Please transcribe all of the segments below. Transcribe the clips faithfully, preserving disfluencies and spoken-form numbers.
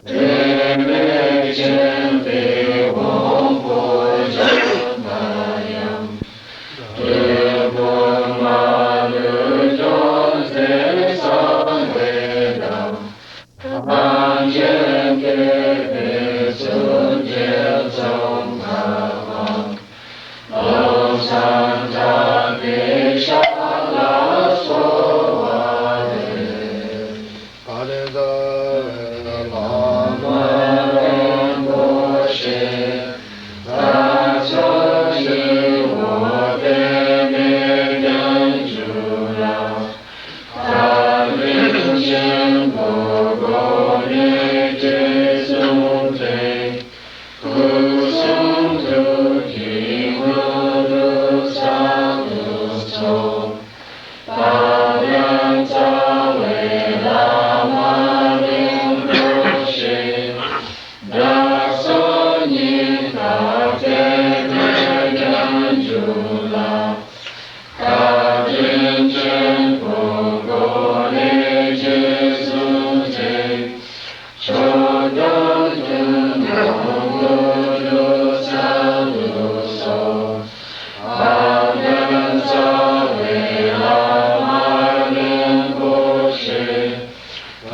དྲི་མེད་མཁྱེན་པའི་དབང་པོ་འཇམ་དང་དབྱངས། སྤྲུལ་སྐུ་མ་ལུས་སྐྱོང་མཛད་གསང་བའི་བདག། ཐམས་ཅད་མཁྱེན་པའི་ཚུལ་གྱིས་ཚོགས་བསགས་པ། ཀུན་བཟང་དག་པའི་ཞབས་ལ་གསོལ་བ་འདེབས། བཀའ་དྲིན་རྩ་བའི་བླ་མ་རིན་པོ་ཆེ། དགྲ་བཅོམ་སྤྱི་བོ་པདྨས་ཀྱང་བསྒྱུར་ལ། བཀའ་དྲིན་ཆེན་པོ་སྒོ་ནས་རྗེས་བཟུང་སྟེ། སྐུ་གསུང་ཐུགས་ཀྱི་མཐུ་སྟོབས་གསར་དུ་ཚོགས། དཔལ་ལྡན་རྩ་བའི་བླ་མ་རིན་པོ་ཆེ། དགྲ་བཅོམ་སྙིང་ཁར་གཏད་པས་ཀྱང་འཇུག་ལ། བཀའ་དྲིན་ཆེན་པོ་སྒོ་ནས་རྗེས་བཟུང་སྟེ། མཆོག་གྲུབ་ཐུན་མོང་མཐུ་སྟོབས་གསར་དུ་ཚོགས། དཔལ་ལྡན་རྩ་བའི་བླ་མ་རིན་པོ་ཆེ།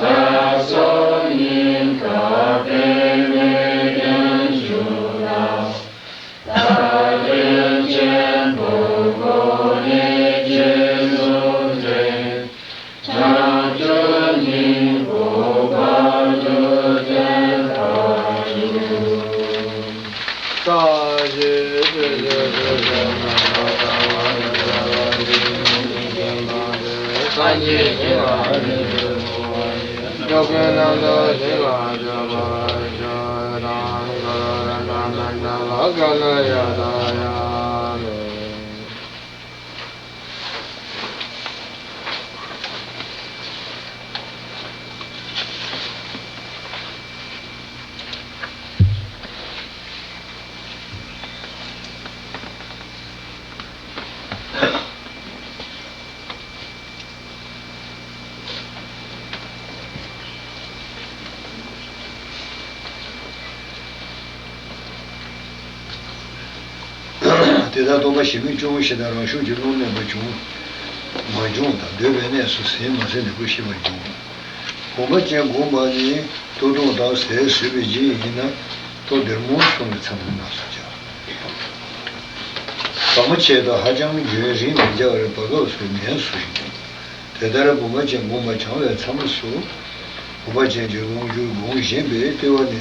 དགྲ་བཅོམ་སྙིང་ཁར་གཏད་པས་ཀྱང་འཇུག་ལ། བཀའ་དྲིན་ཆེན་པོ་སྒོ་ནས་རྗེས་བཟུང་སྟེ། བྱང་ཆུབ་སྙིང་པོ་བར་དུ་བརྟན་པར་གྱུར། ས་གཞི་སྤྱི་གཞི་སྲིད་ཞི་མི་ལ་ད་བ་ནི་ས་གཞི་སྙིང་རྗེ་མ་ཞིག་ཡོད་པ་ཡིན། སྐྱོབ་མཁན་རྣམས་ལ་ཞིང་ལ་སྐྱོབ་པར་ཤོག་དང་། ཀ་ར་ན་ན་ན་ལ་ཀ་ལ་ཡ་ད་ཡ་མེ། དེ་ལྟར་སྟོན་པ་ཞི་མི་སྐྱོ་བོ་ཞེ་སྡང་རང་ཤུགས་ཀྱིས་བློ་མེད་པར་བྱུང་། མ་བྱུང་དང་འདོད་པའི་གནས་སུ་ཟིན་མ་ཟིན་ལེགས་པོ་ཤེས་པར་འགྱུར། བུམ་པ་ཅན་བསྒོམས་པ་ནི་ལྟོ་ལྡོང་དང་ཟས་ཟོས་པའི་རྗེས་ཡིན་ན་ལྟོ་སྡེར་མོ་གསུམ་གྱི་མཚམས་སུ་སྣ་ཚོགས་བྱ། བར་མ་ཆད་དུ་ཧ་ཅང་རྒྱུན་རིང་མི་བྱ་བར་བར་སྐབས་སུ་ངལ་གསོ་ཞིང་། དེ་ལྟར་བུམ་པ་ཅན་བསྒོམས་པ་བྱང་བའི་མཚམས་སུ། བུམ་པ་ཅན་གྱི་ལོངས་སྤྱོད་སྒོམ་བཞིན་པའི་ལྟེ་བ་ནི།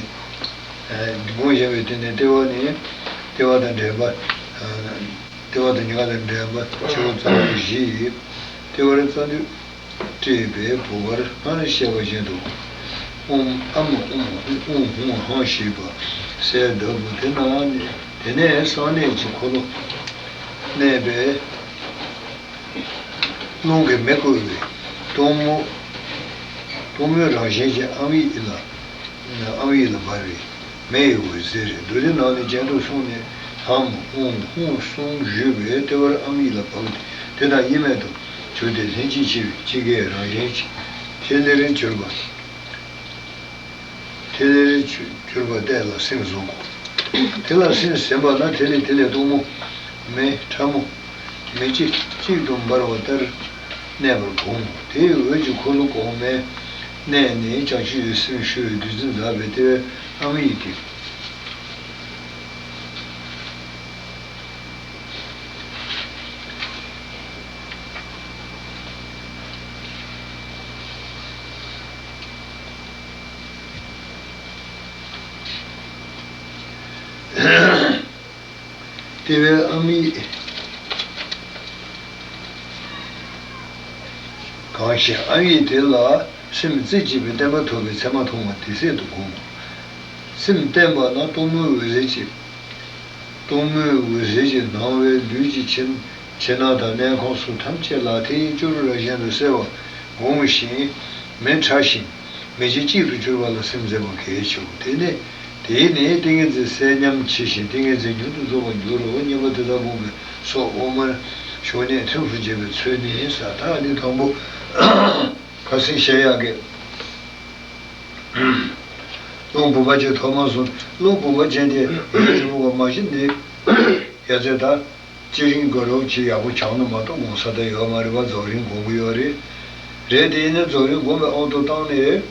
སྒོམ་བཞིན་པའི་སྟེང་ནས་ལྟེ་བ་ནི། ལྟེ་བ་དང་འབྲེལ་བ། ལྟེ་བ་དང་ཉེ་བ་དང་འབྲེལ་བ་ཆེ་བ་ཙམ་བཞི་ཡིས། ལྟེ་བར་རྩ་མདུད་སྤྲས་པའི་བུ་གར་སྔར་བཤད་པ་བཞིན་དུ། ཨོཾ་ཨ་མ་ཨོཾ་ཨུཾ་ཧཱུྃ་ཧཱུྃ་ཞེས་པ་གསལ་གདབ་བོ། དེ་ནས་དེ་ནས་གསང་གནས་ཀྱི་འཁོར་ལོ་གནས་པའི། རླུང་གིས་མེ་བསྐོལ་བའི་གཏུམ་མོ། གཏུམ་མོའི་རང་བཞིན་གྱི་ཨམ་ཡིག་ལ། ཨམ་ཡིག་ལ་འབར་བའི་མེ་ཡི་འོད་ཟེར་རེ་བདུད་རྩི་ནང་ནས་གྱེན་དུ་སོང་ནས། ལྷ་མོ་ཨོཾ་ཧཱུྃ་གསུམ་བཞུས་པའི་ལྟེ་བར་ཨམ་ཡིག་ལ་བབས་ཏེ། དེ་དང་དབྱེར་མེད་དུ་གྱུར་ཏེ། ལྷན་ཅིག་སྐྱེས་པའི་ཕྱི་དཀའི་རང་བཞིན་གྱི་ཐིག་ལེར་གྱུར་པ། ཐིག་ལེར་གྱུར་པ་བལྟས་ལ་སེམས་བཟུང་དགོས། དེ་ལ་སེམས་ཟིན་པ་ན་ཐིག་ལེ་ཐིག་ལེ་གཏུམ་མོ། མེ་ཕྲ་མོ། མེ་ལྕེ་གཅིག་ཏུ་འབར་བ་ལྟར་གནས་པར་བསྒོམ། དེའི་འོད་ཀྱི་འཁོར་ལོ་གོང་མའི་གནས་ནས་བྱང་ཆུབ་ཀྱི་སེམས་ཞུ་བའི་བདུད་རྩི་འཛག་པའི་ལྟེ་བའི་ཨམ་ཡིག་སྟེ། ལྟེ་བའི་ཨ་མི་གང་ཞིག་ཨ་མི་དེ་ལ་སེམས་རྩེ་གཅིག་པའི་བརྟན་པ་ཐོབ་པའི་མཚན་མ་མཐོང་བ་དེ་སྲིད་དུ་བསྒོམ། སེམས་བརྟན་པ་ན་གཏུམ་མོའི་འོད་ཟེར་གྱིས། གཏུམ་མོའི་འོད་ཟེར་གྱིས་སྣང་བའི་ལུས་ཀྱི་ཕྱི་ཕྱི་ནང་དང་གནས་ཁང་སོགས་ཐམས་ཅད་ལ་ཐིག་སྐྱུར་བཞིན་དུ་གསལ་བར་བསྒོམ་ཞིང་། མེ་ཕྲ་ཞིང་མེ་ལྕེ་གཅིག་ཏུ་གྱུར་པ་ལ་སེམས་འཛིན་པ་གལ་ཆེའོ། དེ་ནས་དེས་ནི་ཏིང་ངེ་འཛིན་གསལ་ཉམས་ཆེ་ཞིང་ཏིང་ངེ་འཛིན་མྱུར་དུ་རྫོགས་པར་འགྱུར་རོ། གཉིས་པ་དེ་དག་བསྒོམས་པས་སོ། དབུ་མར་བཞུགས་ནས་ཐུན་དུ་བྱེད་པའི་ཚུལ་ནི་ཟེར། ད་འདི་དང་པོ་ཁ་སང་བཤད་ཡག་གི། རླུང་བུམ་པ་ཅན་ཐོག་མར་སོང་། རླུང་བུམ་པ་ཅན་དེ་ཡུན་རིང་པོ་མ་ཞིག་ནི་ཡ་ཚད་ད། སྤྱིར་རིང་དགོས་རོགས་ཀྱི་ཡག་པོ་བྱང་ནི་མ་གཏོགས་འོང་ས་ད་ཡོད་མ་རེད་པ། རྫོགས་རིམ་སྒོམ་གི་ཡོད་རེད། རེད་དེ་ཡིན་ན་རྫོགས་རིམ་སྒོམ་པའི་དབང་དུ་བཏང་ནས་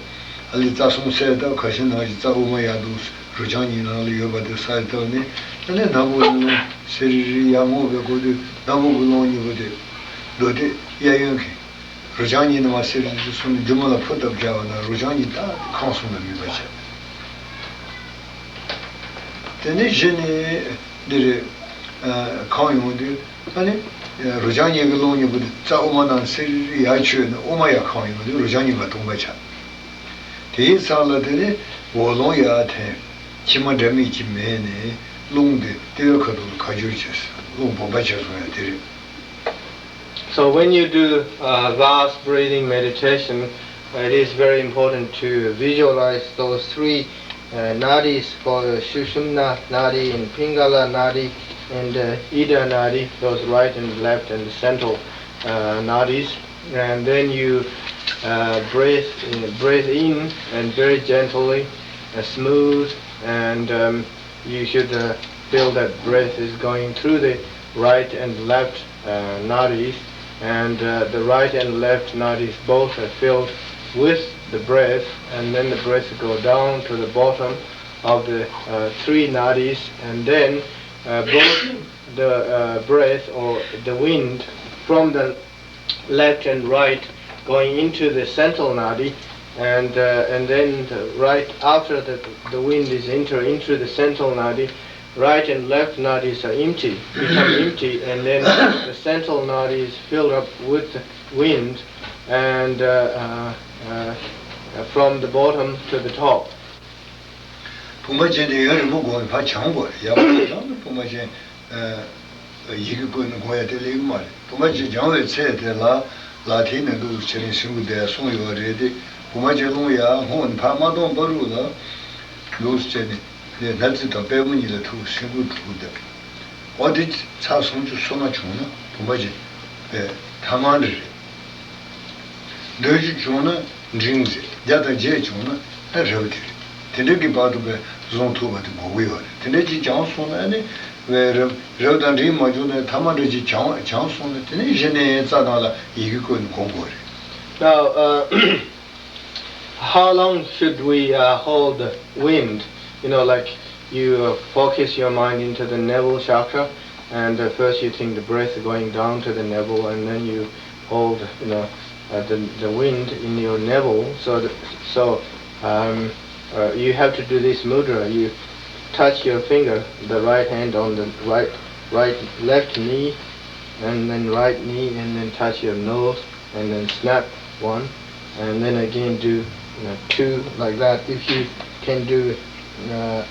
ཨ་ལི་རྩ་གསུམ་གསལ་བཏབ། ཁ་ཤས་ནང་བཞིན་རྩ་དབུ་མ་ཡར་འདུག་རུ་ལྕང་གཉིས་ནང་ལ་ཡོད་པ་དེ་གསལ་བཏབ་ནས། ཨ་ནི་ནག་པོ་ནི་སེ་རི་རི་ཡར་སྔོག་པའི་སྐོར་དུས་ནག་པོ་གི་རླུང་གཉིས་པོ་དེ་མདོ་སྡེ་གཡས་གཡོན་གྱི་རུ་ལྕང་གཉིས་ནི་མ་སེ་རི་རི་སོང་ནས་རྒྱུ་མ་ལ་ཕུ་བཏབ་བྱ་བ་ན་རུ་ལྕང་གཉིས་ད་ཁང་གསུམ་ལ་དམིགས་པ་བྱས། དེ་ནས་གཞི་ནས་འདི་རེད། ཨ། གང་ཡོང་དུས་ཨ་ནི་རུ་ལྕང་གཉིས་ཀྱི་རླུང་གཉིས་པོ་དེ་རྩ་དབུ་མ་ནང་སེ་རི་རི་ཡར་ཆོད་ནས་དབུ་མ་ཡར་གང་ཡོང་དུས་རུ་ལྕང་གཉིས་ཀ་སྟོང་པ་ཆགས། དེའི་མཚམས་ལ་དེ་ནས་འོག་རླུང་ཡར་འཐེན། ཕྱི་མ་འདྲ་མིན་གྱི་མེད་ནས་རླུང་དེ་ལྟེ་བའི་ཁ་ཐུག་ལ་ཁ་སྦྱོར་བྱས། རླུང་བུམ་པ་ཆགས་སོང་ཡ་དེ་རེད། So when you do uh, vast breathing meditation, it is very important to visualize those three uh, nadis called the Sushumna Nadi and Pingala Nadi and uh, Ida Nadi, those right and left and the central uh, nadis. And then you uh, breathe, uh, breathe in and very gently, uh, smooth, and um, you should uh, feel that breath is going through the right and left uh, nadis, and uh, the right and left nadis both are filled with the breath, and then the breath go down to the bottom of the uh, three nadis, and then uh, both the uh, breath or the wind from the left and right going into the central nadi, and uh, and then the right after the, the wind is enter into the central nadi, right and left nadis are empty, become empty, and then the central nadi is filled up with wind, and uh, uh, uh, from the bottom to the top. བུམ་པ་ཅན་དེ་ཡུན་རིང་པོ་སྒོམ་ནས་ཕར་བྱང་དགོས་རེད། ཡག་པོ་བྱང་ན་བུམ་པ་ཅན། ཡི་གེ་བཀོད་ནས་སྒོམ་ཡ་དེ་ལེགས་མ་རེད། བུམ་པ་ཅན་སྦྱང་བའི་ཚེ་དེ་ལ་ལག་མཐིལ་ནས་འདུག་སེ་བྱས་ནས་སེན་ཁུང་བསྡད་གསུངས་ཡོད་རེད་དེ། བུམ་པ་ཅན་རླུང་ཡར་སྔོག་ནས་ཕར་མ་གཏོང་བར་དུ་ལ་འདུག་སེ་བྱས་ནས་ནས་སྣ་རྩེ་དང་པད་མོ་གཉིས་ལ་ཐུག་སེན་ཁུང་ཐུག་བསྡད། འོ་དེ་ཚར་སུམ་ཅུ་སོ་ལྔ་བྱུང་ན་བུམ་པ་ཅན་པའི་ཐ་མལ་འདྲ་རེད། བདུན་ཅུ་བྱུང་ན་འབྲིང་ཟེར། བརྒྱ་དང་བརྒྱད་བྱུང་ན་ཨ་རབ་དེ་རེད། དེ་འདྲ་གི་བར་དུ་བས་བཟུང་ཐུབ་པ་དེ་དགོས་ཀྱི་ཡོད་རེད། དེ་འདྲ་ཅིག་བྱང་སོང་ན་ཨ་ནི་བས་རབ་རབ་དང་འབྲིང་མ་བྱུང་ན་ཐ་མལ་འདྲ་ཅིག་བྱང་བྱང་སོང་ན་དེ་ནས་གཞི་ནས་རྩ་ནང་ལ་ཡི་གེ་བཀོད་ནས་སྒོམ་དགོས་རེད། Now, uh, how long should we uh, hold the wind? You know, like you uh, focus your mind into the navel chakra, and uh, first you think the breath going down to the navel, and then you hold, you know, uh, the, the wind in your navel. So, the, so um, uh, you have to do this mudra. You touch your finger, the right hand on the right, right, left knee, and then right knee, and then touch your nose, and then snap one, and then again do you know, two like that. If you can do uh,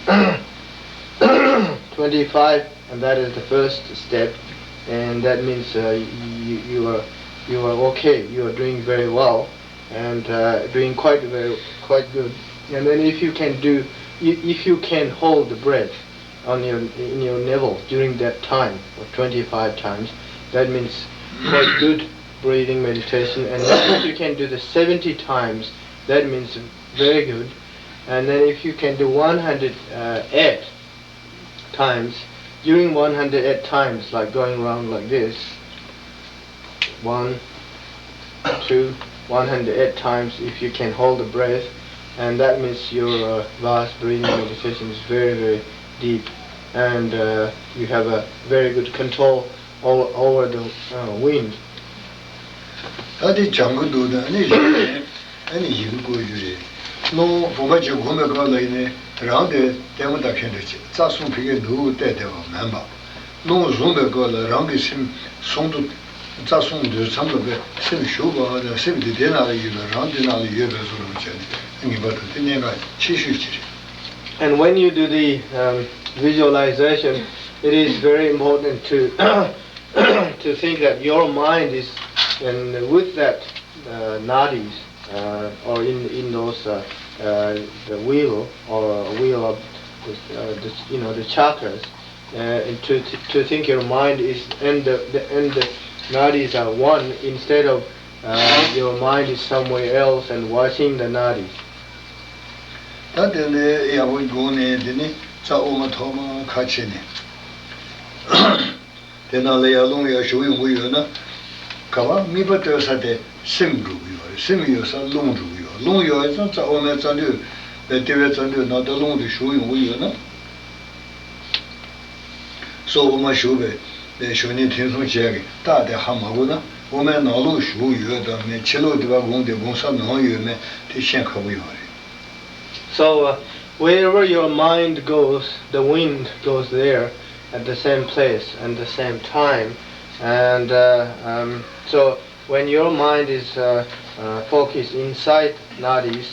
twenty-five, and that is the first step, and that means uh, you, you are you are okay. You are doing very well and uh, doing quite very quite good. And then if you can do, if you can hold the breath on your in your navel during that time of twenty-five times, that means quite good breathing meditation. And then if you can do the seventy times, that means very good. And then if you can do one hundred eight times, during one hundred eight times, like going around like this, one, two, one hundred eight times, if you can hold the breath, and that means your uh, vast breathing meditation is very, very deep, and uh, you have a very good control over, over the uh, wind. ད་དེ་སྦྱང་གི་འདུག་ད་ནི་ཨ་ནི་ཡི་གེ་བཀོད་རྒྱུ་རེད། རླུང་བུམ་པ་ཅན་སྒོམ་པའི་སྐབས་ལ་ཡིན་ནའི་རང་དེ་ལྟད་མོ་ལྟ་མཁན་འདྲ་ཅིག་རྩ་གསུམ་ཕ་གིར་འདུག་བལྟས་བསྡད་པ་མིན་པ། རླུང་བཟུང་བའི་སྐབས་ལ་རང་གི་སེམས་གསུམ་དུ་རྩ་གསུམ་འདུས་མཚམས་ལ་པའི་སེམས་ཞུགས་པ་དང་སེམས་འདི་དེ་ནང་ལ་ཡོད་པའི་རང་འདི་ནང་ལ་ཡོད་པའི་བཟོ་འདྲ་བྱས་ནས་ངེས་པར་དུ་དེ་གནད་འགག་ཆེ་ཤོས་ཅིག་རེད། And when you do the um, visualization, it is very important to to think that your mind is and with that uh, nadis uh, or in in those uh, uh, the wheel or wheel of the, uh, the you know the chakras uh, and to to think your mind is and the, the and the nadis are one instead of uh, your mind is somewhere else and watching the nadis. ད་དེ་ནས་ཡག་པོ་བསྒོམས་ནས་དེ་ནས་རྩ་དབུ་མ་ཐོག་མ་ཁ་ཕྱེ་ནས། དེ་ནང་ལ་ཡར་རླུང་ཡར་ཞུགས་ཡོང་གི་ཡོད་ན། ག་པར་དམིགས་པ་གཏོད་ས་དེ་སེམས་འགྲོ་གི་ཡོད་རེད། སེམས་ཡོད་ས་རླུང་འགྲོ་གི་ཡོད། རླུང་ཡོད་ཙང་རྩ་དབུ་མའི་རྩ་མདུད་པའི་ལྟེ་བའི་རྩ་མདུད་ནང་དུ་རླུང་དེ་ཞུགས་ཡོང་གི་ཡོད་ན། སོ་དབུ་མ་ཞུགས་པའི་ཞུགས་གནས་ཐེ་ཚོམ་བྱས་ཀྱི་རྟགས་དེ་ཧ་མ་གོ་ན། དབུ་མའི་ནང་ལོགས་ཞུགས་ཡོད་དམ་མེད། ཕྱི་ལོགས་དེ་པར་བསྒོམས་ཏེ་བསྒོམ་ས་ནང་ཡོད་མེད་དེ་ཤེས་ཁག་པོ་ཡོད་རེད། So, uh, wherever your mind goes, the wind goes there at the same place and the same time. And uh, um, so, when your mind is uh, uh, focused inside nadis,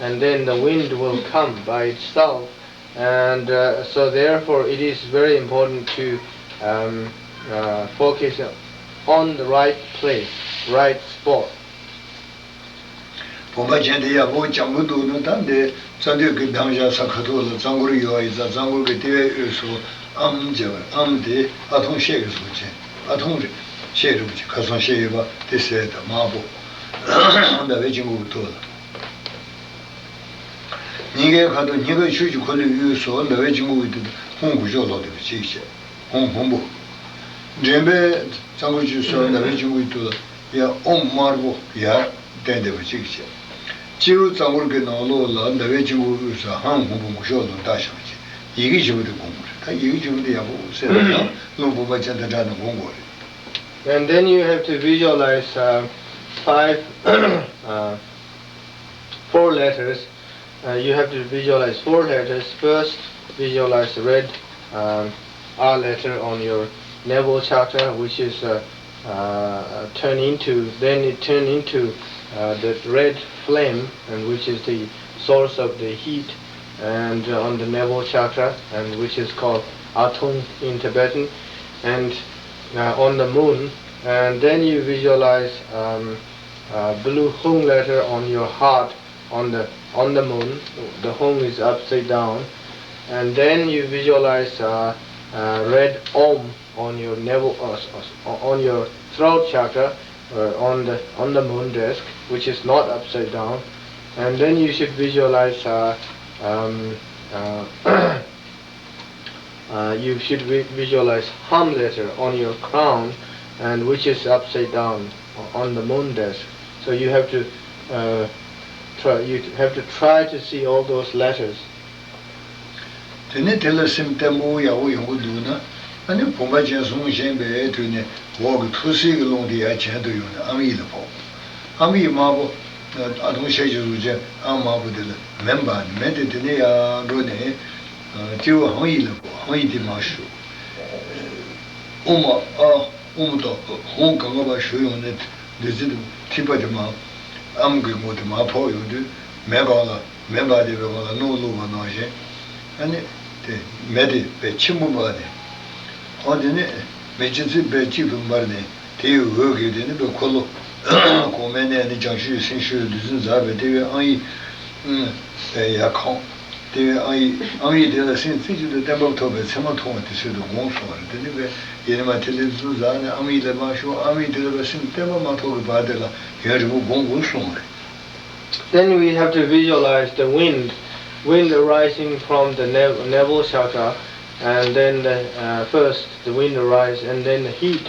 and then the wind will come by itself. And uh, so, therefore, it is very important to um, uh, focus on the right place, right spot. བུམ་པ་ཅན་དེ་ཡག་པོ་སྦྱང་གི་འདུག་ན། ད་འདི་རྩ་མདུད་ཀྱི་འདམ་བཞག་ས་ཁ་ཐུག་ལ་རྩ་འཁོར་ཡོད་པ་ཡིན་ཙང་། རྩ་འཁོར་གྱི་ལྟེ་བའི་དབུས་སུ་ཨམ་བྱས་པ། ཨམ་དེ་ཨ་ཐུང་ཤད་ཀྱི་གཟུགས་ཅན། ཨ་ཐུང་རེད། ཤད་རིང་པོ་ཅིག་ཁ་སང་ཤད་ཡོད་པ་དེ་ཟེར། ད་དམར་པོ་ཟླ་བའི་དཀྱིལ་འཁོར་གྱི་ཐོག་ལ། སྙིང་གའི་ཁ་དོག་སྙིང་ག་ཆུ་ཀྱི་འཁོར་ལོའི་དབུས་སུ་ཟླ་བའི་དཀྱིལ་འཁོར་གྱི་སྟེང་དུ་ཧཱུྃ་སྒོ་ཕྱོགས་ལོགས་དེ་པ་གཅིག་བྱས། ཧཱུྃ་སྔོན་པོ། འདྲེན་པའི་རྩ་འཁོར་ཆུ་སོགས་ཟླ་བའི་དཀྱིལ་འཁོར་དུ་ཡང་ཨོཾ་དམར་པོ་ཡར་བསྟན་བསྡད་པ་གཅིག་བྱས། སྤྱི་བོའི་རྩ་འཁོར་གྱི་ནང་ལོགས་ལ་ཟླ་བའི་དཀྱིལ་འཁོར་དབུས་སུ་ཧཾ་སྔོན་པོ་སྒོ་ཕྱོགས་ལ་བཏགས་བཞག་པ་བྱས། ཡི་གེ་བཞི་པོ་དེ་བསྒོམ་དགོས་རེད། ད་ཡི་གེ་བཞི་པོ་དེ་ཡག་པོ་གསལ་པོ་དང་རླུང་བུམ་པ་ཅན་དང་སྦྲགས་ནས་བསྒོམ་དགོས་རེད། And then you have to visualize uh, five, uh, four letters. Uh, you have to visualize four letters. First, visualize red um, R letter on your navel chakra, which is uh, uh, turn into, then it turn into uh, the red flame, and which is the source of the heat, and uh, on the navel chakra, and which is called Atung in Tibetan, and uh, on the moon, and then you visualize um, uh, blue Hung letter on your heart, on the on the moon. The Hung is upside down, and then you visualize uh, uh, red Om on your navel, uh, s- uh, on your throat chakra, uh, on the on the moon disk, which is not upside down, and then you should visualize uh, um, uh, uh, you should vi- visualize Ham letter on your crown, and which is upside down on the moon disk. So you have to uh, try. You have to try to see all those letters. དེ་ནས་དེ་ལ་སེམས་བརྟན་པོ་ཡག་པོ་ཡོང་གི་འདུག་ན། ཨ་ནི་བུམ་པ་ཅན་ཟུངས་བཞེངས་པའི་དུས་ནས་འོག་གི་ཐུར་སེལ་གྱི་རླུང་དེ་ཡར་གྱེན་དུ་ཡོང་ནས་ཨམ་ཡིག་ལ་ཕོག་ཨམ་ཡིག་དམར་པོ། ཨ་ཐུང་ཤད་ཀྱི་གཟུགས་ཅན་ཨམ་དམར་པོ་དེ་ལ་མེ་འབར་ནས། མེ་དེ་དེ་ནས་ཡར་འགྲོ་ནས་སྤྱི་བོ་ཧང་ཡིག་ལ་ཕོག་ཧང་ཡིག་དེ་མར་ཞུ། ཨུ་མ་ཨ། ཨུ་མ་དང་ཧོང་གང་ག་བ་ཞུ་ཡོང་ནས་བདུད་རྩི་དང་ཐིགས་པ་དེ་མར་ཨམ་གྱི་ངོས་དེ་མར་ཕོག་ཡོང་དུས་མེ་སྒང་ལ་མེ་འབར་བསྡད་པའི་སྒང་ལ་རླུང་བླུགས་པ་ནང་བཞིན། ཨ་ནི་དེ་མེ་དེ་དཔེ་ཆེན་པོ་འབར་ནས། ཨོ་དེ་ནས་མེ་ལྕེ་རྩི་དཔེ་གཅིག་ཏུ་འབར་ནས་དེའི་འོད་ཀྱིས་དེ་ནི་དཔེ་འཁོར་ལོ་གོང་མའི་གནས་ནས་བྱང་ཆུབ་སེམས་ཞུ་བའི་བདུད་རྩི་འཛག་པའི་ལྟེ་བའི་ཨང་ཡིག་དཔེ་ཡར་ཁོང་། དེ་བས་ཨང་ཡིག་ཨང་ཡིག་དེ་ལ་སེམས་རྩེ་གཅིག་ཏུ་བརྟན་པ་ཐོབ་པའི་མཚན་མ་མཐོང་བ་དེ་ཚོད་དུ་དགོངས་སོང་བ་རེད། དེ་ནི་བས་ཡེ་ནས་མ་ཐིག་ལེ་འཛུགས་ཟག་ནས་ཨང་ཡིག་ལ་མ་ཞུགས། ཨང་ཡིག་དེ་ལ་བས་སེམས་བརྟན་པ་མ་ཐོབ་ཀྱི་བར་དེ་ལ་ཡུན་རིང་པོ་སྒོམ་དགོས་གསུངས་རེད། Then we have to visualize the wind, wind arising from the nav- navel chakra, and then the, uh, first the wind arise, and then the heat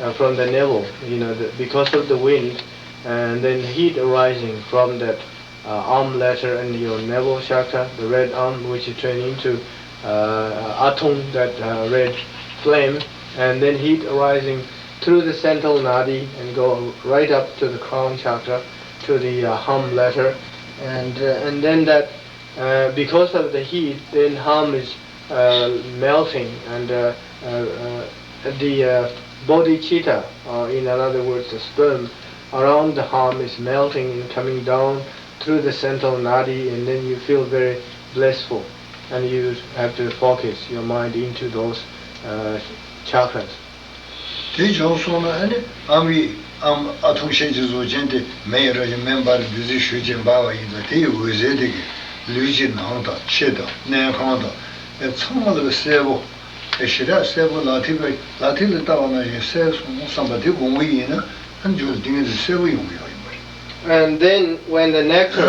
uh, from the navel, you know, the, because of the wind, and then heat arising from that uh, arm letter and your navel chakra, the red arm, which you turn into uh, atung, that uh, red flame, and then heat arising through the central nadi and go right up to the crown chakra, to the uh, ham letter, and uh, and then that uh, because of the heat, then ham is uh, melting, and uh, uh, uh, the uh, bodhicitta, or in another words, the sperm, around the ham is melting and coming down through the central nadi, and then you feel very blissful, and you have to focus your mind into those uh, chakras. དེ་བྱུང་སོང་ན་ཨ་ནི་ཨམ་ཡིག་ཨམ་ཨ་ཐུང་ཤད་ཀྱི་གཟུགས་ཅན་དེ་མེ་ཡི་རང་བཞིན་མེ་འབར་བདུད་རྩི་ཞུ་བྱས་འབར་བ་ཡིན་ཙང་། དེ་ཡི་འོད་ཟེར་དེ་གིས་ལུས་ཀྱི་ནང་དང་ཕྱི་དང་གནས་ཁང་དང་ཨེ་ཚང་མ་ལ་གསལ་པོ། ཨེ་ཞེ་དྲག་གསལ་པོ། ལག་མཐིལ་པའི་ལག་མཐིལ་ལ་བལྟ་བ་ནང་བཞིན་གསལ་སོང་བསམ་པ་དེ་སྒོམ་གྱི་ཡིན་ན། ཨ་མཇུག་ཏུ་ཏིང་ངེ་འཛིན་གསལ་པོ་ཡོང་གི་ཡོད་ཡིན་པ་རེད། And then when the nectar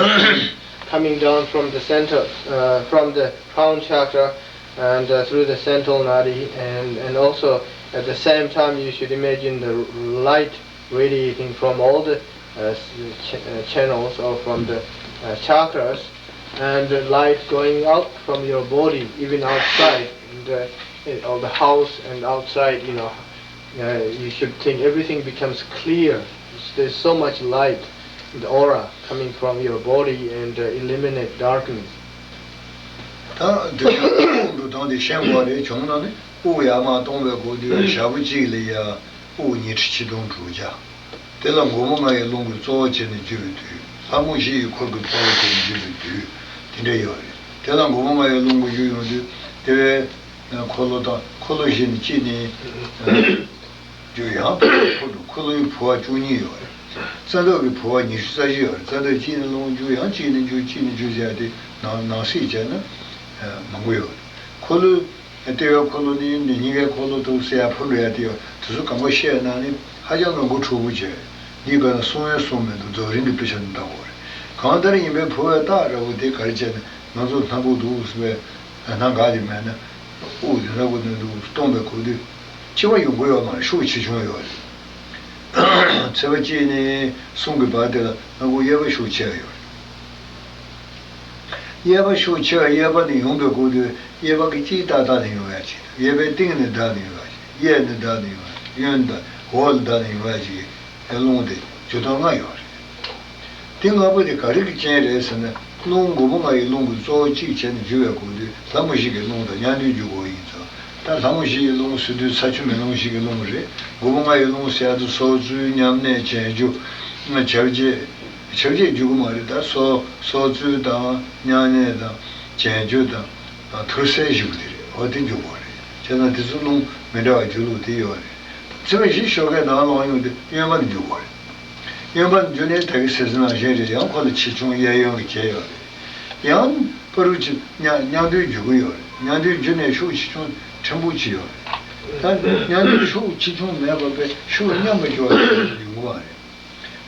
coming down from the center, uh, from the crown chakra, and uh, through the central nadi, and, and also at the same time you should imagine the light radiating from all the uh, ch- uh, channels or from the uh, chakras, and the light going out from your body, even outside, and uh, of the house and outside, you know, uh, you should think everything becomes clear. There's so much light, the aura coming from your body and uh, eliminate darkness. ད་འདི་ཚོ་འགྲོ་སྟངས་དེ་ཤེས་དགོས་རེད། བྱུང་ན་ནི་དབུགས་ཡར་མར་གཏོང་བའི་སྐོར་དུ་ཞག་པོ་གཅིག་ལ་ཡ་དབུགས་ཉི་ཁྲི་ཆིག་སྟོང་དྲུག་བརྒྱ། དེ་ལ་མགོན་པོ་ལྔ་ཡི་རླུང་གིས་གཙོ་བོ་བྱས་ནས་རྒྱུ་བའི་དུས། ལྷ་མོ་བཞི་ཡི་འཁོར་གྱིས་གཙོ་བོ་བྱས་ནས་རྒྱུ་བའི་དུས། དེ་འདྲ་ཡོད་རེད། དེ་ལ་མགོན་པོ་ལྔ་ཡི་རླུང་གིས་རྒྱུ་ཡོང་དུས་དེ་བས་འཁོར་ལོ་དང་འཁོར་ལོ་བཞི་ནི་གཅིག་ནི་རྒྱུ་ཡང་འཁོར་ལོ་འཁོར་ལོའི་བུ་བ་བཅུ་གཉིས་ཡོད་རེད། རྩ་འདབ་ཀྱི་བུ་བ་ཉི་ཤུ་རྩ་བཞི་ཡོད་རེད། རྩ་འདབ་གཅིག་ནི་རླུང་རྒྱུ་ཡང་གཅིག་ནི་རྒྱུ་གཅིག་ནི་རྒྱུ་ཟེར་ཡ་དེ་ནང་ནང་གསེས་བྱས་ན་མང་པོ་ཡོད་རེད། འཁོར་ལོའི་ལྟེ་བའི་འཁོར་ལོ་ནི་འདི་སྙིང་གའི་འཁོར་ལོ་དང་སེར་ཡ་ཕུར་འགྲོ་ཡ་དེ་ཡོད། དེ་ཚོ་གང་ག་བཤད་ན་ནི་ཧ་ཅང་ལོ་མགོ་མཁྲེགས་པོ་བྱས། འདི་ག་ན་གསུང་ཡ་གསུང་མེད་འདུག་རྫོགས་རིམ་གྱི་དཔེ་ཆ་ནས་ལྟ་དགོས་རེད། གང་ལྟར་ཡིན་པའི་བུ་བའི་རྟགས་འདྲ་བོ་དེ་ག་རེ་བྱས་ན་ང་ཚོ་སྣ་ཁུག་འདུག་ཟེར་བའི་སྣ་འགག་དེ་མེད་ན་དབུགས་དེ་སྣ་ཁུག་ནས་འདུག་གཏོང་བའི་གོ་དུས་འཆི་བ་ཡོང་གི་ཡོད་མ་རེད། ཤུགས་ཆེ་ཆུང་ཡོད་རེད། ཚེས་པ་གཅིག་ནས་གསུམ་གྱི་བར་དེ་ལ་སྣ་ཁུག་གཡས་པ་ཤུགས་ཆེ་བ་ཡོད་རེད། གཡས་པ་ཤུགས་ཆེ་བ་གཡས་པ་ནས་ཡོང་བའི་གོ་དུས་གཡས་པ་གི་གཅིག་ཏག་ཏག་ནས་ཡོང་ཡ་ཅིག་གཡས་པའི་སྟེང་ནས་བདག་ནས་ཡོང་ཡ་ཅིག་གཡས་ནས་བདག་ནས་ཡོང་ཡ་ཅིག་གཡོན་དང་འོག་ལ་བདག་ནས་ཡོང་ཡ་ཅིག་རླུང་དེ་འཇུ་སྟངས་ལྔ་ཡོད་རེད། དེ་ལྔ་པོ་དེ་ག་རེ་གི་རྐྱེན་རེད་ཟེར་ན་རླུང་མགོན་པོ་ལྔ་ཡི་རླུང་གིས་གཙོ་བོ་གཅིག་བྱས་ནས་འཇུ་བའི་གོ་དུས་ལྷ་མོ་བཞི་གི་རླུང་དང་མཉམ་དུ་འཇུ་དགོས་ཡིན་ཙང་། ད་ལྷ་མོ་བཞི་ཡི་རླུང་ཟེར་དུས་ས་ཆུ་མེ་རླུང་བཞི་གི་རླུང་རེད། མགོན་པོ་ལྔ་ཡི་རླུང་ཟེར་དུས་སྲོག་རྩོལ་མཉམ་གནས་བྱང་ཆུབ་ང་བྱ་བྱེད་བྱ་བྱེད་འཇུ་གི་མ་རེད། ད་སྲོག་སྲོག་རྩོལ་དང་མཉམ་གནས་དང་བྱང་ཆུབ་དང་ཐུར་སེལ་བཞི་པོ་དེ་རེད། འོ་དེ་འཇུ་དགོས་རེད། བྱས་ཙང་དེ་ཚོ་རླུང་མི་འདྲ་བ་འཇུ་ལུགས་དེ་ཡོད་རེད། ཚེས་པ་བཞི་ཤོག་ཁའི་ནང་ལོགས་ཡོང་དུས་གཡོན་པ་ནས་འཇུ་དགོས་རེད། གཡོན་པ་ནས་འཇུ་ནས་ད་གི་ཟེར་ཟིན་ནང་བཞིན་རེད། ཡང་ཁོ་ལ་ཆེ་ཆུང་གཡས་གཡོན་གྱི་ཁྱད་ཡོད་རེད། ཡང་པ་རུ་ཆེ་མཉམ་མཉམ་དུ་འཇུ་གི་ཡོད་རེད། མཉམ་དུ་འཇུ་ནས་ཤུགས་ཆེ་ཆུང་ཕྲན་བུ་ཅིག་ཡོད་རེད། ད་མཉམ་དུ་ཤུགས་ཆེ་ཆུང་མེད་པ་བས་ཤུགས་མཉམ་པ་འཇུ་བ་ཡོང་གི་མ་རེད།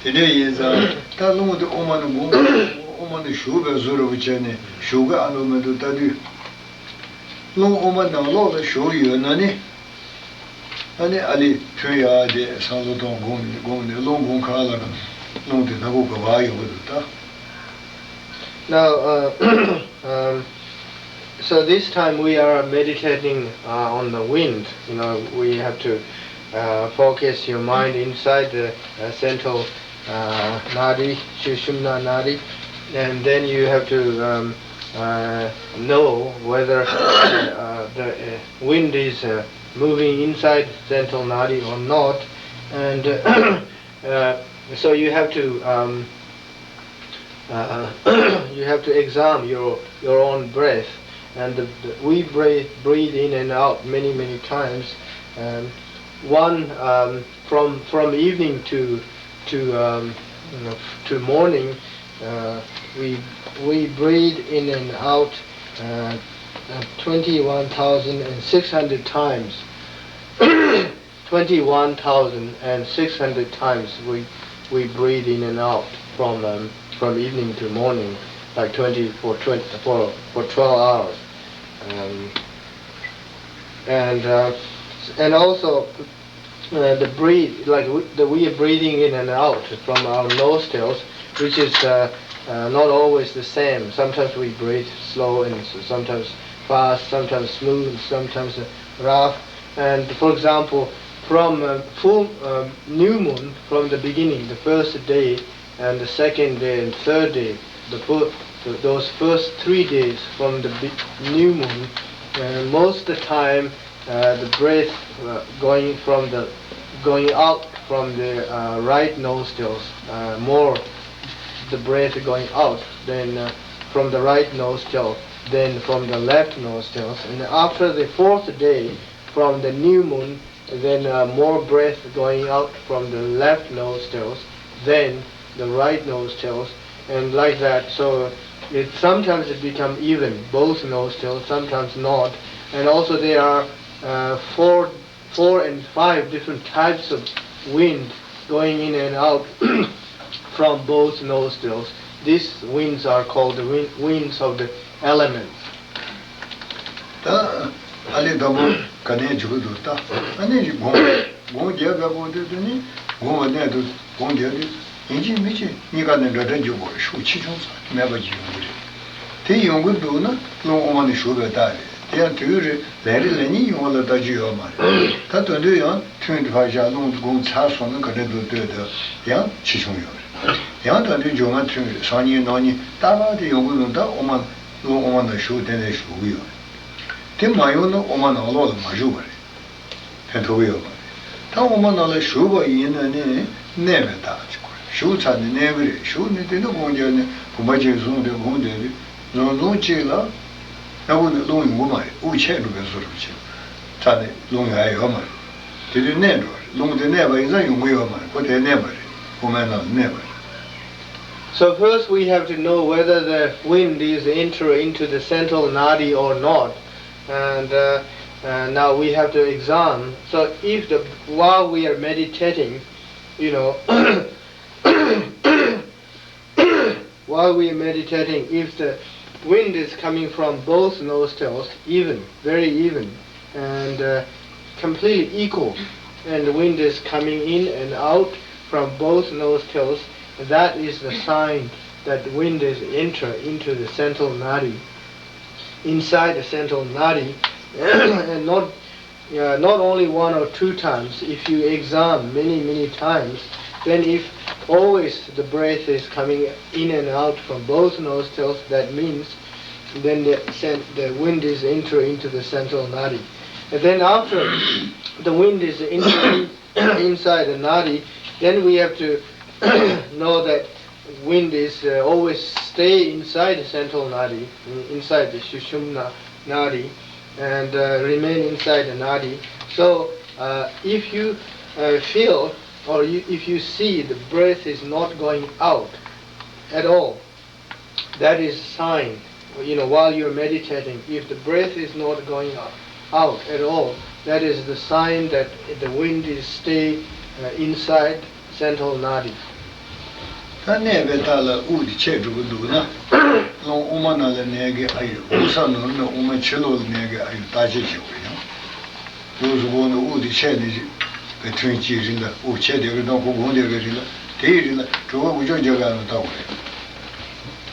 དེ་འདྲ་ཡིན་ཙང་ད་རླུང་དེ་དབུ་མ་ནས་འགོ་དབུ་མ་ནས་ཞུགས་པའི་བཟོ་འདྲ་པོ་བྱས་ནས་ཞུགས་གི་ཨ་ལོ་མི་འདུག་ལྟ་དུས། རླུང་དབུ་མ་ནང་ལོགས་ལ་ཞུགས་ཡོད་ན་ནི། ཨ་ནི་ཨ་ལི་ཐོན་ཡག་དེ་བསམ་བློ་གཏོང་སྒོམ་ནས་སྒོམ་ནས་རླུང་དགུང་ཁ་ལ་རླུང་དེ་སྣ་ཁུག་ག་བ་ཡོང་གི་འདུག་ད། Now, uh, um, so this time we are meditating uh, on the wind. You know, we have to uh, focus your mind inside the uh, central uh, nadi, Sushumna nadi, and then you have to um, uh, know whether uh, the uh, wind is uh, moving inside central nadi or not. And uh, uh, so you have to um, uh, you have to examine your your own breath, and the, the, we breathe, breathe in and out many many times. Um, one um, from from evening to to um, you know, to morning, uh, we we breathe in and out uh, uh, twenty-one thousand six hundred times. Twenty-one thousand six hundred times we, we breathe in and out from, um, from evening to morning, like twenty for, twenty, for, for twelve hours. Um, and, uh, and also, uh, the breathe, like we, the, we are breathing in and out from our nostrils, which is uh, uh, not always the same. Sometimes we breathe slow and s- sometimes fast, sometimes smooth, sometimes uh, rough. And for example, from uh, full uh, new moon, from the beginning, the first day, and the second day and third day, the fir- th- those first three days from the be- new moon, uh, most of the time uh, the breath uh, going from the going out from the uh, right nostrils, uh, more the breath going out than uh, from the right nostril than from the left nostrils. And after the fourth day from the new moon, then uh, more breath going out from the left nostrils than the right nostrils, and like that. So it sometimes it become even, both nostrils, sometimes not. And also there are uh, four, four and five different types of wind going in and out from both nostrils. These winds are called the win- winds of the elements. ད་ཨ་ལས་དང་པོ་ག་ནས་འཇུག་གི་འདུག་ད་ཨ་ནི་སྒོང་སྒོང་རྒྱག་ག་གོ་དུས་དེ་ནི་སྒོང་བ་གནས་དུ་སྒོང་རྒྱག་དུས་ཡིན་གཅིག་མིན་གཅིག་གཉིས་ཀ་ནས་འདྲ་འདྲ་འཇུག་དགོས་རེད། ཤུགས་ཆེ་ཆུང་ཚ་མེད་པ་ཅིག་ཡོང་གི་རེད། དེ་ཡོང་གི་འདུག་ན་རླུང་དབུ་མ་ནས་ཞུགས་པའི་རྟགས་རེད། དེ་ཡང་དུས་རེ་ལན་རེ་ལན་གཉིས་ཡོང་བ་ལ་ལྟ་རྒྱུ་ཡོད་མ་རེད། ད་དོན་དུ་ཡང་ཐུན་དུ་ཕར་བཞག་རླུང་སྒོང་ཚར་སོང་ན་ག་འདྲ་འདུག་ལྟོས་དང་ཡང་ཆེ་ཆུང་ཡོད་རེད། ཡང་ད་དུས་འཇུག་མ་ཐུན་རེད། སང་ཉིན་གནངས་ཉིན་རྟག་པར་དེ་ཡོང་གི་འདུག་ད་དབུ་མ་རླུང་དབུ་མ་ནང་ཞུགས་དེ་ནས་ཞུགས་གི་ཡོད་རེད། དེ་མ་ཡོང་ན་དབུ་མ་ནང་ལོགས་ལ་མ་ཞུགས་པ་རེད། ཕན་ཐོགས་ཀྱི་ཡོད་པ་རེད། ད་དབུ་མ་ནང་ལ་ཞུགས་པ་ཡིན་ན་ནི་གནས་པའི་རྟགས་ཅིག་དགོས་རེད། ཞུགས་ཚར་ནས་གནས་ཀྱི་རེད། ཞུགས་ནས་དེ་ནི་སྒོང་རྒྱག་ནས་བུམ་པ་ཅིག་བཟུང་སྟེ་སྒོང་བསྡད་དུས་ལུང་ལུང་གཅིག་ལ་སྣ་ཁུག་ནས་རླུང་ཡོང་གི་མ་རེད། དབུགས་ཆད་འགྲོ་བའི་བཟོ་འདྲ་ཅིག་ཚར་ནས་རླུང་ཡང་ཡོད་མ་རེད། དེ་དུས་གནས་འགྲོ་བ་རེད། རླུང་དེ་གནས་པ་ཡིན་ཙང་ཡོང་གི་ཡོད་མ་རེད། ཁོ་དེ་གནས་པ་རེད། དབུ་མའི་ནང་ལ་གནས་པ་རེད། So first we have to know whether the wind is enter into the central nadi or not. And uh, uh, now we have to examine. So if the while we are meditating, you know, while we are meditating, if the wind is coming from both nostrils, even, very even, and uh, completely equal, and the wind is coming in and out from both nostrils, that is the sign that the wind is enter into the central nadi, inside the central nadi, and not uh, not only one or two times. If you examine many, many times, then if always the breath is coming in and out from both nostrils, that means then the, sen- the wind is entering into the central nadi. And then after the wind is entering inside the nadi, then we have to know that wind is uh, always stay inside the central nadi, in- inside the sushumna nadi, and uh, remain inside the nadi. So uh, if you uh, feel or you, if you see the breath is not going out at all, that is a sign. You know, while you're meditating, if the breath is not going out at all, that is the sign that the wind is stay uh, inside central nadi. ད་གནས་པའི་རྟགས་ལ་དབུགས་དེ་ཆད་འགྲོ་གི་འདུག་ན། རླུང་དབུ་མ་ནང་ལ་གནས་ཀྱི་ཨ་ཡོད། དབུགས་ས་ནོར་ནས་དབུ་མ་ཕྱི་ལོགས་ལ་གནས་ཀྱི་ཨ་ཡོད་བརྟག་དཔྱད་བྱེད་དགོས་ཡང་། དབུགས་སུ་འོང་ནས་དབུགས་དེ་ཆད་ནས་བའི་ཐུན་གཅིག་རིང་ལ་དབུགས་ཆད་བསྡད་ཀྱི་དང་ཁོ་སྒོང་བསྡད་པའི་རིང་ལ་དེའི་རིང་ལ་གྲོད་ཁོག་འགུལ་སྐྱོད་རྒྱག་ག་ཡང་ལྟ་དགོས་རེད།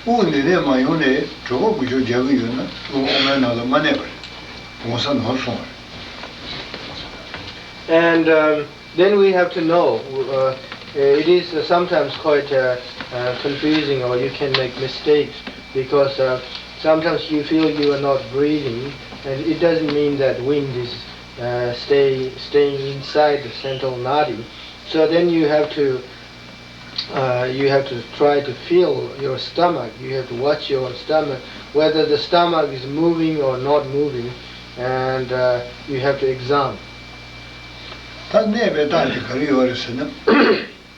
དབུགས་འདི་ནས་མ་ཡོང་ནས་གྲོད་ཁོག་འགུལ་སྐྱོད་རྒྱག་གི་ཡོད་ན་རླུང་དབུ་མའི་ནང་ལ་མ་གནས་པ་རེད། འོང་ས་ནོར་སོང་བ་རེད། And um, then we have to know uh, it is uh, sometimes quite uh, uh, confusing, or you can make mistakes because uh, sometimes you feel you are not breathing, and it doesn't mean that wind is uh, stay, staying inside the central nadi. So then you have to uh, you have to try to feel your stomach. You have to watch your stomach, whether the stomach is moving or not moving, and uh, you have to examine. ད་གནས་པའི་རྟགས་དེ་ག་རེ་ཡོད་རེད་ཟེར་ན།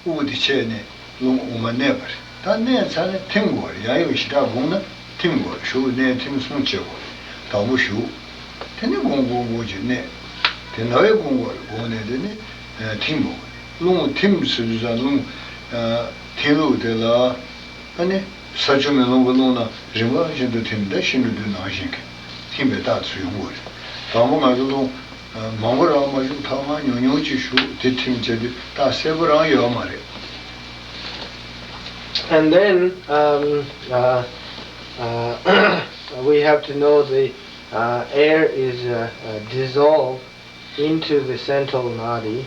དབུགས་དེ་ཆད་ནས་རླུང་དབུ་མ་གནས་པ་རེད། ད་གནས་ཚར་ནས་ཐིམ་དགོས་རེད། ཡང་ཡང་ཞེ་དྲག་སྒོང་ན་ཐིམ་དགོས་རེད། ཞུགས་གནས་ཐིམ་གསུམ་བྱེད་དགོས་རེད། དང་པོ་ཞུགས། དེ་ནས་སྒོང་སྒོང་སྒོང་གཅིག་གནས། དེ་ན་བའི་སྒོང་དགོས་རེད། སྒོང་ནས་དེ་ནས་ཐིམ་དགོས་རེད། རླུང་ཐིམ་ཟེར་དུས་ཙང་རླུང་ཐིམ་ལུགས་དེ་ལ་ཨ་ནི་ས་ཆུ་མེ་རླུང་གི་རླུང་ནང་རིམ་པ་བཞིན་དུ་ཐིམ། ད་ཤིན་ཏུ་དུས་ནང་བཞིན་གྱི་ཐིམ་པའི་རྟགས་ཚུལ་ཡོང་གི་རེད། དང་པོ་ང་ཚོ་རླུང་མང་པོ་རང་མ་ཞུགས། ཐོག་མར་ཉུང་ཉུང་ཅིག་ཞུགས། དེ་ཐིམ་བྱས་དུས་རྟགས་གསལ་པོ་རང་ཡོད་མ་རེད། And then um, uh, uh, we have to know the uh, air is uh, uh, dissolved into the central nadi,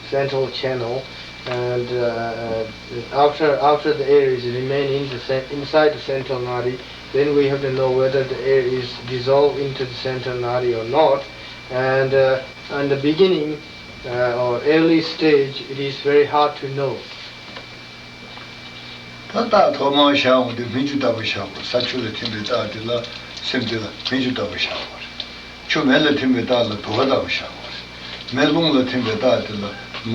central channel, and uh, uh, after after the air is remain in the cen- inside the central nadi, then we have to know whether the air is dissolved into the central nadi or not. And uh, in the beginning uh, or early stage, it is very hard to know. ད་རྟགས་ཐོག་མར་བཞག་འོང་དུས་སྨིན་ཆུ་ལྟ་བུ་བཞག་དགོས། ས་ཆུ་ལ་ཐིམ་པའི་རྟགས་དེ་ལ་སེམས་དེ་ལ་སྨིན་ཆུ་ལྟ་བུ་བཞག་དགོས་རེད། ཆུ་མེ་ལ་ཐིམ་པའི་རྟགས་ལ་དུ་བ་ལྟ་བུ་བཞག་དགོས་རེད། མེ་རླུང་ལ་ཐིམ་པའི་རྟགས་དེ་ལ་མ་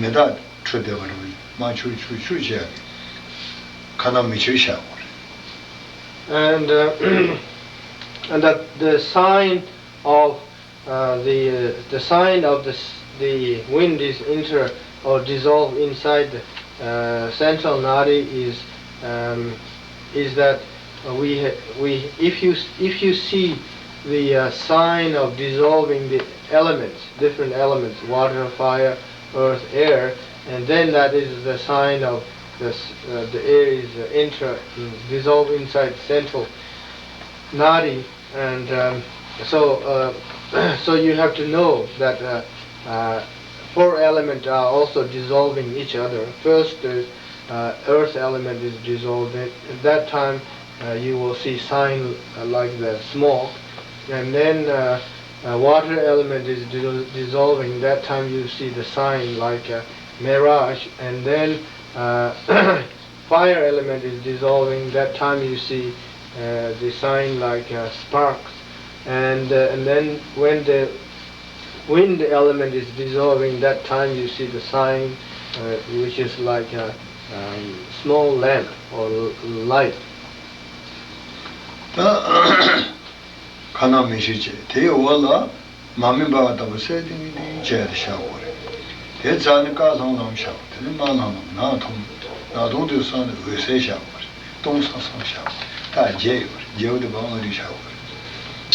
མེ་སྟག་འཕྲོ་བསྡད་པ་རེད། མ་ཆུ་ཆུ་ཆུ་བྱས་ཁ་ན་མི་ཆེར་བཞག་དགོས་རེད། And uh, and that the sign of uh, the the sign of the s- the wind is enter or dissolve inside the uh, central nadi is um, is that uh, we ha- we if you if you see the uh, sign of dissolving the elements, different elements, water, fire, earth, air, and then that is the sign of this uh, the air is uh, intra mm, dissolved inside central nadi, and um, so uh, so you have to know that uh, uh, four elements are also dissolving each other. First, the uh, earth element is dissolved. At that time, uh, you will see sign uh, like the smoke, and then uh, uh, water element is dis- dissolving. That time you see the sign like a mirage, and then uh, fire element is dissolving. That time you see uh, the sign like uh, sparks, and uh, and then when the wind element is dissolving, that time you see the sign uh, which is like a um, small lamp or light. ཁ་ནང་མི་ཤེས་བྱས་དེའི་འོག་ལ་མ་སྨིན་པ་ལྟ་བུ་གསལ་ཏིང་ཏིང་བྱས་ཏེ་བཞག་དགོས་རེད། དེ་ཚར་ནས་དཀར་ལྷང་ལྷང་བཞག་དེ་ནས་དམར་ལྷང་ལྷང་ནག་ཐུམ་ནག་ཐུམ་དུ་སོང་ནས་འོད་གསལ་བཞག་དགོས་རེད། སྟོང་སང་སང་བཞག་དགོས་རེད། ད་བརྗེད་ཡོད་རེད། བརྗེད་པ་དེ་བང་ལ་རིག་བཞག་དགོས་རེད།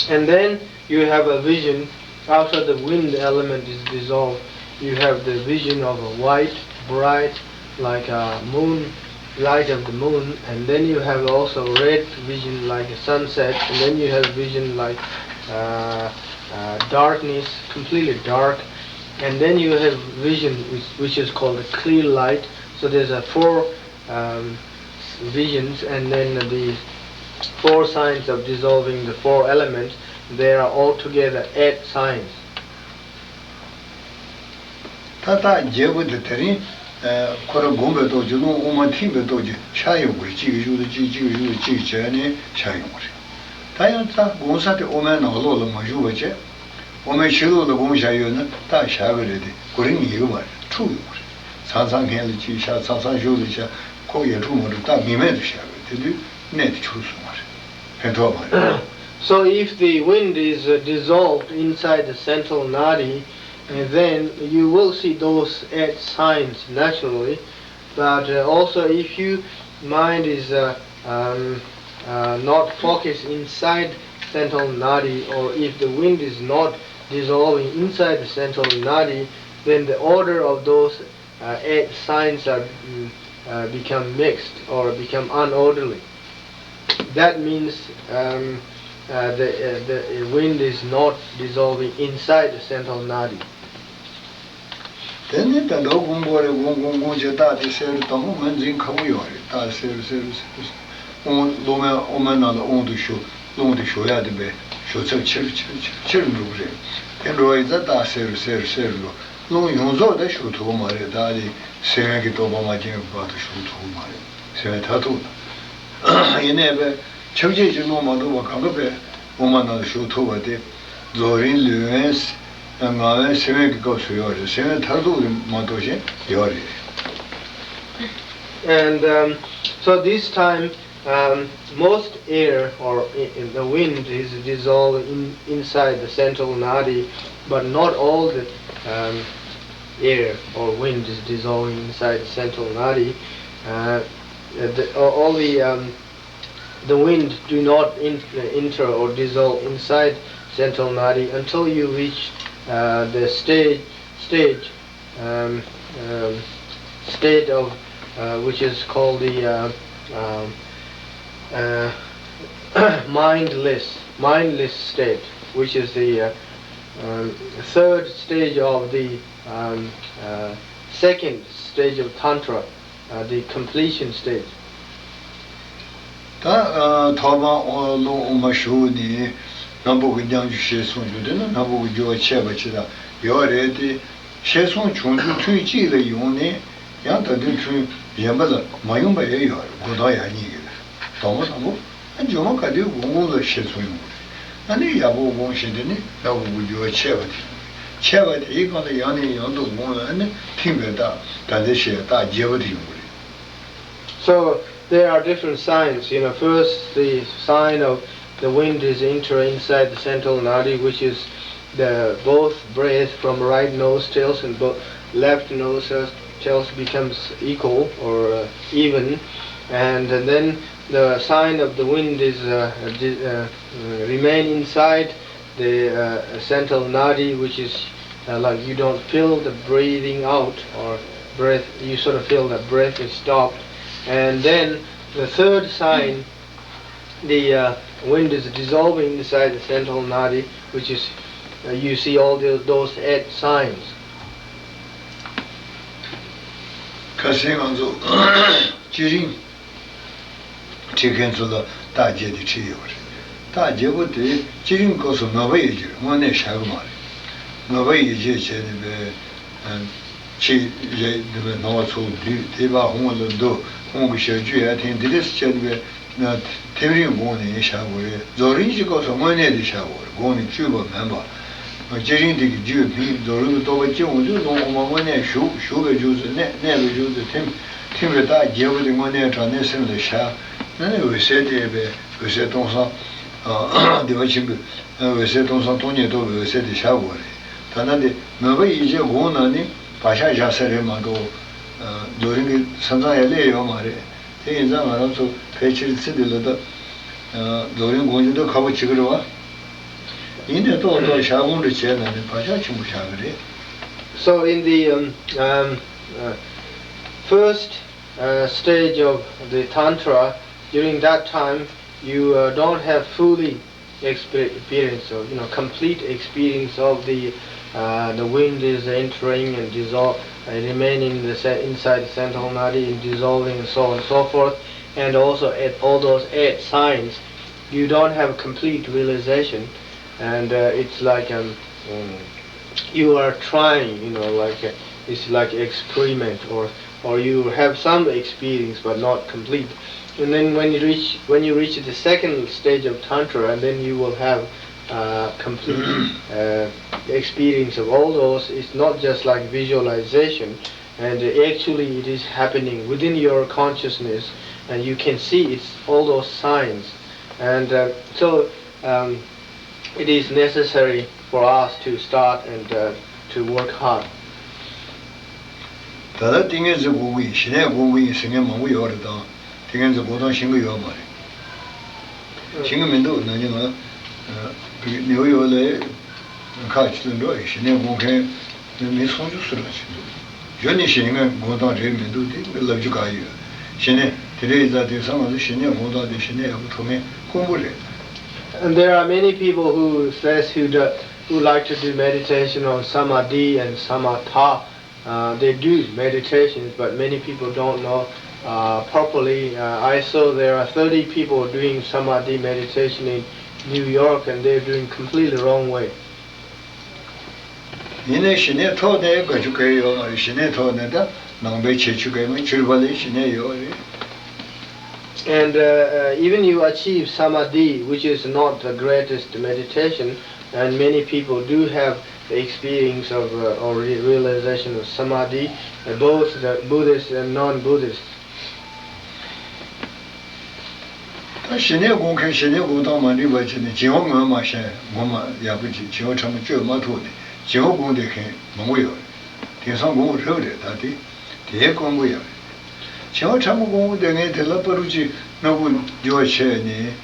And then you have a vision after the wind element is dissolved. You have the vision of a white, bright, like a moon, light of the moon, and then you have also red vision like a sunset, and then you have vision like uh, uh, darkness, completely dark, and then you have vision which, which is called a clear light. So there's a four um, visions, and then the four signs of dissolving the four elements, they are altogether eight signs. ད་ལྟ་རྒྱལ་པོ་དེ་དེ་རིང་ཁོ་ར་སྒོམ་པའི་སྟོབས་ཀྱིས་རླུང་དབུ་མ་ཐིམ་པའི་སྟོབས་ཀྱིས་ཤར་ཡོང་གི་རེད། གཅིག་གི་གཞུག་ལ་གཅིག་གཅིག་གི་གཞུག་ལ་གཅིག་བྱས་ནས་ཤར་ཡོང་གི་རེད། ད་ཡང་ད་སྒོམ་ས་དེ་དབུ་མའི་ནང་ལོགས་ལ་མ་བཞུགས་པ་བྱས། དབུ་མའི་ཕྱི་ལོགས་ལ་སྒོམ་བཞག་ཡོད་ན་ད་ཤར་གི་རེད་དེ་གོ་རིམ་ངེས་གི་མ་རེད། འཁྲུག་ཡོང་གི་རེད། ཚང་ཚང་སྔོན་ལ་གཅིག་ཤར། ཚང་ཚང་གཞུག་ལ་ཤར། ཁོ་ཡར་འཁྲུག་མར་འཁྲུག་ད་ངེས་མེད་དུ་ཤར་གི་རེད། དེ་དུས་གནད་དེ་འཆུག་སོང་བ་རེད། ཕན་ཐོགས་མ་རེད། So if the wind is uh, dissolved inside the central nadi, and then you will see those eight signs naturally. But uh, also, if your mind is uh, um, uh, not focused inside central nadi, or if the wind is not dissolving inside the central nadi, then the order of those uh, eight signs are mm, uh, become mixed or become unorderly. That means um, uh, the, uh, the wind is not dissolving inside the central nadi. དེ་ནི་ད་འགྲོ་སྒོམ་དགོས་རེད། སྒོམ་སྒོམ་སྒོམ་བྱས་རྟགས་དེ་གསལ་རུ་དང་པོ་ངོས་འཛིན་ཁག་པོ་ཡོད་རེད། རྟགས་གསལ་རུ་གསལ་རུ་གསལ་རུ་དབང་སློབ་མའི་དབུ་མའི་ནང་ལ་དབང་དུ་ཞུགས། རླུང་དེ་ཞུགས་ཡག་དེ་བས་ཞུགས་ཚད་ཆེ་རུ་ཆེ་རུ་ཆེ་རུ་ཆེ་རུ་འགྲོ་གི་རེད། དེ་འགྲོ་ཡིན་ཙང་རྟགས་གསལ་རུ་གསལ་རུ་གསལ་རུ་འགྲོ། རླུང་ཡོངས་རྫོགས་དེ་ཞུགས་ཐུབ་ཀྱི་མ་རེད། རྟགས་དེ་སེམས་དབེན་གྱི་རྟོགས་པ་མ་སྐྱེས་པའི་བར་དུ་ཞུགས་ཐུབ་ཀྱི་མ་རེད། སེམས་དབེན་མཐར་ཐུག་ལ། ཡིན་ནའི་བས་ཁྱབ་བྱེད་ཀྱི་རླུང་མ་གཏོགས་པ་གང་ག་བས་དབུ་མ་ནང་ལ་ཞུགས་ཐུབ་པ་དེ། རྫོགས་རིམ་ལུས་དབེན། ངག་དབེན་སེམས་དབེན་གྱི་སྐབས་སུ་ཡོད་རེད། སེམས་དབེན་མཐར་ཐུག་ལ་མ་གཏོགས་གཞན་ཡོད་རེད། And um, so this time, um, most air or i- the wind is dissolved in, inside the central nadi, but not all the um, air or wind is dissolving inside the central nadi. Uh, the, all the um, the wind do not in, enter or dissolve inside central nadi until you reach uh, the stage stage um, um, state of uh, which is called the uh, um, uh, mindless mindless state, which is the uh, um, third stage of the um, uh, second stage of tantra, uh, the completion stage. ད་ཐོག་མར་རླུང་དབུ་མ་ཞུགས་ནས་སྣ་བུག་གི་སྙོམས་འཇུག་ཤེས་སོང་བྱུང་། དེ་ནི་སྣ་བུག་གི་རྒྱུ་བ་ཆད་པ་ཅིག་ད་ཡོད་རེད་དེ། ཤེས་སོང་བྱུང་རྒྱུ་ཐུན་གཅིག་ལ་ཡོང་ནས་ཡང་ད་དུང་ཐུན་གཞན་པ་ལ་མ་ཡོང་པ་ཡང་ཡོད་རེད། འགོ་དང་ཡང་གཉིས་ཀྱི་རེད། དང་པོ་དང་པོ། ཨ་མཇུག་མ་ག་དུས་སྒོམ་སྒོམ་ལ་ཤེས་སོང་ཡོང་གི་རེད། ཨ་ནི་ཡག་པོ་སྒོམ་བཞིན་དེ་ནི་སྣ་བུག་གི་རྒྱུ་བ་ཆད་པ་དེ་ཡོང་གི་རེད། ཆད་པ་དེའི་སྒང་ལ་ཡང་ནས་ཡང་དུ་སྒོམ་ལ་ཨ་ནི་ཐིམ་པའི་རྟགས་ད་ལྟའི་ཤེས་རྟགས་རྒྱས་པ་དེ་ཡོང་གི་རེད། So there are different signs. You know, first the sign of the wind is entering inside the central nadi, which is the both breath from right nostrils and both left nostrils becomes equal or uh, even. And then the sign of the wind is uh, di- uh, remain inside the uh, central nadi, which is uh, like you don't feel the breathing out or breath, you sort of feel that breath is stopped. And then the third sign, the uh, wind is dissolving inside the central nadi, which is uh, you see all the, those eight signs. ཁ་སང་ང་ཚོ་སྤྱིར་རིང་ཁྲིད་མཁན་ཚོ་ལ་རྟགས་བརྒྱད་དེ་ཁྲིད་ཡོད་རེད། རྟགས་བརྒྱད་པོ་དེ་སྤྱིར་རིང་སྐབས་སུ་མོས་པ་ཡིད་བྱེད་དངོས་གནས་བཞག་གི་མ་རེད། མོས་པ་ཡིད་བྱེད་བྱས་ནས་པའི་ཕྱི་ལས་འདི་པའི་སྣང་བ་ཚོ་བསྡུས་དེ་བ་ཧོང་ལ་འདུ་ཧོང་གི་ཞབས་ཀྱུ་ཡ་ཐེངས་འདི་འདྲས་བྱས་ནས་པའི་ཐིམ་རིམ་དགོངས་ནས་བཞག་དགོས་རེད། རྫོགས་རིམ་གྱི་སྐབས་སུ་དངོས་གནས་དེ་བཞག་དགོས་རེད། དགོངས་ནས་བཅུག་པ་མིན་པ། སྤྱིར་རིང་དེ་གི་རྒྱུད་སྨིན་རྫོགས་རིམ་གྱི་རྟོགས་པ་སྐྱེ་འོང་དུས་སློབ་དབུ་མ་དངོས་གནས་ཞུགས་ཞུགས་པའི་རྒྱུ་ཚོ་གནས་གནས་པའི་རྒྱུ་ཚོ་ཐིམ་ཐིམ་པའི་རྟགས་བརྒྱད་པོ་དེ་དངོས་གནས་དྲང་གནས་སེམས་ལ་བཞག་ན་ནི་འོད་གསལ་དེ་ཡོད་པའི་འོད་གསལ་སྟོང་སང་བདེ་བ་ཆེན་པོའི་འོད་གསལ་སྟོང་སང་སྟོང་ཉིད་རྟོགས་པའི་འོད་གསལ་དེ་བཞག་དགོས་རེད། ད་ལྟ་འདི་མོས་པ་ཡིད་བྱེད་དགོངས་ན་ནི་བག་ཆགས་བཞག་ས་རེད་མ་གཏོགས་རྫོགས་རིམ་གྱི་ས་མཚམས་ཡང་སླེབས་ཡོད་མ་རེད། དེ་ཡིན་ཙང་ང་རང་ཚོ་ཕལ་ཆེར་ཚེ་འདི་ལ་ད་རྫོགས་རིམ་དགོངས་རྒྱུ་འདི་ཁག་པོ་བྱེད་ཀྱི་རེད་བ། ཡིན་ནའི་ཏོག་ཏོག་ཞག་དགོངས་འདྲ་བྱས་ན་ནི་བག་ཆགས་ཆེན་པོ་བཞག་གི་རེད། So in the um, um, uh, first uh, stage of the tantra, during that time you uh, don't have fully experience of, you know, complete experience of the uh, the wind is entering and dissolve, uh, remaining the, inside the central nadi and dissolving and so on and so forth, and also at all those eight signs, you don't have complete realization, and uh, it's like um, mm, you are trying, you know, like uh, it's like experiment, or or you have some experience but not complete. And then when you reach when you reach the second stage of tantra, and then you will have uh, complete uh, experience of all those. It's not just like visualization, and actually it is happening within your consciousness, and you can see it's all those signs. And uh, so um, it is necessary for us to start and uh, to work hard. ད་ལྟ་ཏིང་ངེ་འཛིན་སྒོམ་གྱི་ཡིན། ཞི་གནས་སྒོམ་གྱི་ཡིན་ཟེར་མཁན་མང་པོ་ཡོད་རེད་དང་། ཏིང་ངེ་འཛིན་སྒོམ་སྟངས་ཤེས་ཀྱི་ཡོད་མ་རེད། ཤེས་ཀྱི་མི་འདུག་ན་ནིང་ང་ནེའུ་ཡོག་ལ་ཁག་ཅིག་ལ་འགྲོ་ཡི། ཞི་གནས་སྒོམ་མཁན་མི་སུམ་ཅུ་སུ་རང་ཅིག་འདུག་གཞི་ནས་ཞི་གནས་སྒོམ་སྟངས་རེད་མི་འདུག་དེ་ལབ་རྒྱུ་ག་ཡོད། ཞི་གནས་དེ་འདྲ་ཡིན་ཙང་དེང་སང་ང་ཚོ་ཞི་གནས་སྒོམ་སྟངས་དེ་ཞི་གནས་ཡག་པོ་ཐོབ་མཁན་དཀོན་པོ་རེད། And there are many people who says who do, who like to do meditation on samadhi and samatha. Uh, they do meditations, but many people don't know uh, properly. Uh, I saw there are thirty people doing samadhi meditation in New York, and they're doing completely wrong way. ཡིན་ནའི་ཞི་གནས་ཐོག་ནས་དགའ་རྒྱུ་ག་ཡོད་མ་རེད། ཞི་གནས་ཐོག་ནས་ད་ནང་པའི་བྱེད་སྤྱོད་ག་མི་ཕྱུར་པ་ལས་ཞི་གནས་ཡོད་རེད། And uh, uh, even you achieve samadhi, which is not the greatest meditation, and many people do have the experience of uh, or re- realization of samadhi, uh, both the Buddhist and non-Buddhist. ད་ཞི་གནས་སྒོམ་མཁན་ཞི་གནས་སྒོམ་སྟངས་མ་འགྲིག་པ་བྱས་ནས་བྱིང་བ་ངོ་མ་ཤེས། ངོ་མ་ཡག་པོ་བྱེད་བྱིང་བ་ཕྲ་མོ་བཅོས་མ་ཐུབ་ནས་བྱིང་བ་སྒོམ་བསྡད་མཁན་མང་པོ་ཡོད་རེད། དེང་སང་སྒོམ་རབ་རེད། ད་དེ་དེའི་དཀོན་པོ་ཡོད་རེད། བྱིང་བ་ཕྲ་མོ་སྒོམ་བསྡད་མཁན་དེ་ལ་པ་རུ་ཅིག་སྣ་ཁུག་འགྱུར་བ་ཆེ་ནས་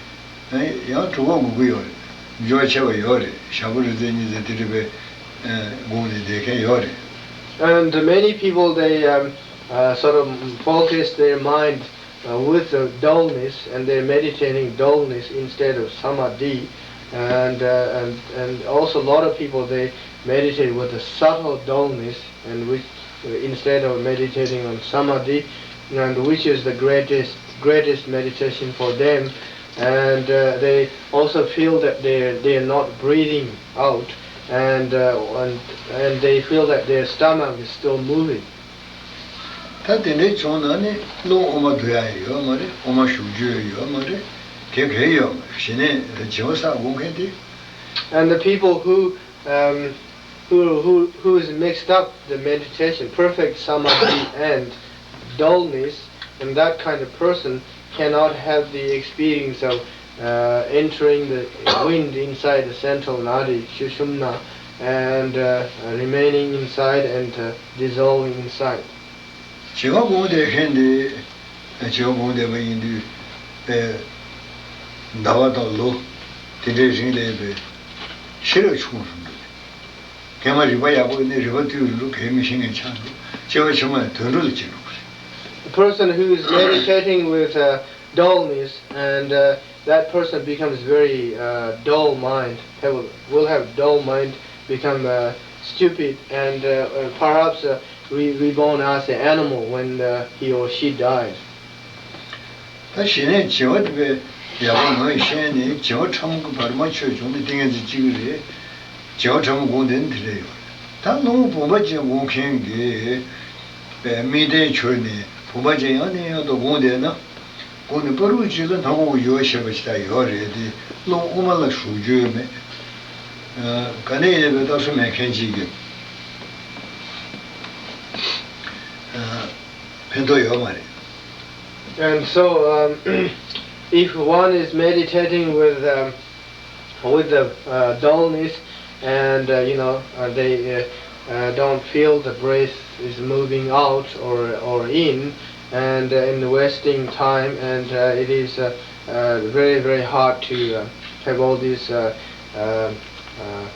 ཡང་གྲུབ་པ་དགོས་ཀྱི་ཡོད་རེད། འགྱུར་བ་ཆེ་བ་ཡོད་རེད། ཞག་པོ་རེ་ཚེ་གཉིས་ཚེ་དེ་འདྲ་བའི་སྒོམ་ནས་བསྡད་མཁན་ཡོད་རེད། And many people, they um, uh, sort of focus their mind uh, with the dullness, and they're meditating dullness instead of samadhi. And, uh, and, and also a lot of people, they meditate with a subtle dullness, and which uh, instead of meditating on samadhi, and which is the greatest, greatest meditation for them. And uh, they also feel that they're, they're not breathing out, and, uh, and, and they feel that their stomach is still moving. ད་དེ་འདྲའི་བྱུང་ན་ནི་རླུང་དབུ་མ་བསྡུ་ཡ་ཡོད་མ་རེད། དབུ་མ་ཞུགས་རྒྱུ་ཡོད་མ་རེད། དེ་གས་ཡོད་མ་རེད། ཞི་གནས་བྱིང་བ་ཟ་དགོས་མཁན་དེ། And the people who, um, who, who, who is mixed up the meditation, perfect samadhi and dullness, and that kind of person cannot have the experience of uh, entering the wind inside the central nadi, sushumna, and uh, remaining inside and uh, dissolving inside. བྱིང་བ་སྒོམ་བསྡད་མཁན་དེ་ བྱེད་པ་སྒོམ་བསྡད་པ་ཡིན་དུས་པའི་ཟླ་བ་དང་ལོ་དེ་འདྲའི་རིང་ལ་ཡོད་པའི་ཤེས་རབ་ཆུང་སུ་འགྲོ། རྐྱེན་མ་རིག་པ་ཡག་པོ་ཡིན་ན་རིག་པ་ཏོག་ཙམ་འགྲོ། གལ་མི་ཤེས་མཁན་ཆགས་འགྲོ། སྐྱེ་བ་ཕྱི་མ་ཡང་དུད་འགྲོ་ལ་སྐྱེ་འགྲོ་གི་རེད། The person who is meditating with uh, dullness, and uh, that person becomes very uh, dull mind. They will, will have dull mind, become uh, stupid, and uh, uh, perhaps uh, re- reborn as an animal when uh, he or she dies. ད་གཞི་ནས་བྱེ་བ་དེ་བས་ཡག་པོ་མ་ཤེས་ནས་བྱེ་བ་ཕྲ་མོ་གི་བར་མ་ཆོད་བྱུང་ནས་ཏིང་ངེ་འཛིན་གཅིག་རེད། བྱེ་བ་ཕྲ་མོ་སྒོམ་བསྡད་ནི་དེ་འདྲ་ཡོད་རེད། ད་སློབ་དཔོན་བུམ་པ་ཅན་སྒོམ་མཁན་གྱིས་དམིགས་རྟེན་ཁྱོད་ནས་བུམ་པ་ཅན་ཡང་ནས་ཡང་དུ་སྒོམ་བསྡད་ན། སྒོམ་ནས་བར་དུ་གཅིག་ལ་སྣ་ཁུག་གི་ཡུ་བ་བྱེད་པ་ཞིག་ད་ཡོད་རེད་དེ། སློབ་དབུ་མ་ལ་ཞུགས་རྒྱུ་མེད། ག་ནས་ཡིན་པའི་རྟགས་སུ་མེད་མཁན་གཅིག་གིས་ཕན་ཐོགས་ཡོད་མ་རེད། And so, um, if one is meditating with um, with the uh, dullness, and uh, you know uh, they uh, uh, don't feel the breath is moving out or or in, and uh, in wasting time, and uh, it is uh, uh, very very hard to uh, have all these uh, uh, uh,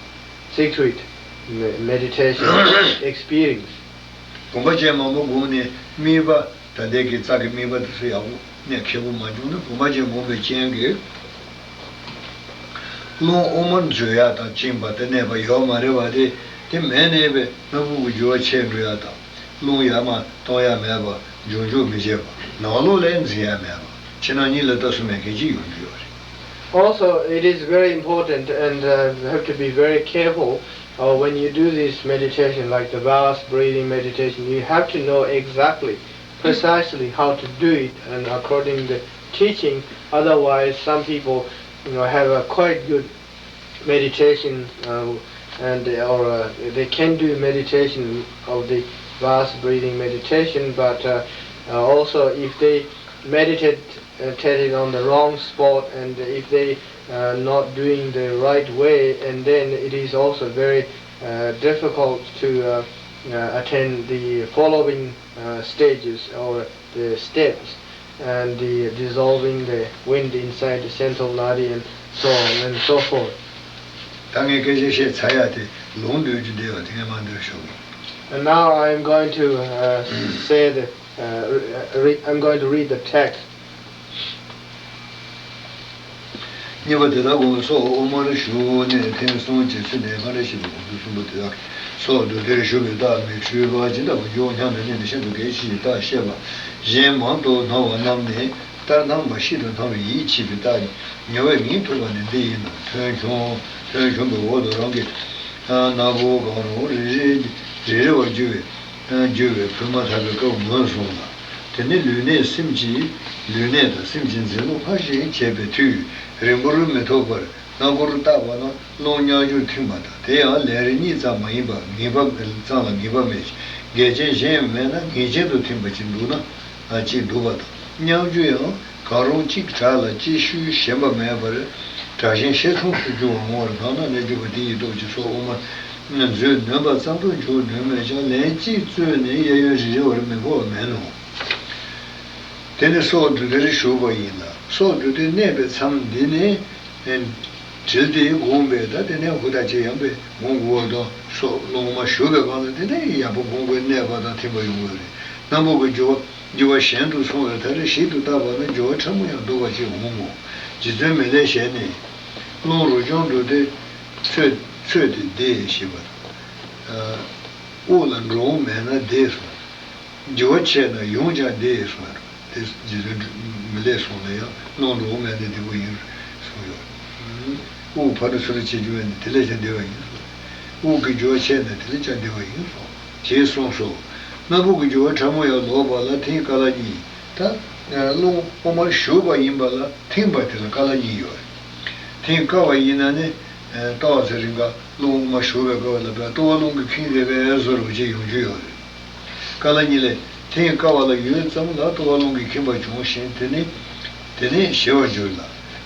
secret me- meditation experience. བུམ་པ་ཅན་མང་པོ་སྒོམ་ནས་དམིགས་པ་ད་ལྟའི་གི་རྩ་གི་དམིགས་པ་དེ་ཚོ་ཡག་པོ་གནས་ཁེ་པོ་མ་བྱུང་ན། བུམ་པ་ཅན་སྒོམ་པའི་རྐྱེན་གྱིས་རླུང་དབུ་མར་འཛུལ་ཡག་དང་བཅིངས་པ་དེ་གནས་པ་ཡོད་མ་རེད་པ། དེ་དེ་མེད་ནས་པའི་སྣ་ཁུག་གི་རྒྱུ་བ་ཆད་འགྲོ་ཡག་དང་། རླུང་ཡར་མར་གཏོང་ཡག་མེད་པ། འབྱུང་འཇུག་མི་བྱེད་པ། ནང་ལོགས་ལ་འཛིན་ཡག་མེད་པ། ཕྱི་ནང་གཉིས་ལ་རྟགས་སུ་མེད་མཁན་ཅིག་ཡོང་རྒྱུ་ཡོད་རེད། Also, it is very important and uh, you have to be very careful uh, when you do this meditation, like the vast breathing meditation. You have to know exactly, precisely how to do it, and according the teaching. Otherwise, some people, you know, have a quite good meditation, uh, and or uh, they can do meditation of the vast breathing meditation, but uh, uh, also if they meditate uh, tell it on the wrong spot, and if they uh, not doing the right way, and then it is also very uh, difficult to uh, uh, attain the following uh, stages or the steps, and the dissolving the wind inside the central nadi and so on and so forth. ད་ངས་སྐད་ཆ་བཤད་ཚར་ཡག་དེ་ལུང་འདོན་རྒྱུ་བསྡད་པ་དེ་ངས་མ་འདོན་ཞུ། And now I am going to uh, say the Uh, re- I'm going to read the text. གཉིས་པ་དེ་དག་གོང་སོགས་དབུ་མར་ཞུགས་ནས་ཐེངས་གསུམ་གྱི་ཚུལ་ནས་སྔར་བཤད་པའི་གོང་དུ་གསུངས་པ་དེ་དག་སོགས་འདུལ་བར་ཞུགས་པའི་རྟགས་མི་འཁྲུལ་པ་ཇི་ལྟ་བུ་འཇུག་སྙམ་ནས་ནི་ཤིན་ཏུ་གལ་ཆེ་ཞེས་རྟགས་བཤད་པ་གཞན་མང་དུ་སྣང་བ་རྣམས་ནི་ལྟར་སྣང་མ་ཤེས་དུ་སྣང་བའི་ཡིད་ཆེས་པའི་རྟགས་ཉེ་བར་ངེས་ཐུབ་པ་ནི་འདི་ཡིན་ནོ། ཐོས་བྱུང་། ཐོས་བྱུང་བའི་འོག་ཏུ་རང་གི་སྣ་སྒོ་གང་རུང་རེ་རེ་རེ་རེ་བར་རྒྱུ་བའི་རྒྱུ་བའི་འཕོས་མ་ཐག་པའི་སྐབས་ངོས་བཟུང་ལ། དེ་ནི་ལུས་གནད་སེམས་ཀྱི་ལུས་གནད་དང་སེམས་ཀྱི་འཛིན་ལུགས་སྔར་བཞིན་བྱས་པའི་མཐུས་རིང་པོར་མི་ཐོགས་པར་སྣ་སྒོར་བཏགས་པ་ན་རླུང་མཉམ་སྦྱོར་ཐིམ་པ་དང་། དེ་ཡང་ལན་རེ་གཉིས་ཙམ་མ་ཡིན་པར་ངེས་པ་ཙམ་ལ་ངེས་པ་མེད་ཅིང་འགལ་རྐྱེན་གཞན་མེད་ན་ངེས་ཅན་དུ་ཐིམ་པ་ཅིག་འདུག་ན་ཅིག་འདུག་པ་དང་། མཉམ་སྦྱོར་ཡང་གང་རུང་གཅིག་དྲག་ལ་གཅིག་ཤུལ་ཞན་པ་མེད་པར་དྲག་ཞན་ཤེས་མཚུངས་སུ་འགྱུར་བ་ངོ་བོར་སྣང་ན་ནི་འཇུག་པ་དེ་ཡི་སྟོབས་ཀྱིས་སོགས་དབུ་མ་མཛོད་ནོན་པ་ཙམ་དུ་འཇུག་ནུས་མོད་ཀྱང་ལན་གཅིག་རྩོད་ནས་གཡས་གཡོན་རེ་རེ་བར་མི་འཕོ་བ་མེད་ནོ། དེ་ནི་སྲོག་འདུལ་དེར་ཞུགས་པ་ཡིན་ལ། སྲོག་འདུལ་དེ་གནས་པའི་མཚམས་འདི་ནི། དྲིལ་ཏེ་བསྒོམས་པས་ད་དེ་ནས་ཧུར་ཐག་ཅིག་ཡང་པས་སྒོམ་དགོས་པ་དང་སོགས་རླུང་མ་ཞུགས་པའི་སྒང་ལ་དེ་ནས་ཡག་པོ་སྒོམ་དགོས་གནས་པ་དང་ཐིམ་པ་ཡོང་དགོས་རེད། སྣ་སྒོ་གི་རྒྱུ་བ་རྒྱུ་བ་གཞན་དུ་སོང་བས་ད་རེས་ཞིབ་ཏུ་བརྟག་པ་ན་རྒྱུ་བ་ཕྲ་མོ་ཡང་འདུག་པ་ཅིག་འོང་ངོ་། རྗེ་བཙུན་མི་ལའི་ཞལ་ནས། རླུང་རོ་རྐྱང་འདུག་སྟེ། ཚོད་ཚོད་དེ་བདེ་ཞེས་པ་དང་། དབུགས་ལ་འགྲོ་འོང་མེད་ན་བདེ་གསུངས། རྒྱུ་བ་ཆད་ན་ཡོངས་ཀྱང་བདེ་གསུངས། དེ་རྗེ་བཙུན་མི་ལའི་གསུང་ལ་ཡང་རླུང་འགྲོ་འོང་མེད་ན་བདེ་པོ་ཡིན་གསུངས་ཡོད། དབུགས་ཕར་ཚུར་བྱེད་རྒྱུ་ཡོད་ན་དེ་ལས་ཀྱང་བདེ་བ་ཡིན་གསུངས། དབུགས་ཀྱི་རྒྱུ་བ་ཆད་ན་དེ་ལས་ཀྱང་བདེ་བ་ཡིན་གསུངས། ཞེས་གསུངས་སོ། སྣ་སྒོ་གི་རྒྱུ་བ་ཕྲ་མོ་ཡང་ལོག་པ་ལ་ཐེངས་དཀའ་ལ་གཉིས། ད་རླུང་དབུ་མར་ཞུགས་པ་ཡིན་པ་ལ་ཐེངས་པ་དེ་ལ་དཀའ་ལ་གཉིས་ཡོད། ཐེངས་དཀའ་བ་ཡིན་ན་ནི་ཏོག་ཙེ་རིང་ག་རླུང་དབུ་མར་ཞུགས་པའི་སྐབས་ལ་བས་ལྟོ་བ་རླུང་གིས་ཁེངས་ཏེ་བས་བཟོ་རུ་ཅིག་ཡོང་རྒྱུ་ཡོད་རེད། དཀའ་ལ་གཉིས་ལས་ཐེངས་དཀའ་བ་ལ་ཡུད་ཙམ་ལ་ལྟོ་བ་རླུང་གིས་ཁེངས་པ་བྱུང་ཞིང་དེ་ནི་དེ་ནས་ཞི་བར་འགྱུར་ལ།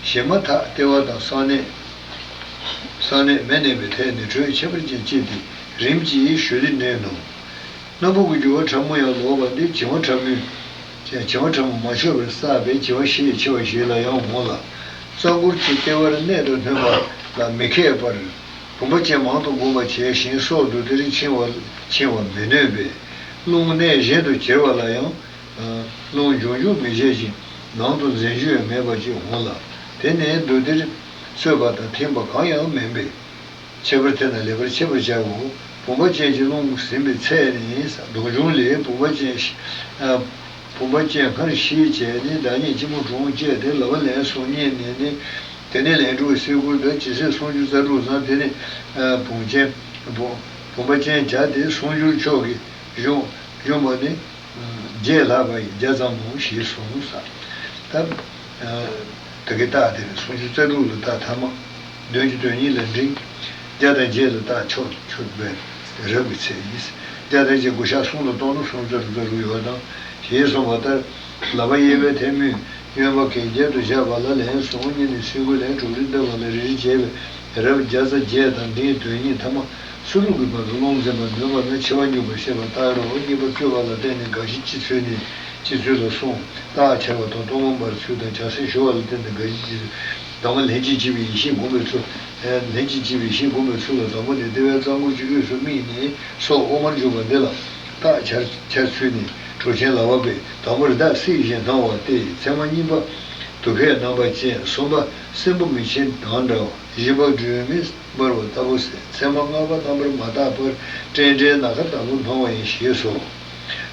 ཞི་མ་ཐག་ལྟེ་བ་དང་གསང་གནས། གསང་གནས་མེ་གནས་པའི་ཐད་ནས་དྲོད་ཁྱད་པར་ཅན་སྐྱེས་ཏེ་རིམ་གྱིས་ཞུ་སྟེ་གནས་ནོ། སྣ་སྒོ་གི་རྒྱུ་བ་ཕྲ་མོ་ཡང་ལོག་པ་འདི་བྱིང་བ་ཕྲ་མོའི་ ཡང་བྱེ་བ་ཕྲ་མོ་མ་ཆོད་པར་བསགས་པའི་བྱེ་བ་ཤས་ཆེ་བ་ཞིག་ལ་ཡང་འོང་ལ། རྩ་འཁོར་གྱི་ལྟེ་བར་གནད་དུ་སྣོན་པ་ལ་མི་མཁས་པར། བུམ་པ་ཅན་མང་དུ་བསྒོམ་པར་བྱས་ཤིང་སྲོག་མདོར་བསྡུས་འཆིང་བ་འཆིང་བ་མི་ནུས་པས། རླུང་གནས་གཞན་དུ་གྱེར་བ་ལ་ཡང་། རླུང་འབྱུང་འཇུག་མི་བྱེད་ཅིང་ནང་དུ་འཛིན་རྒྱུ་ཡང་མེད་པ་ཅིག་འོང་ལ། དེ་ནས་མདོར་བསྡུས་རྩོད་པ་དང་ཐེངས་པ་གང་ཡང་མིན་པས། ཁྱད་པར་དེ་ན་ལེགས་པར་ཕྱེ་བར་བྱའོ། བུམ་པ་ཅན་གྱི་རླུང་ཟིན་པའི་ཚད་ནི། སྡོམ་འབྱུང་ལས་བུམ་པ་ཅན། བུམ་པ་ཅན་སྔར་ཞེས་བྱས་ནས་བདག་ཉིད་སྐྱིལ་མོ་ཀྲུང་བཅས་ཏེ་ལག་པ་ལན་གསུམ་བསྙེས་ནས་ནི། དེ་ནས་ལན་དྲུག་སེ་གོལ་དང་ཇི་སྲིད་སུམ་ཅུ་རྩ་དྲུག་ཙམ་དེ་ནས། བུམ་ཅན། བུམ་པ་ཅན་བྱ་སྟེ་སུམ་ཅུར་ཕྱོགས་ཀྱི་གཞུང་གཞུང་པ་ནི། བརྒྱད་ལྷག་པ་ཡི་བརྒྱ་ཙམ་མོ་ཞེས་གསུངས་ས། ད། ད་གི་རྟགས་དེ་ནི་སུམ་ཅུ་རྩ་དྲུག་ལ་རྟགས་ཐ་མ། བདུན་གྱི་དོན་གཉིས་ལ་འབྲིང་། བརྒྱ་དང་བརྒྱད་ལ་རྟགས་ཆོད་ཆོད་པའི་རབ་ཀྱི་ཚད་ཡིན། བརྒྱ་དང་བརྒྱད་བགོ་བཤའ་གསུམ་ལ་གཏོང་ན་སུམ་ཅུ་རྩ་དྲུག་ཡོད་དང་། ཞེས་གསུངས་པ་ལྟར། ལག་པ་གཡས་པའི་མཐེ་མོས་གཡོན་པ་གན་རྐྱལ་དུ་བཞག་པ་ལ་ལན་གསུམ་བསྙེས་ནས་སེ་གོལ་ལན་དྲུག་རེ་བཏབ་པ་ལ་རེ་རེ་བྱས་པའི་རབ་བརྒྱ་རྩ་བརྒྱད་དང་འབྲིང་དོན་གཉིས་ཐ་མ། སུ་རུ་གི་བར་དུ་རླུང་འཛིན་པར་ནུས་པ་ན་འཆི་བ་འཇུག་པར་བཤད་པ་ལྟར་རོ། གཉིས་པ་རྩོད་པ་ལ་བརྟེན་ནས་དགག་གཞི་སྤྱི་ཚུལ་ནས་སྤྱི་ཚུལ་ལ་གསུངས། རྟགས་ཆར་བ་དང་གཏུམ་མོ་འབར་ཚུལ་དང་བྱ་སེམས་ཞུ་བ་ལ་བརྟེན་ནས་དགག་གཞི་སྤྱི་ཚུལ། དང་པོ་ལྷན་ཅིག་སྐྱེས་པའི་ཡེ་ཤེས་བསྒོམ་པའི་ཚུལ། ལྷན་ཅིག་སྐྱེས་པའི་ཡེ་ཤེས་བསྒོམ་པའི་ཚུལ་ལ་དང་པོ་ནས་ལྟེ་བའི་རྩ་འཁོར་གྱི་དབུས་སུ་དམིགས་ནས་སྲོག་དབུ་མར་འཇུག་པ་འདི་ལ། རྟགས་ཆར་ཆར་ཚུལ་ནས་གྲུབ་ཆེན་ལག་པ་པས་དང་པོར་བདག་བསྲེགས་ཤིང་སྣང་བ་སྟེ། ཚད་མ་གཉིས་པ་དུ་ཕའི་རྣམ་པ་ཅན། གསུམ་པ་སྲིན་བུ་མེ་ཆེན་དང་འདྲ་བ། བཞི་པ་སྒྲོན་མེ་འབར་བ་ལྟ་བུ་ཟེར། ཚད་མ་ལྔ་པ་རྣམ་པར་མ་བརྟགས་པར་སྤྲིན་བྲལ་ནམ་མཁའ་ལྟ་བུར་སྣང་བ་ཡིན་ཞེས་སོ།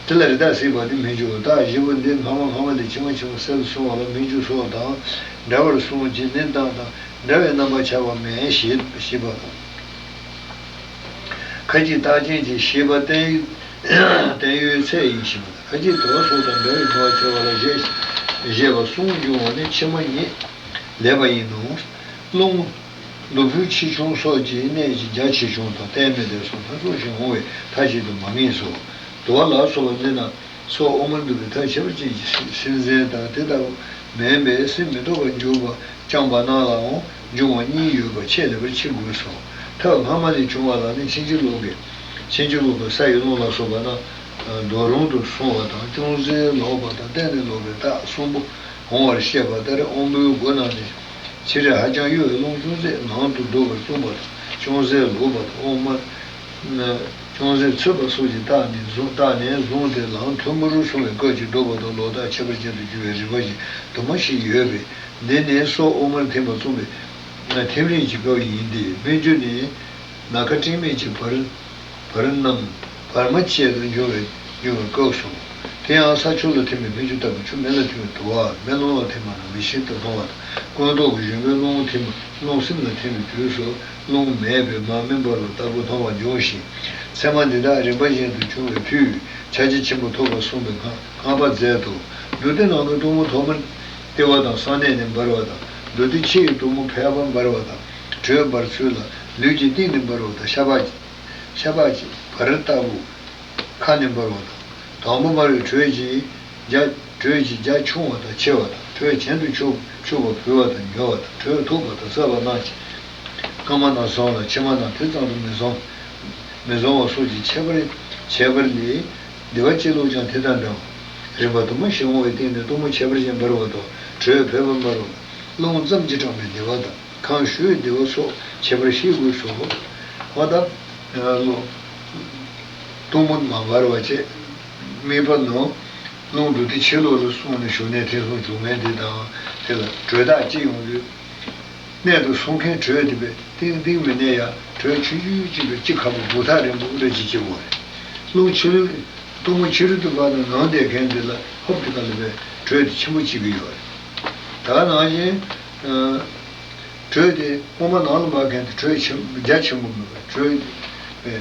དེ་ལ་རི་དྭགས་བསྲེགས་པ་ནི་སྨིན་འཇུག་རྟགས་བཞི་པོ་འདི་སྔ་མ་སྔ་མ་ལས་ཕྱི་མ་ཕྱི་མ་གསལ་དུ་སོང་བ་ལ་སྨིན་འཇུག་སོགས་དང་འདྲ་བར་གསུངས་ཀྱི་ནི། རྟགས་དང་འདྲ་བའི་རྣམ་པ་ཆགས་པ་མེད་ཞེས་ཞེས་པ་དང་། ཁ་ཅིག་རྟགས་ཅན་གྱི་ཤེས་པ་བརྟན་བརྟན་གཡོའི་ཚད་ཡིན་ཞེས་པ་དང་། ཁ་ཅིག་དུ་བ་སོགས་དང་འདྲ་བའི་ཉེ་བར་ཐལ་བ་ལ་བཞེད་བཞེད་པ་གསུམ་འབྱུང་བ་ནི་ཕྱི་མ་ཉིད་ལས་པ་ཡིན་ནོ། རླུང་། མདུང་ཕུད་ཆེ་ཆུང་སོགས་ཀྱི་གནད་ཀྱི་རྒྱ་ཆེ་ཆུང་དང་ལྟས་མེད་དེ་སོགས་སྣ་ཚོགས་ཤིག་འོང་བས་མཐའ་གཅིག་ཏུ་མ་ངེས་སོ། དུ་བ་ལ་སོགས་པ་འདི་རྣམས་སྲོག་དབུ་མར་འདུས་པའི་ཐབས་ཁྱད་པར་ཅན་གྱི་སེམས་ཅན་དང་དེ་ལྟ་བུ་མིན་པས་སེམས་མི་རྟོག་པར་འཇུག་པ་བཅངས་པ་རྣམས་ལའང་འབྱུང་བ་གཉིས་ཡོད་པ་ཆེས་ལེགས་པར་ཕྱེ་དགོས་སོ། ཐབས་སྔ་མ་ལས་བྱུང་བ་ལ་ནི་ཕྱིན་ཅི་ལོག་གི། ཕྱིན་ཅི་ལོག་གི་ས་ཡི་རླུང་ལ་སོགས་པ་རྣམས་འདོད་རུང་དུ་སོང་བ་དང་ཅུང་ཟད་ལོག་པ་དང་གཏན་ནས་ལོག་པའི་རྟགས་གསུམ་པོ་འོང་བར་བཤད་པ་ལྟར་དབང་པོའི་སྒོ་རྣམས་ནས་ཕྱི་རོལ་ཧ་ཅང་གཡོ་བའི་རླུང་ཅུང་ཟད་ནང་དུ་ལྡུག་པར་གསུངས་པ་དང་ཅུང་ཟད་ལོག་པ་དང་དབུ་མ། ཅུང་ཟད་ཚུད་པ་སོགས་ཀྱི་རྟགས་ནས་བཟུང་རྟགས་ནས་བཟུང་སྟེ་ལམ་ཐུན་མོང་རུ་སོང་བའི་སྐབས་ཀྱི་ལྡོག་པ་དང་ལོག་ལྟ་ཁྱད་པར་ཅན་དུ་གྱུར་པའི་རིམ་པ་བཞིན་དུ་མ་ཞིག་ཡོད་པས། འདི་ནི་སྲོག་དབུ་མར་ཐིམ་པ་གསུངས་པའི་ཐིམ་རིམ་གྱི་སྐབས་ཡིན་ཏེ། སྨིན་རྒྱུ་ནི་ནམ་མཁའ་སྤྲིན་མེད་ཀྱི་བར་བར་རྣམས་བར་མ་ཆད་དུ་འབྱུང་བའི་འབྱུང་བའི་སྐབས་སོ། དེ་ཡང་ས་ཕྱོགས་ལ་ཐིམ་པའི་སྨིན་རྒྱུ་ལྟ་བུ་ཆུ་མེ་ལ་ཐིམ་པའི་དུ་བ། མེ་རླུང་ལ་ཐིམ་པ་ན་མེ་ཤིན་ཏུ་སྣང་བ་དང་། ཀུན་རྟོག་གི་ཞུན་མའི་རླུང་ཐིམ་རླུང་སེམས་ལ་ཐིམ་པའི་དུས་སུ་རླུང་མེད་པས་མར་མེ་འབར་བ་ལྟ་བུ་སྣང་བ་འབྱུང་ཞིང་། ཚད་མ་འདི་དག་རིམ་པ་བཞིན་དུ་འབྱུང་བའི་མཐུས་ཕྱག་རྒྱ་ཆེན་པོ་ཐོབ་པར་གསུངས་པའི་སྔགས་པ་མཛད་དོ། མདོ་སྡེ་ནང་གི་གཏུམ་མོ་ཐོག་མར་ལྟེ་བ་དང་གསང་གནས་ནས་འབར་བ་དང་། མདོ་སྡེ་ཕྱི་ཡི་གཏུམ་མོ་ཕལ་པ་འབར་བ་དང་། དྲོད་འབར་ཚུལ་ལ་ལུས་ཀྱི་གཏིང་ནས་འབར་བ་དང་ཤ་པགས་ཤ་པགས་ཀྱི་བར་ལྟ་བུ། ཁ་ནས་འབར་བ་དང་། དང་པོ་འབར་བའི་དྲོད་ཀྱིས་རྒྱ་དྲོད་ཀྱིས་རྒྱ་ཆུང་བ་དང་ཆེ་བ་དང་། དྲོད་གྱེན་དུ་ཆུ་ཆུ་བ་བུད་པ་དང་ཉུལ་བ་དང་། དྲོད་མཐུག་པ་དང་སྲབ་པ་རྣམས་ཀྱིས་སྔ་མ་རྣམས་བཟུང་ལ་ཕྱི་མ་རྣམས་དེ་ཙམ་དུ་མི་བཟུང་མི་བཟུང་བ་སོགས་ཀྱི་ཁྱད་པར་ཁྱད་པར་ལས། བདེ་བ་སྤྱི་ལོག་ཀྱང་དེ་དང་འདྲའོ། རིམ་པ་དུ་མ་ཞིག་འོང་བའི་སྟེང་ནས་གཏུམ་མོ་ཁྱད་པར་ཅན་འབར་བ་དང་། དྲོད་ཕལ་པ་འབར་བ་དང་། རླུང་ཙམ་གྱིས་དྲངས་པའི་བདེ་བ་དང་། ཁམས་ཞུ་བའི་བདེ་བ་སོགས་ཁྱད་པར་ཤེས་དགོས་སོ། འོ་ད། གཏུམ་མོ་མ་འབར་བ་བཅས་དམིགས་པ་ནི། རླུང་འདུ་སྟེ་ཕྱི་ལོགས་ལ་སོང་ནས་ཞུགས་གནས་ཐེ་ཚོམ་འབྱུང་མཁན་དེ་དང་། དེ་ལ་དྲོད་རྟགས་ཅི་ཡོང་དུས། གནད་དུ་སོང་མཁན་དྲོད་དེ་བས་ཏིང་ཏིང་མི་གནས་ཡ། དྲོད་ཆུང་ཆུང་གཅིག་པའི་གཅིག་ཁ་བུབ་བུབ་ཐག་རིང་པོ་འདྲ་ཅིག་སྐྱེ་བ་རེད། རླུང་ཕྱི་རོལ་གཏུམ་མོ་ཕྱི་རོལ་དུ་འབར་ནས་ནང་བསྡད་མཁན་དེ་ལ་ཧོབ་དེ་ག་ལ་བས་དྲོད་དེ་ཆེན་པོ་གཅིག་གི་ཡོད་རེད། ད་ག་ནང་བཞིན། དྲོད་དེ་དབུ་མ་ནང་ལ་འབར་མཁན་དེ་དྲོད་ཆེན་རྒྱ་ཆེན་པོ་མེད་པར་དྲོད་དེ་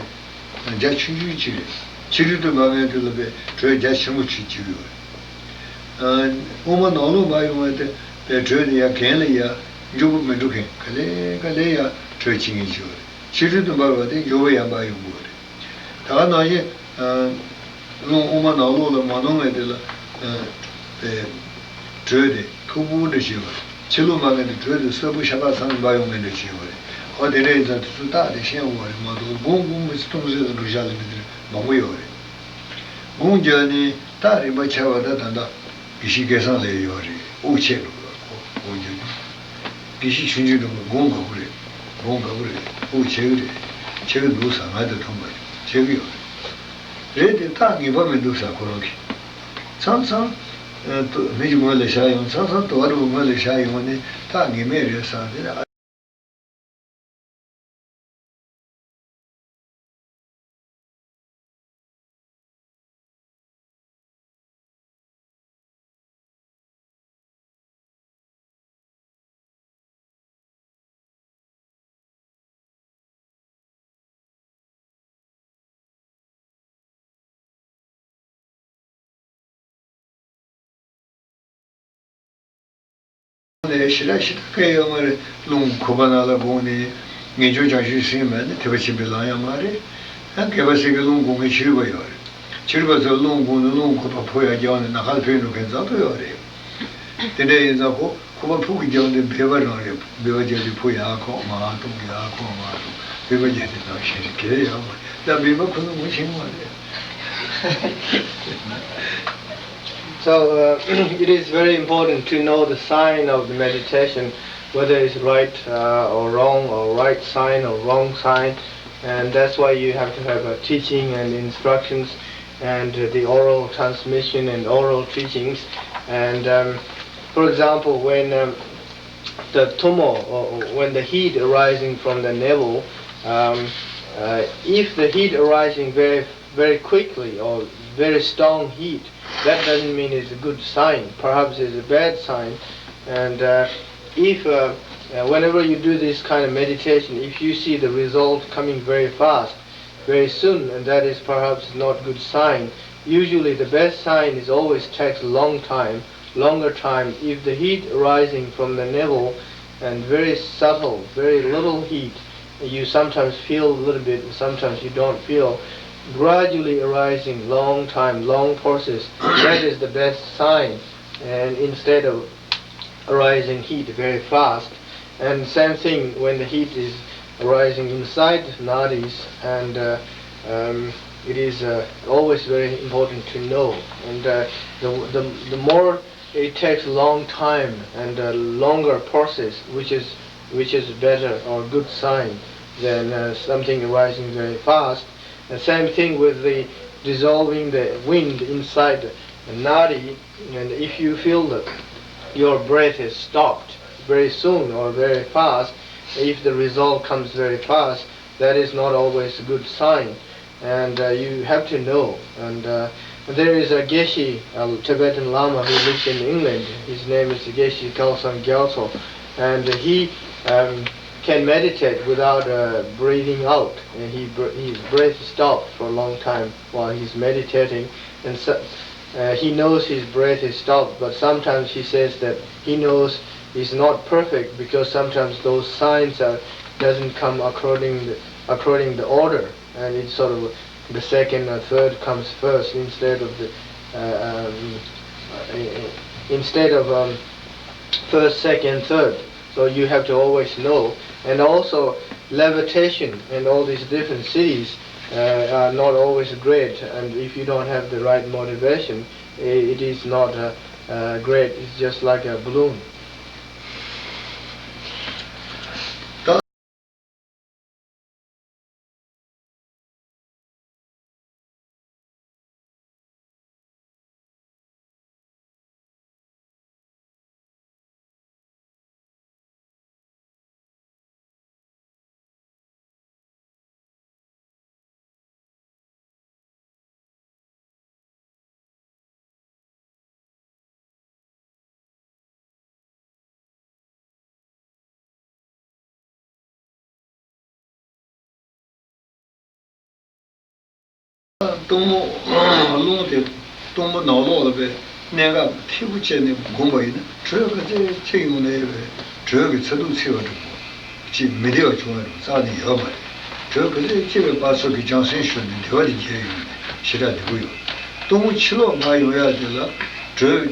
རྒྱ་ཆུང་ཆུང་གཅིག་རེད། ཕྱི་རོལ་དུ་འབར་མཁན་དེ་ལ་བས་དྲོད་རྒྱ་ཆེན་པོ་གཅིག་གཅིག་ཡོད་རེད། དབུ་མ་ནང་ལོགས་འབར་ཡོང་བ་དེ་བས་དྲོད་དེ་ཡར་གྱེན་ལ་ཡར་མགྱོགས་པོ་མི་འགྲོ་མཁན་ག་ལེ་ག་ལེ་ཡར་དྲོད་ཆེ་ངེས་ཀྱི་ཡོད་རེད། ཕྱི་རོལ་དུ་འབར་བ་དེ་མགྱོགས་པོ་ཡར་འབར་ཡོང་གི་ཡོད་རེད། ད་ག་ནང་བཞིན། རླུང་དབུ་མ་ནང་ལོགས་ལ་མ་ནོར་ངེས་དེ་ལ། དྲོད་དེ་མཐུག་པོ་འདྲ་ཞིག་ཡོད་རེད། ཕྱི་ལོགས་མ་ངེས་དེ་དྲོད་དེ་སྲབ་པོ་ཤ་ཁ་ཚང་ནས་འབར་ཡོང་ངེས་འདྲ་ཞིག་ཡོད་རེད། འོ་དེ་འདྲ་ཡིན་ཙང་དེ་ཚོ་རྟགས་དེ་ཤེས་དགོས་པ་རེད་མ་གཏོགས་སྒོམ་སྒོམ་མི་ཚེ་སྟོང་ཟད་ལ་འགྲོ་བཞག་ལ་མི་དེ་མང་པོ་ཡོད་རེད། སྒོམ་རྒྱག་ནས་རྟགས་རིམ་པ་ཆགས་པ་ད་ད་ལྟ། དགེ་བཤེས་སྐལ་བཟང་ལགས་ཡོད་རེད། དབུགས་ཆད་འགྲོ་གི་ལ་ཁོ་དགོངས་རྒྱུ་ནི། དགེ་བཤེས་ཆོས་འབྱུང་སྒྲོལ་མ་དགོངས་དགའ་པོ་རེད། དགོངས་དགའ་པོ་རེད། དབུགས་ཆད་གི་རེད། ཆད་གི་འདུག་ཟེར། ང་དེ་མཐོང་པ་ཡིན། ཆད་གི་ཡོད་རེད། རེད་དེ་ཐག་ཉེ་པ་མི་འདུག་ཟེར་ཁོ་རང་གིས། མཚམས་མཚམས། ཨ། དུ་མི་གཅིག་ངོས་ལ་བཞག་ཡོང་། མཚམས་མཚམས་དུ་བ་རུ་ངོས་ལ་བཞག་ཡོང་ནས་ཐག་ཉེ་མེད་རེད་ཟེར་དེ་ནས། ནས་ཞེ་དྲག་ཞེ་དྲག་གལ་ཡོད་མ་རེད། རླུང་ཁོག་པ་ནང་ལ་སྒོང་ནས་ངེས་འབྱུང་བྱང་ཆུབ་སེམས་མེད་ན་ཐེག་པ་ཆེན་པོའི་ལམ་ཡང་མ་རེད། ཡང་སྐལ་པ་གསེར་གྱི་རླུང་སྒོང་མཁན་ཕྱི་རོལ་པ་ཡོད་རེད། ཕྱི་རོལ་པ་ཚོས་རླུང་སྒོང་ནས་རླུང་ཁོག་པ་ཕོ་ཡར་རྒྱག་ནས་ནམ་མཁའ་ལ་འཕུར་འགྲོ་མཁན་ཙམ་དུ་ཡོད་རེད། དེ་འདྲ་ཡིན་ཙང་ཁོ་ཁོ་པ་ཕུག་གི་རྒྱབ་འདི་འབེབས་པ་རང་རེད། འབེབས་པ་རྒྱབ་དུས་ཕུག་ཡར་ཁོག་མར་གཏོང་ཡར་ཁོག་མར་གཏོང་འབེབས་པ་རྒྱབ་དུས་ནང་བཞིན་རེད། གལ་ཡོད་མ་རེད། ད་འབེབས་པ་ཁོ་ཚོ་ངོ་ཤེས་མ་རེད། So, uh, it is very important to know the sign of the meditation, whether it's right, uh, or wrong, or right sign or wrong sign, and that's why you have to have a teaching and instructions and the oral transmission and oral teachings. And, um, for example, when, um, the tumo, or when the heat arising from the navel, um, uh, if the heat arising very, very quickly or very strong heat, that doesn't mean it's a good sign. Perhaps it's a bad sign. And, uh, if, uh, uh, whenever you do this kind of meditation, if you see the result coming very fast, very soon, and that is perhaps not good sign. Usually the best sign is always takes a long time, longer time. If the heat arising from the navel and very subtle, very little heat, you sometimes feel a little bit, sometimes you don't feel, gradually arising, long time, long process, that is the best sign. And instead of arising heat very fast. And same thing when the heat is arising inside nadis, and, uh, um, it is, uh, always very important to know. And, uh, the, the, the more it takes long time and a longer process, which is, which is better or good sign than, uh, something arising very fast. The same thing with the dissolving the wind inside the nadi, and if you feel that your breath is stopped very soon or very fast, if the result comes very fast, that is not always a good sign. And, uh, you have to know. And, uh, there is a Geshe, a Tibetan Lama who lives in England. His name is Geshe Khalsang Gyaltso. And he, um, can meditate without, uh, breathing out. And he br- his breath stopped for a long time while he's meditating. And so, uh, he knows his breath is stopped, but sometimes he says that he knows it's not perfect because sometimes those signs are, doesn't come according the, according the order, and it's sort of the second and third comes first instead of the, uh, um, uh, instead of, um, first, second, third. So you have to always know. And also, levitation and all these different siddhis, uh, are not always great. And if you don't have the right motivation, i- it is not, uh, uh, great. It's just like a balloon. གཏུམ་མོ་རླུང་དེ་གཏུམ་མོ་ནང་ལོགས་ལ་བའི་གནད་འགག་མཐེ་བོ་ཅན་ནས་བསྒོམས་པ་ཡིན་ན་དྲོད་ག་ཚད་ཅི་ཡོང་ནའི་བའི་དྲོད་ཀྱི་ཚ་གདུང་འཚིག་པ་འགྲོ་གི་ཅིག་མི་བདེ་བ་བྱུང་བའི་རྩ་ནས་ཡོད་མ་རེད། དྲོད་ག་ཚོད་ཅི་བའི་པ་ཚོ་གི་ལྗང་སེང་ཞོན་ནས་བདེ་བ་དེ་རྒྱས་ཡོང་ནས་ཞེ་དྲག་བདེ་པོ་ཡོད། གཏུམ་མོ་ཕྱི་ལོགས་མར་ཡོང་ཡག་དེ་ལ་དྲོད་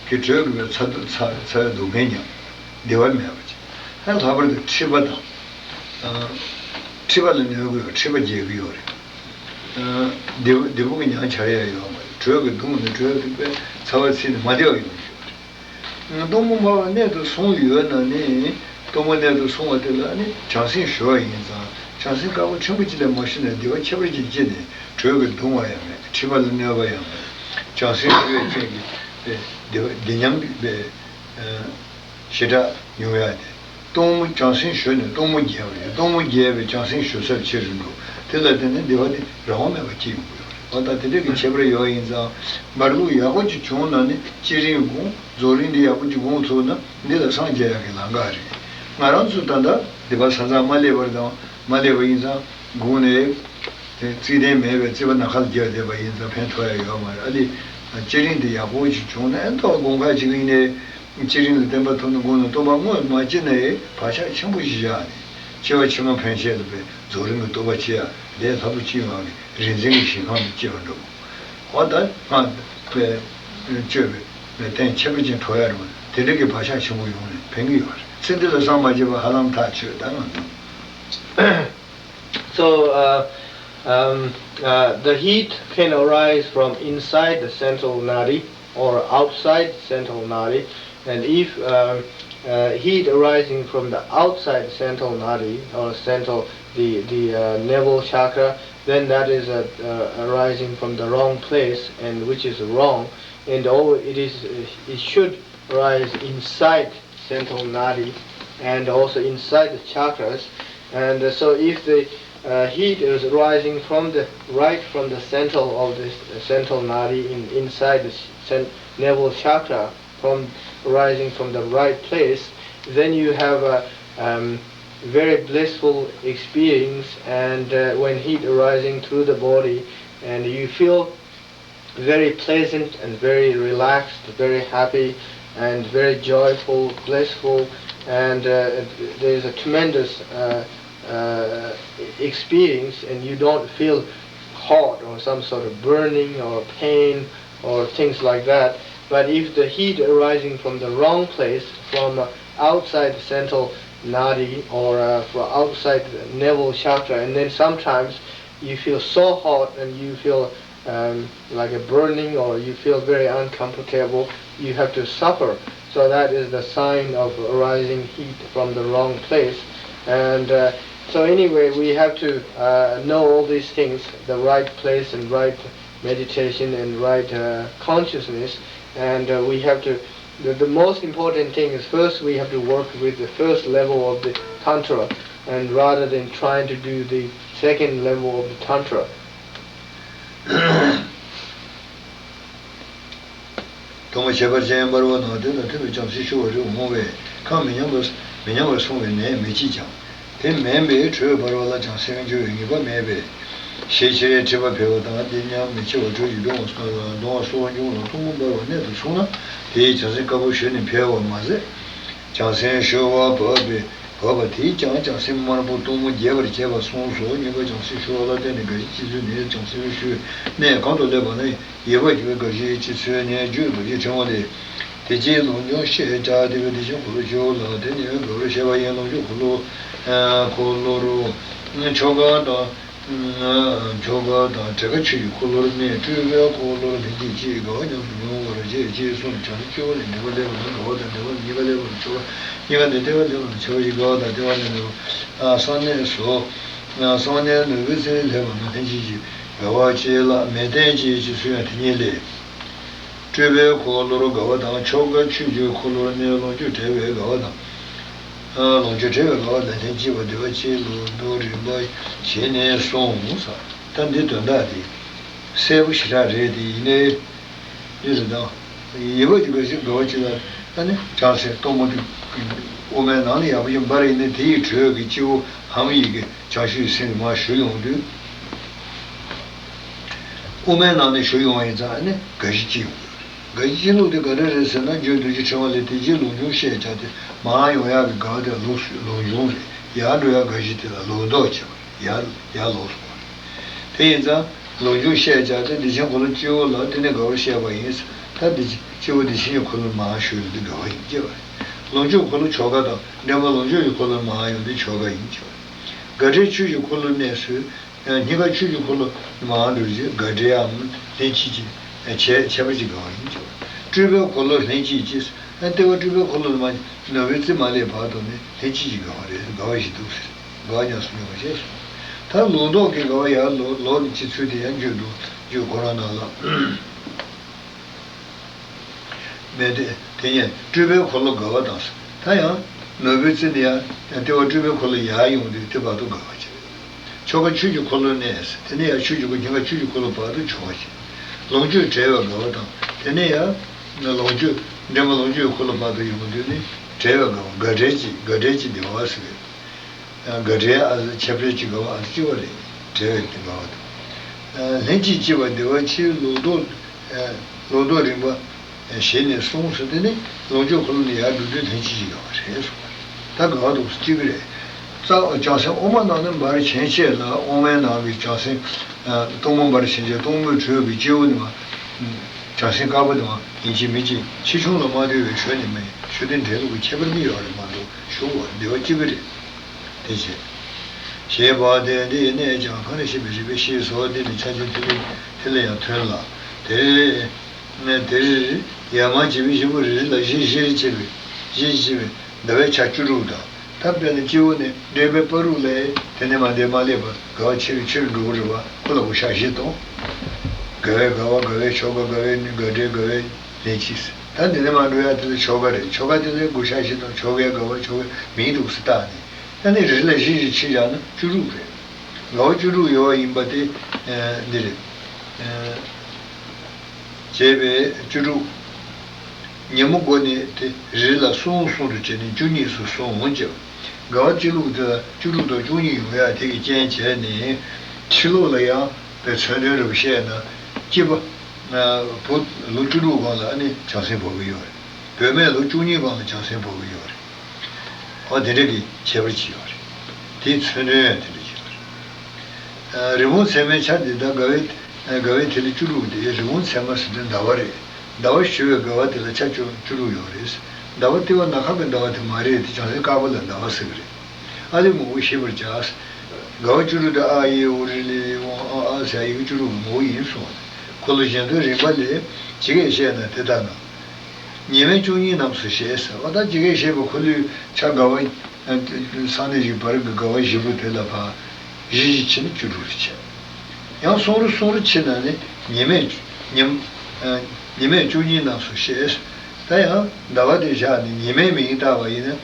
ཀྱི་དྲོད་ཀྱི་བའི་ཚ་གདུང་ཚ་ཚ་བའི་སྡུག་བསྔལ་མྱངས་བདེ་བ་མེད་པ་ཅིག་ཧ་ལྷག་པར་དུ་མཁྲིས་པ་དང་། མཁྲིས་པ་ལ་གནོད་ཀྱི་ཡོད། མཁྲིས་པ་རྒྱས་ཀྱི་ཡོད་རེད། བདེ་བདེ་པོ་གི་མྱང་བྱ་ཡ་ཡོད་མ་རེད། དྲོད་ཀྱིས་བརྡུངས་ནས་དྲོད་ཀྱི་པའི་ཚ་བ་ཚིག་ནས་མ་བདེ་བ་ཡོང་གི་ཡོད་རེད། སྟོང་པ་མར་པ་གནད་དུ་སོང་ཡོད་ན་ནི། སྟོང་པ་གནད་དུ་སོང་བ་དེ་ལ་ནི་བྱང་སེམས་ཞུ་བ་ཡིན་ཙང་། བྱང་སེམས་དཀར་པོ་ཕྲན་བུ་གཅིག་ལས་མ་ཞུ་ནས་བདེ་བ་ཁྱད་པར་ཅན་སྐྱེས་ནས་དྲོད་ཀྱིས་བརྡུངས་པ་ཡང་མེད། མཁྲིས་པ་ལ་གནོད་པ་ཡང་མེད། བྱང་སེམས་ཞུ་བའི་རྐྱེན་གྱིས་བདེ་བ་བདེ་ཉམས་ཀྱི་པའི་ཞེ་དྲག་ཡོང་ཡ་དེ། སྟོང་པ་བྱང་སེམས་ཞུ་ནས་སྟོང་པ་རྒྱས་པ་རེད། སྟོང་པ་རྒྱས་པའི་བྱང་སེམས་ཞུ་ཚབས་ཆེ་རུ་འགྲོ། དེ་ལ་བརྟེན་ནས་བདེ་བ་དེ་རང་དབང་མེད་པར་སྐྱེ་ཡོང་གི་ཡོད་རེད། འོ་ད་དེ་འདྲ་གི་ཁྱད་པར་ཡོད་ཡིན་ཙང་། འབར་ལུགས་ཡག་པོ་ཅིག་བྱུང་ན་ནི་བསྐྱེད་རིམ་སྒོམ། རྫོགས་རིམ་འདི་ཡག་པོ་ཅིག་སྒོམ་ཐུབ་ན་འདི་ལ་སངས་རྒྱས་ཡག་གི་ལམ་ཁ་རེད། ང་རང་ཚོ་ད་ལྟ་སྡིག་པ་ས་མཚམས་མ་སླེབས་པར་དང་མ་སླེབས་པ་ཡིན་ཙང་སྒོམ་ནས། རྩིས་ལྡན་མེད་པའི་རྩིས་པ་ནམ་མཁའ་ལ་རྒྱས་བསྡད་པ་ཡིན་ཙང་ཕན་ཐོགས་ཡ་ཡོད་མ་རེད། ཨ་ལི། བསྐྱེད་རིམ་འདི་ཡག་པོ་ཅིག་བྱུང་ན་ཨེ་ཐོག་དགོངས་ཁ་ཅིག་ཡིན་ནའི། བསྐྱེད་རིམ་ལ་བརྟན་པ་ཐོབ་ན་དགོངས་ནས་སྟོང་པ་དངོས་མ་སྐྱེས་ནའི་བག་ཆགས་ཆེན་པོ་ཞིག་བཞག་ནས། སྐྱེ་བ་ཕྱི་མ་ཕན་ཆད་ལ་བའི་རྫོགས་རིམ་གྱི་རྟོགས་པ་སྐྱེ་ཡ་ལས་སླ་པོ་ཅིག་ཡོང་བ་གི་རིག་འཛིན་གྱི་ཞིང་ཁམས་སུ་སྐྱེ་བར་འགྲོ། འོ་ད་སྔགས་པའི་སྤྱོད་པའི་རྟེན་ཁྱད་པར་ཅན་ཐོབ་ཡ་རེད་པ། དེ་འདྲ་གི་བག་ཆགས་ཆེན་པོ་ཡོང་ནས་ཕན་གི་ཡོད་རེད། ཚེ་འདི་ལ་སངས་མ་རྒྱས་པ་ཧ་ལམ་ཐག་ཆོད་ད་ང་ཚོ། So, uh, um, uh, the heat can arise from inside the central nadi or outside central nadi. And if um, uh, heat arising from the outside central nadi or central, the, the uh, navel chakra, then that is uh, uh, arising from the wrong place, and which is wrong. And all it is, it should arise inside central nadi and also inside the chakras. And uh, so if the uh, heat is rising from the right from the central of the central nadi in, inside the cent- navel chakra, from rising from the right place, then you have a um, very blissful experience. And uh, when heat arising through the body, and you feel very pleasant and very relaxed, very happy and very joyful, blissful, and uh, there is a tremendous uh, uh, experience, and you don't feel hot or some sort of burning or pain or things like that. But if the heat arising from the wrong place, from uh, outside the central nadi or uh, from outside the navel chakra, and then sometimes you feel so hot and you feel um, like a burning or you feel very uncomfortable, you have to suffer. So that is the sign of arising heat from the wrong place. And uh, so anyway, we have to uh, know all these things, the right place and right meditation and right uh, consciousness. And uh, we have to, the, the most important thing is first we have to work with the first level of the tantra, and rather than trying to do the second level of the tantra. སྟོང་པ་ཁྱད་པར་ཅན་འབར་བ་ན། དེ་དང་མཐུན་པའི་བྱང་སེམས་ཞུ་བ་རེད། འོང་བས་ཁམས་མི་མཉམ་པར་མི་མཉམ་པར་སོང་བས་ནད་མི་བྱེད་ཀྱང་། དེ་མིན་པའི་དྲོད་འབར་བ་ལ་བྱང་སེམས་འགྱུར་བའི་ངེས་པ་མེད་པས། ཞེས་ཕྱིར་མཁྲིས་པ་འཕེལ་བ་དང་། དེ་མཉམ་མི་འཆི་བ་དྲོད་ཀྱིས་གདུང་བ་གདུང་བ་སོགས་འབྱུང་ལ། སྟོང་པ་འབར་བ་གནད་དུ་སོང་ན་དེའི་བྱང་སེམས་དཀར་པོ་ཞུ་ནས་འཕེལ་བ་མ་ཟད། བྱང་སེམས་ཞུ་བ་བབས་པས་བབས་པ་དེས་ཀྱང་བྱང་སེམས་དམར་པོ་སྟོང་པ་རྒྱས་པར་བྱེད་པ་གསུངས་སོ། སྙིང་པོ་བྱང་སེམས་ཞུ་བ་ལ་བརྟེན་ནས་དགའ་བཞི་སྤྱི་མཚོན་ནས་བྱང་སེམས་ཞུ་བའི་གནས་གང་དུ་སླེབས་པ་ན་ཡོད་པར་གྱུར་པའི་དགའ་བཞིའི་སྤྱི་མཚོན་ནས་བརྗོད་དགའ་བཞིའི་ཕྲེང་བ་ལས། དེ་ཕྱིར་ལུགས་འབྱུང་ཤེས་བྱ་སྟེ། བདེ་ཆེན་འཁོར་ལོ་སྤྱི་བོ་ལ་བརྟེན་ནས་དགའ་བར་བཤད་པ་ཡིན། ལུགས་འབྱུང་འཁོར་ལོ། འཁོར་ལོ་རུ་ཆོ་ག་དང་། ཆོ་ག་དང་བྲེ་ཁ་ཆོས་ཀྱི་འཁོར་ལོར་གནས། སྤྲུལ་པའི་འཁོར་ལོར་ལྷན་ཅིག་སྐྱེས། དགའ་བ་ཉམས་སུ་མྱོང་བར་བྱེད་ཅེས་གསུངས། བྱང་སེམས་སྤྱི་བོ་ལས་འདྲེན་པ་སླེབས་པ་ན་དགའ་བ་དང་། འདྲེན་པ་གཉིས་ཀ་སླེབས་པ་ན་ཆོ་ག། གཉིས་ཀ་ནས་ལྟེ་བ་སླེབས་པ་ན་ཆོ་ག་བཞི། དགའ་བ་དང་ལྟེ་བ་ནས་ནོར་བུ། གསང་གནས་སོ། གསང་གནས་ནོར་བུའི་རྩེ་ལས་སླེབས་པ་ན་ལྷན་ཅིག་སྐྱེས། དགའ་བ་བྱེད་ལ་མལ་སྟན་བྱེད་ཅེས་གསུངས་ཡང་དེ་ཉིད་ལས། སྤྲུལ་པའི་འཁོར་ལོར་དགའ་བ་དང་། ཆོ་ག་ཆོས་ཀྱི་འཁོར་ལོར་གནས། ལོངས་སྤྱོད་བྲལ་བའི་དགའ་བ་དང་། ལོངས་སྤྱོད་བྲལ་བའི་དགའ་བ་ལ་ལྷན་ཅིག་སྐྱེས་པ། བདེ་བ་ཅན་ལུགས་ལྡོག་རིམ་པ་བྱས་ནས་གསུངས་ས། ད་འདི་དོན་དག་དེ་གསལ་པོ་ཞེ་དྲག་རེད་དེ། ཡིན་ནའི་འདི་རེད་དང་། ཡོད་པར་གྱུར་པའི་དགའ་བ་སྤྱི་ལ་ད་ནི་བྱང་སེམས་སྟོང་པ་དེ་དབུ་མའི་ནང་ལ་ཡག་པོ་ཞིག་འབར། ཡིན་ནའི་དེ་ཡི་དྲོད་ཀྱི་སྤྱི་བོ་ཧཱུྃ་ཡི་གེ་བྱང་ཆུབ་སེམས་མར་ཞུ་ཡོང་དུས། དབུ་མའི་ནང་ནས་ཞུ་ཡོང་བ་ཡིན་ཙང་ཨ་ནི་དགའ་བཞི་སྐྱེ་ཡོང་གི་རེད། དགའ་བཞི་སྐྱེ་ལུགས་དེ་ག་འདྲ་རེད་ཟེར་ན། རྒྱུད་རྡོ་རྗེ་ཕྲེང་བ་ལས་དེ་རྗེས་ལུགས་འབྱུང་ཤེས་བྱ་སྟེ། མར་ཡོང་ཡག་གི་དགའ་བ་དེ་ལ་ལུགས་ལུགས་འབྱུང་རེད། ཡར་འགྲོ་ཡག་དགའ་བཞི་དེ་ལ་ལུགས་ལྡོག་བྱེད་པ་རེད། ཡར་ཡར་ལོག་སོང་བ་རེད། དེ་ཡིན་ཙང་ལུགས་འབྱུང་ཤེས་བྱ་སྟེ་བདེ་ཆེན་འཁོར་ལོ་སྤྱི་བོ་ལ་དེ་ནས་དགའ་བར་བཤད་པ་ཡིན། ད་བདེ་སྤྱི་བོ་བདེ་ཆེན་གྱི་འཁོར་ལོ་མར་ཞུ་ཡོང་དུས་དགའ་བ་ཡིན་སྐྱེ་བ་རེད། ལོངས་སྤྱོད་འཁོར་ལོ་ཆོ་ག་དང་འདྲེན་པ་ལོངས་སྤྱོད་ཀྱི་འཁོར་ལོ་མར་ཡོང་དུས་ཆོ་ག་ཡིན་སྐྱེ་བ་རེད། དགའ་བྲལ་ཆོས་ཀྱི་འཁོར་ལོ་གནས་སོ། སྙིང་ག་ཆོས་ཀྱི་འཁོར་ལོ་མར་འགྲོ་རྗེས་དགའ་བྲལ་འམ་ལྷན་ཅིག་སྐྱེས། ཁྱད་ཁྱད་པར་གྱི་དགའ་བ་ཡིན་ཅེས་པ། སྤྲུལ་པའི་འཁོར་ལོ་ལྷན་སྐྱེས་ཀྱིས། ཨ་ལྟེ་བ་སྤྲུལ་པའི་འཁོར་ལོ་ནས་མར་ནོར་བུའི་རྩེ་མ་སླེབས་བར་དུ་ནི་ལྷན་སྐྱེས་ཀྱི་དགའ་བ་རེད། དགའ་བ་ཞིག་འདུག་ཟེར། དགའ་བ་ཉམས་སུ་མྱོང་བ་ཞེས་གསུངས། ད་ལུགས་ལྡོག་གི་དགའ་བ་ཡར་ལོག་ལོག་ནས་ཅིག་ཚུལ་དེ་ཡང་བརྗོད་འདུག་རྒྱུད་ཁོ་རང་ནང་ལ། མེད་དེ། དེ་ཉིད་སྤྲུལ་པའི་འཁོར་ལོ་དགའ་བ་དང་། ད་ཡང་ནོར་བུའི་རྩེ་ནས་ཡར་ལྟེ་བ་སྤྲུལ་པའི་འཁོར་ལོ་ཡར་ཡོང་དུས་དེ་བར་དུ་དགའ་བ་བྱེད། ཆོ་ག་ཆོས་ཀྱི་འཁོར་ལོ་ནས། དེ་ནས་ཡར་ཆོས་ཀྱི་འཁོར། ཉིན་གང་ཆོས་ཀྱི་འཁོར་ལོ་བར་དུ་ཆོ་ག་བྱེད། ལོངས་སྤྱོད་བྲལ་བའི་དགའ་བ་དང་། དེ་ནས་ཡར་ལོངས་སྤྱོད་འདྲེན་པ་ལོངས་སྤྱོད་ཀྱི་འཁོར་ལོ་བར་དུ་ཡོང་དུས་ནི་བྲལ་བའི་དགའ་བ། དགའ་བྲལ་གྱི་དགའ་བྲལ་གྱི་བདེ་བ་ཟེར་བའི། དགའ་བྲལ་ཨ་ཟེར། ཁྱད་པར་གྱི་དགའ་བ་ཨ་ཟེར་གཅིག་པ་རེད། བྲལ་བའི་དགའ་བ་དང་། ལྷན་ཅིག་སྐྱེས་པ་བདེ་བ་ཆེའི་ལུགས་ལྡོག་ལུགས་ལྡོག་རིམ་པ་བཞི་ནས་གསུངས་སོ། དེ་ནི་ལོངས་སྤྱོད་འཁོར་ལོ་ནས་ཡར་འགྲོ་དུས་ལྷན་ཅིག་སྐྱེས་པ་རེད་གསུངས་པ་རེད། ད་དགའ་བ་དང་གཅིག་རེད། རྩ་བྱང་སེམས་དབུ་མ་ནང་ནས་འབར་ཆེན་ཆེ་ལ། དབུ་མའི་ནང་གི་བྱང་སེམས། སྟོང་པ་འབར་ཆེན་ཆེ། སྟོང་པའི་དྲོད་ཀྱི་སྤྱི་བོ་ནས་མར། བྱང་སེམས་དཀར་པོ་དེ་མར་ཡིན་གཅིག་མིན་གཅིག་ཆེ་ཆུང་ལ་མ་ལྟོས་པའི་ཞོ་ནས་མེད་ཞོ་དེ་འདྲེན་ལུགས་ཀྱི་ཁྱད་པར་གྱི་ཡོད་རེད་མ་གཏོགས་ཞོ་བ་བདེ་བ་གཅིག་པ་རེད། དེ་བྱས། ཞེས་པ་དེ་འདི་ཡི་གནས་ཀྱང་གང་ལ་ཤེས་པའི་རིགས་པས་ཤེས་སོ། འདི་ནི་ཆ་ཆེན་ཐིག་ལེ་ཐིག་ལེ་ཡང་ཐོན་ལ། དེ་རེ་རེ་ཡར་མར་བྱེད་པའི་བཞི་པོ་རེ་རེ་ལ་བཞི་བཞི་རེ་བྱེད་པའི་བཞི་བཞི་བྱེད་པའི་ཟླ་བའི་ཆ་བཅུ་དྲུག་དང་། ད་དཔེར་ན་སྤྱི་བོ་ནས་འདྲེན་པའི་བར་དུ་ལ་དེ་ནས་མར་འདས་མ་སླེབས་པར་དགའ་བ་ཆེ་རུ་ཆེ་རུ་འགྲོ་གི་རེད་པ། ཁོ་ལ་བགོ་བཤའ་བཞི་གཏོང་། དགའ་བའི་དགའ་བ། དགའ་བའི་ཆོ་ག། དགའ་བའི་ནི་དགའ་བྲལ། དགའ་བའི་ལྷན་སྐྱེས། ད་འདི་ནས་མར་འགྲོ་ཡ་དེ་ལ་ཆོ་ག་རེད། ཆོ་ག་དེ་ལ་བགོ་བཤའ་བཞི་དང་། ཆོ་གའི་དགའ་བ། ཆོ་གའི་མིང་འདུག་སེ་བཏགས་ནས། ད་ནི་རེ་ལ་བཞི་བཞི་ཕྱེ་བཞག་ན་བཅུ་དྲུག་རེད། དགའ་བ་བཅུ་དྲུག་ཡོད་པ་ཡིན་པ་དེ་འདི་རེད། བྱས་པས་བཅུ་དྲུག་ཉིན་མོ་བགོས་ནས་དེ་རེ་ལ་གསུམ་གསུམ་དུ་བྱས་ནས་བཅུ་གཉིས་སུ་སོང་ཅེས། དགའ་བ་སྤྱི་བླུགས་དེ་ལ་བཅུ་དྲུག་དང་བཅུ་གཉིས་ཡོང་ཡ་དེ་གི་རྐྱེན་བྱས་ནས། ཕྱི་ལོགས་ལ་ཡང་པའི་མཚོན་དོན་རེ་བཤད་ན། སྐྱེས་པ་བུ་ལོ་བཅུ་དྲུག་སྒང་ལ་ཨ་ནི་བྱང་སེམས་བབས་ཀྱི་ཡོད་རེད། བུད་མེད་ལོ་བཅུ་གཉིས་སྒང་ལ་བྱང་སེམས་བབས་ཀྱི་ཡོད་རེད། ཨོ་དེ་འདྲ་གི་ཁྱད་པར་ཅིག་ཡོད་རེད། དེའི་མཚོན་དོན་ཡང་དེ་འདྲ་ཅིག་ཡོད་རེད། རི་བོང་ཚད་མའི་ཆ་འདི་དག་དགའ་བའི་དགའ་བའི་ཐིག་ལེ་བཅུ་དྲུག་སྟེ། རི་བོང་ཚད་མ་ཟེར་དུས་ཟླ་བ་རེད། ཟླ་བ་བཞུ་བའི་དགའ་བ་དེ་ལ་ཆ་བཅུ་བཅུ་དྲུག་ཡོད་རེད། ཟླ་བ་ལྟེ་བ་ན་ཁ་གི་ཟླ་བ་དེ་མ་རེད་དེ། བྱང་སེམས་དཀར་པོ་ལ་ཟླ་བ་ཟེར་གི་རེད། ཨ་ལི་ངོ་བོ་ཤེས་པར་བྱ། དགའ་བ་བཅུ་དྲུག་དེ་ཨ་ཨི་ཨུ་རི་ལི་ཝང་ཨ་ཨ་ཟེར་ཡི་གེ་བཅུ་དྲུག་གི་ངོ་བོ་ཡིན་གསུངས། འཁོར་ལོ་གཞན་དོན་རིམ་པ་ལས་ཇི་སྐད་བཤད་ན་དེ་ལྟར་ན། ཉི་མའི་བཅུ་གཉིས་རྣམས་སུ་ཞེས་ཟེར་བ་དང་། ཇི་སྐད་བཤད་པའི་འཁོར་ལོའི་ཆ་དགའ་བ། ས་གནས་བཞི་བར་གྱི་དགའ་བ་བཞི་པོ་དེ་ལ་ཕར་བཞི་བཞི་ཕྱེ་ནས་བཅུ་དྲུག་རུ་ཕྱེ། ཡང་གསུམ་རུ་གསུམ་རུ་ཕྱེ་ན་ནི་ཉི་མའི་ཉིམ། ཉི་མའི་བཅུ་གཉིས་རྣམས་སུ་ཞེས། ད་ཡང་ཟླ་བ་དེ་བཞག་ནས་ཉི་མའི་མིང་བཏགས་པ་ཡིན་ན།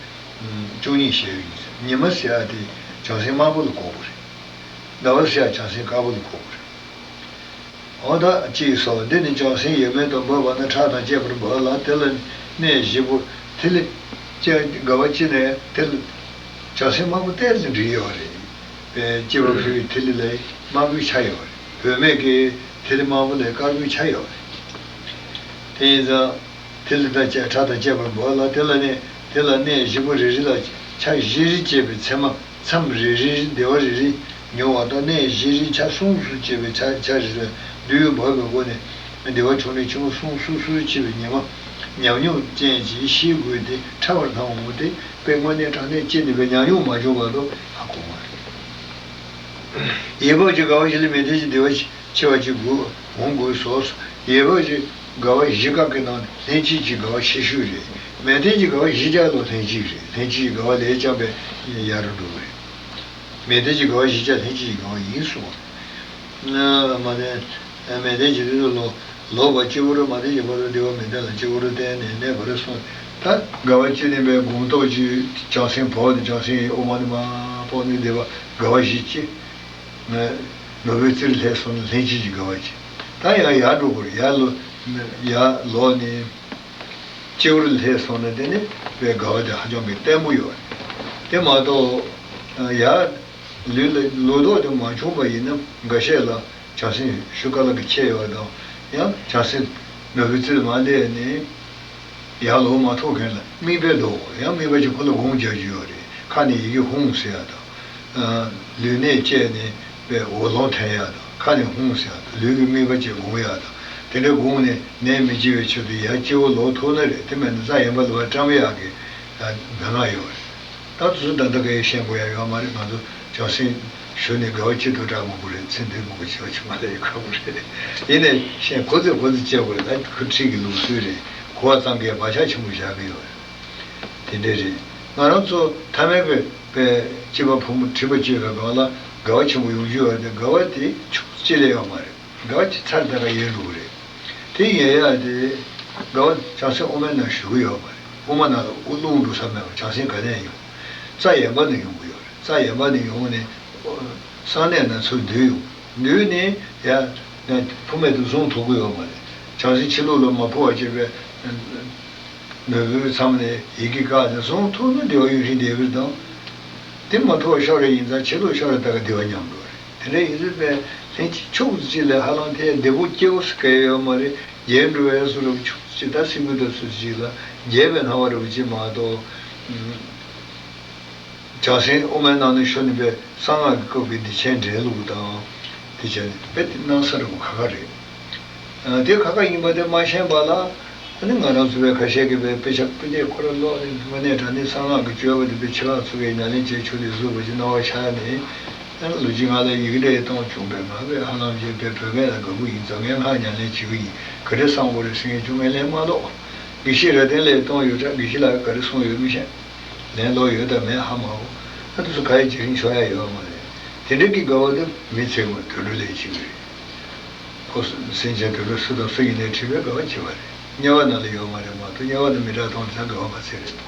བཅུ་གཉིས་ཞེས་ཡིན། ཉི་མ་ཟེར་ཡ་དེ་བྱང་སེམས་དམར་པོ་ལ་གོ་དགོས་རེད། ཟླ་བ་ཟེར་ཡ་བྱང་སེམས་དཀར་པོ་ལ་གོ་དགོས་རེད། འོ་ད་ཅེས་སོ། འདི་ནི་བྱང་སེམས་ཡོད་མེད་དུ་འབོད་པ་ན། ཁྲག་དང་བཅས་པར་འབོད་ལ། དེ་ལ་གནས་བཞི་པོ་ཐིག་ལེ་ལྕེ། དགའ་བ་ལྕེ་ནས་དེ་ལ་བྱང་སེམས་དམར་པོ་ཏོག་ཙམ་འདྲེས་ཡོད་རེད། པའི་སྐྱེས་པ་ཕོ་བའི་ཐིག་ལེ་ལ་དམར་པོའི་ཆ་ཡོད་རེད། བུད་མེད་ཀྱི་ཐིག་ལེ་དམར་པོ་ལ་དཀར་པོའི་ཆ་ཡོད་རེད། དེ་ཡིན་ཙང་། ཐིག་ལེ་དང་བཅས། ཁྲག་དང་བཅས་པར་འབོད་ལ། དེ་ལ་གནས། དེ་ལ་གནས་བཞི་པོ་རེ་རེ་ལ་ཆ་བཞི་རེ་བཅས་པའི་མཚན་མ། མཚམས་རེ་རེར་བདེ་བ་རེ་རེ་མྱོང་བ་དང་། གནས་བཞི་རེའི་ཆ་གསུམ་སུ་བཅད་པའི་ཆ་ཆ་རེ་རེ་ལ་བསྡུས་འབབ་པའི་སྒོ་ནས་བདེ་བ་ཆུང་ནས་ཆེན་པོ་གསུམ་སུ་སུ་ཕྱེ་བའི་ཉི་མ་ཉམས་མྱོང་ཅན་གྱིས་ཤེས་དགོས་ཏེ། ཕྲ་བར་སྣང་ངོ་། དེ་དཔེ་དངོས་གནས་དྲང་གནས་ཅི་ནུས་པའི་ཉམས་མྱོང་མ་བྱུང་བར་དུ་ཧ་གོ་བ་རེད། ཡས་བབས་ཀྱི་དགའ་བ་བཞི་ལ་མལ་སྟན་གྱི་བདེ་བ་ཆེ་བ་གཅིག་དགོས་འོང་དགོས་སོ། ཡས་བབས་ཀྱི་དགའ་བ་བཞི་སྐབས་ཀྱི་ནང་ནས་ལྷན་སྐྱེས་ཀྱི་དགའ་བ་ཆེ་ཤོས་རེད། མལ་སྟན་གྱི་དགའ་བ་བཞི་ཆ་ལོ་ལྷན་སྐྱེས་རེད། ལྷན་སྐྱེས་ཀྱི་དགའ་བ་ལས་ཀྱང་བས་ཡར་འགྲོ་གི་རེད། མལ་སྟན་གྱི་དགའ་བ་བཞི་ཆ་ལྷན་སྐྱེས་ཀྱི་དགའ་བ་ཡིན་གསུངས། མལ་སྟན། མལ་སྟན་གྱི་དུས་སུ་ལོ། ལོག་པ་སྤྱི་བོ་རུ་མལ་སྟན་གྱི་བར་དུ་བདེ་བ་མི་ལྡན་ལ་སྤྱི་བོ་རུ་བསྟན་ནས་གནས་པར་གསུངས། ད་དགའ་བ་བཅུ་བདུན་པའི་སྒོམ་སྟོབས་ཀྱིས་བྱང་སེམས་བོགས་ནས་བྱང་སེམས་དབུ་མ་ནས་མར་ཕོག་ནས་བདེ་བ་དགའ་བ་བཞི་སྐྱེ། ནོར་བུའི་རྩེར་སླེབས་སོང་ན་ལྷན་སྐྱེས་ཀྱི་དགའ་བ་སྐྱེ། ད་ཡང་ཡར་འགྲོ་དགོས་རེད། ཡར་ལོ། ཡར་ལོག་ནས། སྤྱི་བོར་སླེབས་སོང་ན་དེ་ནི་བའི་དགའ་བ་དེ་ཧ་ཅང་གི་བརྟན་པོ་ཡོད་རེད། དེ་མ་གཏོགས། ཡར་ལུས་ལ་ལུས་ལྡོག་དེ་མ་བྱུང་བ་ཡིན་ན་འགའ་ཤས་ལ་བྱང་སེམས་ཞུ་དཀའ་ལ་གི་ཆེ་ཡོད་དང་། ཡང་བྱང་སེམས་ནོར་བུའི་རྩེར་མ་སླེབས་ནས་ཡར་ལོག་མ་ཐུབ་མཁན་ལ་དམིགས་པས་ལྡོག་ཡང་དམིགས་པ་ཅིག་ཁོ་ལ་སྒོམ་རྒྱག་རྒྱུ་ཡོད་རེད། ཁ་ནས་ཡི་གེ་ཧཱུྃ་ཟེར་ཡ་དང་། ལུས་གནད་བཅས་ནས་པའི་འོད་ཀློང་འཐེན་ཡག་དང་། ཁ་ནས་ཧཱུྃ་ཟེར་ཡག་དང་། ལུས་ཀྱི་དམིགས་པ་བཅས་སྒོམ་ཡག་དང་། དེ་འདྲ་སྒོམ་ནས་ནད་མི་འཇིག་པའི་ཆེད་དུ་ཡར་སྤྱི་བོ་ལོག་ཐུབ་ན་རེད། དེ་མེད་ན་རྩ་ཡན་པ་ལ་བ་བཀྲམ་ཡག་གི་མན་ངག་ཡོད་རེད། ད་དུས་ཚོད་ད་ལྟ་གའི་ཤེས་དགོས་ཡག་ཡོད་མ་རེད། ང་ཚོ་བྱང་སེམས་ ཞུ་ནས་དགའ་བ་སྐྱིད་སྡུག་གྲགས་མང་པོ་རེད། མཚན་ཐོས་མང་པོ་བྱས་པ་ཆུང་མ་ལ་ཡི་ཁ་པོ་རེད། ཡིན་ནའི་གཞན་གོ་ཚོད་གོ་ཚོད་བྱེད་དགོས་རེད། ད་ཁུ་ཁྲིག་གི་ལུགས་སྲོལ་རེད། གོ་བ་ཙམ་གྱིས་བག་ཆགས་ཆེན་པོ་བཞག་གི་ཡོད་རེད། དེ་འདྲས་རེད། ང་རང་ཚོ་ཐ་མལ་པའི་པའི་སྐྱེས་པ་ཕོ་མོ་འཁྲིས་པ་སྐྱེས་པའི་སྒང་ལ་དགའ་བ་ཆེན་པོ་ཡོང་རྒྱུ་ཡོད་རེད་དེ། དགའ་བ་དེ་ཕྱོགས་གཅིག་ལས་ཡོད་མ་རེད། དགའ་བ་ཅིག་ཚར་ད་ག་ཡལ་འགྲོ་གི་རེད། དེ་ཡལ་ཡག་དེ་དགའ་བ་བྱང་སེམས་དབུ་མའི་ནང་ཞུགས་ཀྱི་ཡོད་མ་རེད། དབུ་མ་ནང་ལ་དབུ་རླུང་འགྲོ་ས་མེད་པ། བྱང་སེམས་ག་ནས་ཡོང་། རྩ་ཡལ་བ་ནས་ཡོང་གི་ཡོད་རེད། རྩ་ཡལ་བ་ནས་ཡོང་ནས་གསང་གནས་ན་ཚུར་འདུས་ཡོང་། འདུས་ནས་ཡ་ཕུ་མེད་དུ་གཟུངས་ཐོབ་ཀྱི་ཡོད་མ་རེད། བྱང་སེམས་ཕྱི་ལོགས་ལ་མ་འཕོ་བར་བྱེད་པའི་ནོར་བུའི་མཚམས་ནས་ཡི་གེ་བཀག་ནས་གཟུངས་ཐོབ་ན་བདེ་བ་ཡུན་རིང་བསྡད་ཀྱི་རེད་དང་། དེ་མ་ཐོབ་ཤོར་རེ་ཡིན་ཙང་ཕྱི་ལོགས་ཤོར་རེ་ད་ག་བདེ་བ་ཉམས་འགྲོ་རེད། དེ་འདྲ་ཡིན་ཙང་པས་ལྷན་ཅིག་ཕྱོགས་གཅིག་ལ་ཧ་ལམ་དེ་བདེ་པོ་སྐྱེ་བོ་སུ་ག་ཡོད་མ་རེད། རྒྱས་འགྲོ་བའི་སུ་རུ་ཕྱོགས་གཅིག་ད་སེམས་ཀྱི་འདུ་ཚུལ་གཅིག་ལ་རྒྱས་པའི་སྣང་བ་རུ་གཅིག་མ་གཏོགས། བྱང་སེམས་དབུ་མའི་ནང་ནས་ཤོར་ནས་པའི་གསང་སྔགས་ཀྱི་སྐབས་ཀྱི་བདེ་ཆེན་འདྲེན་ལུགས་དང་། དེ་བྱས་ནས་དཔེ་དེ་སྣང་ས་རུ་ཁ་ཁ་རེད། དེ་ཁ་ཁ་ཡིན་པ་དེ་མ་ཤེས་པ་ལ། ཨ་ནི་ང་རང་ཚོ་བའི་ཁ་ཤས་ཀྱིས་བའི་དཔེ་ཆ་དཔེ་དེབ་ཁོ་ར་ཀློག་ནས་དངོས་གནས་དྲང་གནས་གསང་སྔགས་ཀྱི་སྤྱོད་པ་དེ་དཔེ་ཆེ་ཁག་ཚོ་བའི་ཉམས་ལེན་བྱེད་ཆོག་ལས་བཟོ་བ་ཞིག་སྣང་བ་ཤར་ནས། ཨ་ནི་ལོ་གཅིག་ང་ལ་ཡི་གེ་འདྲ་ཡི་གཏོང་བྱུང་བས། ང་བས་ཧ་ལམ་བྱས་པའི་བོད་སྐད་ལ་དགའ་པོ་ཡིན་ཙང་ངས་སྔགས་ཉམས་ལེན་བྱེད་ཀྱི་ཡིན། ག་འདྲ་བསམ་དགོས་རེད་ཟེར་མཁན་བྱུང་། ངས་ལན་མ་ལོག་དགེ་བཤེས་རྭ་སྟེང་ལས་གཏོང་ཡོད་དྲ། དགེ་བཤེས་ལགས་ག་རེ་གསུངས་ཡོད་མི་ཤེས། ལན་ལོག་ཡོད་དམ་མེད་ཧ་མ་གོ། ཨ་དེ་ཚོ་ག་ཡི་བྱེད་རིན་ཆོག་ཡ་ཡོད་མ་རེད། དེ་འདྲ་གི་དགའ་བ་དེ་མི་ཚེ་སྔོན་དུད་འགྲོ་ལས་བྱེད་ཀྱི་རེད། ཁོ་སེམས་ཅན་དུད་འགྲོ་སུ་དང་སུ་ཡིན་ནའི་འཁྲིས་པའི་དགའ་བ་བྱེད་པ་རེད། དམྱལ་བ་ནང་ལ་ཡོད་མ་རེད་མ་གཏོགས། དམྱལ་བ་ནང་མི་དྲག་གཏོང་ཙང་དགའ་བ་མ་ཚད་རེད།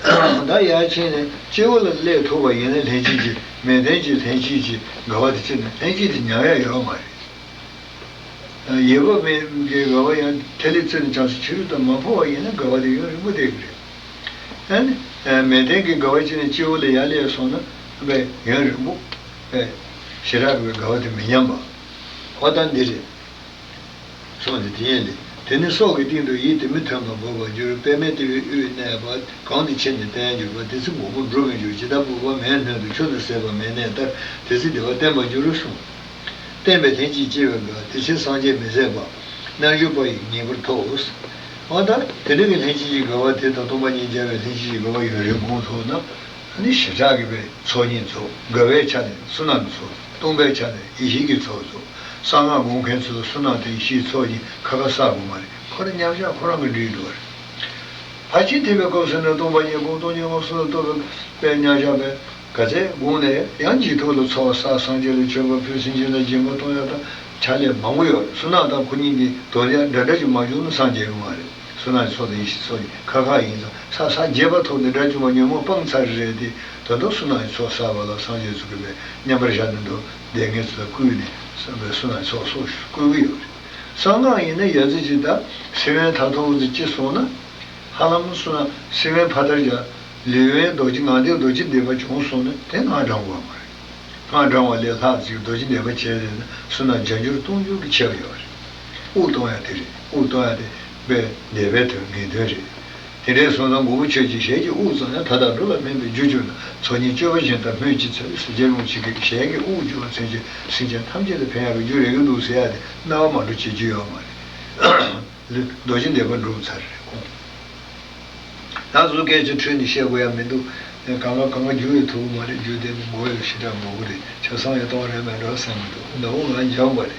ད་ཡར་ཕྱིན་ནས་སྤྱི་བོ་ལ་སླེབས་ཐུབ་པ་ཡིན་ན་ལྷན་སྐྱེས་ཀྱི་མལ་སྟན་གྱི་ལྷན་སྐྱེས་ཀྱི་དགའ་བ་དེ་ཅི་ནས་ལྷན་སྐྱེས་དེ་ཉམས་ཡ་ཡོད་མ་རེད། ཡོད་པ་མེད་ཀྱི་དགའ་བ་ཡང་ཐེ་ལེ་ཚེ་ནི་བྱང་སེམས་ཕྱི་རོལ་དུ་མ་འཕོ་བ་ཡིན་ན་དགའ་བ་དེ་ཡུན་རིང་པོ་བསྡད་ཀྱི་རེད། ཨ་ནི། མལ་སྟན་གྱི་དགའ་བ་ཅི་ནས་སྤྱི་བོ་ལ་ཡར་སླེབས་སོང་ན་བས་ཡུན་རིང་པོ་བས་ཞེ་དྲག་གི་དགའ་བ་དེ་མི་ཉམས་པ། འོ་ད་འདི་རེད། སོང་སྟེ་དེ་ཡིན་ལས། དེ་ནི་སྲོག་གི་སྟེང་དུ་ཡིད་དེ་མི་མཐུན་པར་འབབ་པར་འགྱུར། པདྨའི་ལྟེ་བའི་དབུས་གནས་པ། གང་དུ་ཕྱིན་ནས་བསྟེན་གྱུར་པ། དེ་ཚེ་མགོན་པོ་འགྲུབ་པར་འགྱུར། ཇི་ལྟར་བོད་པ་མེའི་སྣོད་དུ་ཆུ་དང་ཟད་པ་མེ་གནས་ལྟར། དེ་ཚེ་བདེ་བ་བརྟན་པར་འགྱུར་གསུངས། བསྟན་པའི་ལྷན་ཅིག་སྐྱེས་པའི་དགའ། དེ་ཕྱིར་སངས་རྒྱས་མི་ཟད་པ། རྣལ་འབྱོར་པ་ཡིས་ངེས་པར་ཐོབ། འོ་ད་དེ་འདྲ་གི་ལྷན་ཅིག་གི་དགའ་བ་དེ་དང་སྟོང་པ་ཉིད་མཇལ་བའི་ལྷན་ཅིག་གི་དགའ་བ་ཡུན་རིང་གོང་ཐུབ་ན། ཨ་ནི་ཞེ་དྲག་གི་པའི་ཚོགས་གཉིས་ཚོགས། དགའ་བའི་ཆ་ནས་བསོད་ནམས་ཚོགས། སྟོང་པའི་ཆ་ནས་ཡེ་ཤེས་ཀྱི་ཚོགས་ཚོགས། གསང་སྔགས་སྒོམ་མཁན་ཚོས་བསོད་ནམས་དང་ཡེ་ཤེས་ཚོགས་གཉིས་ཁ་ཁ་བསགས་དགོས་མ་རེད། ཁོ་རང་མཉམ་བཞག་ཁོ་རང་གི་འགྲིག་འགྲོ་བ་རེད། ཕར་ཕྱིན་ཐེག་པའི་སྐབས་སུ་ནི་སྟོང་པ་ཉིད་སྒོམ། སྟོང་ཉིད་སྒོམ་གསུམ་ལ་རྟོགས་པའི་དཔེ་མཉམ་བཞག་པས་ག་ཚད་དགོངས་ནས་ཡང་འཇིགས་ཐོག་ལ་འཚོ་བ་བསགས། སངས་རྒྱས་ལ་མཆོད་པ་ཕུལ། སེམས་ཅན་ལ་སྦྱིན་པ་གཏོང་ཡག་དང་ཕྱག་ལས་མང་པོ་ཡོད་རེད། བསོད་ནམས་དང་ཁོ་གཉིས་ཀྱི་དོན་ཡང་འདྲ་འདྲ་ཞིག་མ་བྱུང་ན་སངས་རྒྱས་ཀྱི་མ་རེད། བསོད་ནམས་ཚོགས་དང་ཡེ་ཤེས་ཚོགས་ཀྱི་ཁ་ཁ་ཡིན་ཙང་། ས་ས་རྒྱས་པ་ཐོབ་ནས་དགྲ་བཅོམ་པ་ཉོན་མོངས་སྤངས་ཚར་རེད་དེ། ད་དུང་བསོད་ནམས་ཚོགས་བསགས་པ་ལ་སངས་རྒྱས་ཚོ་གི་བས་མཉམ་པར་བཞག་ནས་འགྲོ་བསྡད་མཁན་ཚོ་ལ་བསྐུལ་ནས་བསོད་ནམས་ཚོགས་གསོག་ཞུ་བསྐུལ་གི་ཡོད་རེད། གསང་སྔགས་ཡིན་ན་ཡ་ཙི་ཅིག་ད་སེམས་དབེན་མཐར་ཐུག་ཙི་ཅི་སོང་ན། ཧ་ལམ་བསོད་ནམས་སེམས་དབེན་ཕ་མཐར་བཞག་ལུས་དབེན་རྡོ་རྗེ་ངང་ལྡན་རྡོ་རྗེ་བཟླས་པ་བྱུང་སོང་ན་དེ་སྔགས་བགྲང་དགོས་མ་རེད། སྔགས་བགྲང་བ་ལས་ལྷག་ཅིག་རྡོ་རྗེ་བཟླས་པ་བྱས་ཟིན་ན་བསོད་ནམས་བརྒྱ་འགྱུར་སྟོང་འགྱུར་གྱི་ཆེ་བ་ཡོད་རེད། དབུགས་གཏོང་ཡ་དེ་རེད། དབུགས་གཏོང་ཡ་དེ་དཔེ་བཟླས་པའི་དོན་ངེས་དོན་རེད། དེ་འདྲའི་སོང་ཙང་མགོན་པོ་ཁྱོད་ཀྱིས་ཞལ་གྱི་དབུགས་ཙམ་ཡང་མཐའ་དག་འགྲོ་ལ་སྨན་པའི་རྒྱུར་གྱུར་ན། ཚོགས་གཉིས་སྤྱོད་པ་བཞིན་དུ་སྨོས་ཅི་འཚལ་ལོ་ཟེར། རྗེ་རིན་པོ་ཆེ་གིས་ཞལ་གྱི་དབུགས་འཇུ་བ་མཚོན་བྱེད་སེམས་ཅན་ཐམས་ཅད་ལ་ཕན་ཡག་གི་རྒྱུ་རེད་གི་འདུག་ཟེར་ཡ་དེ་རྣ་བ་མ་འགྲོ་བྱེད་རྒྱུ་ཡོད་མ་རེད། རྡོ་རྗེ་བཟླས་པ་འགྲུབ་ཚར་རེད་ཁོང་། ད་གཟུགས་སྐད་ཆ་འཁྲུལ་ནས་བཤད་དགོས་ཡ་མི་འདུག་གང་ག་གང་ག་རྒྱུ་ཡོད་ཐུབ་མ་རེད། རྒྱུ་དེ་ནི་མགོ་ཡོད་ཞེ་དྲག་མང་པོ་རེད། ཆ་ཚང་ཡོད་གཏོང་རེད་མེད་འགྲོ་བསམ་གི་འདུག་ནོར་བུ་ང་འཇོག་པ་རེད།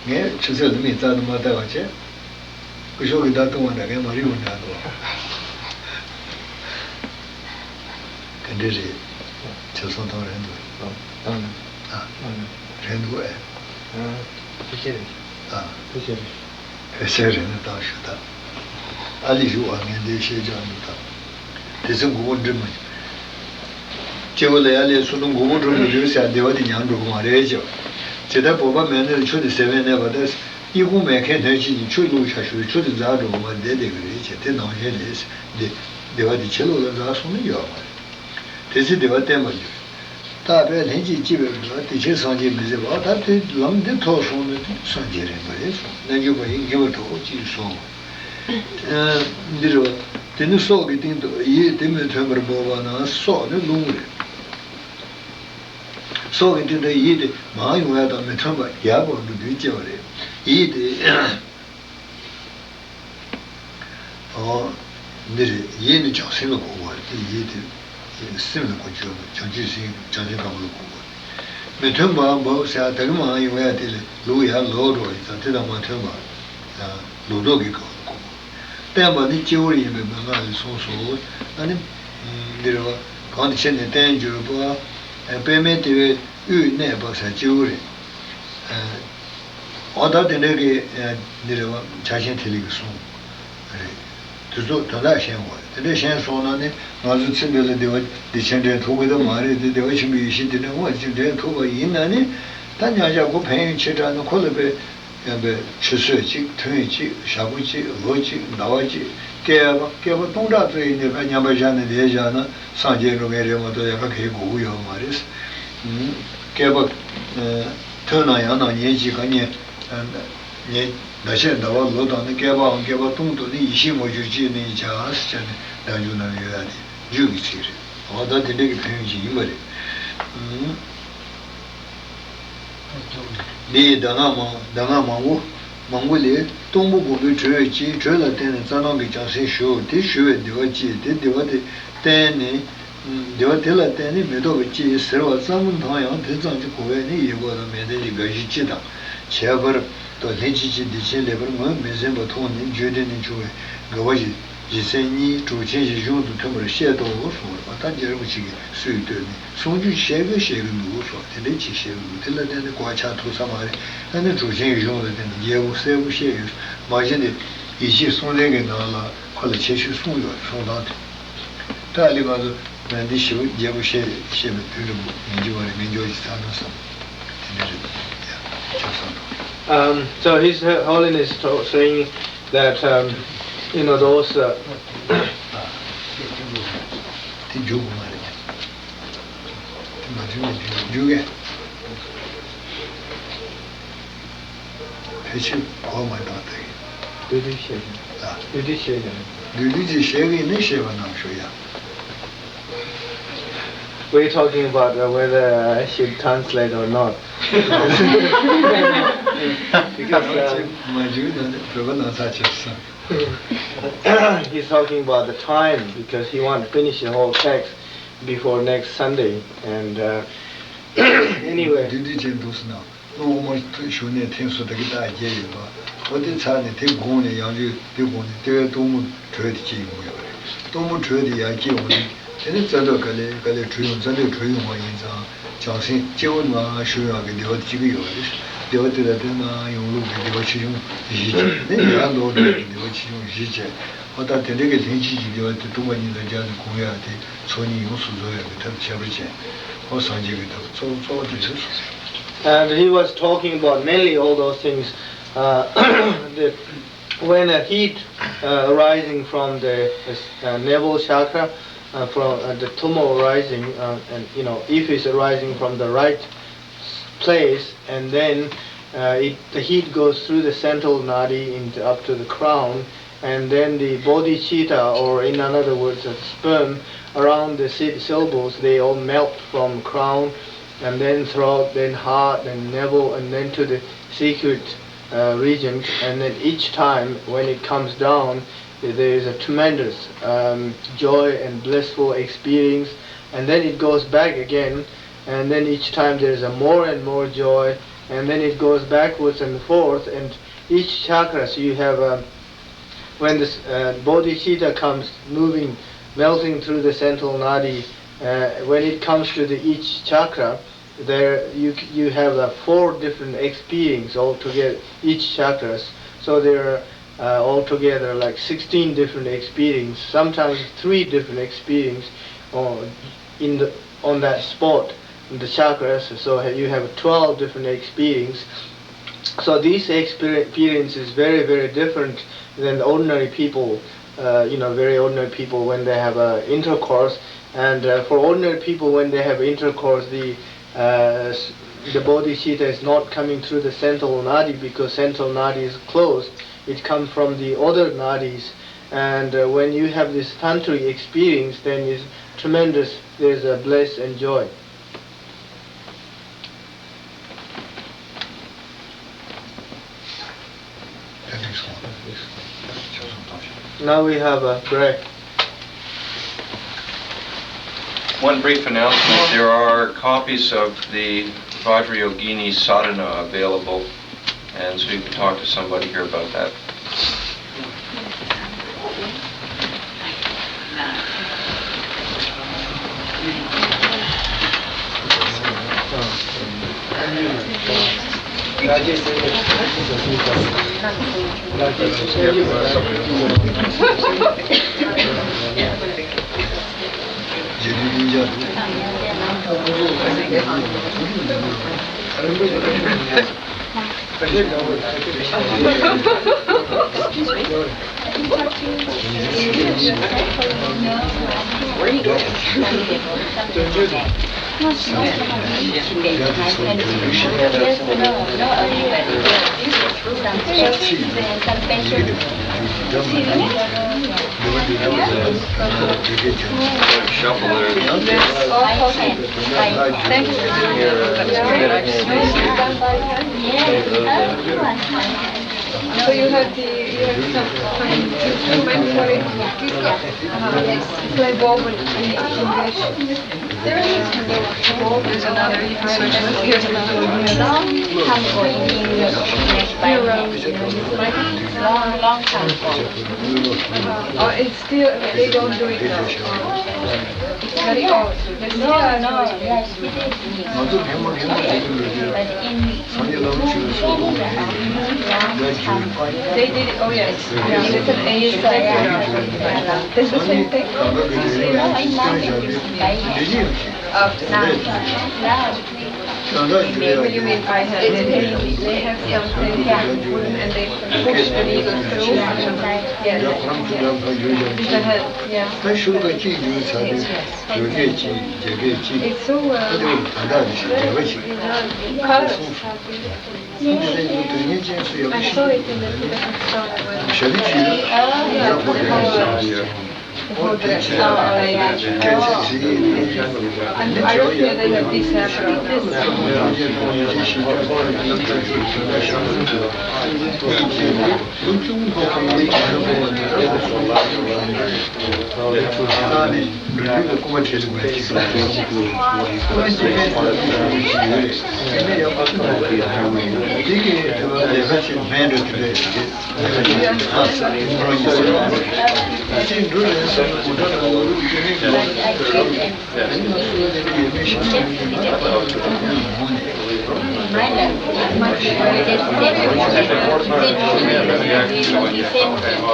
ངས་ཆུ་ཚོད་ལ་མིག་རྩ་དུ་མ་བལྟ་བ་བྱས། སྐུ་ཞབས་ཀྱི་བརྡ་གཏོང་བ་འདྲ་མཁན་མ་རིག་པ་འདྲ་འདུག་ག་འདྲ་རེད། ཆ་ཚང་གཏོང་རེད་འདུག་ཨ། རེད་འདུག་ཨེ། ཨ། ཕལ་ཆེར་རེད། ཨ། ཕལ་ཆེར་རེད། ཕལ་ཆེར་རེད་ན་བཏང་ཞུ་དང་། ཨ་ལི་ཞུ་བ་ངན་འདས་ཤེས་བྱ་འདུག་དང་། དེ་ཚེ་མགོན་པོ་འགྲུབ་མ། སྐྱེ་བོ་ལ་ཡར་ལས་སུ་ནུ་མགོན་པོ་འགྲུབ་མི་འགྱུར་ཟེར་བདེ་བ་དེ་མྱང་འགྲོ་གི་མ་རེད་ཅེས། ཇི་ལྟར་བོད་པ་མེ་ནི་ཆུ་ནི་ཟད་པས་གནས་པ་དེ། ཨི་ཁུང་མེད་མཁན་དོན་གཅིག་གིས་ཆུ་བླུགས་བྱ་ཞུ་ཆུ་དེ་འཛག་འགྲོ་གི་མ་བསྡད་བསྡད་ཀྱི་རེད་ཅེས། དེ་ནང་བཞིན་ལས་བདེ་བདེ་བ་དེ་ཕྱི་ལོགས་ལ་འཛག་སོང་ན་ཡོད་མ་རེད། དེ་ཚེ་བདེ་བ་བརྟན་པར་འགྱུར། རྟག་པའི་ལྷན་ཅིག་སྐྱེས་པའི་དགའ། དེ་ཕྱིར་སངས་རྒྱས་མི་ཟད་པ། ད་དེ་ལམ་འདི་ཐོབ་སོང་ན་དེ་སངས་རྒྱས་རེད་པ་རེད་གསུངས། རྣལ་འབྱོར་པ་ཡིས་ངེས་པར་ཐོབ་ཅེས་གསུངས། འདི་རེད་བ། དེ་ནི་སྲོག་གི་སྟེང་དུ་ཡིད་དེ་མི་མཐུན་པར་འབོགས་པ་ན། སྲོག་ནི་རླུང་རེད། སྲོག་གི་སྟེང་དུ་ཡིད་དེ་མང་ཡོང་ཡ་དང་མི་མཐུན་པ་རྒྱག་པར་འགྲོ་དུས་སྐྱེ་བ་རེད། ཡིད་དེ། ཨོ། འདི་རེད། ཡིད་ནི་བྱང་སེམས་ལ་གོ་བ་རེད་དེ། ཡིད་དེ། སེམས་ལ་གོ་ཆོད་པ། བྱང་ཆུབ་སེམས་བྱང་སེམས་དཀར་པོ་ལ་གོ་དགོས། མི་མཐུན་པ་འབབ་ཟེར་ཡ་དེ་གི་མ་ཡོང་ཡ་དེ་ལ་ལུག་ཡར་ལོག་འགྲོ་བ་ཡིན་ཙང་དེ་དང་མ་མཐུན་པ། ལུག་ལྡོག་གི་སྐབས་ལ་གོ་དགོས། བརྟན་པ་ནི་སྤྱི་བོར་ཡིན་པས་མན་ངག་ལས་གསུངས་སོ། ཨ་ནི། འདི་རེད་བ། གང་དུ་ཕྱིན་ནས་བརྟན་གྱུར་པ། པདྨའི་ལྟེ་བའི་དབུས་གནས་པ་ཟེར་སྤྱི་བོ་རེད། འོ་ད་དེ་འདྲའི་གི་འདི་རེད་བ། ཕྱག་ཆེན་ཐིག་ལེ་གི་གསུང་རེད། དེ་ཚོ་དོན་དག་ཤེས་དགོས་རེད། དེ་འདྲ་ཤེས་སོང་ན་ནི་ང་ཚོ་ཚེ་འདི་ལ་བདེ་བ་བདེ་ཆེན་འདྲེན་ཐུབ་ཀྱི་ད་མ་རེད་དེ། བདེ་བ་ཆེན་པོའི་ཡེ་ཤེས་དེ་འདྲ་དངོས་ཅིག་འདྲེན་ཐུབ་པ་ཡིན་ན་ནི། ད་མཉམ་བཞག་ཁོ་ཕན་ཡོན་ཆེ་དྲགས་ན་ཁོ་ལ་དཔེ་ཡང་པའི་ཆུད་ཟོས་གཅིག་ཐུན་གཅིག་ཞག་པོ་གཅིག་ལོ་གཅིག་ཟླ་བ་གཅིག་བསྐལ་པ་བསྐལ་པ་སྟོང་ཕྲག་ཙམ་ཡིན་ནའི་ཕར་མཉམ་པར་བཞག་ནས་བསྡད་བཞག་ན་སངས་རྒྱས་འགྲོ་མཁན་རེད་མ་གཏོགས་ཡག་ག་གའི་དགོས་ཀྱི་ཡོད་མ་རེད། བསྐལ་པ་ཐུན་ན་ཡང་ན་ཉིན་གཅིག་ག་ཉིན། ཉིན་ཟླ་ཕྱེད་ཟླ་བ་ལོ་དང་ནི། བསྐལ་པའང་བསྐལ་པ་སྟོང་དུ་ནི། ཡེ་ཤེས་མངོན་གྱུར་ཅི་ནས་ཀྱང་ཟེར་ནས་སྒྲ་འཇུག་ནང་ཡོད་ཡ་དེ་རྒྱུད་ཀྱི་ཚིག་རེད། འོ་ད་དེ་འདྲ་གི་ཕན་ཡོན་ཅིག་ཡིན་པ་རེད། འདི་ཡི་གདམས་ངག་མང་གདམས་ངག་མང་པོ་མང་པོ་ལས། སྟོང་པ་སྒོམ་པའི་དྲོད་ཅེས། དྲོད་ལ་བརྟེན་ནས་རྩ་རྣམས་ཀྱི་བྱང་སེམས་ཞུ། དེ་ཞུ་བས་བདེ་བ་སྐྱེ། དེ་བདེ་བ་དེ་བརྟེན་ནས། བདེ་བ་དེ་ལ་བརྟེན་ནས་མི་ལྡོག་པ་སྐྱེ་ཟེར་བ་ཙམ་མོ་མཐོང་ཡང་དེ་ཙམ་གྱིས་གོ་བས་ནི་ཡིད་འགུག་དང་མལ་སྟན་གྱི་དགའ་བཞི་སྤྱི་དང་ཁྱད་པར་དུ་ལྷན་ཅིག་སྐྱེས་བདེ་ཆེན་ལེགས་པར་ངོས་མི་ཟིན་པ་མཐོང་ནས་རྒྱུད་སྡེ་ནས་བྱུང་བའི་དགའ་བ་བཞི། རྗེ་མཚན་གཉིས་གྲོགས་ཆེན་བཞི་གཞུང་དུ་ཐོན་པར་བཤད་དོ་གསུངས་པ། ད་རྗེ་རིན་པོ་ཆེ་གིས་སུས་བསྟོད་ནས་གསུང་རྒྱུན་བཤད་གི་བཤད་གི་འདུག་སོགས་དེ་འདྲའི་ཅིག་བཤད་གི་འདུག་དེ་ལ་བརྟེན་ནས་གོ་ཆགས་ཐུབ་ས་མ་རེད། ཨ་ནི་གྲོགས་ཆེན་གཞུང་ལ་བརྟེན་ནས་རྒྱས་པོ་གསལ་པོ་བཤད་ཡོད། མ་གཞི་ནས་ཡེ་ཤེས་གསུང་རྩོམ་གྱི་ནང་ལ་ཁོ་ལ་ཁྱད་ཆོས་གསུངས་ཡོད་རེད། གསུང་སྟངས་དེ། ད་ཨ་ལི་ང་ཚོ་འདི་ཞེ་པོ་རྒྱས་པོ་བཤད་བཤད་པའི་དུས་ལ་མི་འགྱུར་བ་རེད། མི་འགྱུར་ཅིག་ཚར་ན་བསམ། དེ་འདྲ་རེད། ཡ་ཆོག་སོང་། Um, so His Holiness to- saying that, um, you know, those, uh, དེ་འཇུག་དགོས་མ་རེད། དེ་མ་འཇུག་ན་འཇུག་འཇུག་གས། ཕལ་ཆེར་གོ་མ་བཏང་ད་ཡིན། བདུད་བདུད་བཤད་ཀྱི། ཨ། བདུད་བདུད་བཤད་ཀྱི། བདུད་བདུད་ཅེས་བཤད་ཀྱི་ནི་བཤད་པ་རྣམས་ཞུ་ཡ། We're talking about, uh, whether I should translate or not. Because, um, མ་འཇུག་ན་ནི་བོད་པ་ནང་ཚགས་ཆེ་སོང་། He's talking about the time because he want to finish the whole text before next Sunday. And, uh, anyway. འདི་འདི་བྱས་འདུག་ཟེར་ན། སློབ་མ་ཞུ་ནས་ཐེངས་སུ་ད་གི་ད་རྒྱས་ཡོད་པ། འོ་དེ་ཚར་ནས་དེ་དགོངས་ནས་ཡང་བསྐྱར་དེ་དགོངས་ནས་ལྟེ་བའི་སྟོང་པ་དྲོད་དེ་སྐྱེ་ཡོང་གི་ཡོད་པ་རེད། སྟོང་པ་དྲོད་དེ་ཡར་སྐྱེ་ཡོང་དུས་དེ་ནི་རྩ་མདོག་ག་ལེ་ག་ལེ་གྲོལ་ཡོང་། རྩ་མདོག་གྲོལ་ཡོང་བ་ཡིན་ཙང་བྱང་སེམས་སྐྱེ་བོ་ནང་བཞུགས་ཡོང་གི་བདེ་བ་དེ་སྐྱེ་གི་ཡོད་པ་རེད། བདེ་བ་དེ་ལ་བརྟེན་ནས་ཡོང་ལུགས་ཀྱི་བདེ་བ་ཆེ་ཆུང་བཞི་བྱས་ནས་ཡར་ལོག་འགྲོ་ཡོང་གི་བདེ་བ་ཆེ་ཆུང་བཞི་བྱས། འོ་ད་དེ་འདྲ་གི་ལྷན་སྐྱེས་ཀྱི་བདེ་བ་དེ་སྟོང་པ་ཉིད་དང་སྦྱར་ནས་སྒོམ་ཡག་དེ་ཚོགས་གཉིས་ཡོངས་སུ་རྫོགས་ཡག་གི་ཐབས་ཁྱད་པར་ཅན། འོ་སངས་རྒྱས་ཀྱི་ཐབས་གཙོ་བོ་གཙོ་བོ་དེ་རེད། And he was talking about mainly all those things, uh, that when a heat, uh, arising from the, uh, navel chakra, uh, from, uh, the tummo arising, uh, and, you know, if it's arising from the right place, and then, uh, it, the heat goes through the central nadi in, up to the crown, and then the bodhicitta, or in another words, the sperm, around the sy- syllables, they all melt from crown, and then throat, then heart, then navel, and then to the secret, uh, region. And then each time when it comes down, there is a tremendous, um, joy and blissful experience. And then it goes back again, and then each time there is a more and more joy, and then it goes backwards and forth, and each chakra, so you have a, when this, uh, bodhicitta comes moving, melting through the central nadi, uh, when it comes to the each chakra, there you you have a four different experience altogether, each chakras. So there are, uh, altogether like sixteen different experience, sometimes three different experience, uh, in the on that spot, in the chakras. So you have twelve different experience. So this experience is very, very different than the ordinary people, uh, you know, very ordinary people when they have a intercourse. And, uh, for ordinary people, when they have intercourse, the, uh, s- the bodhicitta is not coming through the central nadi because central nadi is closed. It comes from the other nadis. And, uh, when you have this tantric experience, then it's tremendous. There's a bliss and joy. Now we have a break. One brief announcement. There are copies of the Vajrayogini Sadhana available, and so you can talk to somebody here about that. Thank you for doing that. That's very nice. So you have the, you have some kind of instrument for it? Uh, yes. Play ball with the English. There's another, you can switch. Here's another one. Long, long time ago. Oh, it's still, they don't do it now. It's very old. They still are doing it. They did it, oh yes. Yeah, it's an age. It's the same thing. Uh, now. What do you mean by head? They, they have something, yeah, and they push the needle through. Yes. It's a head, yeah. Yes, yes. It's so, uh, colors. I saw it in the television show. Yeah, the colors. And I don't hear that this happened.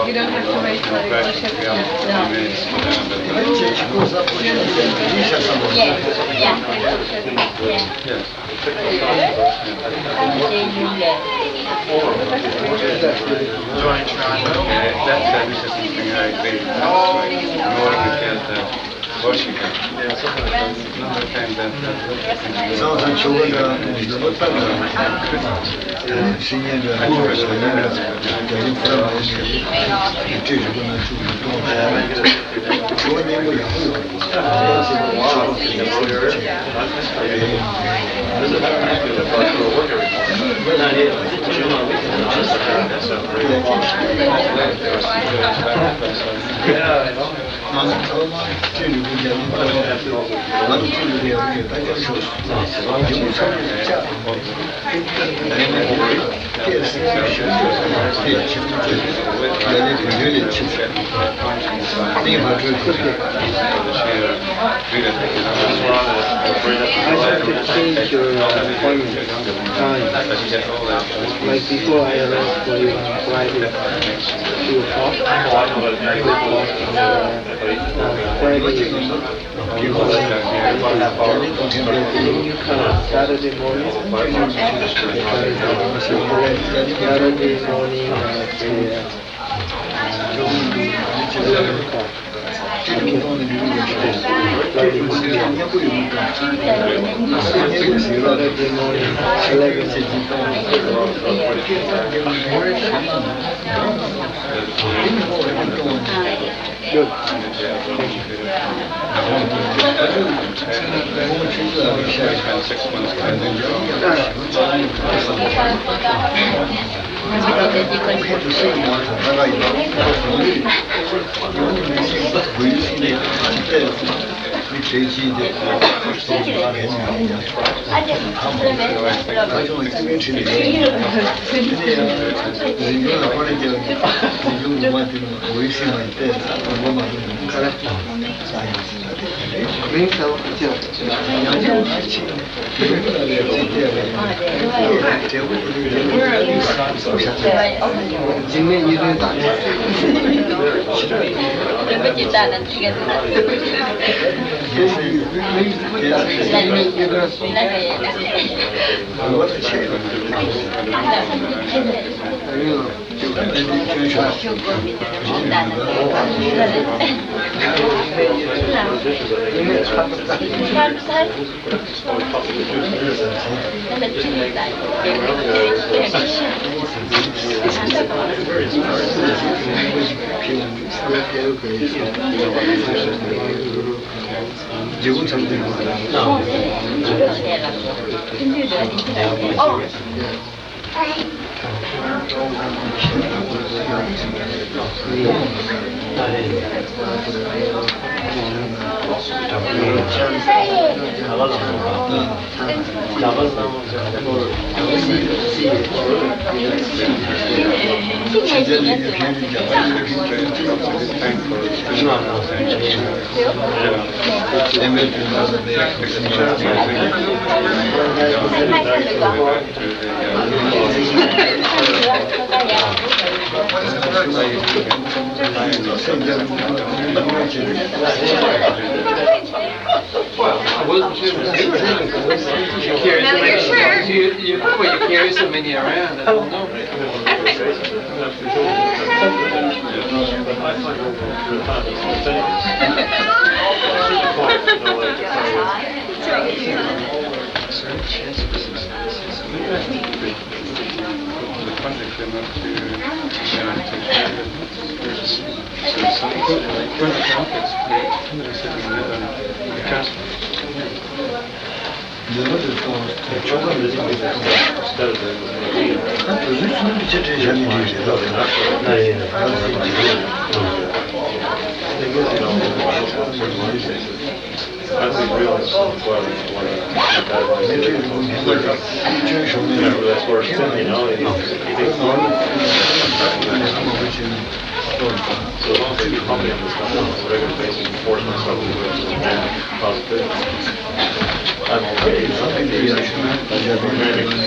You don't have to wait for the worship. No. Yeah, yeah, yeah. Joint trial, okay, that, that is something I agree with. Like, in order to get the worship, another time that, that, that, I'd like to change your appointment time. Like before, I arranged for you on Friday, two o'clock, two o'clock on, uh, on Friday. Can you come Saturday morning? Saturday morning, uh, at, uh, Good. Thank you. Well, I wasn't sure. You're curious. Now that you're sure. You, you, well, you're curious so many around. I don't know. The project came up to, uh, to So as long as they be confident in this stuff, whatever they can force myself to do it, and positive. I'm okay. Some people are Mayonnaise.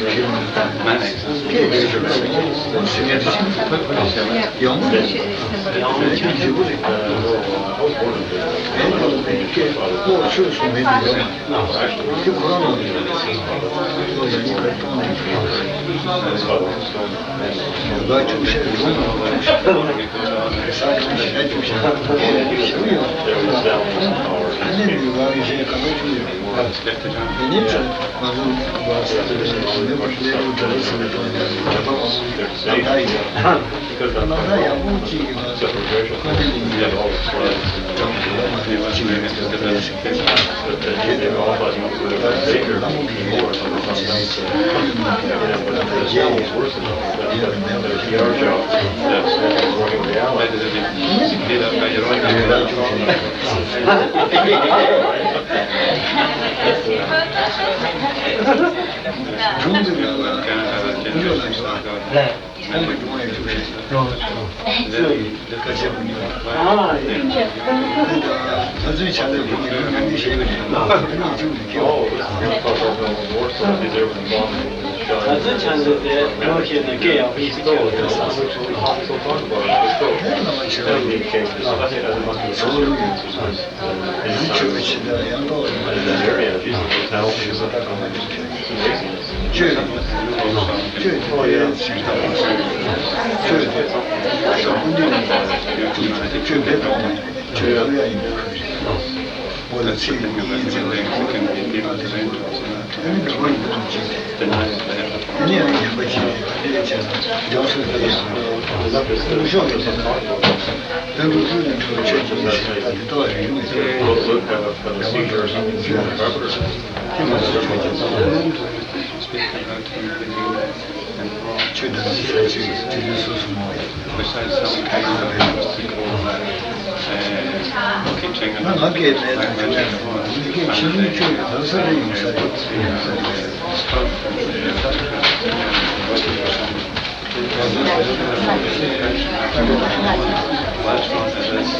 ང་ང་སྐད་མེད་ན་ཁྱོད་ཡང་མི་སྐད་ཕྱི་ལུང་ཁྱོད་ཡོད་ས་རེ་ཡོང་ས་རེད།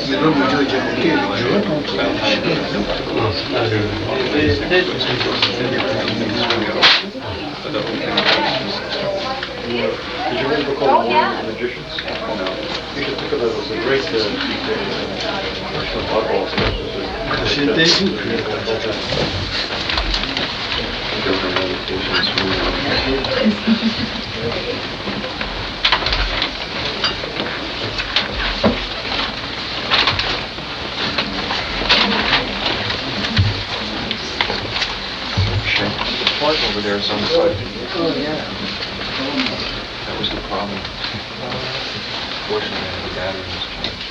མི་འགྲོ་མི་འགྲོ་རྒྱབ་སྐད་འགྱུར་བ་གཏོང་ཐུབ་པའི་གཞི་རྒྱ་འདུག The point over there is on the side. Oh, yeah. That was the problem. Fortunately, the battery was charged.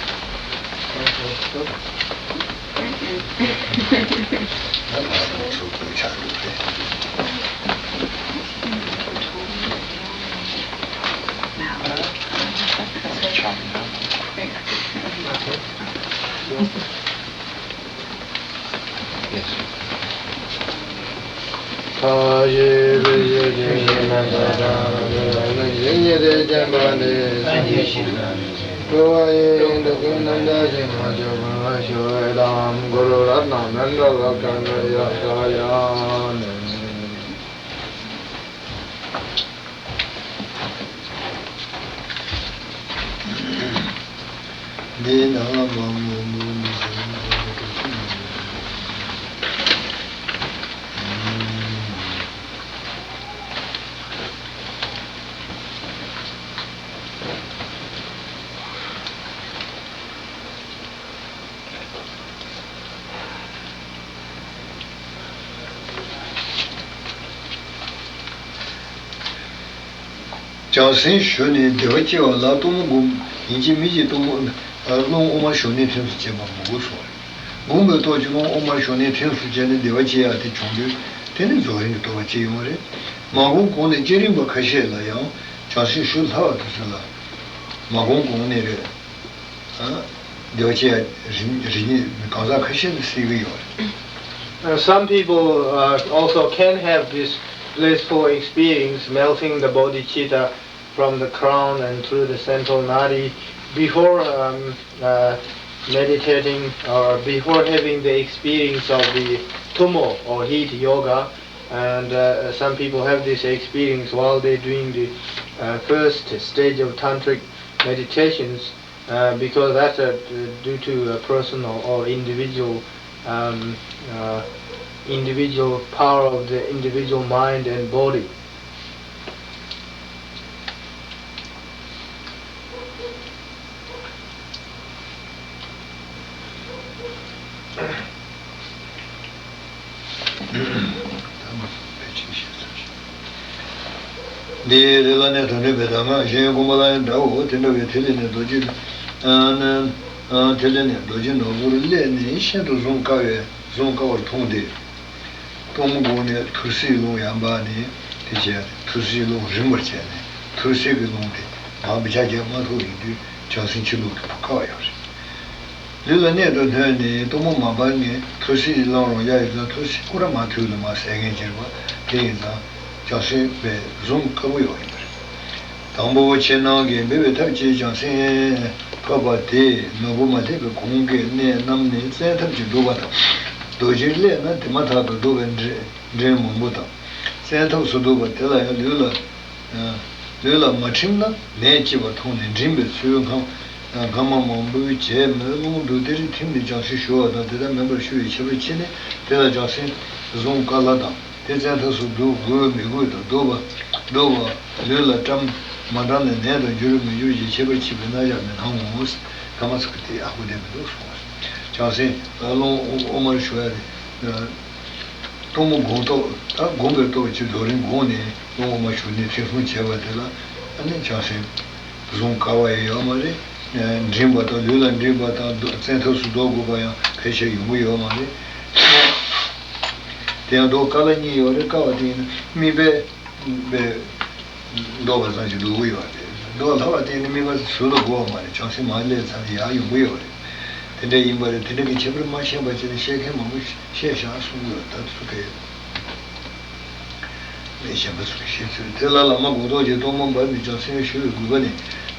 འདི་ནང་ལ་མ་མོ་མོ་མོ་ཟེར་ན་མོ་མོ་གྲོགས་སུ་མོ་མོ། བྱང་སེམས་ཞུ་ནས་བདེ་བ་སྐྱེ་བ་ལ་གཏུམ་མོ་སྒོམ། ཡིན་གཅིག་མིན་གཅིག་གཏུམ་མོ་རླུང་དབུ་མ་ཞུགས་གནས་ཐིམ་སུ་བྱེད་པ་མང་པོ་སོང་རེད། སྒོམ་པའི་སྟོབས་ཀྱིས་རླུང་དབུ་མ་ཞུགས་གནས་ཐིམ་སུ་བྱས་ནས་བདེ་བ་སྐྱེ་ཡག་དེ་བྱུང་དུས་དེ་ནི་རྫོགས་རིམ་གྱི་རྟོགས་པ་སྐྱེ་ཡོང་བ་རེད། མ་སྒོམ་གོང་ནས་སྐྱེ་རིམ་པ་ཁ་ཤས་ལ་ཡང་བྱང་སེམས་ཞུ་སླ་བ་དེ་ཚོ་ལ་མ་སྒོམ་གོང་ནས་རེད། བདེ་བ་ཅན་རིགས་རིགས་གཉིས་གང་ཟག་ཁ་ཤས་ནི་སྲིད་ཀྱི་ཡོད་རེད། Uh, some people uh, also can have this blissful experience, melting the bodhicitta from the crown and through the central nadi before um, uh, meditating or before having the experience of the tummo or heat yoga. And uh, some people have this experience while they're doing the uh, first stage of tantric meditations. Uh, because that's uh, due to a personal or individual um, uh, individual power of the individual mind and body. འདི་ལས་ལ་གནས་དང་ལྡན་པའི་གདམས་ངག་གཞན་དགོངས་པ་ལ་ཡང་འདྲའོ། དེ་འདྲ་བའི་ཐིག་ལེ་ནས་རྡོ་རྗེ། ཐིག་ལེ་ནས་རྡོ་རྗེ་ནོར་བུར་སླེབས་ནས་ཤིན་ཏུ་བཟུང་དཀའ་བས་བཟུང་དཀའ་བར་མཐོང་སྟེ། གཏུམ་མོ་སྒོམ་ནས་ཐུར་སེལ་རླུང་ཡར་འབར་ནས་དེ་བྱས་ཐུར་སེལ་རླུང་རིམ་པར་བྱས་ནས་ཐུར་སེལ་གྱི་རླུང་དེ་མར་འབུད་རྒྱག་རྒྱག་མ་ཐུབ་ཡོང་དུས་བྱང་སེམས་ཕྱི་ལོགས་ཀྱི་བུ་ཁ་བ་ཡོད་རེད། ལུས་ལ་གནད་དུ་སྣོན་ནས་གཏུམ་མོ་མ་འབར་ངེས་ཐུར་སེལ་རླུང་རང་ཡལ་ཡོད་ཙང་ཐུར་སེལ་སྐུ་ར་མ་ཐུལ་ལ་མ་ཟད་ངེས་གྱུར་པ་དེ་ཡིན་ཙང་བྱང་སེམས་པས་བཟུང་དཀའ་པོ་ཡོད་ཡིན་པ་རེད། དང་པོ་ཕྱི་ནང་གི་འབེབས་པའི་ཐབས་ཀྱིས་བྱང་སེམས་ཐོབ་པ་དེས་ནོར་བུ་མ་ཐེབས་པའི་གོང་གི་གནད་རྣམས་ནི་བཙན་ཐབས་ཀྱིས་བསྡུ་བ་དང་། རྡོ་རྗེར་སླེབས་ན་དེ་མ་ཐག་ཏུ་བསྡུ་བའི་འདྲེན་མང་པོ་དང་། བཙན་ཐབས་སུ་བསྡུ་བ་དེ་ལ་ཡང་ལུས་ལ། ལུས་ལ་མ་ཐིམ་ན་ནད་སྐྱེ་བ་མཐོང་ནས་འདྲེན་པའི་ཚུལ་སྔ་སྔ་མ་མང་པོའི་རྗེས་མའི་རླུང་བསྡུ་དེར་ཐིམ་ནས་བྱང་སེམས་ཞུ་བ་དང་དེ་ལྟར་མིན་པར་ཞུ་བའི་ཁྱད་པར་ཕྱེ་ནས་དེ་ལ་བྱང་སེམས་བཟུང་དཀའ་སླ་དང་དེ་བཙན་ཐབས་སུ་བསྡུ་དགོས་མི་དགོས་དང་བསྡུ་བ་བསྡུ་བ་ལུས་ལ་བཀྲམ་མ་བཀྲམ་ནས་ནད་དུ་འགྱུར་མི་འགྱུར་གྱི་ཁྱད་པར་ཕྱེ་བའི་རྣམ་གཞག་མི་སྣང་ངོ་། ཐ་མ་ཚོ་གི་དེ་ཨ་ཁུ་དེ་མི་འདུག་གསུངས་པ་བྱང་སེམས་རླུང་དབུ་མར་ཞུ་ཡ་རེད། གཏུམ་མོ་སྒོམ་སྟོབས་ད་སྒོམ་པའི་སྟོབས་ཀྱིས་རྫོགས་རིམ་བསྒོམས་ནས་རླུང་དབུ་མ་ཞུགས་ནས་ཐིམ་གསུམ་བྱས་པ་དེ་ལ་ཨ་ནི་བྱང་སེམས་བཟུང་དཀའ་བ་ཡང་ཡོད་མ་རེད། འདྲེན་པ་དང་ལུས་ལ་འདྲེན་པ་དང་བཙན་ཐབས་སུ་ལྡོག་དགོས་པ་ཡང་ཕལ་ཆེར་ཡོང་གི་ཡོད་མ་རེད། དེ་ཡང་ལྡོག་དཀའ་ལ་གཉིས་ཡོད་རེད། དཀའ་བ་དེ་ཡིན་ན་དམིགས་པས་པས་ལྡོག་པ་ཙམ་ཞིག་ལྡོག་གི་ཡོད་རེད། ལྡོག་སླ་བ་དེ་ཡིན་ན་དམིགས་པ་ཟུར་དུ་དགོས་པ་མ་རེད། བྱང་སེམས་མར་སླེབས་ཙམ་ཡར་ཡོང་གི་ཡོད་རེད། དེ་འདྲ་ཡིན་པ་རེད། དེ་འདྲ་གི་ཁྱད་པར་མ་ཤེས་པ་བྱས་ནས་བཤད་མཁན་མང་པོ་བཤད་བཞག་གསུང་གི་ཡོད། ད་དེ་ཚོ་གས་མི་གཞན་པ་ཚོ་གིས་ཤེས་ཚུལ། དེ་ལ་བླ་མ་གོ་ལྡོག་གི་གཏོར་མ་འབར་ནས་བྱང་སེམས་ཞུ་བའི་དགོས་པ་ནི།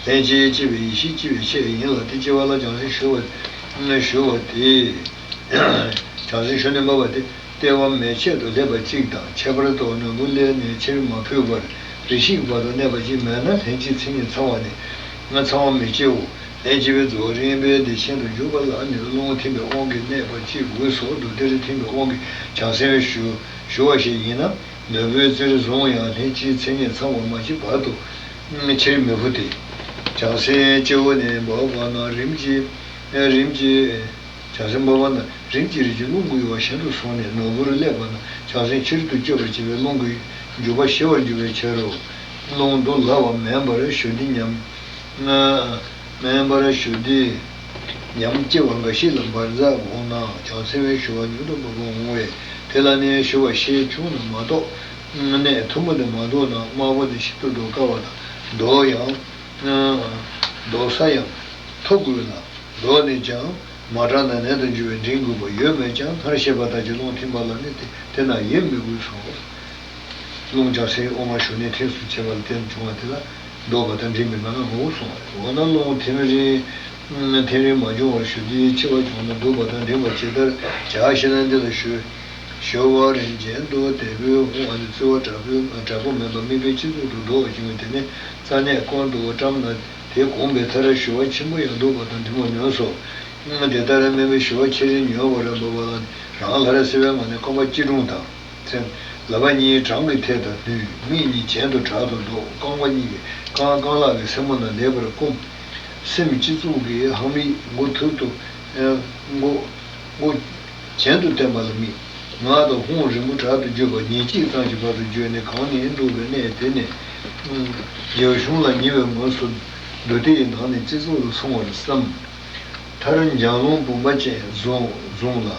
ལྷན་ཅིག་སྐྱེས་པའི་ཡེ་ཤེས་སྐྱེ་བའི་ཆེད་ཡིན་ལ། དེ་སྐྱེ་བ་ལ་བྱང་སེམས་ཞུ་བ་ཞུ་བ་དེ། བྱང་སེམས་ཞུ་ནས་འབབ་པ་དེ། ལྟེ་བ་མེད་ཆད་དུ་སླེབས་པ་གཅིག་དང་། ཁྱད་པར་དུ་ནོར་བུ་ལས་ནི་ཕྱིར་མ་འཕོས་པར་རེ་ཞིག་བར་དུ་གནས་པ་གཅིག་མེད་ན། ལྷན་ཅིག་མཚན་ཉིད་ཚང་བ་ནི། ང་ཚང་བ་མི་སྐྱེའོ། ལྷན་ཅིག་པའི་རྫོགས་རིམ་པའི་བདེ་ཆེན་དུ་འཇུག་པ་ལ་ནི། རླུང་ཐིམ་པའི་དབང་གིས་གནས་པ་གཅིག་དགོས་སོ། རྡུལ་དེར་ཐིམ་པའི་དབང་གིས་བྱང་སེམས་ཞུ་ཞུ་བ་ཞིག་ཡིན་ན། ནོར་བུའི་རྩེར་བཟུང་ཡང་ལྷན་ཅིག་མཚན་ཉིད་ཚང་བ་མ་མཆིས་བར་དུ་ཕྱིར་མི་འཕོ་སྟེ། བྱང་སེམས་སྐྱེ་བོ་ནི་འབབ་པ་ན་རིམ་གྱིས་རིམ་གྱིས། བྱང་སེམས་འབབ་པ་ན་རིམ་གྱིས་རིམ་གྱིས་རླུང་གི་ཡུ་བ་གཞན་དུ་སོང་ནས་ནོར་བུར་སླེབས་པ་ན། བྱང་སེམས་ཕྱིར་དུ་གཅོད་པར་བྱེད་པའི་རླུང་གི་འཇུག་པ་ཞི་བར་འགྱུར་བའི་ཕྱིར་རོ། རླུང་རྡུལ་ལ་བ་མེན་པར་ཞུ་སྟེ་ཉམས། མེན་པར་ཞུ་སྟེ་ཉམས་སྐྱེ་བ་འགའ་ཞིག་ལ་འབར་འཛག་འོང་ན། བྱང་སེམས་པའི་ཞུ་བ་མྱུར་དུ་འབབ་པར་འོང་བས། དེ་ལ་ནི་ཞུ་བ་ཤེས་བྱུང་ན་མ་གཏོགས། གནད་ཐུན་མོང་དུ་མ་འདོགས་ན། དམར་པོ་ནི་ཤིན་ཏུ་ཟློག་དཀའ་བ་དང་། ཟློག་ཡང་ཟློག་ས་ཡང་ཐོབ་དགོས་ལ། ཟློག་ནས་ཀྱང་མ་དྲག་ན་ནད་དུ་འགྱུར་བའི་འདྲེན་དགོས་པ་ཡོད་མོད་ཀྱང་། སྔར་བཤད་པ་ལྟར་གྱི་རླུང་ཐིམ་པ་ལ་ནི་དེ་དེ་ན་ཡེ་མི་དགོས་སོ། རླུང་བྱང་སེམས་དབུ་མ་ཞུགས་གནས་ཐིམ་སུ་བྱེད་པ་ལ་བརྟེན་བྱུང་བ་དེ་ལ་ཟློག་པ་དང་འདྲེན་པའི་མན་ངག་མང་པོ་གསུངས་པ་རེད། འོ་ན་རླུང་ཐིམ་རིམ་ཐིམ་རིམ་མ་བྱུང་བར་ཞུ་སྟེ་འཆི་བ་བྱུང་ན་ཟློག་པ་དང་འདྲེན་པ་ཇི་ལྟར་བྱ་ཞེ་ན། འདི་ལ་ཞུ། ཞུ་བ་རིམ་ཅན་དུ་དལ་བུས་འོང་བ་ནི། རྩོལ་བ་དྲག་པོས་དྲག་པོ་མེད་པར་དམིགས་པའི་སྤྱི་གཙུག་ཏུ་ཟློག་པར་བྱུང་བས། དེ་ནི་རྩ་གནས་ཀུན་ཏུ་བཀྲམ་ན། དེ་བསྒོམས་པའི་མཐར་ཞུ་བ་ཆེན་པོ་ཡང་ཟློག་པ་དང་འདྲེན་པར་ནུས་སོ། དེ་ལྟར་དམིགས་པའི་ཞུ་བ་ཆེ་རིམ་མྱུར་བར་འབབ་པ་ལ་ནི། རང་ལྷར་གསལ་བའི་ངང་ནས་རྐང་པ་སྐྱིལ་ཀྲུང་དང་། སེམས་ལག་པ་གཉིས་བྲང་གི་ཐད་དུ་བསྣུན། མིག་གཉིས་གྱེན་དུ་དྲག་ཏུ་ལྡོག། རྐང་པ་གཉིས་ཀྱིས་རྐང་རྐང་ལག་གི་སེན་མོ་རྣམས་ལེགས་པར་བསྐུམ། སེམས་སྤྱི་གཙུག་གི་ཧ་མིག་མགོ་ཐུར་དུ་མགོ་མགོ་གྱེན་དུ་བསྟན་པ་ལ་དམིགས། ངག་དང་ཧཱུྃ་རིང་པོ་དྲག་ཏུ་བརྗོད་པ་ཉིན་གཅིག་ཙམ་གྱི་བར་དུ་བརྗོད་ནས། གང་ནས་འདུག་པའི་གནས་དེ་ནས་རྒྱབ་གཞུང་ལ་ཉེ་བའི་ངོས་སུ་རྡུལ་དེ་ཡི་ནང་ནས་སྤྱི་གཙུག་ལ་སོང་བར་བསམ། མཐར་འཇམ་རླུང་བུམ་པ་ཅན་བཟུང་བཟུང་ལ།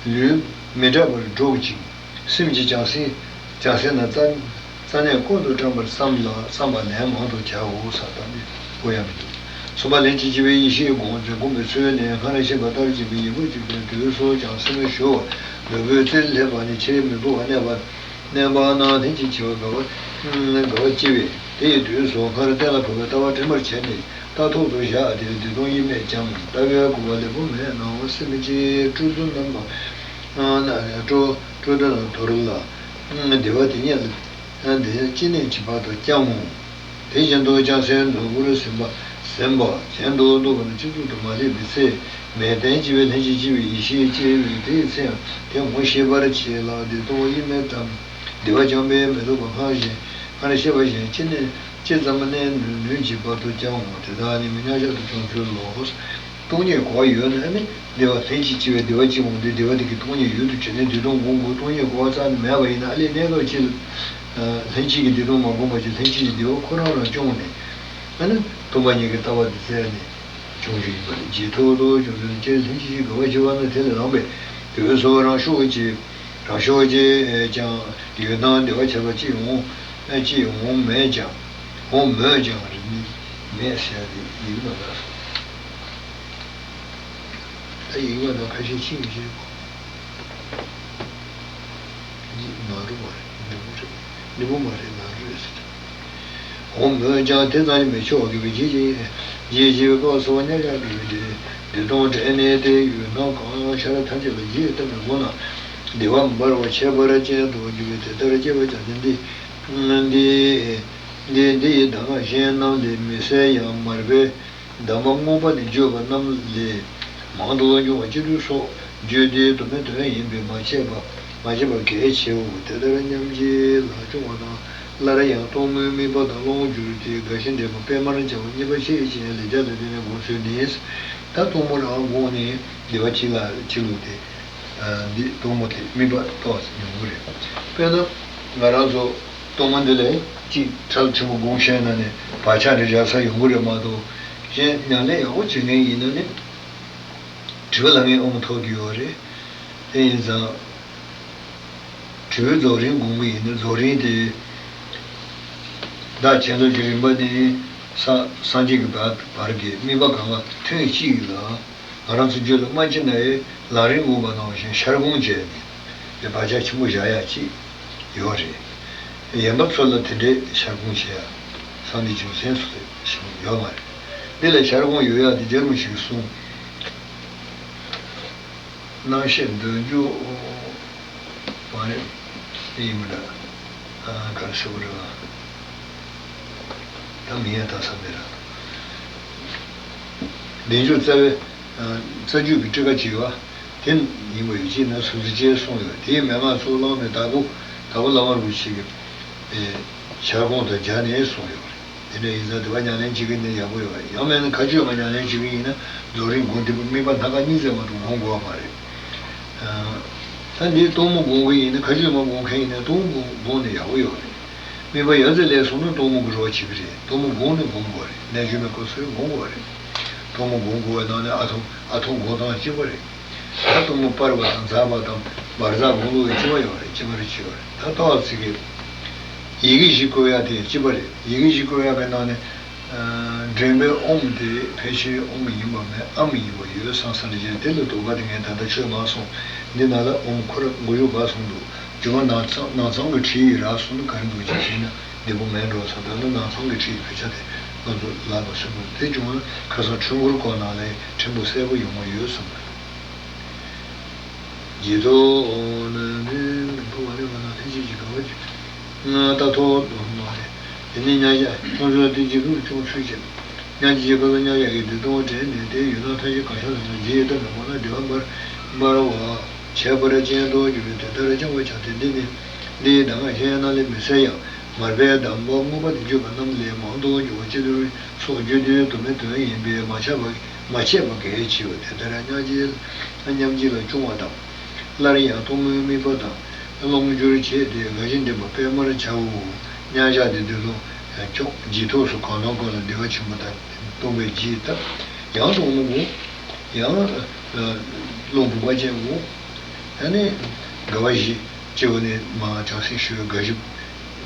ལུས་མི་སྐྲག་པར་སྒྲོག་ཅིང་། སེམས་ཀྱི་བྱང་སེམས་བྱང་སེམས་རྣམས་རྩ་རྩ་གནས་ཀུན་ཏུ་བཀྲམ་པར་བསམ་ལ། བསམ་པ་ལན་མང་དུ་བྱའོ། ས་དང་ནི་བོ་ཡང་མི་འདུག། གསུམ་པ་ལྷན་ཅིག་སྐྱེས་པའི་ཡེ་ཤེས་སྒོམ་བྱེད། སྒོམ་པའི་ཚུལ་ནི། སྔར་བཤད་པ་ལྟར་བྱས་པའི་ཡིད་ཁུངས་གཅིག་པའི་དུས་སུ་བྱང་སེམས་ཞུ་བ་ནོར་བུའི་རྩེར་སླེབས་པ་ནི། ཕྱིར་མི་འཕོ་བར་གནས་པ་གནས་པ་ན་ལྷན་ཅིག་སྐྱེས་པ་དགའ་བ་དགའ་བ་སྐྱེ་བས། དེ་ཡི་དུས་སུ་སྔར་གཏན་ལ་ཕབ་པའི་ལྟ་བ་དྲི་མར་བྱས་ནས། རྟག་ཐོག་ཏུ་བཞག་སྟེ་བདེ་སྟོང་དབྱེར་མེད་ཀྱང་། ལྟ་བའི་གོ་བ་ལེགས་པོ་མེད་ནའང་། སེམས་ཀྱི་སྤྲོ་བསྡུ་རྣམ་པ་སྤྲོ་སྤྲོ་བསྡུ་རྣམས་དོར་ལ། བདེ་བ་དེ་ཉིད་ལ་དེ་ཅི་ནས་ཅི་བར་དུ་བསྐྱང་ངོ་། དེ་བཞིན་དུ་བྱང་སེམས་ནོར་བུར་ཟིན་པ་ཟིན་པ་གྱེན་དུ་ལྡོག་པ་ནི། སྤྱི་གཙུག་ཏུ་མ་སླེབས་པའི་ཚེ་མལ་སྟན་བྱས་པའི་ལྷན་ཅིག་སྐྱེས་པའི་ཡེ་ཤེས་སྐྱེ་བས། དེའི་ཚེ་ཡང་དེ་ངོ་ཤེས་པར་བྱེད་ལ། བདེ་སྟོང་དབྱེར་མེད་དམ་བདེ་བ་བསྐྱང་བས་མི་ལྡོག་པ། སྔར་བཞིན་སྔར་བཤད་པ་བཞིན་ཅི་ནས་ཅི་ཙམ་གནས་ནུས་ཀྱི་བར་དུ་བསྐྱང་ངོ་། དེ་དག་ནི་མི་མཉམ་བཞག་ཏུ་བྱུང་ཚུལ་ལོ། སྟོང་ཉིད་གོ་བ་ཡོད་ན་ནི་བདེ་བ་ལྷན་ཅིག་སྐྱེས་པའི་བདེ་བ་སྐྱེ་འོང་དུས། བདེ་བ་དེ་གི་སྟོང་ཉིད་ཡུལ་དུ་བྱས་ནས་བདེ་སྟོང་སྒོམ་དགོས། སྟོང་ཉིད་གོ་བ་རྩ་ནས་མེད་པ་ཡིན་ན། ཨ་ལས་གནས་སྐབས་ཅིག་ལྷན་ཅིག་གི་བདེ་སྟོང་མ་བསྒོམས་པ་ཅིག་ལྷན་ཅིག་གི་བདེ་བ་ཁོ་རང་རང་སྐྱོང་ནས། ཨ་ནི་སྟོང་པ་ཉིད་ཀྱི་ལྟ་བ་འདི་བཙལ་ནས་བྱུང་རྒྱུ་ཡིན་པ་རེད། རྗེས་ཐོག་ཏུ་བྱུང་ཚུལ་སྤྱིར་ལྷན་ཅིག་གི་དགའ་བ་སྐྱེ་བ་ན་དེ་ལས་ལངས་པའི་དུས་སུ་རང་ཤུགས་ཀྱིས་རང་ཤུགས་ཀྱིས་ཀྱང་ཡུལ་སྣང་བདེ་བ་ཆགས་པ་ཅི་འོང་ཅི་འོང་མོད་ཀྱང་འོང་མོད་ཀྱང་རིག་མི་མེད་ཟེར་ཏེ་ཡིག་ནང་ལ་སོང་། ད་ཡིག་པ་ནང་ཁ་ཤས་ཤིག་མི་ཤེས་གོ། འདི་ནང་དུ་མ་རེད། འདི་མོ་རེད། འདི་མོ་མ་རེད། ནང་དུ་རེད་ཟེར། འོང་མོད་ཀྱང་དེ་ཙམ་ཡང་མི་ཆོག་གི་བའི་རྗེས་ཀྱི་རྗེས་ཀྱི་སྐབས་སུ་བ་ཉག་ཉག་གི་བའི་དེ་དེ་དོན་དྲན་ནས་དེ་ཡུལ་སྣང་གང་ཤར་ཐམས་ཅད་ལ་རྗེས་བསྟན་པའི་སྒོ་ན་བདེ་བ་འབར་བ་ཁྱད་པར་ཅན་དུ་འགྱུར་བའི་དེ་ལྟར་སྐྱེ་བ་ཀྱང་ནི་འདི་འདི་འདི་འདི་ཡི་གདམས་ངག་གཞན་རྣམས་ལས་མི་གསལ་ཡང་མར་པའི་གདམས་པ་མངོན་པ་ནས་བརྗོད་པ་རྣམས་ལས་མང་དུ་འབྱུང་བ་སྤྱི་འདུས་སོགས་བརྗོད་དེ་དུ་མའི་དོན་ཡིན་པས་མ་བྱས་པ་མ་བྱས་པ་གལ་ཆེའོ། དེ་ལྟར་མཉམ་རྗེས་ལ་སྐྱོང་བ་དང་། སླར་ཡང་གཏོར་མའི་དམིགས་པ་དང་རླུང་བསྒྱུར་ཏེ་དགའ་བཞི་འདྲེན་པ་པད་མར་སྦྱར་བ་གཉིས་པ་ཤེས་བཞིན་ལས་རྒྱ་ལ་བརྟེན་ནས་དགོངས་ཚུལ་ནི། ད་གཏོར་མ་རང་དགོངས་ནས་བདེ་བ་ཅི་ལ་ཅི་ལུགས་ཏེ། འདི་གཏོར་མ་དེ་དམིགས་པ་ཏོག་ཙམ་ཉུང་ངུ་རེད། དཔེར་ན་ང་རང་ཚོ་གཏོར་མ་འདི་ལས་གཅིག་ཁྲལ་ཆེན་པོ་དགོངས་བཤད་ན་ནི་བག་ཆགས་འདྲ་བཞག་ས་ཡོང་གི་རེད་མ་གཏོགས། གཞན་ཉམས་ལེན་ཡག་པོ་བྱེད་མཁན་ཡིན་ན་ནི་དྲི་བ་ལབ་མཁན་དབུ་མ་ཐོབ་ཀྱི་ཡོད་རེད། དེ་ཡིན་ཙང་དྲི་བའི་རྫོགས་རིམ་དགོངས་པ་ཡིན་ན་རྫོགས་རིམ་དེ་བདག་བྱིན་རླབས་ཀྱི་རིམ་པ་ནི་ས་སངས་རྒྱས་ཀྱི་བར་བར་གྱི་དམིགས་པ་གང་ག་ཐུན་གཅིག་ལ། ང་རང་ཚོ་རྒྱུད་ལ་སྨན་གྱི་ནད་ཡོད་ལམ་རིམ་དགོངས་པ་ནང་བཞིན་ཤར་སྒོམ་བྱས་ནས་དེ་བག་ཆགས་ཆེན་པོ་བཞག་ཡ་གཅིག་ཡོད་རེད། ཡན་པ་ཚོ་ལ་དེ་འདྲའི་ཤར་སྒོམ་བྱེད་ཡ་སངས་རྒྱས་བྱང་སེམས་སུ་ཞིག་ཡོད་མ་རེད། འདི་ལ་ཤར་སྒོམ་ཡོད་ཡ་དེ་རྒྱལ་བ་རིན་པོ་ཆེས་གསུངས། རྣམ་ཤེས་འདོད་འཇོ། མ་རེད། དེ་ཡིན་མི་འདྲ། ཨ། ག་རེ་ཟེར་བ་རེད་བ། ད་མི་ཡ་ད་ས་མེད་ར། འདོད་འཇོ་རྩ་བའི། ཨ། རྩ་རྒྱུད་ཀྱི་སྤྲུལ་ཀ་ཅིག་ཡོད་བ། དེ་ཡིན་པ་ཡོད་ཅེ་ན་སུ་ཟི་ཅེས་གསུངས་ཡོད། དེའི་མན་ངག་གཙུག་ལག་ནས་དྭགས་པོ་དྭགས་པོ་བླ་མ་རིན་པོ་ཆེ་གིས། ཨེ། ཤར་སྒོམ་དང་སྦྱར་ནས་གསུངས་ཡོད་རེད། དེ་འདྲ་ཡིན་ཙང་དེ་བ་ཉམས་ལེན་བྱེད་ཀྱི་ཡིན་ན་ཡག་པོ་ཡོད་རེད། ཡང་མིན་ན་མཁའ་སྤྱོད་མ་ཉམས་ལེན་བྱེད་ཀྱི་ཡིན་ན་རྫོགས་རིམ་སྒོམ་བདེ་པོ་དམིགས་པ་སྣ་ཁ་གཉིས་ཙམ་མ་གཏོགས་སྒོམ་དགོས་པ་མ་རེད། ཨ། ད་འདི་གཏོར་མ་སྒོམ་གྱི་ཡིན་ན། མཁའ་སྤྱོད་མ་སྒོམ་མཁན་ཡིན་ན་གཏོར་མ་སྒོམ་སྒོམ་ནས་ཡག་པོ་ཡོད་རེད། དམིགས་པ་ཡ་མཚན་ལས་སོང་ན་གཏོར་མ་གི་རོགས་བྱེད་ཀྱི་རེད། གཏོར་མ་སྒོམ་ནས་སྒོམ་དགོས་རེད། རྣལ་འབྱོར་མའི་སྐབས་སུ་སྒོམ་དགོས་རེད། གཏོར་མ་སྒོམ་དགོས་པའི་ནང་ནས་ཨ་ཐུར་ཨ་ཐུར་སྒོམ་སྟངས་གཅིག་པ་རེད། ད་གཏོར་མ་སྤར་བ་དང་འཛག་པ་དང་བར་འཛག་སྒོམ་ལུགས་གཅིག་པ་ཡོད་རེད། གཅིག་པ་རེད། གཅིག་པ་རེད། ད་ཏོག་ཙི་གི་ཡི་གེ་བཞི་བཀོད་ཡ་དེ་གཅིག་པ་རེད། ཡི་གེ་བཞི་བཀོད་ཡ་གི་ནང་ནས། ཨ། འདྲེན་པའི་ཨོཾ་དེ་ཕལ་ཆེར་ཨོཾ་ཡིན་པ་མེད། ཨཾ་ཡིན་པ་ཡོད་བསམ་བསམ་རེ་བྱས། དེ་ལ་དོགས་པ་དེ་ངས་ད་ལྟ་ཆོད་མ་སོང་། འདི་ནང་ལ་ཨོཾ་ཁོ་ར་མགོ་མཇུག་བར་གསུམ་འདུག་རྒྱུ་མ་ནང་ཚང་ནང་ཚང་གི་ཁྲིད་ཡིག་རག་སོང་ན་ག་རེ་འདུག་ཅེས་ཤེས་ན་བདེ་པོ་མེད་འགྲོ་བསམ། ད་ནི་ནང་ཚང་གི་ཁྲིད་ཡིག་བེད་སྤྱོད་དེ་ང་ཚོ་ལག་ཏུ་སོན་པ་དེ་བྱུང་ན་ཁ་སང་འཕྲུལ་འཁོར་སྐོར་ནང་ལ་ཕྲན་བུ་གསལ་པོ་ཡོང་བ་ཡོད་བསམ་པ་རེད། ཇི་ལྟར་འོང་ན་ནི་མི་འཕོ་བ་ནི་མ་ན་ལྷན་ཅིག་གི་དགའ་བ་ཅིག་ལྟ་ཐོག་ཏུ་མ་རེད། དེ་ནི་མཉམ་གཞག་ཁྱོད་ཚོ་དེ་ཇི་སྐབས་སྐྱོང་ཚུལ་བྱེད། མཉམ་གཞག་གི་སྐབས་སུ་མཉམ་གཞག་གི་བདེ་སྟོང་དྲན་ནས་དེ་ཡོད་ན་ཐམས་ཅད་གང་ཤར་ལ་ན་རྗེས་ཡོད་ལྟ་མི་དགོས་ན་བདེ་བ་འབར་འབར་བ་བྱས་པར་སྤྱན་སྟོང་གྱུར་པའི་དེ་ལྟར་བསྐྱང་བ་བྱ་སྟེ། འདི་ནི་འདིའི་གདམས་ངག་ཁྱེད་རྣམས་ལས་མི་གསལ་ཡང་མར་པའི་གདམས་པ་མངོན་པ་དེ་བརྗོད་པ་རྣམས་ལས་མང་དུ་འགྱུར་བ་སྤྱི་དོན་སོགས་རྒྱུད་སྡེ་དུ་མའི་དོན་ཡིན་པས་མ་ཆགས་པ་མ་ཆད་པ་གལ་ཆེའོ། དེ་ལྟར་མཉམ་གཞག་མཉམ་གཞག་ལ་སྐྱོང་བ་དང་། སླར་ཡང་གཏོར་མའི་དམིགས་པ་དང་། རླུང་སྦྱོར་བྱས་ཏེ་དགའ་བཞི་འདྲེན་པ་པད་མར་བྱའོ། མཉམ་གཞག་འདི་དུས་ལ་སྐྱོང་། རྗེས་ཐོག་སུ་གང་ལ་གང་ལ་བདེ་བ་ཆེན་པོ་དང་སྟོང་པའི་རྗེས་ཐབས། ཡང་གཏོར་མ་སྒོམ། ཡང་རླུང་བུམ་པ་ཅན་སྒོམ། ཨ་ནི་དགའ་བ་བཞི་སྤྱི་བོ་ནས་མར་བྱང་སེམས་ཞུ་བའི་དགའ་བཞི་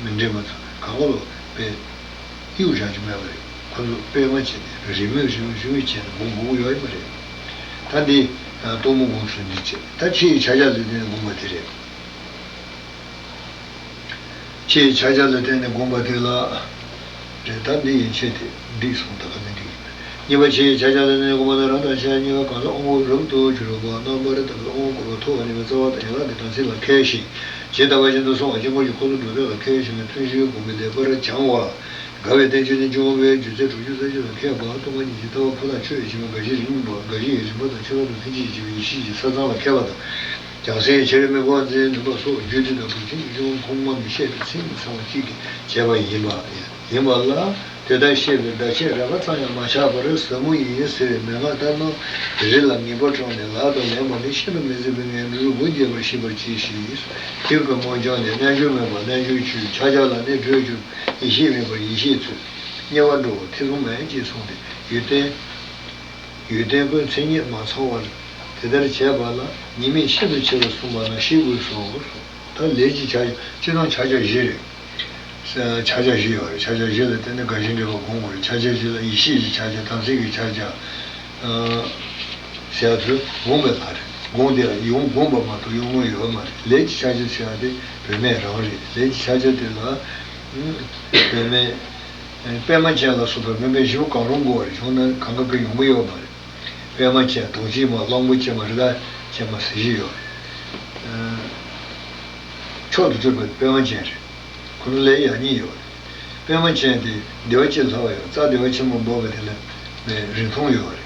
འདྲེན་པ་ཚོ་གང་ག་ལོ་པའི། གཡུག་བཞག་རྒྱུ་མེད་པ་རེད། ཁོ་ཚོ་པད་མ་བྱས་ནས་རེས་མོས་རེས་མོས་རེས་མོས་བྱས་ནས་སྒོམ་དགོས་ཀྱི་ཡོད་པ་རེད། ད་འདི་གཏོར་མ་སྒོམ་ཚུལ་འདི་བྱས། ད་ཕྱི་ཡི་ཕྱག་རྒྱ་ལ་བརྟེན་ནས་སྒོམ་པ་དེ་རེད། ཕྱི་ཡི་ཕྱག་རྒྱ་ལ་བརྟེན་ནས་སྒོམ་པ་དེ་ལ་རེད། ད་འདི་ཡན་ཆད་དེ་འགྲིག་སོང་། ད་ག་ནས་འགྲིག་ཡིན་པ། གཉིས་པ་ཕྱི་ཡི་ཕྱག་རྒྱ་ལ་བརྟེན་ནས་སྒོམ་པ་ནི་རང་དང་ཕྱག་གཉིས་ཀ་གང་ཟག་དབང་པོ་རབ་ཏུ་གྱུར་པ་རྣམ་པར་དག་པའི་དབང་བསྐུར་བ་ཐོབ་པ་ནི་མི་རྩ་བ་དང་ཡན་ལག་གི་དམ་ཚིག་ལ་མཁས་ཤིང་། ཇི་ལྟ་བ་བཞིན་དུ་སྲུང་བ་དཀྱིལ་འཁོར་གྱི་འཁོར་ཚོགས་སྒྲུབ་པ་ལ་མཁས་ཤིང་། ཐུན་བཞིའི་སྒོམ་པའི་ལེགས་པར་སྦྱང་བ། དགའ་བའི་རྟེན་བཅས་ནི་སྦྱོང་བའི་རྒྱུ་ཚད་དྲུག་ཅུ་རྩ་གཅིག་ལ་མཁས་པ། གཏོར་མ་གཉིས་ཀྱི་ལྟ་བ་ཕུ་ལ་ཆོས་ཡིན་པ། དགའ་བཞི་རིམ་པ་དགའ་བཞི་ཡི་རིམ་པ་དང་ཆོས་ལ་དུ་ལྷན་ཅིག་སྐྱེས་པའི་ཡེ་ཤེས་ཀྱི་ས་མཚམས་ལ་མཁས་པ་དང་། བྱང་སེམས་ཤེས་རབ་མི་འཕོ་བ་མཛད་ནུས་པ་སོགས་རྒྱུད་སྡེ་དང་པོའི་ཚིག་གི་ཁོངས་མ་མི་ཤེས་པའི་མཚན་ཉིད་ཚང་བ་གཅིག་གིས་བྱས་པ་ཡིན་པ་ཡིན་པ་ལ། དེ་ལྟར་ཤེས་པའི་བརྡ་ཆད་རེག་པ་ཙམ་ཡང་མ་ཆགས་པར་ཟབ་མོ་ཡིན་ཟེར་བའི་མན་ངག་ལྟར་སྣང་རི་ལ་ངེས་པར་དྲངས་ནས་ལག་ཏུ་ལེན་པ་ནི་ཤིན་ཏུ་མི་བཟད་པའི་ངན་འགྲོའི་སྒོ་འབྱེད་པར་ཤེས་པར་གྱིས་ཤིག་ཐེའུ་གི་མོ་བྱང་ནས་རྣལ་འབྱོར་མེད་པར་རྣལ་འབྱོར་ཆོས། ཕྱག་རྒྱ་ལ་ནི་བགྲོད་གྱུར་ཡེ་ཤེས་མེད་པར་ཡེ་ཤེས་ཚུལ། དམྱལ་བར་འགྲོ་བ་ཐེ་ཚོམ་མེད་ཅེས་གསུངས་ཏེ། ཡོན་ཏན་ཡོན་ཏན་ཀུན་མཚན་ཉིད་མ་ཚང་བར་དེ་ལྟར་བྱས་པ་ལ་ཉེས་དམིགས་ཤིན་ཏུ་ཆེ་བར་གསུངས་པ་ན་ཤེས་དགོས་སོ། ད་ལས་ཀྱི་ཕྱག་རྒྱ་སྤྱིར་བཏང་ཕྱག་རྒྱ་བཞི་རེད། ཕྱག་རྒྱ་བཞི་ཡོད་རེད། ཕྱག་རྒྱ་བཞི་ལ་བརྟེན་ནས་དགའ་བཞི་འདྲེན་པ་སྒོམ་དགོས་རེད། ཕྱག་རྒྱ་བཞི་ལ་ཡེ་ཤེས་ཀྱི་ཕྱག་རྒྱ་དམ་ཚིག་གི་ཕྱག་རྒྱ་ཟེར་ཡ་ཚོས་སྒོམ་པའི་ལྷ་རེད། སྒོམ་དེ་ཡང་སྒོམ་པ་མ་གཏོགས་ཡོང་མྱོང་ཡོད་མ་རེད། ལས་ཀྱི་ཕྱག་རྒྱ་ཟེར་ཡ་དེ་བུད་མེད་རང་རེད། ལས་ཀྱི་ཕྱག་རྒྱ་དེ་ལ་བུད་མེད་པད་མ་ཅན་ལ་སོགས་པའི་བུད་མེད་བཞི་པོ་གང་རུང་དགོས་པ་རེད། བྱུང་ན་གང་ག་གི་ཡོང་གི་ཡོད་མ་རེད། པད་མ་ཅན་དོན་གཅིག་མ་གླང་པོ་ཆེ་མ་རི་དྭགས་ཆེན་མ་ཟེར་བཞི་ཡོད་རེད། མཆོག་ཏུ་གྱུར་པའི་པད་མ་ཅན་རེད། ཁོ་ཚོ་ལས་ཡང་གཉིས་ཡོད་རེད། པད་མ་ཅན་དེ་བདེ་བ་ཅན་ལྷ་བ་ཡང་རྩ་བདེ་བ་ཆེན་པོ་འབོགས་པ་དེ་ལ་རིང་ཐུང་ཡོད་རེད།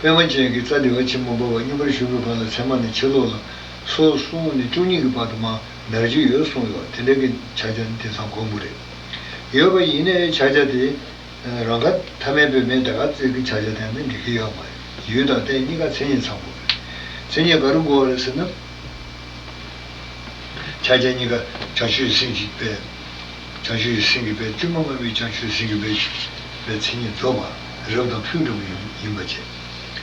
པད་མ་ཅན་གྱི་རྩ་བདེ་བ་ཆེན་པོ་འབོགས་པ་མངོན་པར་ཞུགས་པའི་བར་ལ་མཚན་མ་ནས་ཕྱི་ལོགས་ལ་སོ་གསུམ་ནས་བཅུ་གཉིས་ཀྱི་བར་དུ་མར་ནར་གྱི་ཡོད་གསུངས་ཡོད། དེ་འདྲ་གི་ཕྱག་རྒྱ་ནི་དེང་སང་དཀོན་པོ་རེད། ཡོད་པ་ཡིན་ནའི་ཕྱག་རྒྱ་དེ། རང་ཁ་ཐ་མལ་པའི་མི་དེ་ག་ཙིག་གི་ཕྱག་རྒྱ་དེ་ནི་འགྲིག་གི་ཡོད་མ་རེད། ཡུལ་དང་རྟེན་གཉིས་ཀ་མཚན་ཉིད་ཚང་དགོས་རེད། མཚན་ཉིད་ག་རེ་དགོས་རེད་ཟེར་ན། ཕྱག་རྒྱ་གཉིས་ཀ་བྱང་ཆུབ་སེམས་ཀྱི་དཔལ། བྱང་ཆུབ་སེམས་ཀྱི་དཔལ་བཅོས་མ་མེད་པའི་བྱང་ཆུབ་སེམས་ཀྱི་དཔལ་པའི་མཚན་ཉིད་རྫོགས་པ་རབ་དང་ཕུན་སུམ་ཚོགས་པ་ཡིན་པ་བྱས།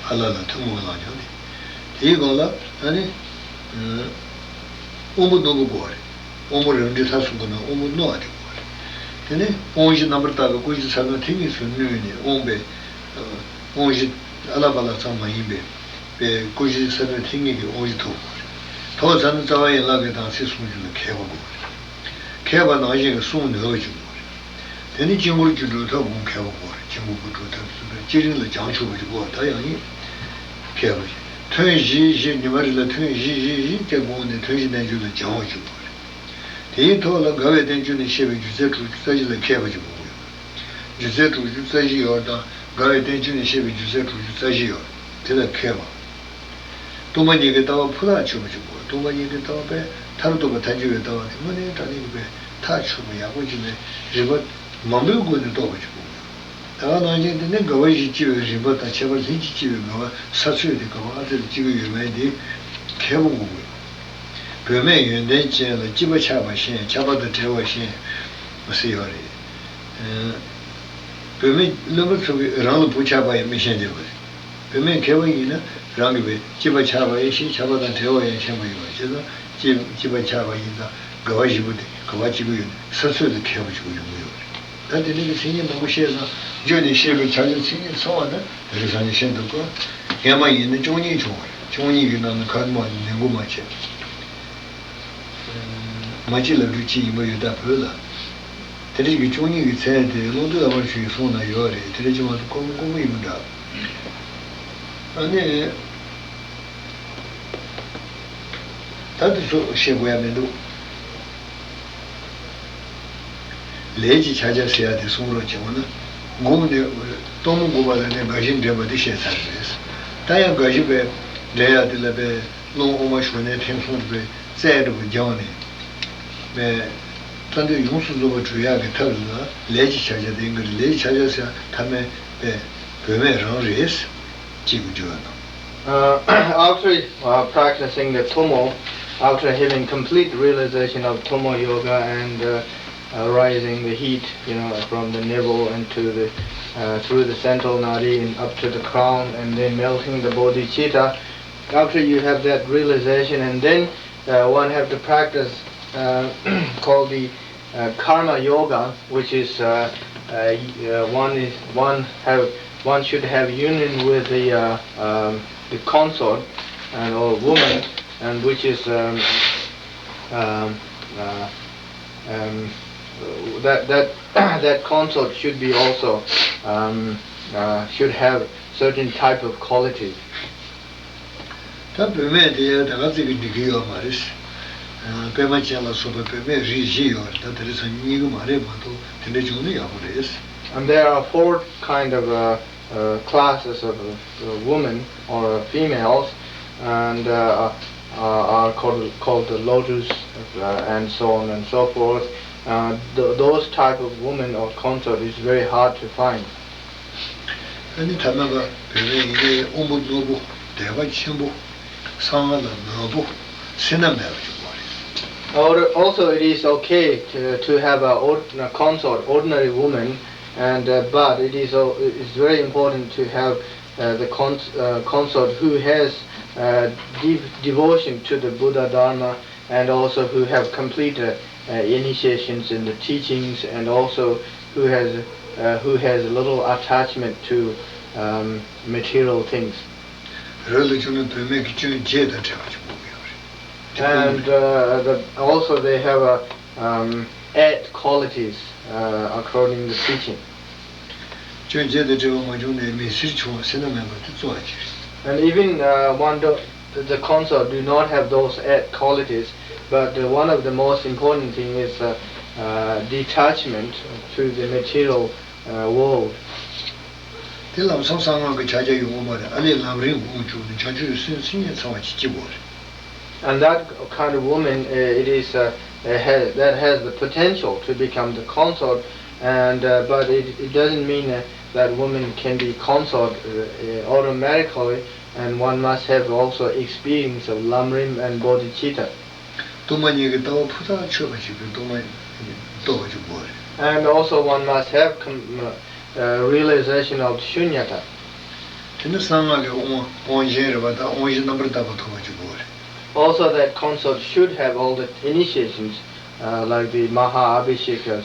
ཨ་ལ་ལ་ཐུན་མོང་གི་ལམ་སྦྱོང་དེ། དེའི་སྒང་ལ་ཨ་ནི། དབང་པོ་རྣོ་བ་དགོས་པ་རེད། དབང་པོ་རབ་འབྲིང་ཐ་གསུམ་གྱི་ནང་དབང་པོ་རྣོ་བ་དེ་དགོས་པ་རེད། དེ་ནས་དབང་བཞི་རྣམ་པར་དག་པའི་སྐུ་བཞི་ཚར་གང་མཐིལ་གཉིས་སུ་བསྣུན་ནས་དབང་པའི། དབང་བཞི་ཨ་ལ་པ་ལ་ཙམ་མ་ཡིན་པའི། པའི་སྐུ་བཞིའི་ས་བོན་ཐིམ་ངེས་ཀྱི་དབང་བཞི་ཐོབ་དགོས་རེད། ཐོབ་ཚར་ན་རྩ་བ་ཡན་ལག་གི་དམ་ཚིག་སྲུང་རྒྱུ་ལ་མཁས་པ་དགོས་རེད། མཁས་པ་ནང་བཞིན་གྱི་སྲུང་ནུས་པ་ཅིག་དགོས་རེད། དེ་ནི་དཀྱིལ་འཁོར་གྱི་སྒྲུབ་ཐབས་སྒོམ་མཁས་པ་དགོས་རེད། དཀྱིལ་འཁོར་གྱི་སྒྲུབ་ཐབས་སུ་བས་སྤྱི་རིམ་ལ་སྦྱང་ཆོག་པ་ཅིག་དགོས་རེད། ད་ཡང་ཡིན། མཁས་པ་ཞིག་ཐུན་བཞི་བཞི་ཉི་མ་རེ་ལ་ཐུན་བཞི་བཞི་བཞི་བརྒྱབ་དགོས་ནས་ཐུན་བཞི་བསྟན་བཅོས་ལ་སྦྱང་བ་ཅིག་དགོས་རེད། དེའི་ཐོག་ལ་དགའ་བའི་བསྟན་བཅོས་ནས་བཤད་པའི་སྒྱུ་རྩལ་དྲུག་ཅུ་རྩ་བཞི་ལ་མཁས་པ་ཅིག་དགོས་ཀྱི་ཡོད། སྒྱུ་རྩལ་དྲུག་ཅུ་རྩ་བཞི་ཡོད་དང་དགའ་བའི་བསྟན་བཅོས་ནས་བཤད་པའི་སྒྱུ་རྩལ་དྲུག་ཅུ་རྩ་བཞི་ཡོད། དེ་ལ་མཁས་པ། སྟོང་པ་ཉིད་ཀྱི་ལྟ་བ་ཕུ་ཐག་ཆོད་པ་ཅིག་དགོས། སྟོང་པ་ཉིད་ཀྱི་ལྟ་བ་པས་མཐར་ཐུག་པ་ཐལ་འགྱུར་བའི་ལྟ་བ་དེ་དངོས་གནས་དྲང་གནས་ཀྱི་པས་ཐག་ཆོད་པ་ཡག་པོ་ཅིག་ནས་རིགས་པ་མང་པོའི་སྒོ་ནས་རྟོགས་པ་ཅིག་དགོས། ད་ག་ནང་བཞིན་དེ་ནི་དགའ་བ་བཞི་སྐྱེ་བའི་རིམ་པ་དང་ཁྱད་པར་ལྷན་ཅིག་སྐྱེ་བའི་དགའ་བ་ས་ཚོད་དེ་ག་བ་ཨ་ཙི་ལ་སྐྱེ་གི་ཡོད་མེད་དེ་མཁས་པོ་དགོས་དགོས། བུད་མེད་ཡོན་ཏན་ཅན་ལ་སྐྱིད་པ་ཆགས་པ་ཞན། ཆགས་པ་དང་བྲལ་བ་ཞན་མ་ཟེར་ཡོད་རེད། བུད་མེད་བློན་པོ་ཚོ་གིས་རང་ལ་བུ་ཆགས་པ་ཡང་མི་ཤེས་འདོད་པ་རེད། བུད་མེད་མཁས་པ་ཡིན་ན་རང་གི་བས་སྐྱིད་པ་ཆགས་པ་ཡང་ཤེས། ཆགས་པ་དང་བྲལ་བ་ཡང་ཤེས་པ་ཡོད་པ་བྱས་ཙང་སྐྱིད་སྐྱིད་པ་ཆགས་པ་ཡིན་ཙང་དགའ་བ་བཞི་པོ་དེ་ག་བ་སྐྱེ་གི་ཡོད་ན་ས་ཚོད་དུ་མཁས་པོ་ཞིག་ཡོང་གི་ཡོད་རེད། ད་དེ་འདྲ་གི་མཚན་ཉིད་མང་པོ་བཤད་ཙང་བརྗོད་ནས་བཤད་པའི་ཆ་ཆ་མཚན་ཉིད་ཚང་བ་ན་དེ་རིང་སང་ཉིན་ཤེས་འདུག་ག་སྔས་མ་ཡིན་ན་བཅུ་གཉིས་བྱུང་བ་རེད། བཅུ་གཉིས་ཀྱི་ནང་ནས་ཁ་མ་ནན་གོ་མ་བྱས། མ་གཅིག་ལ་འབྲུ་གཅིག་ཡིན་པ་ཡོད་ད་བོད་ལ། དེ་རིང་གི་བཅུ་གཉིས་ཀྱི་མཚན་དེ་ཀློང་རྡོལ་ཨ་མར་ཆོས་ཀྱི་གསུང་ན་ཡོད་རེད། དེ་རིང་ཅི་མ་གཏོགས་དཀོན་དཀོན་པོ་ཡིན་པ་འདྲ། ཨ་ནི། ད་དེ་ཚོ་བཤད་དགོས་ཡ་མི་འདུག་ལས་ཀྱི་ཕྱག་རྒྱ་ཟེར་ཡ་དེ་གསུང་རོགས་བྱེད་འོ་ན། སྒོམ་ནས་སྟོང་མོ་སྒོམ་པ་ལ་ནི་དགའ་བཞི་འདྲེན་པ་དེ་བཤད་ཚར་རེད། ད་ཡང་དགའ་བཞི་པའི་འདྲེན་ཡ་དེ་ལ་པའི་རླུང་དབུ་མ་ཞུགས་གནས་ཐེངས་གསུམ་པའི་རྩལ་འགྲུབ་པ་སྦྱངས་ནས། པའི་རྩ་འདོད་ཡོངས་སུ་རྫོགས་པ་སྒྲུབ་ཡག་གི་ཐབས་ལ་ལས་ཀྱི་ཕྱག་རྒྱ་དེ་ཡིན་གྱི་རེད། ལས་ཀྱི་ཕྱག་རྒྱ་ཟེར་ཡ་ཐ་མའི་པའི་བུད་མེད་རང་རེད། ཅེས་བརྗོད་པ་དང་། Uh, after uh, practicing the Tummo, after having complete realization of Tummo Yoga and uh, uh, rising the heat, you know, from the navel and to the uh, through the central nadi and up to the crown, and then melting the bodhicitta. After you have that realization, and then uh, one have to practice uh, called the uh, karma yoga, which is uh, uh, uh, one is one have one should have union with the uh, um, the consort and or woman, and which is um, um, uh, um, that that that consort should be also um, uh, should have certain type of qualities. ད་བུད་མེད་དེ་ད་ག་ཚོད་ཀྱི་འགྲིག་གི་ཡོད་མ་རེད། ཨ། པད་མ་ཅན་ལ་སོགས་པའི་བུད་མེད་རིགས་བཞི་ཡོད་རེད། ད་དེ་རིང་སང་ཉིན་གཉིས་ཀྱི་མ་རེད་མ་གཏོགས་དེ་འདྲ་བྱུང་ན་ཡག་པོ་རེད། And there are four kind of uh, uh, classes of uh, women or females, and uh, uh, are called called the lotus uh, and so on and so forth. Uh, th- those type of women or consort is very hard to find. ཨ་ནི་ཐ་མལ་པ་བོད་པའི་ཡིན་ནའི་དབང་པོ་རྣོན་པོ། དད་པ་ཆེན་པོ། གསང་སྔགས་ལ་མོས་པོ། སེར་སྣ་མེད་པ་ཅིག་དགོས་རེད། Or also, it is okay to, to have a, ord- a consort, ordinary woman, and uh, but it is al- it's very important to have uh, the cons- uh, consort who has uh, deep devotion to the Buddha Dharma and also who have complete uh, uh, initiations in the teachings, and also who has uh, who has little attachment to um, material things. རོལ་དུ་བྱུང་ན་བུད་མེད་ཀྱི་སྐྱོན་བརྒྱད་དང་བྲལ་བ་ཅིག་དགོས་ཀྱི་ཡོད་རེད། དེ་དགོས་ཀྱི་རེད། And uh, the, also they have a, um, eight qualities uh, according to the teaching. སྐྱོན་བརྒྱད་དང་བྲལ་བ་མ་བྱུང་ནས་མི་སེར་བྱུང་བ་སེར་སྣ་མེད་པ་དེ་གཙོ་བོ་ཅིག་རེད། And even uh, one do, the consort do not have those eight qualities, but uh, one of the most important thing is uh, uh, detachment to the material uh, world. དེ་ལམ་སང་གསང་སྔགས་ཀྱི་ཕྱག་རྒྱ་ཡོང་གི་མ་རེད། ཨ་ལས་ལམ་རིམ་དབང་བསྒྱུར་ནས་བྱང་ཆུབ་ཀྱི་སེམས་སེམས་ཉིད་ཚང་བ་ཅིག་སྐྱེ་དགོས་རེད། And that kind of woman, uh, it is, uh, uh, has, that has the potential to become the consort, and uh, but it, it doesn't mean uh, that woman can be consort uh, uh, automatically, and one must have also experience of Lamrim and Bodhicitta. སྟོང་པ་ཉིད་ཀྱི་ལྟ་བ་ཕུ་ཐག་ཆོད་པ་ཞིག་གི་སྟོང་པ་རྟོགས་པ་ཅིག་དགོས་རེད། And also one must have com- uh, uh, realization of shunyata. དེ་ནི་གསང་སྔགས་ཀྱི་དབང་དབང་ཆེན་རེད་པ། ད་དབང་བཞི་རྣམ་པར་དག་པ་ཐོབ་པ་ཅིག་དགོས་རེད། Also that consort should have all the initiations uh, like the Maha Abhishekas.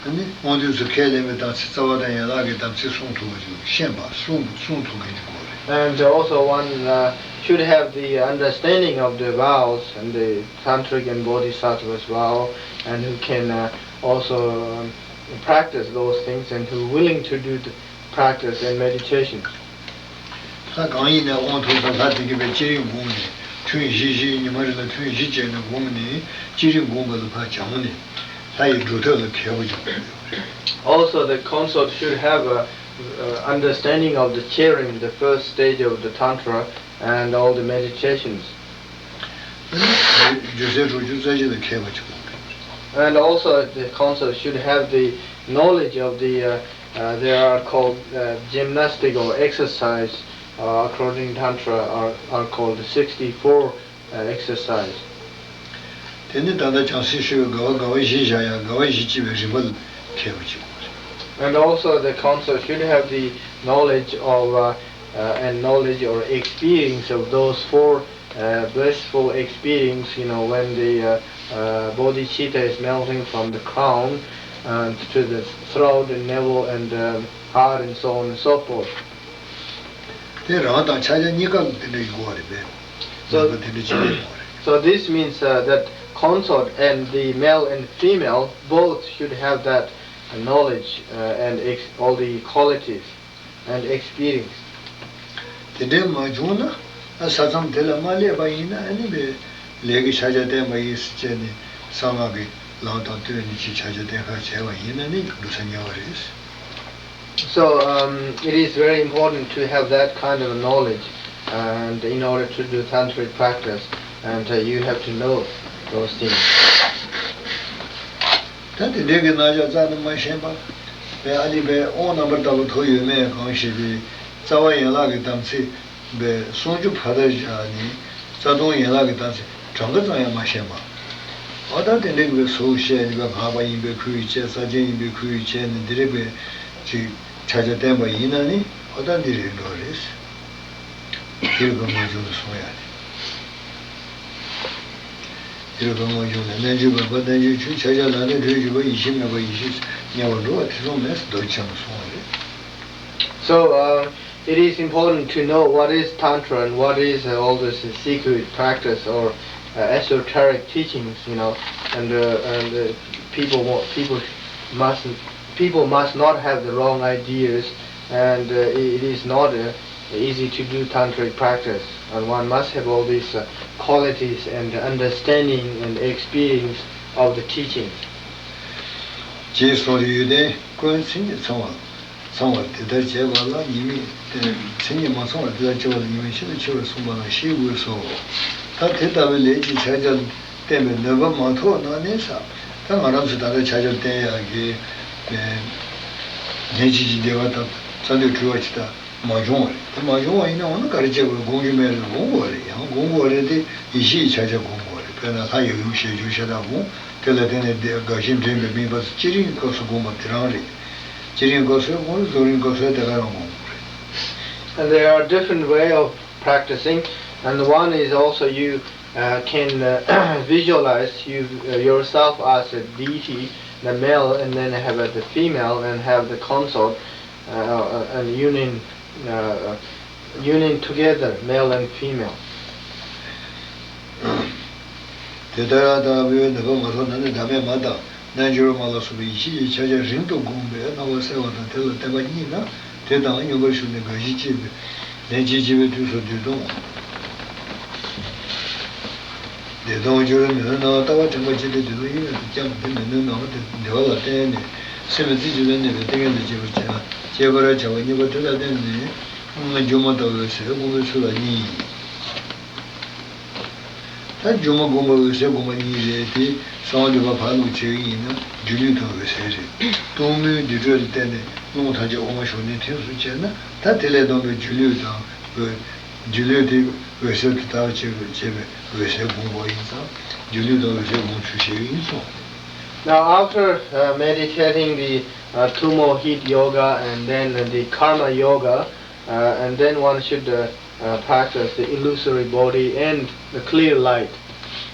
ཨ་ནི་དབང་དུས་སུ་ཁས་ལེན་པའི་དམ་ཚིག་རྩ་བ་དང་ཡན་ལག་གི་དམ་ཚིག་སྲུང་ཐུབ་པ་ཅིག་ཤེས་པ་སྲུང་སྲུང་ཐུབ་མཁན་ཅིག་དགོས་རེད། And also one uh, should have the understanding of the vows and the tantric and bodhisattva's vow, and who can uh, also um, practice those things and who willing to do the practice and meditation. ད་གང་ཡིན་ནའི་དབང་ཐོབ་ས་ལྷ་དེ་གིས་པའི་ཅི་རིགས་བསྒོམས་ནས་ཐུན་བཞི་བཞི་ཉི་མ་རེ་ལ་ཐུན་བཞི་བྱས་ནས་བསྒོམས་ནས་ཅི་རིགས་བསྒོམས་པ་ལ་ཕར་སྦྱངས་ནས་ལྷ་ཡི་སྒྲུབ་ཐབས་ལ་མཁས་པོ་ཅིག་དགོས་ཡོད་རེད། Also, the consort should have a uh, understanding of the cheering, the first stage of the Tantra, and all the meditations. རྒྱུ་སའི་དྲུག་ཅུ་རྩ་གཅིག་ལ་མཁས་པ་ཅིག་དགོས་རེད། And also, the consort should have the knowledge of the, uh, uh, they are called uh, gymnastical exercise uh, according Tantra are, are called sixty-four uh, exercise. དེ་ནི་ད་ལྟ་བྱང་སེམས་ཞུ་བའི་དགའ་བ་དགའ་བ་བཞི་བཞག་ཡང་དགའ་བ་བཞི་སྐྱེ་བའི་རིམ་པ་ལ་མཁས་པོ་ཅིག་དགོས་རེད། And also the consort should have the knowledge of uh, uh, and knowledge or experience of those four uh, blissful experience, you know, when the uh, uh, bodhicitta is melting from the crown uh, to the throat and navel and um, heart and so on and so forth. དེ་རང་དང་ཕྱག་རྒྱ་གཉིས་ཀ་ལ་དེ་འདྲ་ཡོད་རེད་པས། So, ནང་པ་དེ་འདྲ་བྱེད་ཀྱི་ཡོད་རེད། So this means uh, that consort and the male and female both should have that uh, knowledge uh, and ex- all the qualities and experience. དེ་འདྲའི་མ་བྱུང་ན་ས་མཚམས་དེ་ལ་མ་སླེབས་པ་ཡིན་ན་ཨ་ནི་པའི་ལས་ཀྱི་ཕྱག་རྒྱ་བསྟན་པ་ཡིན་ཟེར་བྱས་ནས་གསང་སྔགས་ཀྱི་ལམ་དང་བསྟུན་ནས་ཅིག་ཕྱག་རྒྱ་བསྟན་ཁ་བྱས་པ་ཡིན་ན་ནི་འགྲོ་ས་ཉེ་བ་རེད། So um, it is very important to have that kind of knowledge and in order to do tantric practice and uh, you have to know those things. ད་དེ་འདྲའི་གི་རྣམ་གཞག་རྩ་ནས་མ་ཤེས་པ། པའི་ཨ་ནི་པའི་དབང་རྣམ་པར་དག་པ་ཐོབ་ཡོད་མེད་གང་ཤེས་པའི་རྩ་བ་ཡན་ལག་གི་དམ་ཚིག་པའི་སུམ་ཅུ་ཕ་དར་བཞག་ནས་རྩ་ལྟུང་ཡན་ལག་གི་དམ་ཚིག་གྲངས་ཀ་ཙམ་ཡང་མ་ཤེས་པ། འོ་ད་དེ་འདྲའི་གི་པའི་ཟུག་བཤད་ནི་པའི་སྔགས་པ་ཡིན་པའི་ཁུལ་བྱས། རྩ་ཆེན་ཡིན་པའི་ཁུལ་བྱས་ནས་འདི་རིགས་པའི་ཅིག་ཕྱག་རྒྱ་བསྟན་པ་ཡིན་ན་ནི་འོ་ད་འདི་རེད་འགྲོ་རེད། དེར་དགོས་མ་བྱུང་ནས་སོང་ཡ་རེད། དེར་དགོས་མ་བྱུང་ནས་རྣལ་འབྱོར་མེད་པ་རྣལ་འབྱོར་ཆུང་། ཕྱག་རྒྱ་ལག་ལེན་གྲོལ་གྱུར་པ། ཡེ་ཤེས་མེད་པ་ཡེ་ཤེས་ཉེ་བར་འགྲོ་བ། ཐེ་ཚོམ་མེད་མདོ་ཆེན་པོ་སོང་བ་རེད། So uh, it is important to know what is tantra and what is uh, all this uh, secret practice or uh, esoteric teachings, you know, and uh, and uh, people wa- people must people must not have the wrong ideas, and uh, it is not uh, easy to do tantric practice, and one must have all these uh, qualities and understanding and experience of the teachings. ཅེས་གསུངས་ཏེ། ཡོན་ཏན་ཀུན་མཚན་ཉིད་ཚང་བ་ཚང་བར་དེ་ལྟར་བྱས་པ་ལ་ཉེས་དམིགས་མཚན་ཉིད་མ་ཚང་བར་དེ་ལྟར་བྱས་པ་ལ་ཉེས་དམིགས་ཆེས་ལ་ཆེ་བར་གསུངས་པ་ནང་བཞིན་དགོས་སོ། ད་དེ་ལྟ་བུའི་ལས་ཀྱི་ཕྱག་རྒྱ་བསྟན་པའི་ནུས་པ་མ་ཐོབ་ན་ནི་ས། ད་ང་རང་ཚོ་ད་ལྟ་ཕྱག་རྒྱ་བསྟན་ཡག་གི་ལན་གཅིག་གི་བདེ་བ་དང་རྩ་འདོད་གྲོལ་བ་ཅིག་ད་མ་བྱུང་བ་རེད། དེ་མ་བྱུང་བ་ཡིན་ན་འོ་ན་ག་རེ་བྱས་དགོས། སྒོམ་རྒྱུ་མེད་ལ་སྒོམ་དགོས་རེད། ཡང་སྒོམ་དགོས་རེད་དེ་ཡེ་ཤེས་ཀྱི་ཕྱག་རྒྱ་སྒོམ་དགོས་རེད། དཔེར་ན་ལྷ་ཡབ་ཡུམ་ཞལ་བསྒྱུར་ཤ་སྟག་སྒོམ། དེ་ལ་བརྟེན་ནས་དགའ་བཞིན་འདྲེན་པའི་དམིགས་པ་སྤྱི་རིང་སྐབས་སུ་སྒོམ་པ་དེ་རང་རེད། སྤྱི་རིང་སྐབས་སུ་སྒོམ་རེད། རྫོགས་རིང་སྐབས་སུ་དེ་ག་རང་སྒོམ་དགོས་རེད། And there are different way of practicing, and one is also you uh, can uh, visualize you uh, yourself as a deity, the male, and then have uh, the female, and have the consort uh, uh, and union uh, union together, male and female. དེ་ལྟར་ལྟ་བུའི་ནུས་པ་མ་ཐོབ་ན་ནི་བདག་མེད་མ་དང་རྣལ་འབྱོར་མ་ལ་སོགས་པའི་ཡེ་ཤེས་ཀྱི་ཕྱག་རྒྱ་རིང་དུ་བསྒོམས་པས་སྣང་བ་གསལ་བ་དང་དེ་ལ་བརྟན་པ་རྙེད་ན། དེ་དང་མཉམ་པར་ཞུགས་ནས་དགའ་བཞིན་སྐྱེས་པའི་ལན་གཅིག་སྐྱེས་པའི་དུས་སུ་བདེ་སྟོང་། བདེ་སྟོང་སྦྱོར་བའི་མི་ནུས་ན། ལྟ་བ་དྲན་པ་བྱེད་པའི་བདེ་སྟོང་དབྱིངས་ལ་བསྐྱངས་པ་དེ་མི་ནུས་ན། འོ་དེ་བདེ་བ་ལ་བརྟེན་ནས་སེམས་རྩེ་གཅིག་ཏུ་གནས་པའི་ཏིང་ངེ་འཛིན་སྐྱེད་པར་བྱེད་ན། སྐྱེད་པར་བྱ་བ་གཉིས་པ་དེ་ལ་བརྟེན་ནས་སྒྱུ་མ་ལྟ་བུའི་འོད་གསལ་བསྒོམ་པའི་ཚུལ་ལ་གཉིས། ད་སྒྱུ་མ་བསྒོམ་པ་འོད་གསལ་བསྒོམ་པ་གཉིས་རེད་དེ། གསང་བ་འདུས་པ་ཕར་བླུགས་བྱས་ཡིན་ན་སྒྱུ་ལུས་དང་འོད་གསལ་རེད། གཏུམ་མོའི་བདེ་དྲོད་ལ་བརྟེན་ནས་རླུང་ཐམས་ཅད་དབུ་མ་ཞུགས་གནས་ཐིམ་སུ་བྱས་ན། ད་དེ་ལས་ལྡན་པའི་སྒྱུ་ལུས་དང་འོད། སྒྱུ་ལུས་དེ་འོད་གསལ་དུ་ལྟ་བ་བྱེད་དགོས་བྱས་པའི་འོད་གསལ་བསྒོམ་པ་ཡིན་ཙང་སྒྱུ་ལུས་དང་འོད་གསལ་བསྒོམ་ཚུལ་ཞིག་ཡིན་སོང་། Now, after uh, meditating the uh, Tummo heat yoga and then the karma yoga, uh, and then one should uh, uh, practice the illusory body and the clear light.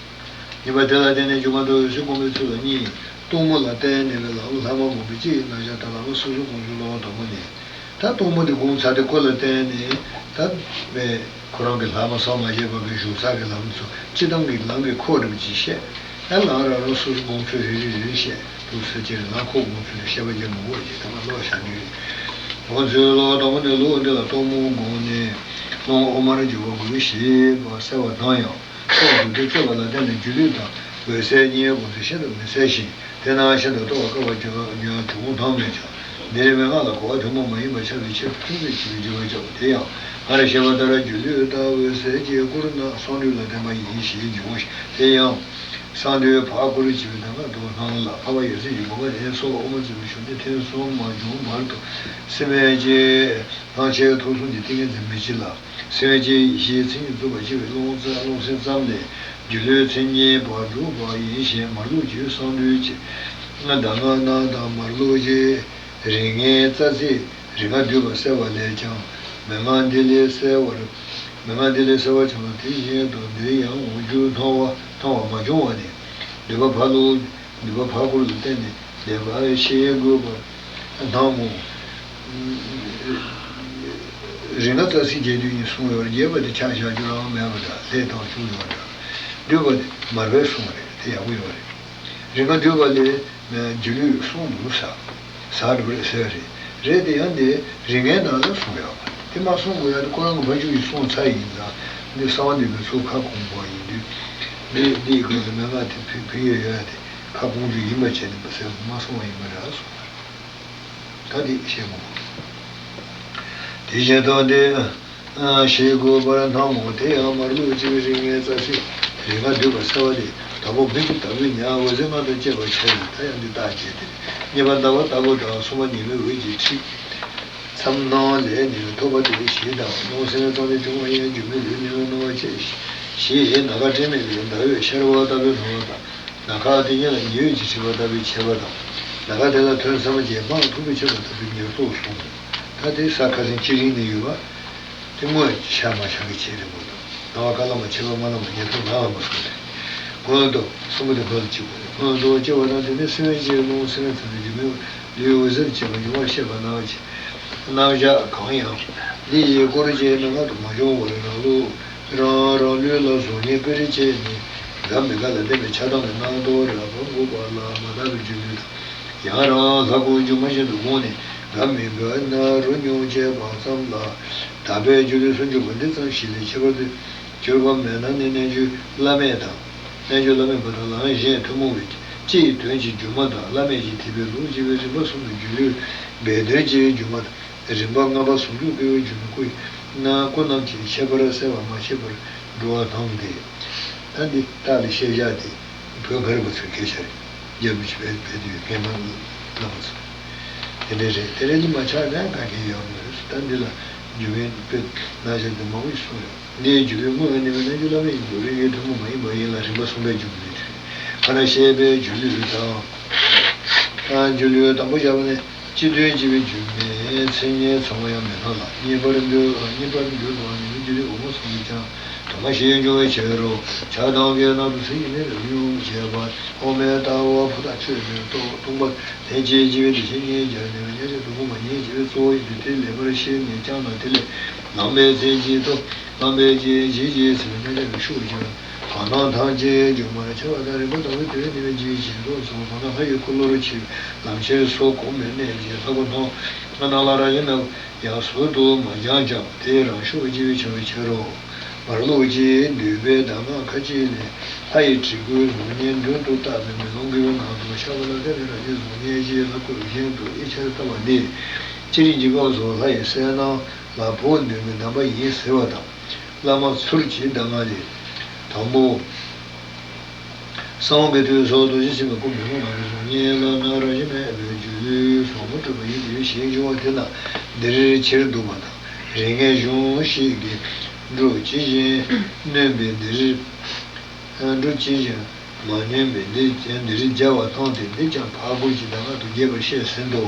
ཉིན་པ་དེ་ལ་བརྟེན་ནས་སྒྱུ་མ་ལྟ་བུའི་འོད་གསལ་བསྒོམ་པའི་ཚུལ་ལ་གཉིས། གཏུམ་མོ་ལ་བརྟེན་ནས་པའི་ལམ་ལྷག་མ་བསྒོམ་པའི་སྤྱི་ཡི་རྣམ་གཞག་དང་ལམ་སོ་སོ་དགོངས་གཞི་སློབ་དཔོན་དང་པོ་ནས། ད་སྟོང་པ་དེ་སྒོམ་ཚར་ཏེ་ཁོ་ལ་བརྟེན་ནས་ད་མེ་ཁོ་རང་གི་ལྷག་མ་བསམ་མ་ཤེས་པ་གི་བཞུགས་ས་གི་ལམ་ཚོ་སྤྱི་བཏང་གི་ལམ་གྱི་ཁོ་རིམ་གྱིས་བཤད། ཡང་ལམ་རང་རང་སོ་སོ་སྒོམ་ཚུལ་རེ་རེ་རེ་བཤད་འདུག་ཟེར་གྱི་རེད། ལམ་ཁོ་སྒོམ་ཚུལ་ལ་བཤད་པ་རྒྱག་མི་དགོས་ཀྱི་ད་མ་ཀློག་བཞག་གི་རེད། སྒོམ་ཚུལ་ལོ། དང་པོ་ནས་ལུགས་འདི་ལ་གཏོར་མ་བསྒོམས་ནས་རླུང་དབུ་མར་འཇུག་པ་དགོས་ཞེས་པ་གསལ་བ་དང་ཡང་། ཕྱོགས་བཅུ་དུ་སྤྱོད་པ་ལ་བརྟེན་ནས་སྒྱུ་ལུས་དང་འོད་གསལ་གཉིས་སྒོམ་ཚུལ་ཤིན་ཏུ་མི་གསལ་ཞིང་། དེས་ན་ཤིན་ཏུ་རྟོགས་པར་དཀའ་བ་ཡང་བྱུང་སྟངས་མེད་ཀྱང་། འདིར་མན་ངག་ལ་གོ་བ་དོན་དམ་མ་ཡིན་པར་ཁྱབ་པའི་ཕྱིར་ཁྲིམས་སུ་བཅུག་པའི་སྦྱོར་བ་བྱའོ། དེ་ཡང་སྔར་བཤད་པ་ལྟར་སྒྱུ་ལུས་དང་འོད་གསལ་གྱི་སྐུར་སྣང་གསང་འདུས་ལ་བརྟེན་པ་ཡིན་ཞེས་འགྱུར་རོ། དེ་ཡང་གསང་འདུས་ཕར་སྐུར་བྱས་པའི་གདམས་ངག་ཏུ་སྣང་ལ་འཕགས་པ་ཡབ་སྲས་ཀྱི་དགོངས་པ་ལས་སོགས་དབུ་མ་བརྩམས་པའི་གཞུང་འདི་ཐེངས་གསུམ་མ་བྱུང་བར་དུ་སེམས་ཅན་སྣང་མཆེད་ཐོབ་གསུམ་གྱི་ཏིང་ངེ་འཛིན་མི་བྱེད་ལ། སེམས་ཅན་ཡེ་ཤེས་མཚན་ཉིད་རྫོགས་པར་བྱེད་པའི་རླུང་རྩ་རླུང་སེམས་ཙམ་ལས་སྒྱུ་ལུས་མཚན་ཉིད་པར་སྒྲུབ་པ་ཡིན་ཞེས་མར་ལུགས་ཀྱི་གསང་འདུས་ཀྱི་གདམས་ངག་རྣམས་དང་མར་ལུགས་ཀྱི་རིགས་ལྔའི་རྩ་ཚིག་རིགས་ལྔ་བསྡུས་པ་གསལ་བ་ལས་ཀྱང་མན་ངག་འདི་ལས་གསལ་བར་མན་ངག་འདི་ལས་གསལ་བར་བྱུང་བ་དེ་བཞིན་དུ་འདིར་ཡང་འོག་འགྱུར་སྣང་བ་སྣང་བ་མ་བྱུང་བ་ནི་འདུས་པ་ཕར་ལུགས། འདུས་པ་ཕར་སྐུར་ལ་བརྟེན་ནས་བསྡད་པ་ཞེས་དགོས་པར་སྣང་ངོ་། རིགས་ལྔ་རྩ་ཚིག་རྒྱས་བསྡུས་ཡིན་གསུངས་ཡོད། རྒྱས་པ་དེ་ཆ་བཞག་རྒྱུ་རང་མེད་པ་འདྲ་ལྷད་དང་བྱུང་ཡོད་འདྲ། བསྡུས་པ་དེ་མར་པས་གསུངས་རེད། དེ་ཡག་པོ་ཡོད་རེད། རིགས་ལྔ་བསྡུས་པ་ལས་སྒྱུ་ལུས་གསུངས་འདུག་ས། ཟ་འགྲོ་རེད་ཟེར་རེད། རེད་དེ་ཡང་འདི་རིགས་ལྔའི་ནང་ལ་གསུངས་ཡོད་པ་དེ་མ་གསུང་དགོས་ཡ་དེ་ཁོ་རང་གི་ཕ་ཆུ་ཡིས་གསུངས་ཚར་ཡིན་ཙང་འདི་གསང་བ་འདུས་པའི་ཚུལ་ཁ་སྐོང་པ་ཡིན་དུས་འདི་འདིའི་སྐབས་སུ་མན་ངག་དེ་ཕུལ་ཕུལ་ཡོད་ཡོད་དེ། ཁ་སྐོང་རྒྱུ་ཡིན་པ་བྱས་ནས་མ་ཟེར་མ་གསུང་བ་ཡིན་པ་རེད་གསུངས་པ་རེད། ད་འདི་བཤད་དགོས། དེ་བཞིན་དུ་འདི་ཞེས་དགོས་པར་སྣང་ངོ་། དེ་ཡང་མར་ལུགས་ཀྱི་རིགས་ལྔའི་རྩ་ཚིག་རིགས་ལྔ་བསྡུས་པ་གསལ་བ་སྟེ། དང་པོ་མིག་གི་ལྟ་བུ་ཉ་འོད་ཟེར་ལྔ་དང་བཅས་པ་བྱས་ནས་ད་ཡང་འདི་རྟགས་བྱས་ཏེ། གཉིས་པ་ཟླ་བ་ལྟ་བུ་དང་། གསུམ་པ་ཉི་མའི་འོད་ཀྱི་ཁྲི། མཚམས་སྣང་ལས་ནི་ཐོབ་པ་དེ་བཞི་དང་། རླུང་སེམས་ཙམ་ལས་བྱུང་བ་ཡང་སྒྱུ་མའི་ལུས་ནི་སྣང་བ་བཅས་ཞེས་ནམ་མཁའ་སྤྲིན་མེད་པའི་ཟླ་འོད་ཤར་བ་ལྟ་བུའི་སྣང་བ་དང་། ནམ་མཁའ་དེ་ཉིད་ལ་ཉི་འོད་ཀྱིས་བྲིས་པ་ལྟ་བུའི་ཕྱེད་པ་དང་། ནམ་མཁའ་དེ་ལ་ཐོན་བསམ་གྱིས་དཔངས་མཐོན་པོས་ཕྱེད་པ་ལྟ་བུའི་ཉེར་བསྡོགས་གསུངས། ད་དེ་ས་ཁ་སང་སྤྱི་རིགས་ནས་ཡོད་པ། དེ་དངོས་ཤར་མ་ཤར་གྱི་ཆེད་དུ་མོ་དང་། སྣང་བ་ཀ་ལ་མ་ཕྱེད་པ་མ་ལ་མ་ཉེར་བསྡོགས་ནའང་མ་གསུངས་ཏེ། སྔོན་དུ་གསུམ་པོ་དེ་བར་དུ་གཅིག་པ་རེད། སྔོན་དུ་སྐྱེ་བ་དང་དེ་ནས་སེམས་ཅན་རླུང་སེམས་ཙམ་ནས་སྒྱུ་མའི་ལུས་འོད་ཟེར་བཅས་པ་འབྱུང་བར་བཤད་པ་ནང་བཞིན། རྣམ་གཞག་གང་ཡང་འདི་ཡི་སྐོར་གྱི་མན་ངག་ཏུ་མ་བྱུང་བར་རང་ལུགས་རང་རང་ལུས་ལ་གཟུགས་བརྙན་དཔེར་བྱས་ནས་དགའ་མི་དགའ་ལ་ལྡན་པའི་ཆགས་སྡང་གི་རྣམ་རྟོག་རགས་པ་འགུགས་པ་ལ་མ་དག་པའི་སྒྱུ་ལུས་དང་། ཡང་རང་ལྷ་སྐུ་སྒྱུ་མ་བཞིན་དུ་བསྒོམས་ནས་དགའ་མི་དགའ་ན་རོ་མྱོང་བྱས་པ་ཙམ་ལ་དག་པའི་སྒྱུ་ལུས་སུ་འཇུག་པ་འདི་ཙམ་ཞིག་ལས་ཁྱད་པར་དུ་གྱུར་པ་མེད་ན་ནི་རྣལ་འབྱོར་བླ་མེད་དང་། རྣལ་འབྱོར་བླ་མེད་པ་དང་ལམ་གཞན་ཐུན་མོང་བའི་སྤྱི་ཡི་དོན་གྱི་སྒྱུ་མ་དང་བླ་མེད་ཀྱི་ཐེག་པའི་ལུགས་ཀྱི་རིམ་པ་གསུམ་དུ་སྒྱུ་ལུས་སྦས་དོན་གྱི་སྒྱུ་མ་དང་། རིམ་པ་ལྔ་པ་ཟུང་འཇུག་དཔལ་བའི་སྒྱུ་མའི་སྐུ་ཡི་སྣང་སྐུ་རྣམས་ཀྱི་ཁྱད་པར་གསལ་བར་མ་ཤེས་པར་འགྲོ་བ་དང་སྟེ། ད་འདི་རྟགས་ལ་ཤེས་བྱ་དེ་བོད་ག་རེ་བ་ཚོའི་སྐད་ཆ་རེད། རྒྱ་མི་ཆོས་བོད་བོད་དུ་ཡོད་རྒན་པ་བླ་མ་ཚོ་དེ་འདྲ་རེད། དེ་རེད་འདི་མ་ཆགས་ན་ག་གེ་ཡོད་མ་རེད། ད་འདི་ལ་འགྱུར་བའི་དཔེ་རྣམ་གཞག་འདི་མང་པོ་ཞིག་གསུངས་ཡོད། འདིའི་སྒྱུ་ལུས་དངོས་ཡང་ནི་མེད་ན་སྒྱུ་ལུས་ཡིན་འདུག་རིགས་ངེས་དོན་མོ་མ་ཡིན་པ་ཡིན་ལ་རིམ་པ་གསུམ་པའི་སྒྱུ་མ་ལུས་ཀྱི་ཁ་ན་བཤད་པའི་སྒྱུ་ལུས་དང་། སྒྱུ་ལུས་དང་པོ་བཞག་པ་ནི་སྤྱི་དོན་བྱེད་པའི་སྒྱུ་མའི་མཚན་ཉིད་ཚང་བ་ཡང་མི་སྣང་ལ། གཉིས་པར་འདོད་གཉིས་པར་འདོད་པ་ནི་སྒྱུ་ལུས་འོག་མ་གསུམ་གྱི་ཀྱང་དུ་མ་ཞིག་འབྱུང་བའི་ཕྱིར་རོ། ཆགས་སྡང་གི་རྣམ་རྟོག་ཚིག་གི་ནི་རབ་མྱོང་བྱེད་པ་འོག་མའི་ལྟ་བ་ཕུ་ཐག་ཆོད་ནས་རྟོག་སྟོང་པ་ལྷན་ཅིག་སྐྱེས་པའི་དེ་བཞིན་ཉིད་ཀྱང་ནི་མཉམ་གཞག་ཏུ་དགོངས་པ་ཉིད་ཀྱི་གཙོ་བོ་ཡིན་ཏེ། དེ་ལེགས་པར་ཤེས་ནས་ཀྱང་ན་དེ་ལས་ལངས་པའི་ཚེ་གཅིག་ཏུ་ལངས་པའི་རྗེས་གཅིག་གིས་ཚེ་མཉམ་གཞག་གི་ཤུགས་ཀྱིས་དོན་དམ་ཐམས་ཅད་སྒྱུ་མར་འཆར་བ་དང་། རིམ་པ་དང་པོའི་དེ་བས་ནི་མེད་ཅིང་ཞེས་སོགས་སོ། གང་ལྟར་ལྷ་ཡི་འཁོར་ལོར་ཆིབས་ལམ་ཕྱིར་སོ་བསྒོམས་པའི་གནད་ཀྱིས་ལྷ་སྐུ་སྣང་སྣང་ལ་རང་བཞིན་མེད་པ་ཡང་ཟུར་དུ་མ་སྦྱངས་ཀྱང་དེའི་རང་ཤུགས་ཀྱིས་བྱ་བའི་ཕྱིར་རོ། མར་ལུགས་ཀྱི་འདུས་པའི་གདམས་ངག་ཁ་ཅིག་ལས་ལྷ་ཡི་བྲིས་སྐུའི་གཟུགས་བརྙན་མདུན་དུ་བཏགས་པའི་མེ་ལོང་གི་ནང་དུ་ཤར་བ་ལ་བརྟེན་ནས་རང་གི་གཟུགས་བརྙན་བཞིན་ལྷ་སྐུ་བཞིན་དུ་དབྱེ་ཕྱིར་བལྟ་བ་འདི་སྤྱིར་འཇིགས་སྐབས་སུ་ལྷ་ཡི་གསལ་སྣང་ལ་བོགས་འདོན་པའི་གདམས་པ་ཡིན་ཟེར་བ་དང་། བླ་མ་ཚུར་གྱི་གདམས་ངག་ལས། དང་པོ། གསང་བ་གི་དུས་སུ་རྡོ་རྗེ་སེམས་དཔའི་སྐུ་མི་ལོང་ནང་གི་གཟུགས་བརྙན་ལ་ནི་རང་བཞིན་མེད་པའི་སྒྱུ་ལུས་ཟབ་མོ་སྤྲུལ་པ་ཡིན་ཏེ་ཞེས་འབྱུང་བ་དེ་ན་འདིར་ཁྱེར་འདུག་པ་དང་། རིགས་ལྔའི་གཞུང་ཞིག་གིས་འབྲུ་ཇི་བཞིན་སྣོན་པའི་འདིར། འབྲུ་ཇི་བཞིན་མ་སྣོན་པའི་འདིར་འདིར་སྦྱར་བ་དང་། དེ་འདིར་ཀྱང་ཕར་སྐུར་གྱི་གདམས་ངག་ཏུ་རྒྱས་པར་བཤད་ཟིན་ཏོ།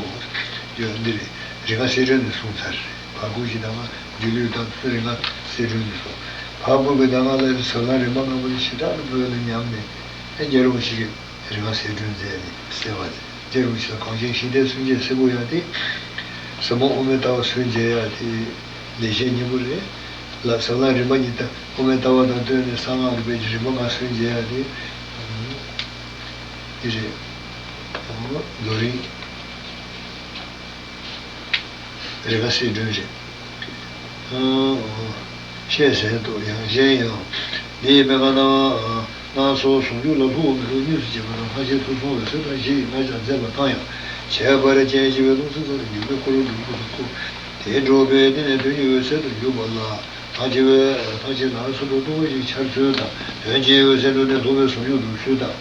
འདིར་རིགས་ལྔ་གསལ་སྒྲོན་ནས་གསུངས་ཚར། ཕར་སྐུར་གྱི་གདམས་ངག་སྒྱུ་ལུས་དང་རིགས་ལྔ་གསལ་སྒྲོན་ནས་གསུངས། ཕར་སྐུར་གྱི་གདམས་ངག་ལ་ཟབ་ལམ་རིམ་པ་ལྔ་པོ་དེ་ཞེ་དྲག་ཏུ་བོད་ལ་ཉམས་ནས། རྒྱལ་བ་རིན་པོ་ཆེ་གིས་རིགས་ལྔ་གསལ་སྒྲོན་མཛད་ནས་གསལ་བ་མཛད། རྒྱལ་བ་རིན་པོ་ཆེ་ལ་གངས་ཅན་ཤིང་རྟའི་སྲོལ་འབྱེད་ཟེར་དགོས་ཡ་དེ། ཟབ་མོ་དབུ་མའི་ལྟ་བ་སུས་མཇལ་ཡག་དེ་ལེགས་བཤད་སྙིང་པོ་རེད་ལ། ཟབ་ལམ་རིམ་པ་གཉིས་དང་དབུ་མའི་ལྟ་བ་དང་བསྟུན་ནས་གསང་སྔགས་རིག་པའི་རིམ་པ་ལྔ་སུས་མཇལ་ཡག་དེ་འདི་རེད། རྡོ་རིང་རི་ཁ་སེ་སྒྲོན་རེད། ཨང་། བཤད་ཟིན་ཏོ། ཡང་གཞན་ཡང་། འདི་ཡི་སྨན་ཁང་ནང་། སྣང་སོགས་ཟུང་འཇུག་ལ་ལྷུ་བ་མི་ལྷུ་གཉིས་སུ་སྐྱེས་པ་དང་། ལྷག་བཅས་ཐུག་སོང་འོད་གསལ་དང་བཞི་ཡི་རྣམ་གཞག་མཛད་པ་དང་ཡང་། ཁྱད་པར་ཅན་ཞི་བའི་རླུང་སེམས་ས་ལ་འཇུག་པའི་འཁོར་ལོ་འགྲོ་དགུ་དང་འཁོར། དེ་འགྲོ་བའི་སྟེང་ནས་དོན་གྱི་འོད་གསལ་དུ་འཇུག་པ་ལ། ཐམས་ཅད་པའི་ཐམས་ཅད་ལ་སོ་སོར་རྟོག་པ་ཞིག་འཆར་ཚུལ་དང་། དོན་གྱི་འོད་གསལ་འགྲོ་ནས་ལྷུ་བའི་ཟུང་འཇུག་འགྲུབ་ཚུལ་དང་།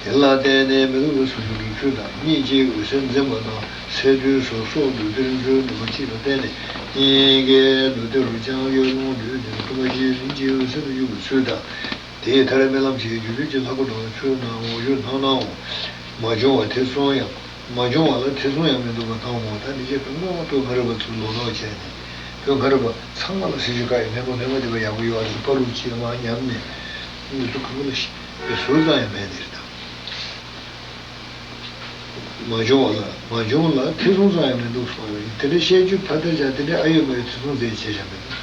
དེ་ལ་བརྟེན་ནས་མི་ལྷུ་བའི་ཟུང་འཇུག་འགྲུབ་ཚུལ་དང་། གཉིས་ཀྱི་འོད་གསལ་འཛིན་པ་དང་། སས་བསྡུས་སུ་སོགས་འདུལ་བསྟན་ཚུལ་འདུལ་བ་གཅིག་ལ་བརྟེན་ནས་སྙིང་གའི་འདུལ་བསྟན་རུ་ལྕང་གཡུ་ལུང་བསྡུས་ནས་སྟོང་པ་ཉིད་རིམ་གྱིས་འོད་གསལ་དུ་འཇུག་པའི་ཚུལ་དང་། དེའི་མཐར་རྨི་ལམ་གྱི་སྒྱུ་ལུས་ཀྱི་ལྷ་སྐུ་འདྲ་བའི་ཚུལ་སྣང་ངོ་། ཡུལ་སྣང་སྣང་ངོ་། མ་བྱུང་བ་ཐེ་ཚོམ་ཡང་། མ་བྱུང་བ་ལ་ཐེ་ཚོམ་ཡང་མི་འདུག་པ་སྣང་ངོ་། ད་འདི་ཅེས་པའི་སྔ་བོད་སྔ་རབས་པ་ཚོས་ལོ་ལོག་བྱས་ནས་བོད་སྔ་རབས་པ་ཚང་མ་ལ་སྲི་ཞུ་བཀའ་ཡི་ལྷན་པོ་ལྷན་པོ་འདི་པ་ཡག་པོ་ཡོད་པ་ཚོ་པ་རུ་ཅིག་མ་ཉམས་ནས་འདི་ཚོ་གང་ག་ལ་ཞིག་ཟུར་ཙམ་ཡང་མེད་ནི་རེད་དམ། མ་བྱུང་བ་ལ་མ་བྱུང་ལ་ཐེ་ཚོམ་ཙམ་ཡང་མི་འདུག་གསུངས་ཡོད། དེ་འདྲ་བཤད་རྒྱུ་ཕར་དེར་བཞག་དེ་འདྲ་ཨ་ཡོད་མ་ཡོད་ཐེ་ཚོམ་ཟེར་བྱས་བཞག་མི་འདུག་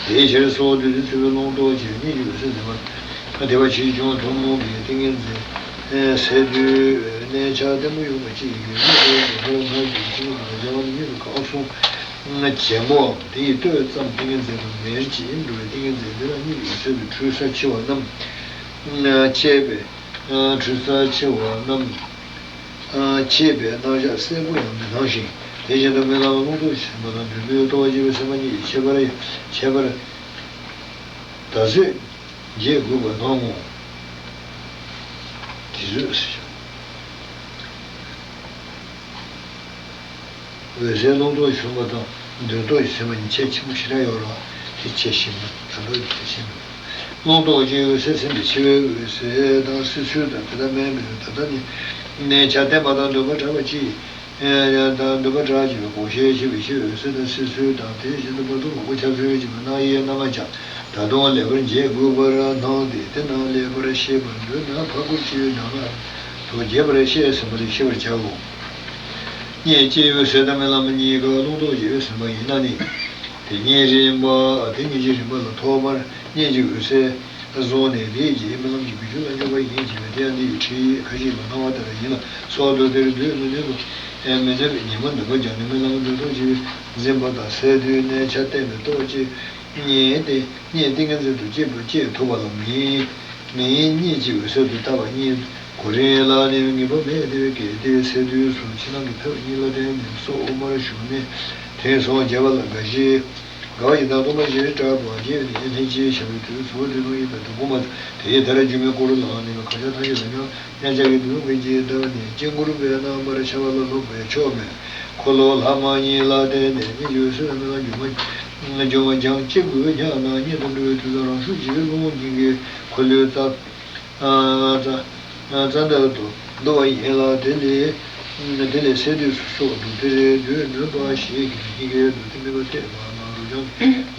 དེའི་ཕྱིར་སོགས་བདུད་རྩི་འཚོ་བའི་ལུང་རྟོགས་བྱས། སྙིང་རྗེའི་འོད་གསལ་འཛིན་པ་དེ་བ་ཆེ་ཆུང་ཐུན་མོང་གི་ཏིང་ངེ་འཛིན་སས་བསྡུས་གནས་ཆ་ལྟད་མོ་ཡོད་པ་གཅིག་ཡིན་གྱི་སྔོན་དུ་ཧོར་ལྔ་བཅུ་ཚེ་གཅིག་ལ་རྒྱལ་བ་ནི་སྙིང་རུས་གང་གསུངས། རྒྱལ་མོའམ་དེ་ཡི་ལྟོས་ཙམ་ཏིང་ངེ་འཛིན་དུ་མེར་གྱིས་འགྲོ་བའི་ཏིང་ངེ་འཛིན་དེ་ལ་སྙིང་རྗེའི་འོད་གསལ་དུ་འཁྲུལ་ས་འཆི་བ་རྣམས་བཅས་པའི། འཁྲུལ་ས་འཆི་བ་རྣམས་བཅས་པའི་རྣམ་གཞག་གསལ་པོ་ཡང་མི་སྣང་ཞིང་། དེ་བཞིན་དུ་རྨི་ལམ་ལུང་རྟོགས་ཀྱི་སེམས་པ་དང་འདུན་པའི་རྟོག་པ་སྐྱེ་བའི་སེམས་པ་གཉིས་ཀྱི་ཁྱད་པར་ཁྱད་པར་ད་གཟོད་འབྱེད་དགོས་པ་སྣང་ངོ་། དེ་གཟོད་ཟེར། འོད་གསལ་ལུང་རྟོགས་བྱུང་བ་དང་འདུན་རྟོགས་ཀྱི་སེམས་པ་གཉིས་ཁྱད་ཆེན་པོ་ཞེ་དྲག་ཡོད་རེད་བ། དེ་ཁྱད་ཤེས་མི་ད་ལྟ་ཡི་ཁྱད་ཤེས་མི། ལུང་རྟོགས་ཀྱི་འོད་གསལ་ཟིན་པའི་འཆི་བའི་འོད་གསལ་དང་སྲིད་ཚུལ་དང་དེ་ལྟར་མེད་མི་རུང་ད་ལྟ་ནི་གནས་ཆ་བསྟན་པ་དང་འདུན་པ་བྲལ་བ་གཅིག་ཡང་དང་འདུན་པ་བྲལ་བྱེད་པའི་དགོངས་ཞེན་ཞེས་པའི་ཕྱིར་འོད་གསལ་དང་སྲིད་ཚུལ་དང་དེ་བཞིན་དུ་བར་དོ་མང་པོ་ཁྱབ་ཚུལ་གྱི་སྣང་ཡེ་རྣམ་པ་ཀྱང་ད་དུང་ལེགས་པར་འབྱེད་དགོས་པར་སྣང་སྟེ་དེ་རྣམས་ལེགས་པར་ཤེས་པར་འདོད་ན་ཕར་སྐོར་གྱི་ནང་ན་དུ་རྒྱས་པར་བཤད་ཟིན་པ་ལས་ཤེས་པར་བྱའོ། གཉིས་ཀྱི་འོད་གསལ་དང་རྨི་ལམ་གཉིས་ཀ་ལུང་རྟོགས་ཀྱི་འོད་ཟིན་པ་ཡིན་ན་ནི། དེ་གཉིས་རིམ་པ་དེ་གཉིས་ཀྱི་རིམ་པ་ལ་ཐོག་མར་གཉིས་ཀྱི་འོད་གསལ། བཟུང་ནས་དེའི་རྗེས་རྨི་ལམ་གྱི་རྒྱུད་ལ་འཇུག་པ་ཡིན་གྱི་མེད་དེ་ཡང་འདི་ཡི་ཁྲིད་ཡིག་ཁ་ཅིག་ལ་སྣང་བ་ལྟར་ཡིན་ལ་སོགས་དུ་དེར་འདོད་མི་འདོད་པ་མི་འདོད་པའི་ཉོན་མོངས་འདུན་པ་སྦྱངས་ནས་རྨི་ལམ་འདུན་རྟོག་ཅེས་པའི་འཛིན་པ་དང་སས་བསྡུས་གནས་ཆ་བསྟན་པའི་རྟོག་བཅས་གཉིས་ཏེ་གཉིས་ཏིང་ངེ་འཛིན་དུ་སྐྱེ་བ་སྐྱེ་ཐུབ་པ་ལ་མིན་མིན་གཉིས་ཀྱི་འོད་གསལ་དུ་ལྟ་བ་གཉིས་གོ་རིམ་ལ་ནི་ངེས་པ་མེད་དེ་བས་ཀྱི་དེ་སས་བསྡུས་སུ་ཕྱི་ནང་གི་ཐབས་གཉིས་ལ་བརྟེན་ནས་སོ་དབུ་མར་ཞུགས་ནས་དེང་སང་རྒྱས་པ་ལ་དགའ་ཞིང་། དགའ་བ་ཡི་དྭགས་སྟོང་པ་བཞི་སྐྲག་པ་བརྒྱད་ནི་ལྷན་ཅིག་བཞག་པའི་དུས་སུ་དེ་དང་ཡིན་པའི་དུས་གོང་མ་དེའི་མཐར་སྒྱུ་མའི་སྐོར་ལའང་ནི་གང་ཤར་ཐམས་ཅད་ལ་སྙོམས་གནས་བྱ་བའི་དུས་ཀུན་གྱི་ཟླ་བ་ནི་དཀྱིལ་འཁོར་པའི་རྣམ་པར་ཤར་བ་ལ་སློབ་པའི་ཕྱོགས་མེད། འཁོར་ལོ་ལྷག་མ་གཉིས་ལ་བརྟེན་ནས་གཉིས་ཀྱི་འོད་གསལ་རྨི་ལམ་སྒྱུ་མ་སྒྱུ་མ་སྦྱང་གཅིག་པུས་ཀྱང་ན་གཉིད་དུ་འགྲོ་བའི་དུས་སུ་རང་ཤུགས་ཀྱིས་རླུང་སྙིང་གའི་འཁོར་ལོའི་རྩ། རྩ་འདབ་ཏུ་འདུ་བ་ཡིན་ལ་དེ་ལས་དེ་ལས་སས་བསྡུས་སུ་སོགས་འདུ་དེ་རེས་འདུས་མོས་པ་ཞིག་གིས་སྙིང་གའི་འདུ་དེ་དམིགས་པ་གཏད་པ་ན་རུ་ལྗང་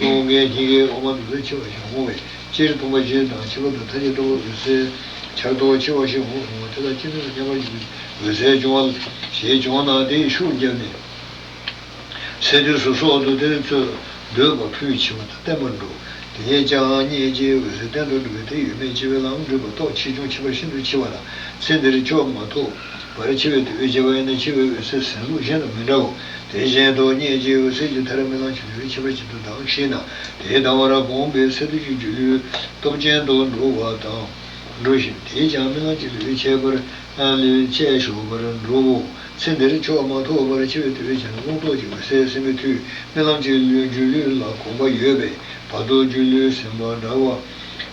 རླུང་གི་སྙིང་གའི་འོ་མ་འདུ་དེ་འཆི་བ་ཞིག་འོང་བས་སྤྱིར་སྟོང་པ་བཞི་དང་འཆི་བ་དང་མཐའ་ཡས་རྟོག་པ་འོད་གསལ་འཆར་རྟོག་འཆི་བ་ཞིག་འོང་རུང་བ་དེ་དག་སྤྱི་མཐུན་ལ་མཉམ་པར་འཇུག་པའི་འོད་གསལ་འབྱུང་བ་ཞེས་བྱུང་ན་དེའི་ཤུགས་བརྒྱབ་ནས། སས་བསྡུས་སུ་སོགས་འདུ་དེ་ཚོས་འདོད་པ་ཕུལ་འཆི་བ་དང་བརྟན་པར་འགྲོ། དེས་ཀྱང་གཉིས་ཀྱི་འོད་གསལ་གཏན་དུ་འགྲུབ་པའི་དེ་ཡོད་མེད་ཅེས་པའི་ལམ་འགྲུབ་པ་རྟོགས་ཆེ་ཆུང་ཁྱད་པར་ཤིན་ཏུ་ཆེ་བ་ལ་ཚེ་འདིར་ཆོག་མ་ཐོགས་པར་འཆི་བའི་དུས་བྱེད་པ་ཡིན་ན་འཆི་བའི་འོད་གསལ་ཟིན་ལུགས་གཞན་དང་མི་འདྲའོ། དེ་བཞིན་དུ་གཉིས་ཀྱི་འོད་གསལ་གྱི་མཐར་རྨི་ལམ་གྱི་ལུས་ཁྱད་པར་ཅན་དུ་ལྡང་ཞིང་ན་དེའི་ལྡང་བར་དགོངས་པའི་སས་བསྡུས་ཀྱི་སྒྱུ་ལུས་སྟོབས་ཅན་དུ་འགྲོ་བ་དང་འགྲོ་ཞིང་དེས་ཀྱང་རྨི་ལམ་གྱི་ལུས་ཁྱད་པར་ལུས་ཁྱད་ཞུགས་པར་འགྲོའོ། ཚེ་འདིར་ཆོག་མ་ཐོགས་པར་འཆི་བའི་དུས་བྱེད་ན་ལུང་རྟོགས་ཀྱི་འོད་གསལ་ཟིན་པའི་མཐུས་རྨི་ལམ་གྱི་ལུས་སྒྱུ་ལུས་ལ་དགོངས་པ་ཡོད་པས་བར་དོ་སྒྱུ་ལུས་ཟིན་པ་འདྲ་བ།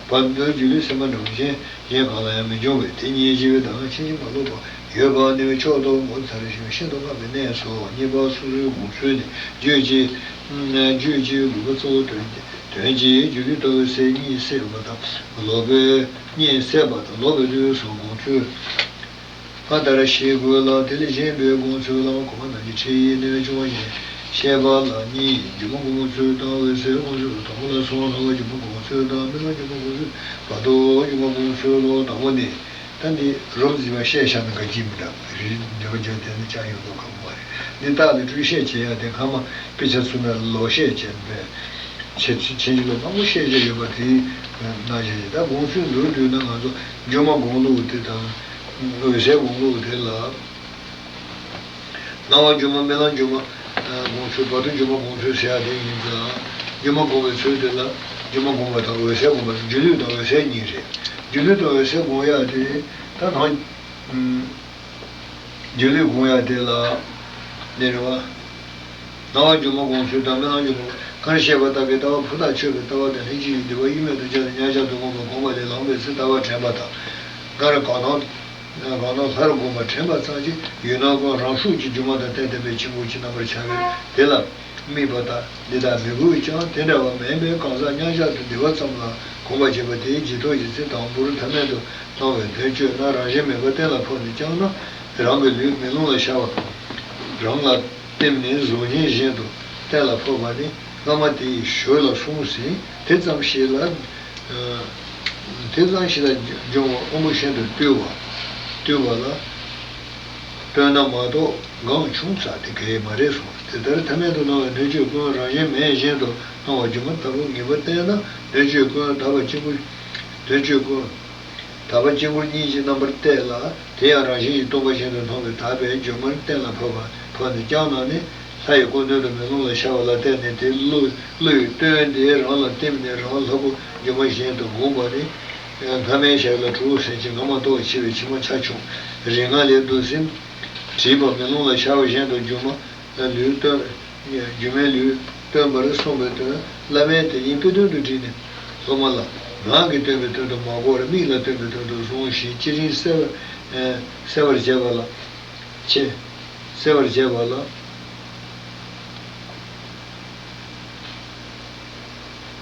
བར་དོ་སྒྱུ་ལུས་ཟིན་པ་འདྲ་བ་གཞན་གཞན་གང་ལ་ཡང་མི་འབྱུང་བས་དེ་ཉིད་ཞི་བའི་དང་ཕྱིན་ཅི་མ་ལོག་པ་ཡོད་པ་ནི་མཆོག་ཏུ་ངོ་མཚར་ཞིང་ཤིན་ཏུ་བསྔགས་པའི་གནས་སོ། གཉིས་པ་སོ་སོའི་དགོངས་ཚུལ་ནི་རྒྱུད་ཀྱི་རྒྱུད་ཀྱི་དགོངས་པ་གཙོ་བོ་དོན་དོན་གྱི་སྒྱུ་ལུས་ལྟ་བུའི་སས་གཉིས་སད་པ་དང་ལོག་པའི་གཉིས་སད་པ་དང་ལོག་པའི་དུས་སུ་དགོངས་ཚུལ། མཐའ་ལྟར་ཤེས་དགོས་ལ་དེ་ལས་གཞན་པའི་དགོངས་ཚུལ་བླ་མ་གོང་མ་རྣམས་ཀྱི་ཁྲིད་ཡིག་ནས་བྱུང་བ་ཡིན། བཤད་པ་ལ་གཉིས། སྒྱུ་མ་དགོངས་ཚུལ་དང་འོད་གསལ་དགོངས་ཚུལ་ལ་དང་པོ་ལ་སོང་ལྷག་པ་སྒྱུ་མ་དགོངས་ཚུལ་དང་རྨི་ལམ་སྒྱུ་མ་དགོངས་ཚུལ་བར་དོ་སྒྱུ་མ་དགོངས་ཚུལ་ལོ། དང་པོ་ནི། ད་འདི་རོབ་ཙམ་བཤད་བཞག་ན་ག་ཅི་མི་འདྲ་རེད། འདོད་པ་བྱུང་དེ་ནི་ཅང་ཡོང་དོ་ག་མ་རེད། འདི་རྟགས་ལ་སྤྲོས་བཤད་བྱེད་ཡ་དེ་སྔ་མ་དཔེ་ཆ་ཚུགས་ན་ལོག་བཤད་བྱས་པས། ཆེ་ཆེ་ཆེན་ལ་མང་པོ་བཤད་བྱས་ཡོད་པ་དེ་ནང་བཞིན་རེད། ད་དགོངས་ཚུལ་མདོར་བསྡུས་ན་ང་ཚོ་སྒྱུ་མ་དགོངས་ལུགས་དེ་དང་འོད་གསལ་དགོངས་ལུགས་དེ་ལ། སྣང་བ་སྒྱུ་མ་རྨི་ལམ་སྒྱུ་མ་དགོངས་ཚུལ་བར་དོ་སྒྱུ་མ་དགོངས་ཚུལ་ཟེར་ཡ་དེ་ཡིན་ཙང་། སྒྱུ་མ་དགོངས་པའི་ཚུལ་དེ་ལ་སྒྱུ་མ་དགོངས་པ་དང་འོད་གསལ་དགོངས་པ་སྒྱུ་ལུས་དང་འོད་གསལ་གཉིས་རེད། སྒྱུ་ལུས་དང་འོད་གསལ་དགོངས་ཡ་དེ་ད་ནང་སྒྱུ་ལུས་དགོངས་ཡ་དེ་ལ་ནི་རེད་བ། སྣང་བ་སྒྱུ་མ་དགོངས་ཚུལ་དང་རྨི་ལམ་སྒྱུ་མ། གང་ཞེས་པ་ལྟ་བུའི་ལྟ་བ་ཕུ་ཐག་ཆོད་པའི་ལྟ་བ་དང་ལྷན་ཅིག་ཡུལ་འདུལ་བ་དབྱེར་མེད་དུ་སྦྱར་ཏེ་མཉམ་གཞག་ཏུ་བསྒོམས་པ་བསྒོམས་པ་ལས་ལངས་པའི་ཚེ་ལྟ་བ་དྲན་པ་དང་། གང་རེ་གང་སྣང་གང་སྣང་ལྷར་བསྒོམས་པ་དྲན་པ་ཙམ་གྱིས་ཡུལ་སྣང་ཀུན་རང་ཤུགས་ཀྱིས་སྒྱུ་མ་དང་རྟེན་བརྟེན་པའི་འཆིང་བུ་ཇི་ལྟ་བར་བྱ་བའི་དེ་ལ་དམིགས་པ་ལྟར་འདི་ལྟར་མི་དགོས་ཀྱང་། དེ་འདྲ་བ་མིན་པའི་གང་ཟག་མཉམ་གཞག་ཏུ་བདེ་བ་ཙམ་ལ་གོམས་པར་བྱེད་པ་དེའི་རྗེས་ཐོབ་ཀྱི་ཚེ་དང་པོར་ཐ་མལ་དུ་སྣང་བའི་དོན་སྤྱོད་ན་རང་བཞིན་མེད་པར་གཏན་ལ་ཕབ་ནས་བསྐྱངས་ན། རང་གི་ལུས་མེ་རླུང་ལ་ཤར་བ་རང་ལ་བསྟིམས་ནས་གཟུགས་བརྙན་བཞིན་དུ་གཏན་ལ་ཕབ་པ་ནི་བླ་མ་དེ་ཡི་ཞོལ་ལ་གསུངས་ཟིན། དེ་ཙམ་ཞིག་ལ། དེ་ཙམ་ཞིག་ལ་འབྱུང་བ་དབང་པོ་གཞན་དུ་བཏུལ་བ། བཏུལ་བ་ལ་ལྟོས་ན་མ་གཏོགས་འགངས་ཆུང་ཙག་དེ་གལ་མ་རེད་གསུངས། དེ་ལྟར་ཐ་མལ་དུ་སྣང་བའི་སྣོད་བཅུད་ཀུན་རང་བཞིན་མེད་བཞིན་དུ་སྣང་བ་སྒྱུ་མ་ལྟ་བུ་ངེས་པར་བསྟན་ན། སྣོད་བཅུད་ཀུན་དག་པ་དཀྱིལ་འཁོར། སྣོད་བཅུད་ཀུན་དག་པ་དཀྱིལ་འཁོར་གཉིས་ཀྱི་རྣམ་པར་བལྟས་ལ། དེ་ཡང་རང་བཞིན་གྱིས་སྟོང་པ་བཞིན་དུ་མཐོང་བའི་དག་པའི་སྒྱུ་མར་གཏན་ལ་ཕབ་པ་ཕབ་ནས་བསྐྱངས་ན་ནི། ལྷ་ཡི་སྐུ་སྣོད་དུ་མེ་རླུང་ལ་ཤར་བ་ལ་བརྟེན་ནས་དེ་བློ་བློ་ཡི་སྟོན་དེ་རང་ལ་བསྟིམས་ནས་རང་ལྷ་སྐུ་སྒྱུ་མ་བཞིན་དུ་བསྒོམས་པ་ནི། སྔ་མའི་ཞལ་ལ་གྲུ་བོ་སེམས་ཅན་ང་མ་གཏོགས་འཆི་བའི་ཕྱི་མ་ཆ་ཆུང་རིགས་ལྔ་ལས་འདུག་ཟིན། བྲིས་པ་མེ་རླུང་ལ་ཤར་བ་བཞིན་དུ་སྒྱུ་མ་ལུས་སྟོན། སྒྱུ་མའི་ལུས་སྟོན་པར་གསུངས་པའི་དོན། བླ་མས་དེ་ཉིད་དཔེ་དོན་དུ་བྲིས་ནས་སློབ་མ་ལ་ངག་གིས་སྟོན་པའི་དོན་དུ་མ་གོ་བར་མིག་ལ་སྟོན་པའི་དོན་དུ་བཟུང་ཞིང་། ཅི་རིང་གསལ་བར་གསལ་བར་བྱེད་པ་ལ། ཆེ། གསལ་བར་བྱེད་པ་ལ།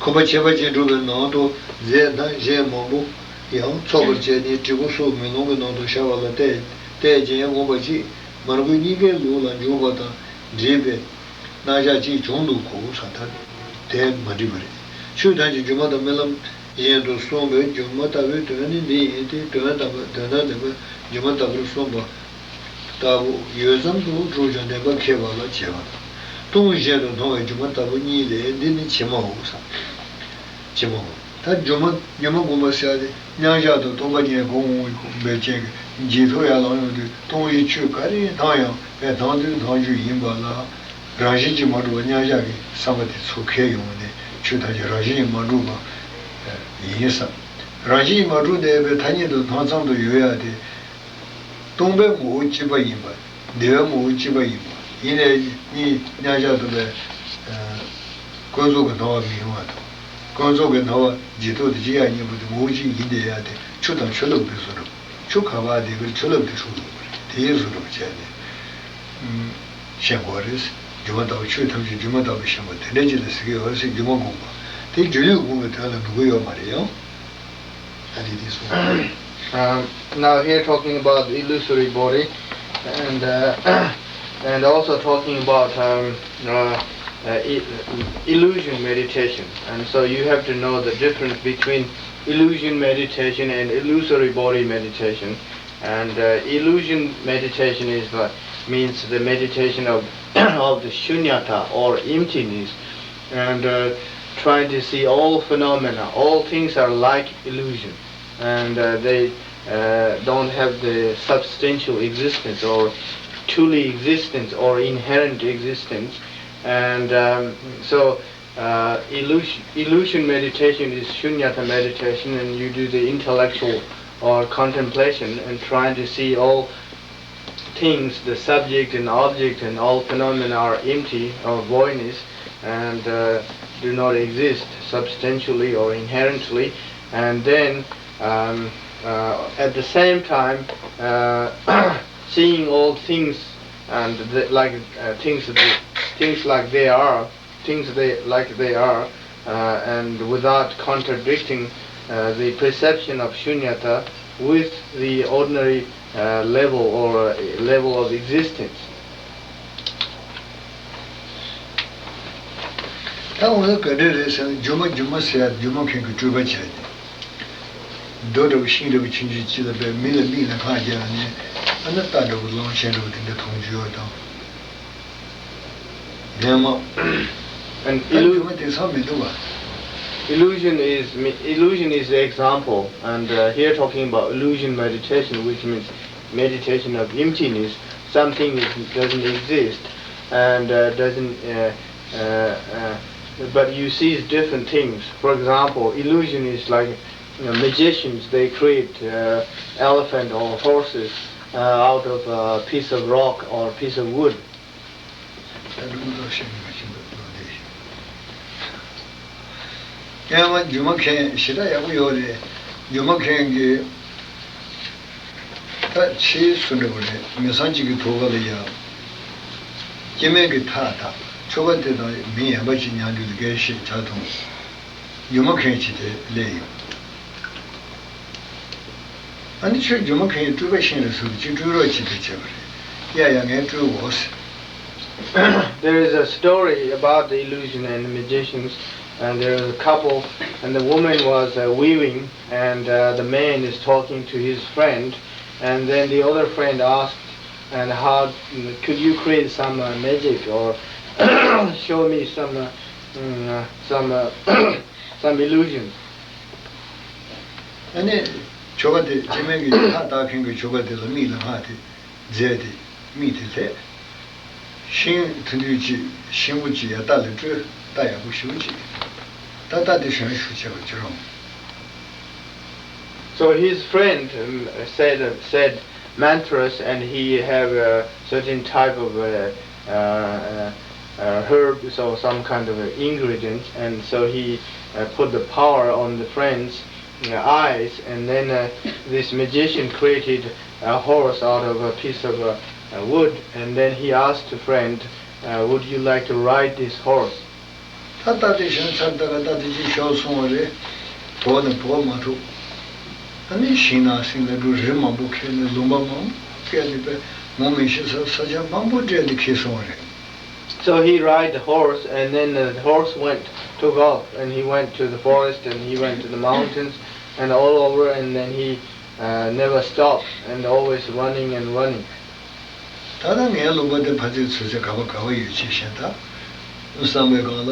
ཁོམ་པ་ཁྱད་པར་ཅན་གྲུབ་པའི་ནང་དུ་མཛད་ན། གཞན་མང་པོ་ཡང་ཚོགས་པར་བྱས་ནས་བྲིས་སྐུ་སོགས་མེ་ལོང་གི་ནང་དུ་ཤར་བ་ལ་བལྟས་བལྟས་ཀྱང་ངོམས་པ་ཅིག་མར་ཁུ་གཉིས་ཀའི་ལུགས་ལ་འཇུག་པ་དང་འདྲེས་པའི་རྣམ་གཞག་ཅིག་བྱུང་འདུག་གོ་ས། ད་དེ་མ་འགྲིག་པ་རེད། ཆོས་ཐམས་ཅད་སྒྱུ་མ་དང་རྨི་ལམ་བཞིན་དུ་གསུངས་པའི་སྒྱུ་མ་ལྟ་བུའི་དོན་ནི་འདི་ཡིན་ཏེ། དོན་དམ་པ་དོན་དམ་པའི་སྒྱུ་མ་ལྟ་བུར་གསུངས་པ་ལྟ་བུ་ཡོད་ཙམ་དུ་སྒྲུབ་ཀྱང་བདེན་པ་ཁེགས་པ་ལ་བྱེད་པ་དང་། སྟོང་བཞིན་དུ་མཐོང་བའི་སྒྱུ་མ་ལྟ་བུ་གཉིས་ལས་འདི་ནི་ཇི་སྨྲའོ་ཟེར། ཇི་སྨྲའོ། ད་སྒྱུ་མ་སྒྱུ་མ་སྒོམ་པ་ཟེར་ཏེ་མཉམ་བཞག་ཏུ་སྟོང་པ་ཉིད་སྒོམ་འོང་བའི་རྐྱེན་གྱིས་འཇིགས་ཐོབ་ཡར་ལངས་ཡོང་དུས་སྟོང་གཞི་ཆོས་ག་རེ་སྣང་ཡང་བས་སྣང་དུས་སྣང་རྒྱུ་ཡིན་པ་ལ། རང་བཞིན་གྱིས་མ་གྲུབ་པ་མཉམ་བཞག་གི་བསམ་པ་དེ་ཚུར་ཁེལ་ཡོང་ནས་ཆོས་ཐམས་ཅད་རང་བཞིན་གྱིས་མ་གྲུབ་པ་ཡིན་བསམ། རང་བཞིན་གྱིས་མ་གྲུབ་བསྡད་པའི་ཐ་སྙད་དུ་སྣང་ཙམ་དུ་ཡོད་ཡ་དེ། སྟོང་པའི་ངོ་བོ་གཅིག་པ་ཡིན་པ། བདེ་བའི་ངོ་བོ་གཅིག་པ་ཡིན་པ། ཡིན་ནའི་གཉིས་མཉམ་བཞག་ཏུ་པའི་ཀུན་རྫོབ་ཀྱི་སྣང་བ་མི་ཡོང་བ་དང་། ཀུན་རྫོབ་ཀྱི་སྣང་བ་འཇིག་ཐོབ་དང་འཇིག་ཡང་གཉིས་པོ་དེ་ངོ་བོ་གཅིག་ཡིན་བསྡད་ཡ་དེ་ཆུ་དང་ཆུ་ལུག་དེ་བཟོ་འདྲ། ཆུ་ག་པར་བསྡད་པའི་ཆུ་ལུག་དེ་ཧྲུལ་ཡོད་པ་རེད། དེ་བཟོ་འདྲ་བྱས་ནས་ཤེས་དགོས་པ་རེད། སྒྱུ་མ་ལྟ་བུ་ཆོས་ཐམས་ཅད་སྒྱུ་མ་ལྟ་བུ་ཤེས་པ་དེ་འདྲ་ཅིག་ལ་ཟེར་གྱི་ཡོད་རེད་ཟེར། སྒྱུ་མ་སྒོམ་པ་དེ་སྒྱུ་ལུས་སྒོམ་པའི་དོན་ལ་འགྲོ་གི་ཡོད་མ་རེད་ཡང་། ད་དེ་དེ་གསུངས། Um, now here talking about the illusory body, and uh, and also talking about um, uh, uh, i- illusion meditation. And so you have to know the difference between illusion meditation and illusory body meditation. And uh, illusion meditation is the, means the meditation of of the shunyata or emptiness, and uh, trying to see all phenomena, all things are like illusion, and uh, they uh, don't have the substantial existence or truly existence or inherent existence. And um, so uh, illusion, illusion meditation is shunyata meditation, and you do the intellectual or contemplation and trying to see all things, the subject and object and all phenomena are empty or voidness and uh, do not exist substantially or inherently. And then um, uh, at the same time, uh, seeing all things and the, like uh, things, things like they are, things they, like they are, uh, and without contradicting uh, the perception of shunyata with the ordinary uh, level or uh, level of existence. ད་འོ་ན་ག་འདྲ་རེད་ཟེར་ན། སྒྱུ་མ་སྒྱུ་མ་ཟེར་ཡ་སྒྱུ་མ་མཁན་གྱི་སྤྲུལ་པ་བྱས་ཏེ། རྡོ་འདྲ་བོ་ཤིང་འདྲ་བོ་ཆུང་ཆུང་གཅིག་ལ་བས་མི་ལ་མིག་ལ་ཁ་རྒྱག་ནས་ཨ་ན་རྟ་འདྲ་བོ་གླང་ཆེན་འདྲ་བོ་དེ་འདྲ་མཐོང་རྒྱུ་ཡོད་དང་། ངས་མ། And ཨ་ནི་illu- དེ་མ་དེང་སང་མི་འདུག་བ། Illusion is illusion is the example, and uh, here talking about illusion meditation, which means meditation of emptiness, something that doesn't exist and uh, doesn't. Uh, uh, uh, but you see different things. For example, illusion is like you know, magicians. They create uh, elephant or horses uh, out of a piece of rock or piece of wood. ད་ལུང་ལོ་ཤེས་ནི་མ་ཤེས་འདུག་ལོ་དེ། ཡང་ང་སྒྱུ་མ་མཁན་ཞེ་དྲག་ཡག་པོ་ཡོད་རེད། སྒྱུ་མ་མཁན་གྱིས་ད་ཕྱིའི་སུ་འདྲ་བོ་རེད། མི་ཚང་གཅིག་གི་ཐོག་ཁ་ལ་ཡ། སྐྱེ་དམན་གྱི་ཐག་དག་ཆོ་ག་དེ་དང་མི་ཡན་པ་ཅིག་མཉམ་འབྲེལ་དུ་འགལ་ཞེས་བྱ་དང་། སྒྱུ་མ་མཁན་གྱིས་དེ་ལས་ཡིན། ཨ་ནི་ཁྱོད་སྒྱུ་མ་མཁན་ཡིན་སྤྲུལ་པ་ཤིང་ལ་ཟུག་ཅིག་སྤྲུལ་རོགས་ཅིག་ཏུ་བྱས་པ་རེད། ཡ་ཡ་ངས་སྤྲུལ་འོ་ཟེར། There is a story about the illusion and the magicians, and there was a couple, and the woman was uh, weaving, and uh, the man is talking to his friend, and then the other friend asked, and how could you create some uh, magic or show me some uh, mm, uh, some uh, some illusions? ཨ་ནི་ཆོ་ག་དེ་སྐྱེ་དམན་གྱི་ཐག་བཏགས་མཁན་གྱི་ཆོ་ག་དེ་ལ་མིག་ལ་སྔགས་དེ་མཛད་དེ་མིག་དེ་ལྷས། ཤིང་ཐུང་ཐུང་ཅིག་ཤིང་བུ་ཅིག་ཡ་རྟ་ལ་སྤྲོད། རྟ་ཡག་པོ་ཞེ་པོ་ཅིག་ད་རྟ་དེ་ཞོན་ཞུ་བྱས་པ་ཅི་རུང་། So his friend um, said uh, said mantras, and he have a certain type of uh, uh, uh, herbs or some kind of uh, ingredients, and so he uh, put the power on the friend's uh, eyes, and then uh, this magician created a horse out of a piece of uh, uh, wood, and then he asked a friend, uh, "Would you like to ride this horse?" ད་རྟ་དེ་ཞོན་ཚར་ད་ག་རྟ་དེ་ཅིག་ཤོར་སོང་བ་རེད། བོ་ནི་བོ་མ་ཐུབ། ཨ་ནི་ཤིང་ནགས་གསེང་ལ་འགྲོ་རི་མང་པོ་ཁེལ་ནས་ལུང་པ་མང་པོ་བཀལ་ནས་པས་ངོ་མི་ཤེས་ས་ས་ཆ་མང་པོ་བཀྲལ་ནས་ཁེལ་སོང་བ་རེད། So he ride the horse, and then the horse went, took off, and he went to the forest, and he went to the mountains, and all over, and then he uh, never stopped, and always running and running. ད་ལྟ་ངའི་ལུང་པ་དེ་ཕ་ཚིག་ཚོད་ཚད་ག་བ་ག་བ་ཡོད་ཅེས་བཤད་ད། བསམ་པའི་སྒང་ལ་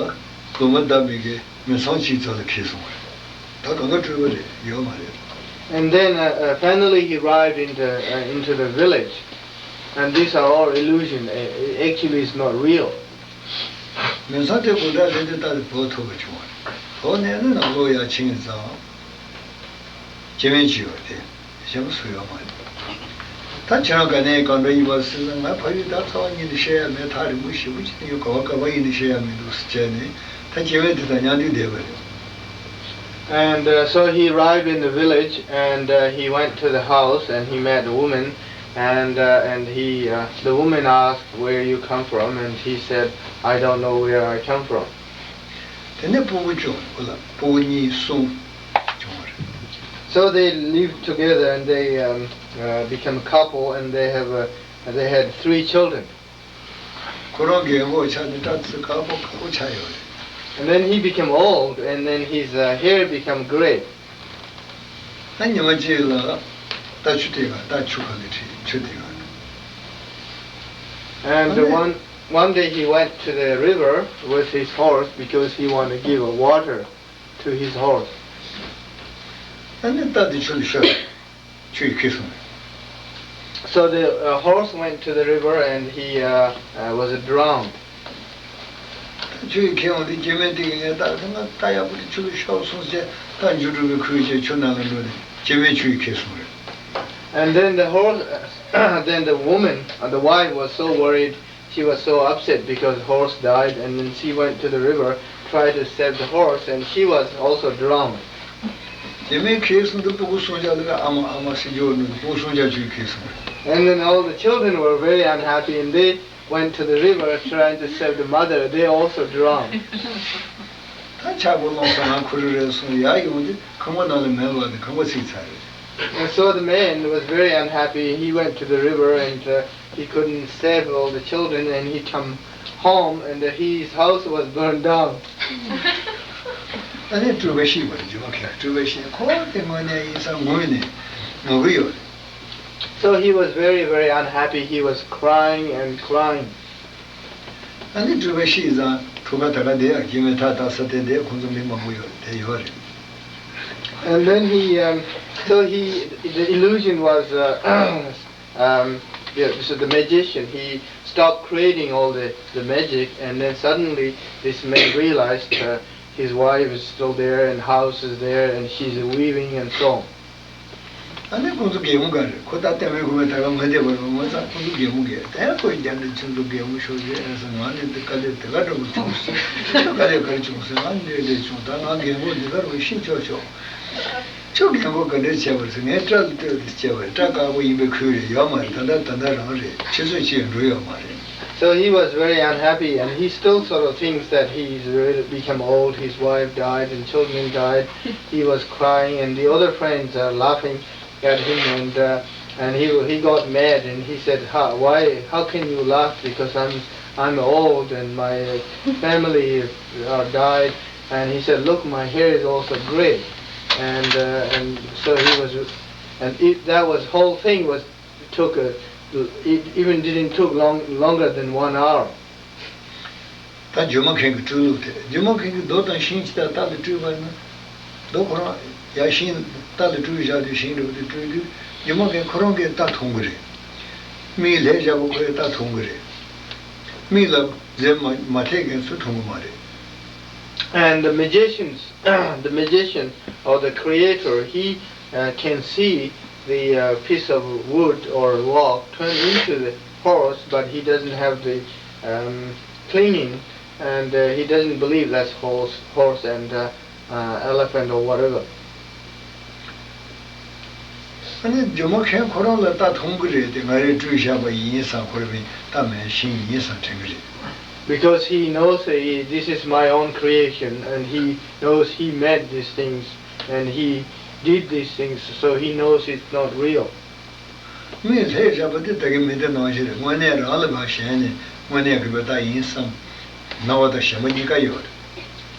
ལུང་པ་བདག་མེད་ཀྱི་མི་ཚང་གཅིག་ཙམ་ལ་ཁེལ་སོང་བ་རེད། ད་གང་ག་སྤྲུལ་པ་རེད་ཡོད་མ་རེད། And then uh, uh, finally he arrived in the, uh, into the village. And these are all illusion. A- a- Actually, it's not real. མི་ཚང་དེ་དགུ་དྲག་ལས་དེ་ལྟ་བུ་བོ་ཐུག་པ་བྱུང་བ་རེད། བོ་ནས་ནི་ནང་ལོགས་ཡར་ཕྱིན་ཙང་སྐྱེ་དམན་གྱི་ཡོད་དེ་གཞན་པ་སུ་ཡོད་མ་རེད། ད་ཁྱེད་རང་ག་ནས་གང་འདྲ་ཡིན་པ་ཟེར་ན་ང་ཕ་ཡུལ་ད་ཚ་བ་ཉིད་ནས་བཤད་ཡ་མེད། ཐག་རིང་པོ་ཞེ་པོ་ཅིག་ནས་ཡོད། ག་བ་ག་བ་ཡིན་ནས་བཤད་ཡ་མི་འདུག་ཟེར་བྱས་ནས་ད་སྐྱེ་དམན་དེ་དང་མཉམ་དུ་བསྡད་པ་རེད། And uh, so he arrived in the village and uh, he went to the house and he met a woman and uh, and he uh, the woman asked where you come from and he said, "I don't know where I come from." དེ་ནས་སྤུ་གུ་བྱུང་བ་ལ་སྤུ་གུ་གཉིས་གསུམ་བྱུང་བ་རེད། So they lived together and they um, uh, became a couple and they have a, they had three children. ཁོ་རང་རྒན་གོག་ཆགས་ནས་སྐྲ་ཚིགས་དཀར་པོ་དཀར་པོ་ཆགས་ཡོད་རེད། And then he became old and then his uh, hair became gray. ད་ཉི་མ་གཅིག་ལ་རྟ་ཆུ་དེ་ག་རྟ་ཆུ་ག་ལ་ཁྲིད་ཆུ་དེ་ག And one, one day he went to the river with his horse because he wanted to give a water to his horse. ཨ་ནི་རྟ་དེ་ཆུ་ལ་ཤོར། ཆུ་ཡིས་ཁེལ་སོང་། So the uh, horse went to the river and he uh, uh, was drowned. ད་ཆུ་ཡིས་ཁེལ་འོང་དུས་སྐྱེ་དམན་དེ་གིས་ངས་ད་ང་རྟ་ཡག་པོ་དེ་ཆུ་ལ་ཤོར་སོང་ཟེར་ད་མཇུག་སྒྲིལ་བའི་ཁུལ་བྱས་ཆུ་ནང་ལ་འགྲོ་ནས་སྐྱེ་དམན་ཆུ་ཡིས་ཁེལ་སོང་རེད། And then the horse, then the woman, uh, the wife was so worried, she was so upset because horse died, and then she went to the river, tried to save the horse, and she was also drowned. སྐྱེ་དམན་ཁེལ་སོང་དུས་སྤུ་གུ་སྲུང་བྱ་ལ་ཨ་མ་ཨ་མ་ཟེར་རྒྱུ་ནི་སྤུ་གུ་སྲུང་བྱ་ཆུ་ཡིས་ཁེལ་སོང་རེད། And then all the children were very unhappy, and they went to the river trying to save the mother. They also drowned. ད་ཆག་སྒོ་སློང་སོང་ང་ཁུ་རུ་རེད་སོང་ཡར་ཡོང་དུས་ཁང་པ་ནང་ལ་མེ་འབར་ནས་ཁང་པ་ཚིག་ཚར་རེད། And so the man was very unhappy. He went to the river and uh, he couldn't save all the children, and he come home and uh, his house was burned down. ཨ་ནི་སྤྲུལ་པ་ཤེས་པ་རེད། སྒྱུ་མ་མཁན་སྤྲུལ་པ་ཤེས། ཁོ་དེ་དངོས་གནས་ཡིན་ས་ངུས་ནས་ངུ་གི་ཡོད་རེད། So he was very, very unhappy. He was crying and crying. ཨ་ནི་སྤྲུལ་པ་ཤེས་ཙང་ཐུག་ག་ད་ག་དེ་ཡང་སྐྱེ་མེད་ཐག་ད་ས་དེ་འདས་ཁོང་ཚོ་མི་མང་པོ་ཡོད་རེད། དེ་ཡོད་རེད། And then he, um, so he, the illusion was, uh, um, yeah, so the magician, he stopped creating all the, the magic, and then suddenly this man realized uh, his wife is still there, and house is there, and she's weaving and so on. ཨ་ནི་ཁོང་ཚོ་རྒན་མོ་ག་རེད། ཁོ་ད་ལྟད་མོའི་ཁོ་བའི་ད་ག་མ་བསྡད་པར་ངོ་ཚ་ཁོང་ཚོ་རྒན་མོ་གས་དེ་ཁོའི་རྒྱ་འདྲེ་ཁྱོད་ཚོ་རྒན་མོ་ཤོར་རེད་ཟེར། ང་ནི་འདི་དཀའ་ལས་དེ་ག་འདྲ་བོ་བྱུང་ཟེར། དཀའ་ལས་ག་རེ་བྱུང་ཟེར། ང་འདི་འདྲ་བྱུང་། ད་ང་རྒན་མོ་འདི་ག་རུ་ཤི་ཆོག་ཆོག་ཁྱོད་རྒན་མོ་ག་འདྲ་བྱས་པ་རེད་ཟེར། ངས་སྐྲ་ལ་སྤྲོད་དེ་བྱས་པ་རེད། སྐྲ་དཀར་པོ་ཡིན་པའི་ཁུལ་རེད། ཡོད་མ་རེད། ད་ལྟ་ད་ལྟ་རང་རེད། ཁྱེད་ཚོས་ཅི་ཡང་འགྲོ་ཡོད་མ་རེད། So he was very unhappy, and he still sort of thinks that he's really become old, his wife died, and children died. He was crying, and the other friends are laughing at him, and uh, and he he got mad, and he said, "How, why? How can you laugh? Because I'm I'm old, and my family are died." And he said, "Look, my hair is also gray." And uh, and so he was, and it, that was whole thing was took a, it even didn't took long longer than one hour. ད་སྒྱུ་མ་མཁན་གྱི་སྤྲུལ་ལུགས་དེ། སྒྱུ་མ་མཁན་གྱིས་རྡོ་དང་ཤིང་ཇི་ལྟར་རྟ་ལས་སྤྲུལ་པ་ཡིན་ན། རྡོ་ཁོ་རང་ཡ་ཤིང་རྟ་ལས་སྤྲུལ་བཞག་དུས་ཤིང་འདྲ་བོ་དེ་སྤྲུལ་དུས་སྒྱུ་མ་མཁན་ཁོ་རང་གིས་རྟ་མཐོང་གི་རེད། མིས་ལྷས་བཞག་པ་ཁོས་རྟ་མཐོང་གི་རེད། མིག་ལ་རྫས་མ་མ་ཐེག་མཁན་ཚོས་མཐོང་གི་མ་རེད། And the magicians, the magician or the creator, he uh, can see the uh, piece of wood or rock turn into the horse, but he doesn't have the um, clinging, and uh, he doesn't believe that's horse, horse and uh, uh, elephant or whatever. ཨ་ནི་སྒྱུ་མ་མཁན་ཁོ་རང་ལ་རྟ་མཐོང་གི་རེད་དེ། ང་རས་སྤྲུལ་བཞག་པ་ཡིན་བསམ། ཁོ་རང་མིན་རྟ་མིན་ཤིང་ཡིན་བསམ་དྲན་གི་རེད། Because he knows that he, this is my own creation, and he knows he made these things, and he did these things, so he knows it's not real. མིས་ལྷས་བཞག་པ་དེ་ད་གིན་མི་དེ་ནང་བཞིན་རེད། དངོས་གནས་རང་ལ་ཕར་ཞེན་ནས་དངོས་གནས་གུས་པའི་རྟགས་ཡིན་བསམ། སྣང་བ་དང་ཞེན་པ་གཉིས་ཀ་ཡོད་རེད།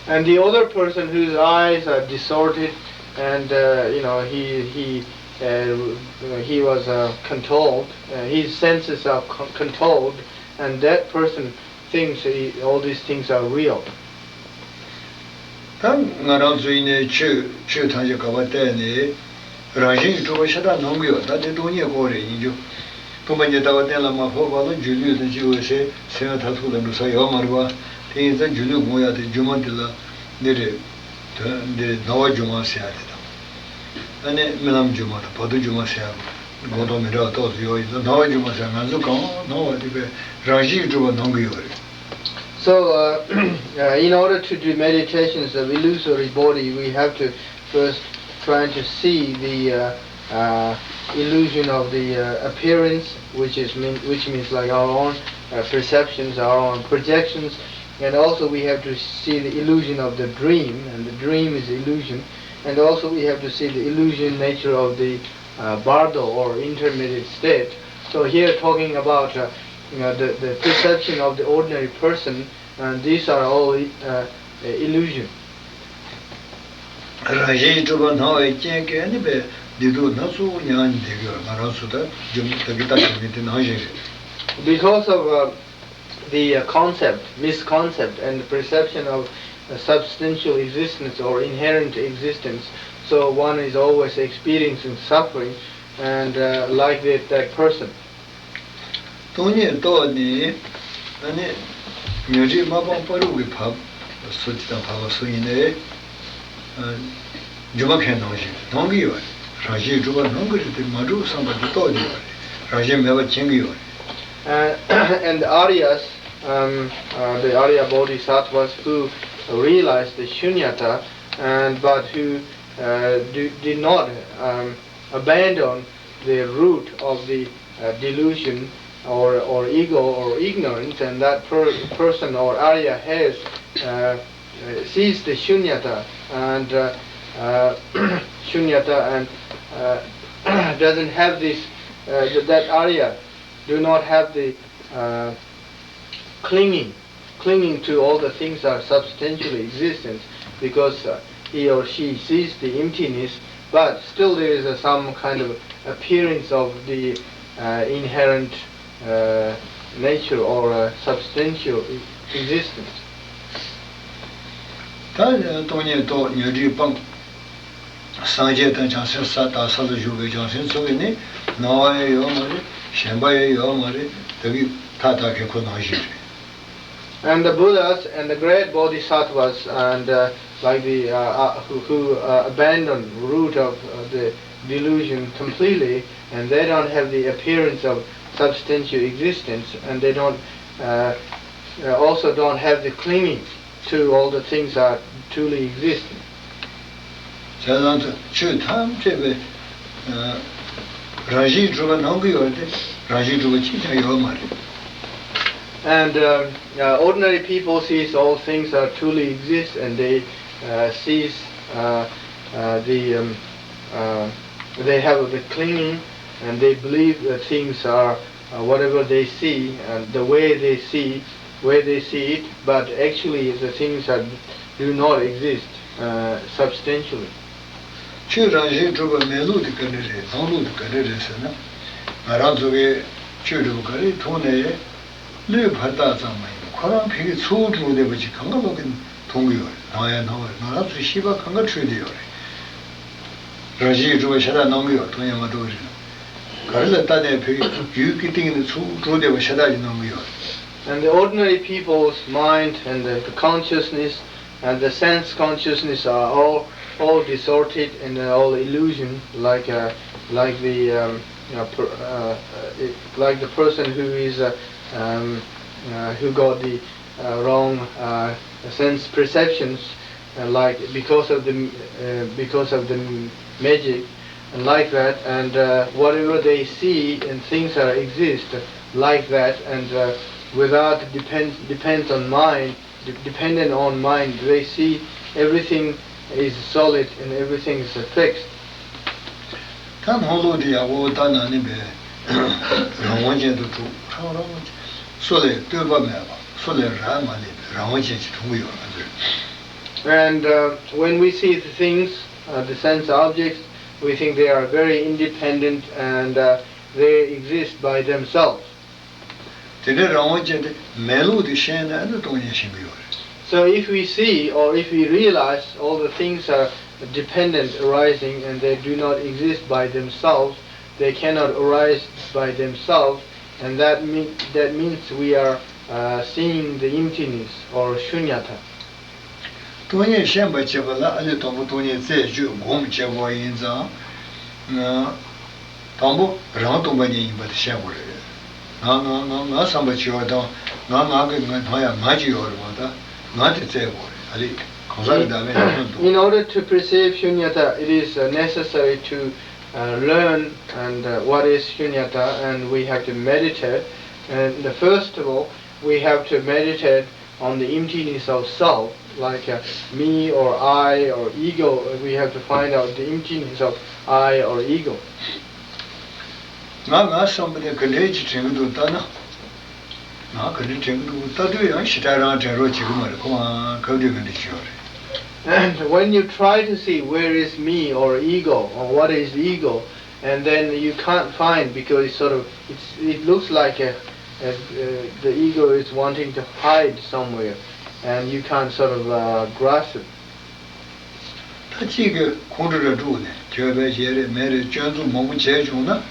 And the other person whose eyes are distorted and uh, you know he he uh, he was uh, controlled, uh, his senses are con- controlled, and that person thinks he, all these things are real. ད་ང་རང་ཚོ་ཡིན་ནའི་ཆོས་ཆོས་ཐམས་ཅད་ག་པར་བལྟས་ནས་རང་བཞིན་གྱིས་གྲུབ་པ་ཤ་སྟག་སྣང་གི་ཡོད། ད་དེ་སྟོང་ཉིད་སྐོར་རེད་ཡིན་རྒྱུ། སྟོང་པ་ཉིད་ལྟ་བ་གཏན་ལ་མ་ཕབ་བར་ལ་སྒྱུ་ལུས་དང་གཅིག་འོད་གསལ་སེམས་དབྱིངས་མཐར་ཐུག་ལ་འགྲོ་ས་ཡོད་མ་རེད་པ། དེ་ཡིན་ཙང་སྒྱུ་ལུས་སྒོམ་ཡག་དེ་སྒྱུ་མ་འདི་ལ་འདི་རེད། དོན་འདི་རེད། སྣང་བ་སྒྱུ་མ་ཟེར་ཡག་དེ་དང་། ཨ་ནི་རྨི་ལམ་སྒྱུ་མ་དང་བར་དོ་སྒྱུ་མ་ཟེར་ཡག་དགོངས་དོན་མི་འདྲ་བ་ཏོག་ཙམ་ཡོད་ཡིན་ཙང་། སྣང་བ་སྒྱུ་མ་ཟེར་ང་ཚོ་གང་སྣང་བ་དེ་པས་རང་བཞིན་གྱིས་གྲུབ་པ་སྣང་གི་ཡོད་རེད། So, uh, uh, in order to do meditations of illusory body, we have to first trying to see the uh, uh, illusion of the uh, appearance, which is mean, which means like our own uh, perceptions, our own projections, and also we have to see the illusion of the dream, and the dream is illusion, and also we have to see the illusion nature of the uh, bardo or intermediate state. So here talking about uh, you know, the, the perception of the ordinary person, and these are all uh, illusion. རང་བཞིན་གྱིས་གྲུབ་པ་སྣང་བའི་རྐྱེན་གྱིས་ནི་པའི་བདེ་སྡུག་སྣ་ཚོགས་མྱངས་ནས་བསྡད་ཀྱི་ཡོད། ང་རང་ཚོ་ད་རྒྱུ་ད་གི་ལྟ་གི་མི་དེ་ནང་བཞིན་རེད། Because of uh, the uh, concept, misconcept, and the perception of uh, substantial existence or inherent existence, so one is always experiencing suffering, and uh, like that, that person. སྟོང་ཉིད་རྟོགས་ནས་ཨ་ནི་ཉོན་སྒྲིབ་མ་སྤངས་པ་རུ་གི་བབས་སུ་ཅི་དང་བབས་པ་སུ་ཡིན་ནའི་སྒྱུ་མ་མཁན་ནང་བཞིན་སྣང་གི་ཡོད་རེད། རང་བཞིན་གྲུབ་པ་སྣང་གི་རེད་དེ། མ་གྲུབ་བསམ་པ་དེ་རྟོགས་ཀྱི་ཡོད་རེད། རང་བཞིན་མེད་པ་མཁྱེན་གྱི་ཡོད་རེད། Uh, and the Aryas, um, uh, the Arya Bodhisattvas who realized the Shunyata, and but who uh, do, did not um, abandon the root of the uh, delusion or, or ego or ignorance, and that per, person or Arya has uh, uh, sees the shunyata and uh, uh, shunyata and uh, doesn't have this uh, th- that Arya do not have the uh, clinging, clinging to all the things that are substantially existence, because uh, he or she sees the emptiness, but still there is a, some kind of appearance of the uh, inherent uh, nature or uh, substantial e- existence. ད་སྟོང་ཉིད་རྟོགས་ཉོན་སྒྲིབ་སྤངས། སངས་རྒྱས་དང་བྱང་སེམས་ས་དང་ས་ལ་བཞུགས་པའི་བྱང་སེམས་ཚོ་གི་ནི་སྣང་བ་ཡང་ཡོད་མ་རེད། ཞེན་པ་ཡང་ཡོད་མ་རེད། ད་གི་ཐག་ཐག་གི་ཁོ་ནང་བཞིན་རེད། And the Buddhas and the great bodhisattvas and uh, like the uh, uh, who, who uh, abandon root of uh, the delusion completely, and they don't have the appearance of substantial existence, and they don't uh, uh, also don't have the clinging to all the things that truly exist. བྱས་ཙང་ཆོས་ཐམས་ཅད་པའི་རང་བཞིན་གྲུབ་པ་སྣང་གི་ཡོད་དེ། རང་བཞིན་གྲུབ་པ་གཅིག་ཀྱང་ཡོད་མ་རེད། And um, uh, ordinary people sees all things are truly exist, and they uh, sees uh, uh, the um, uh, they have the clinging, and they believe that things are uh, whatever they see and the way they see, where they see it, but actually the things that do not exist uh, substantially. ཆོས་རང་བཞིན་གྲུབ་པ་མེད་ལུགས་དེ་ག་འདྲ་རེད། སྣང་ལུགས་དེ་ག་འདྲ་རེད་ཟེར་ན། ང་རང་ཚོ་གིས་ཆོས་འདྲ་བོ་ག་རེ་མཐོང་ནའི། བློས་བར་ཐག་ཙམ་མ་ཡིན་པར་ཁོ་རང་ཕ་གི་ཚུར་འགྲོ་བསྡད་པ་ཅིག་གང་ག་ལོག་གི་མཐོང་གི་ཡོད་རེད། སྣང་ཡང་སྣང་བ་རེད། ང་རང་ཚོའི་ཤེས་པ་གང་ག་འཕྲོད་བསྡད་ཡོད་རེད། རང་བཞིན་གྱིས་གྲུབ་པ་ཤ་སྟག་སྣང་གི་ཡོད། མཐོང་ཡང་མ་གཏོགས་རེད། ག་རེ་ལ་ལྟ་ནས་བོད་ཡུལ་གྱི་སྟེང་ནས་ཚུར་འགྲོ་བསྡད་པ་ཤ་སྟག་ཅིག་སྣང་གི་ཡོད་རེད། And the ordinary people's mind and the, the consciousness and the sense consciousness are all all distorted and all illusion, like uh, like the um, uh, per, uh, uh, like the person who is uh, um, uh, who got the uh, wrong uh, sense perceptions, uh, like because of the uh, because of the magic, and like that, and uh, whatever they see and things that exist like that, and uh, without depend depends on mind, de- dependent on mind, they see everything is solid and everything is fixed. ད་སྣང་ལུགས་དེ་ཡག་པོ་ལྟ་ན་ནི་བས་རང་དབང་ཅན་དུ་གྲུབ། རང་རང་དབང་ཅན། སུ་ལས་བསྟོད་པ་མེད་པ། སུ་ལས་རག་མ་ལས་པའི་རང་དབང་ཅན་ཞིག་མཐོང་གི་ཡོད་ང་ཚོས། And uh, when we see the things, uh, the sense objects, we think they are very independent and uh, they exist by themselves. དེ་འདྲའི་རང་དབང་ཅན་དེ་མེད་ལུགས་དེ་ཤེས་ན་ཨ་ནི་སྟོང་ཉིད་ཤེས་ཀྱི་ཡོད་རེད། So if we see or if we realize all the things are dependent arising and they do not exist by themselves, they cannot arise by themselves, and that, mean, that means we are uh, seeing the emptiness or shunyata. སྟོང་ཉིད་ཤེས་པར་བྱེད་པ་ལ་ཨ་ནི་དང་པོ་སྟོང་ཉིད་རྩད་གཅོད་སྒོམ་བྱེད་དགོས་ཡིན་ཙང་། དང་པོ་རང་སྟོང་པ་ཉིད་ཡིན་པ་དེ་ཤེས་དགོས་རེད། ང་ང་ང་ང་བསམ་པ་བྱེད་པ་དང་ང་ང་གི་ང་ཐོང་ཡ་ང་ཅིག་ཡོད་རེད་བ། ད་ང་དེ་བཙལ་དགོས་རེད། ཨ་ལས་གང་ཟག་གི་བདག་མེད་ཡོད་མི་འདུག In order to perceive shunyata, it is uh, necessary to uh, learn and uh, what is shunyata, and we have to meditate. And the first of all, we have to meditate on the emptiness of self, like uh, me or I or ego. We have to find out the emptiness of I or ego. ང་ང་བསམ་པ་དེ་ག་འདྲའི་ཅིག་དྲན་གྱི་འདུག་ལྟ་ན། ང་ག་འདྲ་དྲན་གྱི་འདུག་ལྟ་དུས་ཡང་ཞེ་དྲག་རང་དྲན་རོགས་བྱེད་ཀྱི་མ་རེད། ཁོ་མ་གབ་དུས་ག་འདྲ་བྱེད་ཡོད་རེད། And when you try to see where is me or ego or what is ego, and then you can't find because it's sort of it's, it looks like a, a, uh, the ego is wanting to hide somewhere, and you can't sort of uh, grasp it. ད་གཅིག་གིས་ཁོང་ཁྲོ་ར་དཀྲུགས་ནས་གྱོད་པས་བྱས་རེད་མེད་རེད་སྐྱོན་འཛུགས་མང་པོ་བྱས་བྱུང་ན།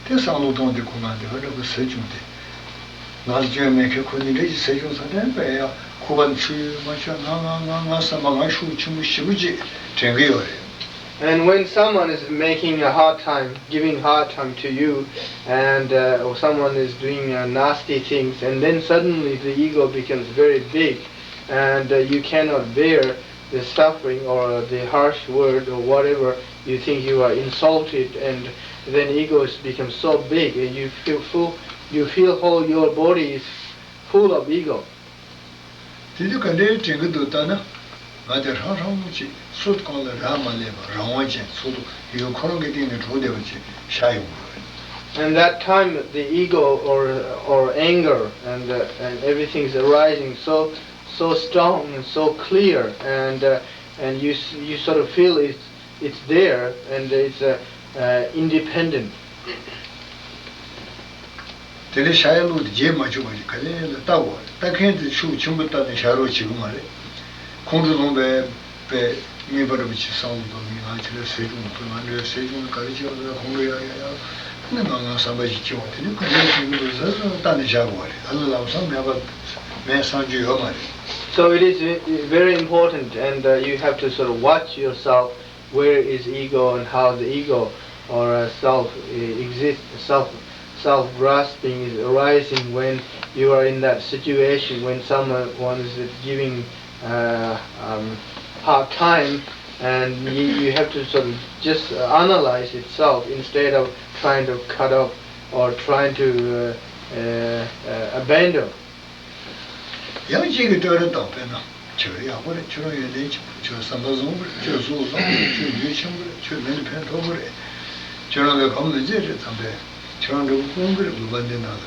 དེ་བསམ་བློ་གཏོང་དེ་ཁོ་ང་འདི་ག་འདྲ་པོ་ཟེར་བྱུང་སྟེ། ང་ལ་སྐྱོན་མེད་མཁན་ཁོ་འདི་འདྲ་ཞིག་ཟེར་བྱུང་ས་དེ་པས་ཡ་ཁུ་བ་ཆུ་ཡོད་མ་ཆོད་ང་ང་ང་ང་བསམ་པ་ང་ཤུགས་ཆེན་པོ་ཞེ་པོ་ཅིག་དྲན་གི་ཡོད་རེད། And when someone is making a hard time, giving hard time to you, and uh, or someone is doing uh, nasty things, and then suddenly the ego becomes very big, and uh, you cannot bear the suffering or the harsh word or whatever, you think you are insulted, and then egos become so big, and you feel full, you feel whole your body is full of ego. དེ་དུས་ག་འདྲའི་དྲན་གྱི་འདུག་ལྟ་ན། ང་དེ་ཧྲང་ཧྲང་མོ་ཅིག་སུ་གང་ལ་རག་མ་ལས་པ་རང་དབང་ཅན་ཚུལ་དུ་ཡུལ་ཁོ་རང་གི་སྟེང་ནས་གྲོལ་བསྡད་པ་ཅིག་ཤར་ཡོང་གི་ཡོད་རེད། And that time the ego or or anger and uh, and everything is arising so so strong and so clear, and uh, and you s- you sort of feel it's it's there and it's uh, uh, independent. དེ་ནས་ཤ་ཡ་ལུག་དེ་བརྗེད་མ་བཅུག་པ་རེད། ག་ལེ་ལ་ལྟ་དགོས་རེད། ལྟ་མཁན་དེ་ཤུགས་ཆེན་པོ་བཏང་ནས་བཞག་རོགས་བྱེད་ཀྱི་མ་རེད། ཁོང་ཁྲོ་ལངས་པའི་པའི་རྔན་པ་རིན་པོ་ཆེ་བསམ་བློ་གཏོང་མི་ང་ཁྱེད་ལ་ཟས་བྱུང་བུ་ང་འདྲའི་ཟས་བྱུང་ག་རེ་བྱེད་པ་ལ་ཁོང་ཁྲོ་ཡག་ཡག་ཡག་ནི་ང་ང་བསམ་པ་ཞིག་སྐྱེ་བ་དེ་ནི་ག་འདྲའི་བྱེད་ཀྱི་འདུག་ཟེར་ཟེར་བཏང་ནས་བཞག་དགོས་རེད། ཨ་ལ་ལམ་སང་མེད་པ་མེད་སང་རྒྱུ་ཡོད་མ་རེད། So it is ve- very important, and uh, you have to sort of watch yourself. Where is ego, and how the ego or uh, self uh, exists? Self self grasping is arising when you are in that situation when someone is giving uh, um, hard time, and you, you have to sort of just uh, analyze itself instead of trying to cut off or trying to uh, uh, uh, abandon. ཡང་གཅིག་གིས་བསྟོད་ར་བཏང་། དཔེར་ན། ཁྱོད་ཡག་པོ་རེད། ཁྱོད་རང་ཡོན་ཏན་ཆེན་པོ་རེད། ཁྱོད་བསམ་པ་བཟང་པོ་རེད། ཁྱོད་གཟུགས་བཟང་པོ་རེད། ཁྱོད་ལུས་ཆེན་པོ་རེད། ཁྱོད་མི་ལ་ཕན་ཐོགས་པོ་རེད། ཁྱོད་རང་གི་གོམ་མི་མཛད་རེད་དམ་པས། ཁྱོད་རང་འདྲ་པོ་དཀོན་གི་རེད། དགོན་པ་འདི་ནང་ལ་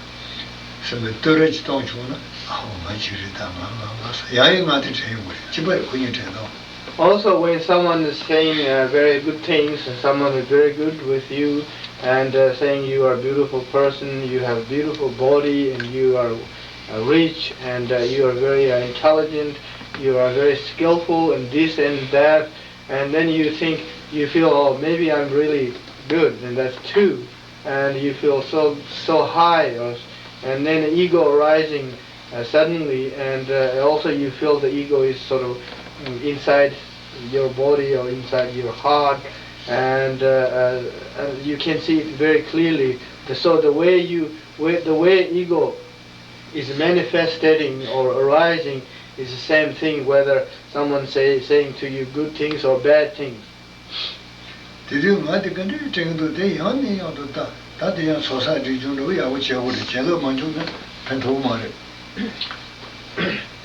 སེམས་པའི་བསྟོད་ར་ཅིག་གཏོང་བྱུང་ན། ཨ་ཧོ་ང་གཅིག་རེད། ད་ང་ང་ང་ས་ཡང་ཡང་ང་དེ་དྲན་ཡོང་གི་རེད། གཅིག་པ་རེད། ཁོ་གཉིས་དྲན་དང་། Also, when someone is saying uh, very good things and someone is very good with you and uh, saying you are a beautiful person, you have a beautiful body, and you are uh, rich, and uh, you are very uh, intelligent, you are very skillful, and this and that, and then you think, you feel, oh, maybe I'm really good, and that's true, and you feel so so high, or, and then ego arising uh, suddenly, and uh, also you feel the ego is sort of mm, inside your body or inside your heart, and uh, uh, uh, you can see it very clearly. The- So the way you, way, the way ego is manifesting or arising is the same thing whether someone say saying to you good things or bad things. དེ་དུས་ང་དེ་ག་འདྲའི་དྲན་གྱི་འདུག་དེ་ཡང་ནས་ཡང་དུ་ལྟ། ད་དེ་ཡང་ཚོགས་བསགས་སྒྲིབ་སྦྱོང་འདྲ་བོ་ཡག་པོ་བྱས་པ་རེད། བྱེད་ལོས་མ་བྱུང་ན་ཕན་ཐོགས་མ་རེད།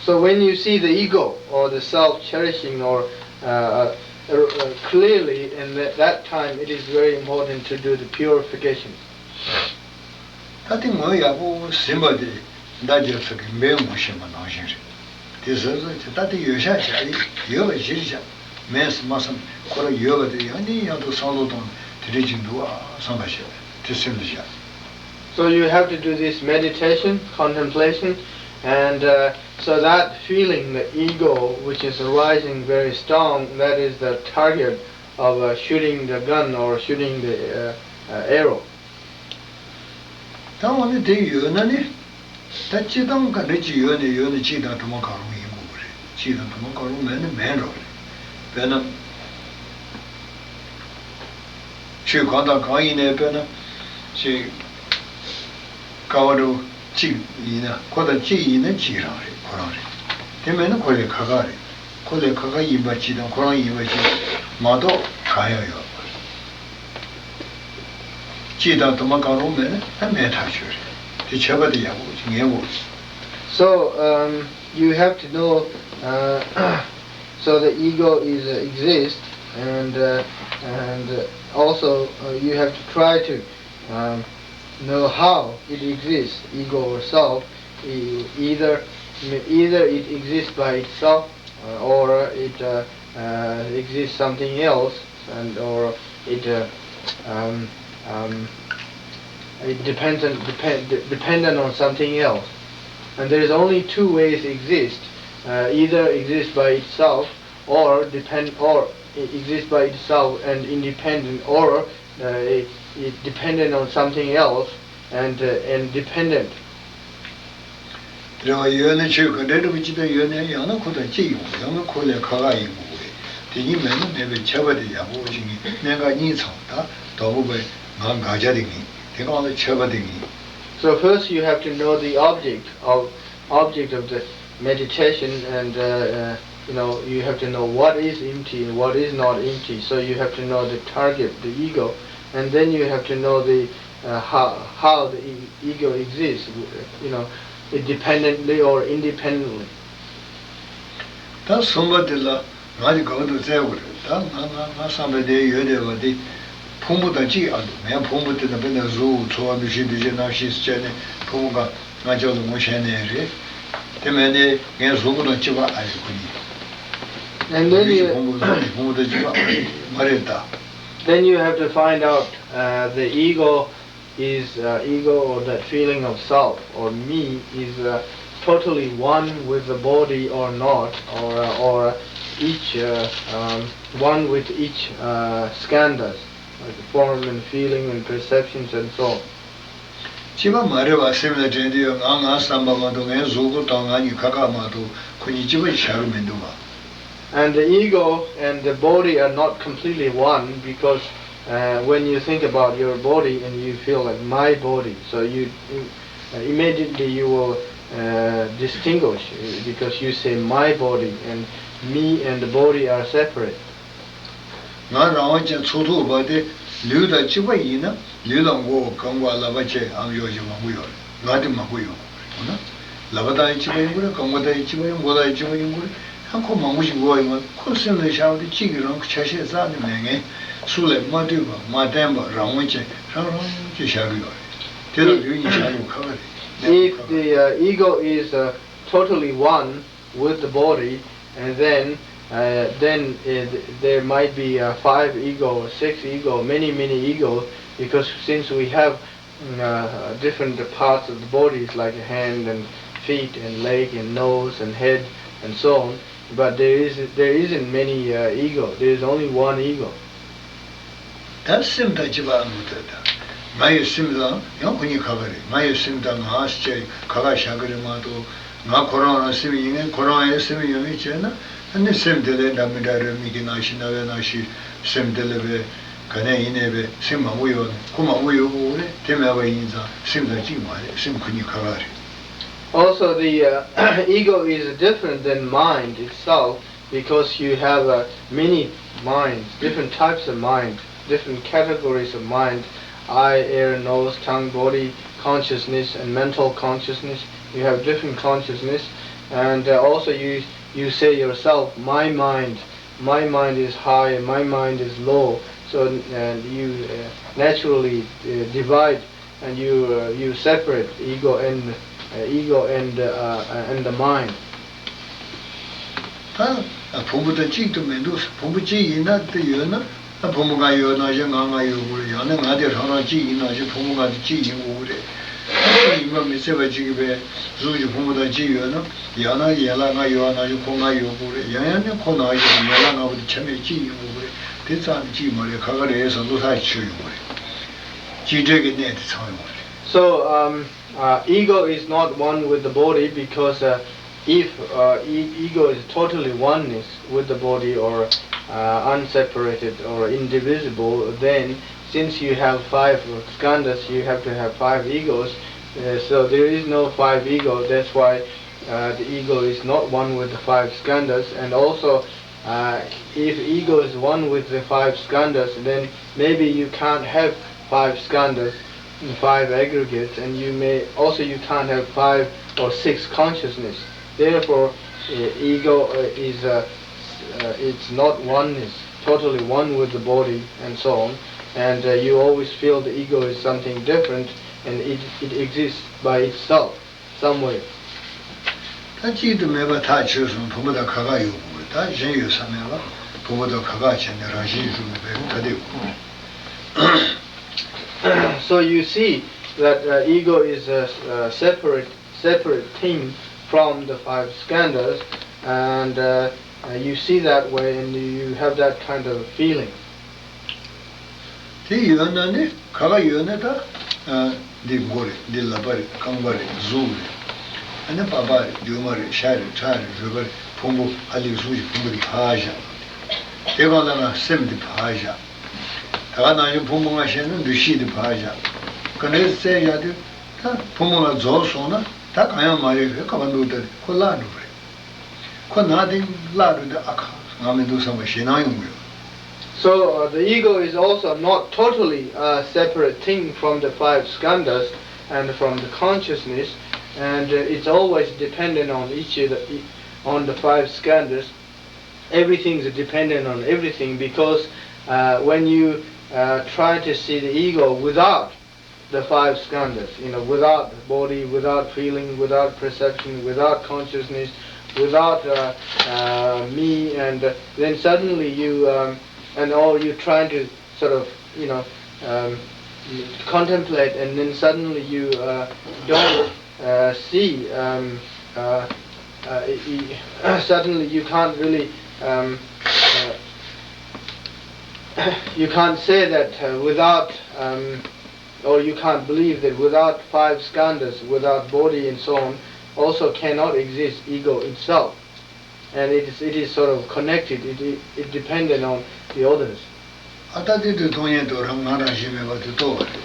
So when you see the ego or the self cherishing or uh, uh, uh, clearly, in that, that time it is very important to do the purification. ད་དེ་ངོས་ཡག་པོ་ཟིན་པ་དེ་མདའ་རྒྱབ་ས་གི་མེ་ངོ་ཤེས་པ་ནང་བཞིན་རེད། དེ་ཟེར་ཟེར་གྱི་ད་དེ་ཡོད་ཤག་བྱ་ཡི་ཡོད་པ་གཞིར་བཞག་མེད་སྨ་བསམ་ཁོ་ར་ཡོད་པ་དེ་ཡང་ནས་ཡང་དུ་བསམ་བློ་གཏོང་ནས་དེ་འདྲ་ཅིག་འདུག་ཨ་བསམ་པ་བྱས་དེ་སེམས་ལ་བཞག So you have to do this meditation, contemplation, and uh, so that feeling, the ego, which is arising very strong, that is the target of uh, shooting the gun or shooting the uh, uh, arrow. ད་འོ་ན་དེ་ཡོད་ན་ནི། ད་སྤྱིར་བཏང་ག་འདྲ་ཅིག་ཡོད་ནས་ཡོད་ན་གཅིག་དང་དུ་མ་གང་རུང་ཡིན་དགོས་པ་རེད། གཅིག་དང་དུ་མ་གང་རུང་མེད་ན་མེད་འགྲོ་རེད། དཔེར་ན། ཆོས་གང་དང་གང་ཡིན་ནའི་དཔེར་ན། ཅིག་ཀ་བ་འདྲ་བོ་གཅིག་ཡིན་ན་ཁོ་དང་གཅིག་ཡིན་ན་གཅིག་རང་རེད། ཁོ་རང་རེད། དེ་མེད་ན་ཁོ་ལས་ཁ་ཁ་རེད། ཁོ་ལས་ཁ་ཁ་ཡིན་པ་གཅིག་དང་ཁོ་རང་ཡིན་པ་གཅིག་མ་གཏོགས་གང་ཡང་ཡོད་མ་རེད། གཅིག་དང་དུ་མ་གང་རུང་མེད་ན་ད་མེད་ཐག་ཆོད་རེད། དེ་ཁྱད་པར་དེ་ཡག་པོ་ཅིག་ངེས་དགོས། So um, you have to know, uh, so the ego is uh, exists, and uh, and uh, also uh, you have to try to um, know how it exists, ego or self. E- Either either it exists by itself uh, or it uh, uh, exists something else, and or it uh, um, um, it depends on depend, dependent on something else. And there is only two ways exist. Uh, either exists by itself or depend or it exists by itself and independent, or uh, it, it dependent on something else and uh, and dependent. རེ་བ་ཡོད་ན་ཆོས་ག་འདྲའི་འདྲ་པོ་ཅི་ལྟར་ཡོད་ནའི་ཡང་ན་ཁོ་དང་གཅིག་ཡོང་ཡང་ན་ཁོ་ལས་ཁ་ཁ་ཡིན་དགོས་རེད། དེ་གཉིས་མེད་ན་མེད་པའི་ཁྱད་པར་དེ་ཡག་པོ་ཅིག་ཡིན་གནད་འགག་གཉིས་ཚང་ད་དོག་པོ་པའི་ང་དགག་བྱ་དེ་ཡིན་དེ་གང་ལ་ཁྱད་པར་དེ་ཡིན། So first you have to know the object of object of the meditation, and uh, uh, you know, you have to know what is empty and what is not empty. So you have to know the target, the ego, and then you have to know the uh, how, how the e- ego exists, you know, independently or independently. ད་གསུམ་པ་དེ་ལ་ང་དེ་གང་དུ་བཙལ་དགོས་རེད། ད་ང་ང་ང་བསམ་པའི་དེ་ཡོད་བསྡད་པ་དེ་ཕུང་པོ་དང་གཅིག་ཨ་འདུག་ངས་ཕུང་པོ་དེ་དང་དཔེར་ན་གཟུགས་ཚོར་བ་འདུ་ཤེས་འདུ་བྱེད་རྣམ་ཤེས་སུ་བྱས་ནས་ཕུང་པོ་གང་ང་ཅག་ལ་ངོ་ཤེས་ནའི་རེད། དེ་མེད་ནའི་ངའི་གཟུགས་པོ་དང་གཅིག་པ་ཨ་རེད་ཁོ་གཉིས། And then you, ཕུང་པོ་ཕུང་པོ་དང་གཅིག་པ་མ་རེད་ད། Then you have to find out uh, the ego is uh, ego or that feeling of self or me is uh, totally one with the body or not, or uh, or each uh, um, one with each uh, skandhas, like the form and feeling and perceptions and so on. གཅིག་པ་མ་རེད་བ། སེམས་ལ་དྲན་དུས་ང་ང་བསམ་པ་མ་གཏོགས་ངའི་གཟུགས་པོ་དང་ང་གཉིས་ཁ་ཁ་མ་གཏོགས་ཁོ་གཉིས་གཅིག་པ་ཞིག་བཞག་གི་མི་འདུག་བ། And the ego and the body are not completely one because uh, when you think about your body and you feel like my body, so you, you uh, immediately you will uh, distinguish uh, because you say my body and me and the body are separate. ང་རང་དབང་ཅན་ཚོགས་ཐོག་པ་དེ་ལུས་དང་གཅིག་པ་ཡིན་ན་ལུས་ལ་མགོ་བོ་རྐང་པ་ལག་པ་ལྕེ་ཨམ་ཅོག་ཅིག་མང་པོ་ཡོད་རེད། ང་དེ་མང་པོ་ཡོད་རེད། འོ་ན་ལག་པ་དང་ཡང་གཅིག་པ་ཡིན་དགོས་རེད། རྐང་པ་དང་ཡང་གཅིག་པ་ཡིན། མགོ་དང་ཡང་གཅིག་པ་ཡིན་དགོས་རེད། ཡང་ཁོ་མང་པོ་ཞིག་དགོས་པ་ཡིན་པ། ཁོ་སེམས་ལ་བཞག་པ་དེ་གཅིག་གི་རང་གི་ཆ་ཤས་རྩ་ནས་མེད་མཁན། སུ་ལས་མ་ལྟོས་པ་མ་བརྟེན་པ་རང་དབང་ཅན་རང་རང་གིས་བཞག་གི་ཡོད་རེད། དེ་ལ་ལུས་གཉིས་བཞག་དགོས་ཁག་ཁག་རེད། If the uh, ego is uh, totally one with the body, and then uh, then uh, there might be uh, five ego, six ego, many many ego, because since we have mm, uh, different parts of the bodies like hand and feet and leg and nose and head and so on, but there is there isn't many uh, ego. There is only one ego. ད་སེམས་དང་གཅིག་པ་མི་འདུག་ད་ང་ཡི་སེམས་དང་ཡང་ཁོ་གཉིས་ཁ་ཁ་རེད། ང་ཡི་སེམས་དང་ང་ཞེས་ཁ་ཁ་བཞག་གི་རེད་མ་གཏོགས། ང་ཁོ་རང་རང་སེམས་ཡིན་མཁན་ཁོ་རང་ཡང་སེམས་ཡོད་མེད་བྱས་ན། ཨ་ནི་སེམས་དེ་ལས་འདྲ་མི་འདྲ་རེད། མིག་གི་རྣམ་ཤེས་རྣ་བའི་རྣམ་ཤེས་སེམས་དེ་ལས་པའི་ག་ནས་ཡིན་ནའི་པའི་སེམས་མང་པོ་ཡོད་ནས་ཁོ་མང་པོ་ཡོད་དགོས་རེད། དེ་མེད་པ་ཡིན་ཙང་སེམས་དང་གཅིག་མ་རེད། སེམས་ཁོ་གཉིས་ཁ་ཁ་རེད། Also, the uh, ego is different than mind itself because you have uh, many minds, different types of mind, different categories of mind, eye, ear, nose, tongue, body, consciousness, and mental consciousness. You have different consciousness, and uh, also you you say yourself, my mind, my mind is high, my mind is low. So and you uh, naturally uh, divide and you uh, you separate ego and uh, ego and uh, and the mind. ད་ཕུང་པོ་དང་གཅིག་ཏུ་མི་འདུག་ཕུང་པོ་གཅིག་ཡིན་ན་དེ་ཡོད་ན། ད་ཕུང་པོ་ལྔ་ཡོད་ནང་བཞིན་ང་ལྔ་ཡོད་དགོས་རེད། ཡང་ན་ང་དེ་རང་རང་གཅིག་ཡིན་ནང་བཞིན་ཕུང་པོ་ལྔ་དེ་གཅིག་ཡིན་དགོས་རེད། ད་ཡིན་པ་མི་ཚད་པ་གཅིག་གི་བས་གཟུགས་ཀྱི་ཕུང་པོ་དང་གཅིག་ཡོད་ན། ཡང་ན་ཡན་ལག་ལྔ་ཡོད་པ་ནང་བཞིན་ཁོ་ལྔ་ཡོད་དགོས་རེད། ཡང་ཡང་ནི་ཁོ་ནང་བཞིན་ཡན་ལག་ལྔ་པོ་དེ་ཆ་མེད་གཅིག་ཡིན་དགོས་རེད། དེ་རྩ་ནས་གཅིག་མ་རེད། ཁ་ཁ་རེད་ཟེར་བློ་ཐག་ཆོད་ཡོང་གི་རེད། གཅིག་སྒྲིལ་གྱི་གནད་དེ་ཚང་ཡོང་གི་རེད། So, um, uh, ego is not one with the body because uh, if uh, e- ego is totally oneness with the body or uh, unseparated or indivisible, then since you have five skandhas, you have to have five egos. Uh, so there is no five ego. That's why uh, the ego is not one with the five skandhas. And also, uh, if ego is one with the five skandhas, then maybe you can't have five skandhas, five aggregates, and you may also you can't have five or six consciousness. Therefore, uh, ego uh, is uh, uh, it's not oneness, totally one with the body and so on. And uh, you always feel the ego is something different, and it, it exists by itself somewhere. ད་གཅིག་ཏུ་མེད་པ་ཐག་ཆོད་སོང་། ཕུང་པོ་དང་ཁ་ཁ་ཡོད་དགོས་རེད། ད་གཞན་ཡོད་ས་མེད་པ། ཕུང་པོ་དང་ཁ་ཁ་བྱས་ནས་རང་བཞིན་གྱིས་གྲུབ་པའི་ཐ་དད་དགོས་རེད། So you see that uh, ego is a, a separate separate thing from the five skandhas, and uh, uh, you see that way, and you have that kind of feeling. དེ་ཡོད་ན་ནི་ག་ག་ཡོད་ན་ད་འདི་མགོ་རེད། འདི་ལག་པ་རེད། རྐང་པ་རེད། གཟུགས་རེད། ཨ་ནི་པགས་པ་རེད། རྒྱུ་མ་རེད། ཤ་རེད། ཁྲག་རེད། རུས་པ་རེད། ཕུང་པོ་ཨ་ལས་གཟུགས་ཀྱི་ཕུང་པོ་འདི་ཕར་བཞག་དེ་གང་ལ་ན་སེམས་འདི་ཕར་བཞག་ད་ག་ནང་བཞིན་ཕུང་པོ་ལྔ་བཤད་ན་འདུ་ཤེས་འདི་ཕར་བཞག་ག་འདྲས་བཙལ་བཞག་དུས། ད་ཕུང་པོ་ལྔ་རྫོགས་སོང་ན་ད་གང་ཡང་མ་རེད། བས་ཁ་བ་འདུག་ད་ཁོ་བརླག་འགྲོ་གི་རེད། ཁོ་ན་དེ་བརླག་འགྲོ་དུས་ཨ་ཁ་ང་མི་འདུག་བསམ་པ་ཞེད་སྣང་ཡོང་གི་ཡོད། So uh, the ego is also not totally a separate thing from the five skandhas and from the consciousness, and uh, it's always dependent on each other, on the five skandhas. Everything is dependent on everything because uh, when you uh, try to see the ego without the five skandhas, you know, without body, without feeling, without perception, without consciousness, without uh, uh, me, and uh, then suddenly you um, and all you trying to sort of you know um, contemplate, and then suddenly you uh, don't uh, see. Um, uh, uh, y- y- suddenly you can't really um, uh, you can't say that uh, without um, or you can't believe that without five skandhas, without body and so on, also cannot exist ego itself. And it is, it is sort of connected, it, it, it dependent on the others. ཨ། ད་དེ་དུས་མཐོང་ཡས་དུ་རང་ང་རང་བཞིན་མེད་པ་དེ་རྟོགས་པ་རེད།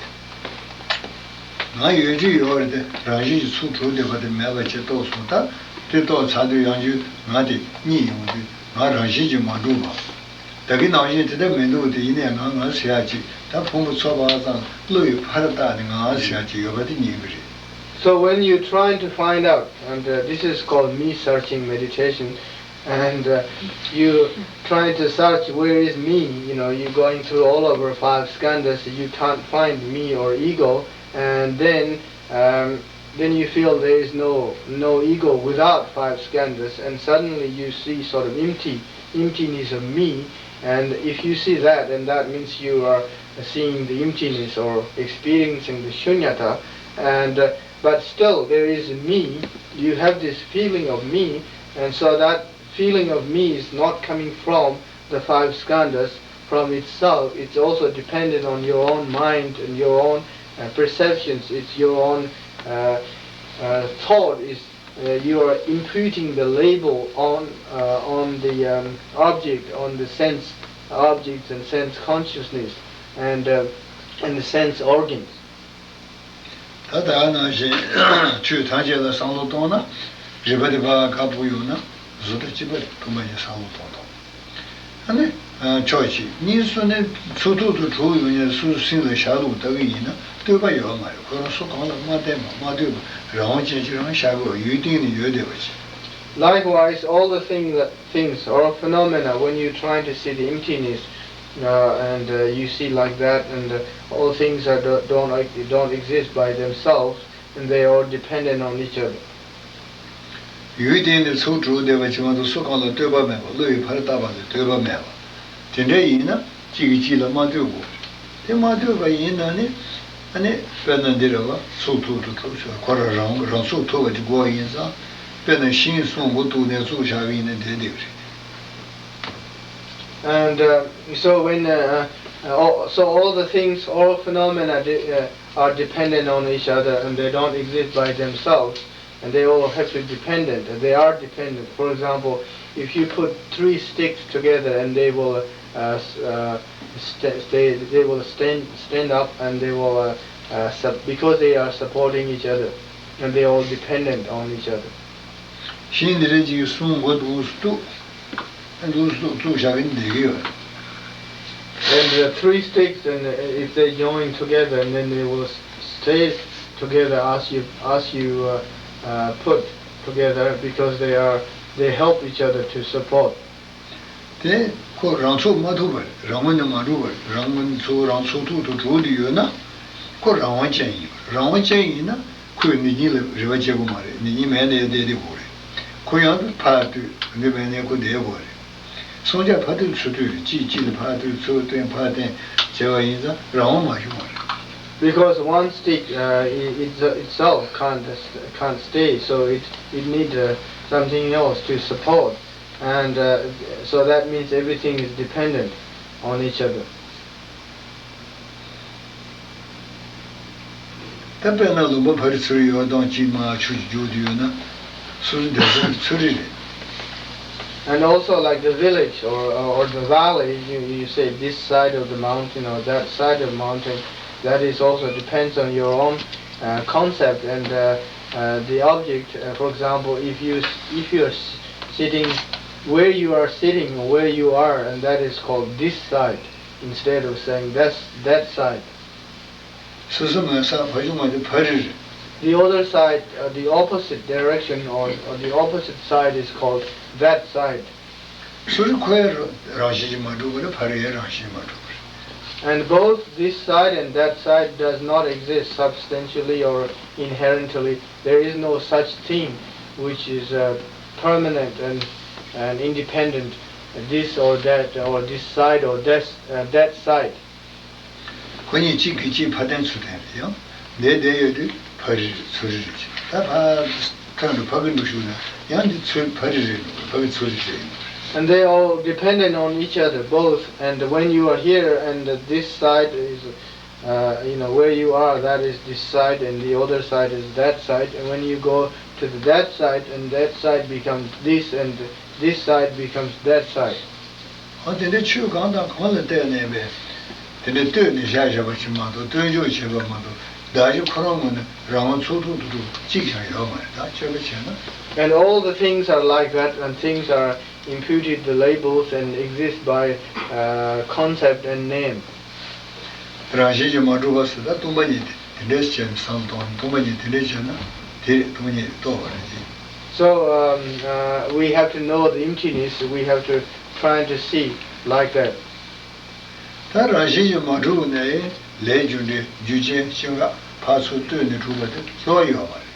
ང་ཡོད་རྒྱུ་ཡོད་རེད་དེ་རང་བཞིན་གྱིས་ཚུར་གྲུབ་བསྡད་པ་དེ་མེད་པ་ཅིག་རྟོགས་སོང་། ད་དེ་རྟོགས་ཚར་དུས་ཡང་བསྐྱར་ང་དེ་རྙེད་ཡོང་དུས་ང་རང་བཞིན་གྱིས་མ་གྲུབ་པ། ད་གིན་ནང་བཞིན་དེ་འདྲ་མི་འདུག་དེ་ཡིན་ནའི་ང་ང་ཟེར་ཡག་ཅིག་ད་ཕུང་པོ་ཚོར་བ་ཙམ་བློ་ཡིས་ཕར་བཏགས་ནས་ང་ང་ཟེར་ཡག་ཅིག་ཡོད་པ་དེ་རྙེད་གི་རེད། So when you trying to find out, and uh, this is called me searching meditation, and uh, you trying to search where is me, you know, you going through all over five skandhas, you can't find me or ego, and then um, then you feel there is no no ego without five skandhas, and suddenly you see sort of empty emptiness of me. And if you see that, and that means you are seeing the emptiness or experiencing the shunyata, and uh, but still there is me. You have this feeling of me, and so that feeling of me is not coming from the five skandhas from itself. It's also dependent on your own mind and your own uh, perceptions. It's your own uh, uh, thought. Is uh, you are imputing the label on uh, on the um, object, on the sense objects and sense consciousness, and uh, and the sense organs. ད་ལྟ་ནང་བཞིན་ཆོས་ཐམས་ཅད་ལ་བསམ་བློ་གཏོང་ན། རིག་པ་དེ་ཕར་ག་སྤོ་ཡོང་ན་གཟུགས་དང་སྤྱི་པ་རེད། ཐུབ་པ་ཡིན་བསམ་བློ་གཏོང་དང་། ཨ་ནི་ཕྱོགས་གཅིག་གཉིས་སུ་ནི་ཚུར་ཐུག་ཏུ་གྲུབ་ཡོང་ནས་སུ་སེམས་ལ་བཞག་ལུགས་ལྟ་གི་ཡིན་ན་ལྟོས་པ་ཡོད་མ་རེད། ཁོ་རང་སུ་གང་ལ་མ་བརྟེན་པ་མ་ལྟོས་པ་རང་དབང་ཅན་ཅིག་རང་བཞག་དགོས། ཡུལ་སྟེང་ནས་ཡོད་བསྡད་པ་ཅིག Likewise, all the things, things or phenomena, when you trying to see the emptiness, uh, and uh, you see like that, and uh, all things are do- don't don't exist by themselves, and they are dependent on each other. ཡུལ་སྟེང་ནས་ཚུར་གྲུབ་བསྡད་པ་ཅིག་མ་གཏོགས་སུ་གང་ལ་ལྟོས་པ་མེད་པ། བློ་ཡིས་ཕར་བཏགས་པ་ལ་ལྟོས་པ་མེད་པ། དེ་འདྲ་ཡིན་ན་གཅིག་གིས་གཅིག་ལ་མ་ལྟོས་དགོས། དེ་མ་ལྟོས་པ་ཡིན་ན་ནི། ཨ་ནི་དཔེར་ན་འདི་རེད་བ། ཚུར་ཐུག་ཏུ་གྲུབ་ཟེར་ཁོ་རང་རང་རང་ཚུར་ཐུག་པ་ཅིག་དགོས་ཡིན་ཙང་། དཔེར་ན་ཤིང་གསུམ་མགོ་གཏུགས་ནས་བཙུགས་བཞག་པ་ཡིན་ན་བསྡད་བསྡད་པ་རེད། And uh, so when uh, uh, all, so all the things, all phenomena de- uh, are dependent on each other, and they don't exist by themselves, and they all have to dependent. They are dependent. For example, if you put three sticks together, and they will uh, s- uh, st- they they will stand stand up, and they will uh, uh, sup- because they are supporting each other, and they all dependent on each other. ཤིང་འདི་རེད་ཅིག་གསུམ་མགོ་གཏུགས་སུ་གཏུགས། ཨ། གཏུགས་སུ་གཏུགས་བཞག་གིན་བསྡད་ཀྱི་ཡོད། And the three sticks, and uh, if they join together, and then they will s- stay together as you as you uh, uh, put together, because they are they help each other to support. དེ་ཁོ་རང་ཚུགས་མ་ཐུབ་པར་རང་ངོས་ནས་མ་གྲུབ་པར་རང་ངོས་ནས་ཚུར་རང་ཚུགས་ཐུབ་ཏུ་འགྲོ་འདི་ཡོད་ན། ཁོ་རང་དབང་ཅན་ཡིན་པ། རང་དབང་ཅན་ཡིན་ན་ཁོས་ནི་གཉིས་ལ་རེ་བ་བྱེད་དགོས་མ་རེད། ནི་གཉིས་མེད་ནས་བསྡད་བསྡད་དགོས་རེད། ཁོ་ཡང་ཕར་ལྟོས། འདི་མེད་ནས་ཁོ་བསྡད་དགོས་རེད། སངས་རྒྱས་ཕར་ལྟོས་ཚུར་ལྟོས་རེད། གཅིག་གཅིག་ལ་ཕར་ལྟོས་ཚུར་བསྟན་ཕར་བསྟན་བྱས་པ་ཡིན་ཙང་རང་དབང་མ་བྱུང་བ་རེད། Because one stick uh, it, itself can't can't stay, so it it need uh, something else to support, and uh, so that means everything is dependent on each other. ད་དཔེར་ན་ལུང་པ་ཕ་རི་ཚུར་ཡོད་དང་གཅིག་མ་ཆུ་རྒྱུག་དུ་ཡོད་ན་སུ་རི་འདི་ཚུར་ཚུར་རི་རེད། And also, like the village or, or the valley, you, you say this side of the mountain or that side of the mountain, that is also depends on your own uh, concept and uh, uh, the object. Uh, for example, if you if you are s- sitting where you are sitting, where you are, and that is called this side, instead of saying that's that side. སོ་སོ་ངོས་ས་ཕ་ཆུང་མ་དེ་ཕ་རི་རེད། The other side, uh, the opposite direction or, or the opposite side is called that side. སོ་སོ་ཁོའི་རང་བཞིན་གྱིས་མ་གྲུབ་པ་རེད། ཕ་རི་ཡའི་རང་བཞིན་མ་གྲུབ་པ་རེད། And both this side and that side does not exist substantially or inherently. There is no such thing which is uh, permanent and, and independent, this or that, or this side or that, uh, that side. ཁོ་གཉིས་གཅིག་གིས་གཅིག་ཕར་འཐེན་ཚུར་འཐེན་རེད། ཡང་འདས་འདས་ཡོད་དུས་ཕ་རི་རེད་ཚུར་རི་རེད། ད་ཕར་ཐོན་འགྲོ་ཕ་གི་འགྲོ་ཤུགས་ན་ཡང་འདི་ཚུར་ཕ་རི་རེད་འགྲོ་ཕ་གི་ཚུར་རི་རེད། And they all dependent on each other both. And when you are here and this side is, uh, you know, where you are, that is this side, and the other side is that side. And when you go to the, that side, and that side becomes this, and this side becomes that side. ཨ་དེ་འདྲའི་ཆོས་གང་དང་གང་ལ་བལྟས་ནས་པས། དེ་འདྲའི་ལྟོས་ནས་བཞག་བཞག་པ་ཞིག་མ་གཏོགས་ལྟོས་འཇོག་བྱས་པ་མ་གཏོགས་བདག་གཞན་ཁོ་རང་ངོས་ནས་རང་དབང་ཚུགས་ཐུབ་ཐུབ་ཐུབ་གཅིག་ཀྱང་ཡོད་མ་རེད། ད་དཔྱད་པ་བྱས་ན། And all the things are like that, and things are imputed the labels and exist by, uh, concept and name. རང་བཞིན་གྱིས་མ་གྲུབ་པ་ཟེར་ད་སྟོང་པ་ཉིད་དེ་དེ་འདྲས་བྱས་ནས་བསམ་བློ་གཏོང་སྟོང་པ་ཉིད་དེ་འདྲས་བྱས་ན་དེ་རེད་སྟོང་ཉིད་རྟོགས་པ་རེད། So, um, uh, we have to know the emptiness, we have to try to see like that. ད་རང་བཞིན་གྱིས་མ་གྲུབ་ནས་ལས་རྒྱུ་འབྲས་རྒྱུ་རྐྱེན་སྐྱེ་འགག་ཕར་ཚུར་ལྟོས་ནས་གྲུབ་པ་དེ་བློ་ཡོད་མ་རེད།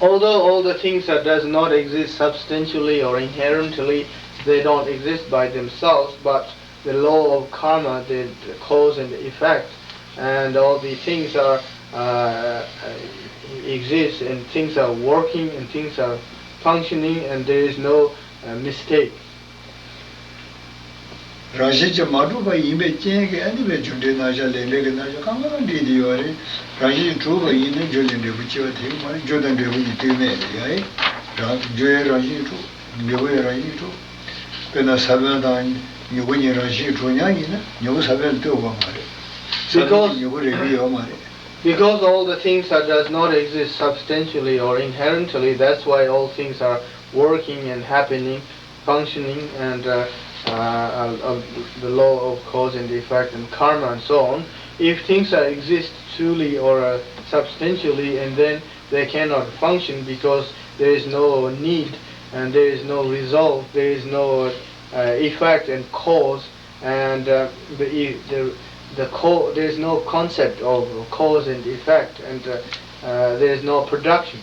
Although all the things that does not exist substantially or inherently, they don't exist by themselves, but the law of karma, the, the cause and the effect, and all the things are, uh, exist, and things are working, and things are functioning, and there is no, uh, mistake. རང་བཞིན་གྱིས་མ་གྲུབ་པ་ཡིན་པའི་རྐྱེན་གྱིས་ཨ་ནི་བའི་རྒྱུ་འབྲས་རྣམ་གཞག་ལས་འབྲས་ཀྱི་རྣམ་གཞག་གང་ག་འགྲིག་བསྡད་ཡོད་རེད། རང་བཞིན་གྱིས་གྲུབ་པ་ཡིན་ན་རྒྱུ་ལས་འབྲས་བུ་སྐྱེ་བ་དེ་མ་རེད། རྒྱུ་དང་འབྲས་བུ་གཉིས་ལྟོས་མེད་རེད་ཡ། རང་རྒྱུ་ཡང་རང་བཞིན་གྱིས་གྲུབ། འབྲས་བུ་ཡང་རང་བཞིན་གྱིས་གྲུབ། དཔེར་ན་ས་བོན་དང་མྱུ་གུ་གཉིས་རང་བཞིན་གྱིས་གྲུབ་མྱོང་ཡིན་ན་མྱུ་གུ་ས་བོན་ལ་ལྟོས་དགོས་མ་རེད། ས་བོན་གྱིས་Because མྱུ་གུ་རེག་གི་ཡོད་མ་རེད། Because all the things that does not exist substantially or inherently, that's why all things are working and happening, functioning, and, uh, uh, uh, uh, the law of cause and effect and karma and so on. If things are exist truly or, uh, substantially, and then they cannot function because there is no need and there is no result, there is no, uh, effect and cause, and, uh, the, e- the, the co- there is no concept of cause and effect, and, uh, uh, there is no production.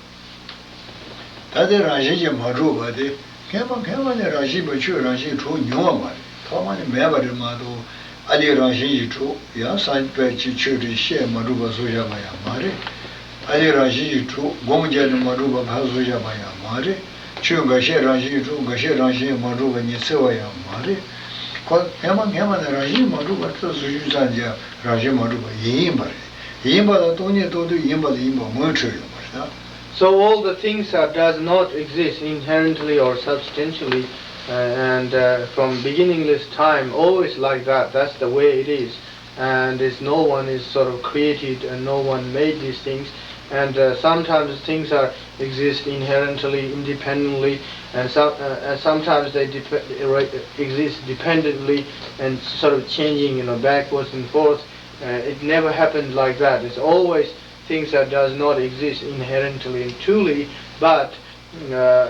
ད་དེ་རང་བཞིན་གྱིས་མ་གྲུབ་པ་དེ་སྔན་མ་སྔན་མ་ནས་རང་བཞིན་པའི་ཆོས་རང་བཞིན་གྲུབ་མྱོང་བ་མ་རེད། ཐོག་མ་ནས་མེད་པ་རེད་མ་གཏོགས་ཨ་ལས་རང་བཞིན་གྱིས་གྲུབ་ཡང་སངས་རྒྱས་ཀྱི་ཆོས་དེ་བཤད་མ་གྲུབ་པ་བཟོ་བཞག་པ་ཡང་མ་རེད། ཨ་ལས་རང་བཞིན་གྱིས་གྲུབ་སྒོམ་བརྒྱབ་ནས་མ་གྲུབ་པ་ཕར་བཟོ་བཞག་པ་ཡང་མ་རེད། ཆོས་འགའ་ཤས་རང་བཞིན་གྱིས་གྲུབ་འགའ་ཤས་རང་བཞིན་གྱིས་མ་གྲུབ་པ་ཉི་ཚེ་བ་ཡང་མ་རེད། ཁོ་སྔན་མ་སྔན་མ་ནས་རང་བཞིན་མ་གྲུབ་པ་ཚོ་བཟོ་རྒྱུ་ཙམ་གྱིས་རང་བཞིན་མ་གྲུབ་པ་ཡིན་ཡིན་པ་རེད། ཡིན་པ་ལ་སྟོང་ཉིད་རྟོགས་དུས་ཡིན་པ་ལ་ཡིན་པ་ངོས་འཕྲོད་ཡོད་པ་རེད། So all the things that does not exist inherently or substantially, uh, and, uh, from beginningless time, always like that, that's the way it is. And is no one is sort of created and no one made these things. And, uh, sometimes things are exist inherently, independently, and, some, uh, and sometimes they dep- exist dependently and sort of changing, you know, backwards and forth. Uh, it never happened like that. It's always things that does not exist inherently and truly, but, uh,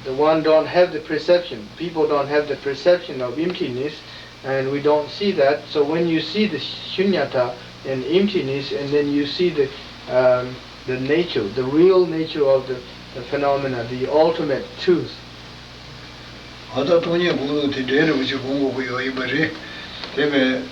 the one don't have the perception. People don't have the perception of emptiness, and we don't see that. So when you see the shunyata and emptiness, and then you see the, um, the nature, the real nature of the, the phenomena, the ultimate truth. ཨ་ད་སྟོང་ཉིད་སྒོམ་ལུགས་དེ་འདྲའི་རིན་པོ་ཆེ་སྒོམ་དགོས་ཀྱི་ཡོད་ཡིན་པ་རེད། དེ་བས་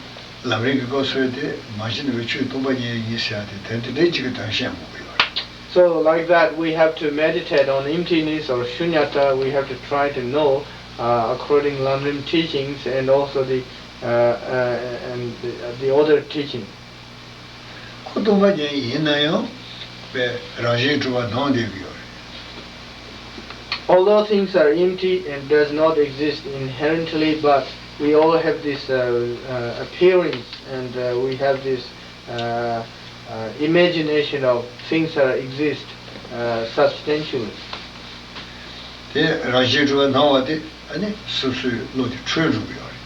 ལམ་རིམ་གྱི་སྐབས་སུ་དེ་མ་གཞི་ནས་བའི་ཆོས་སྟོང་པ་ཉིད་ཡིན་ཟེར་ཡ་དེ་དོན་དེ་འདྲའི་གཅིག་གི་དོན་བཤད་དགོས་ཀྱི་ཡོད་རེད། So like that, we have to meditate on emptiness or shunyata. We have to try to know, uh, according Lamrim teachings and also the, uh, uh, and the, the other teaching. ཁོ་སྟོང་པ་ཉིད་ཡིན་ན་ཡང་པའི་རང་བཞིན་གྲུབ་པ་སྣང་བསྡད་ཀྱི་ཡོད་རེད། Although things are empty and does not exist inherently, but we all have this, uh, uh, appearance and, uh, we have this, uh, uh, imagination of things that exist, uh, substantially. དེ་རང་བཞིན་གྲུབ་པ་སྣང་བ་དེ་ཨ་ནི་སོ་སོའི་བློ་དེ་འཁྲུལ་འགྲོ་གི་ཡོད་རེད།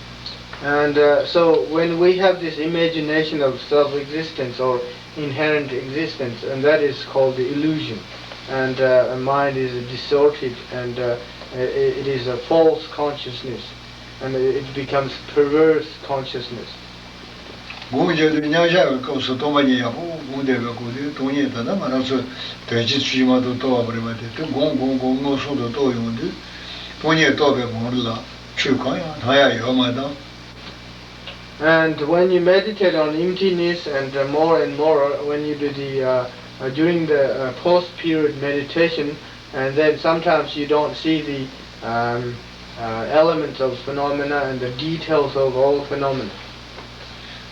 And, uh, so when we have this imagination of self-existence or inherent existence, and that is called the illusion. And, uh, a mind is distorted, and, uh, i- it is a false consciousness, and it becomes perverse consciousness. སྒོམ་བྱེད་དུས་མཉམ་བཞག་གི་སྐབས་སུ་སྟོང་པ་ཉིད་ཡག་པོ་ སྒོམ་བསྡད་པའི་སྐབས་དེ་སྟོང་ཉིད་ད་ལྟ་ང་རང་ཚོས་དོན་སྤྱི་ཕྱི་མ་གཏོགས་རྟོགས་པ་རེད་པ། དེ་དེ་སྒོམ་སྒོམ་སྒོམ་མངོན་སུམ་དུ་རྟོགས་ཡོང་དུས་སྟོང་ཉིད་རྟོགས་པའི་ངང་ལ་ཆོས་གང་ཡང་སྣང་ཡ་ཡོད་མ་དང་། And when you meditate on emptiness and uh, more and more, when you do the uh, uh, during the uh, post period meditation, and then sometimes you don't see the um, uh, elements of phenomena and the details of all phenomena.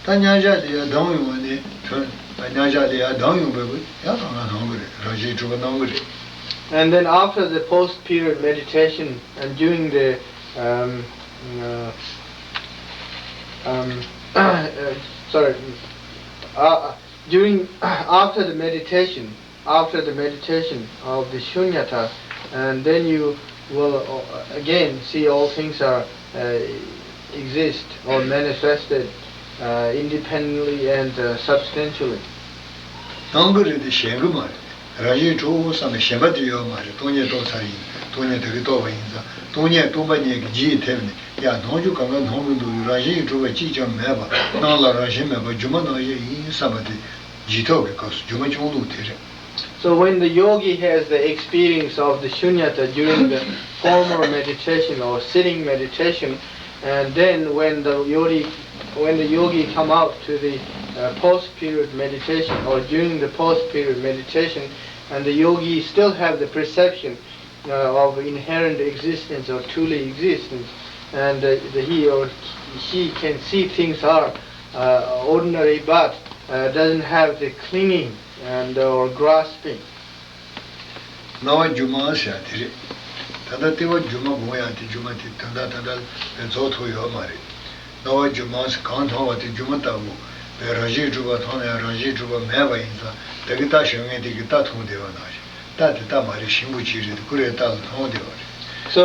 ད་མཉམ་བཞག་ལས་ཡར་ལྡང་ཡོང་བ་ནི་དོན། ད་མཉམ་བཞག་ལས་ཡར་ལྡང་ཡོང་བའི་ཡང་སྣང་ང་སྣང་གི་རེད། རང་བཞིན་གྲུབ་པ་སྣང་གི་རེད། And then after the post period meditation and during the um, uh, um, uh, sorry, uh, during after the meditation, after the meditation of the shunyata, and then you will uh, again see all things are uh, exist or manifested uh, independently and uh, substantially. སྣང་གི་རེད་དེ་ཞེན་གི་མ་རེད། རང་བཞིན་གྲུབ་བསམ་པའི་ཞེན་པ་དེ་ཡོད་མ་རེད། སྟོང་ཉིད་རྟོགས་ཚར་ཡིན། སྟོང་ཉིད་ད་གིན་རྟོགས་པ་ཡིན་ཙང་སྟོང་ཉིད་སྟོང་པ་ཉིད་ཀྱི་རྗེས་ཐེབས་ནས་ཡར་སྣང་རྒྱུ་གང་ག་སྣང་གི་འདུག་རང་བཞིན་གྲུབ་པ་གཅིག་ཀྱང་མེད་པ། སྣང་ལ་རང་བཞིན་མེད་པ་སྒྱུ་མ་སྣང་བཞིན་ཡིན་བསམ་པ་དེ་རྗེས་ཐོབ་ཀྱི་སྐབས་སུ་སྒྱུ་མ་སྐྱོང་ལུགས་དེ་རེད། So when the yogi has the experience of the shunyata during the formal meditation or sitting meditation, and then when the yogi, when the yogi come out to the uh, post period meditation or during the post period meditation, and the yogi still have the perception uh, of inherent existence or truly existence, and uh, the, he or she can see things are uh, ordinary but uh, doesn't have the clinging and uh, or grasping. སྣང་བ་སྒྱུ་མ་ཟེར་ཡ་དེ་རེད། ད་ལྟ་ལྟེ་བ་སྒྱུ་མ་སྒོམ་ཡ་དེ་སྒྱུ་མ་དེ་དོན་དག་དེ་འདྲ་ལ་རྫོགས་ཐུབ་ཡོད་མ་རེད། སྣང་བ་སྒྱུ་མ་ཟེར་གང་མཐོང་བ་དེ་སྒྱུ་མ་ལྟ་བུ། བའི་རང་བཞིན་གྲུབ་པ་མཐོང་ནས་རང་བཞིན་གྲུབ་པ་མེད་པ་ཡིན་ཙང་ད་གིན་རྟ་ཞོན་མཁན་དེ་གིས་རྟ་མཐོང་བསྡད་པ་ནང་བཞིན། རྟ་དེ་རྟ་མ་རེད། ཞིང་པོ་ཅིག་རེད་དེ་ཁོ་རའི་རྟ་ལ་མཐོང་བསྡད་པ་རེད། So,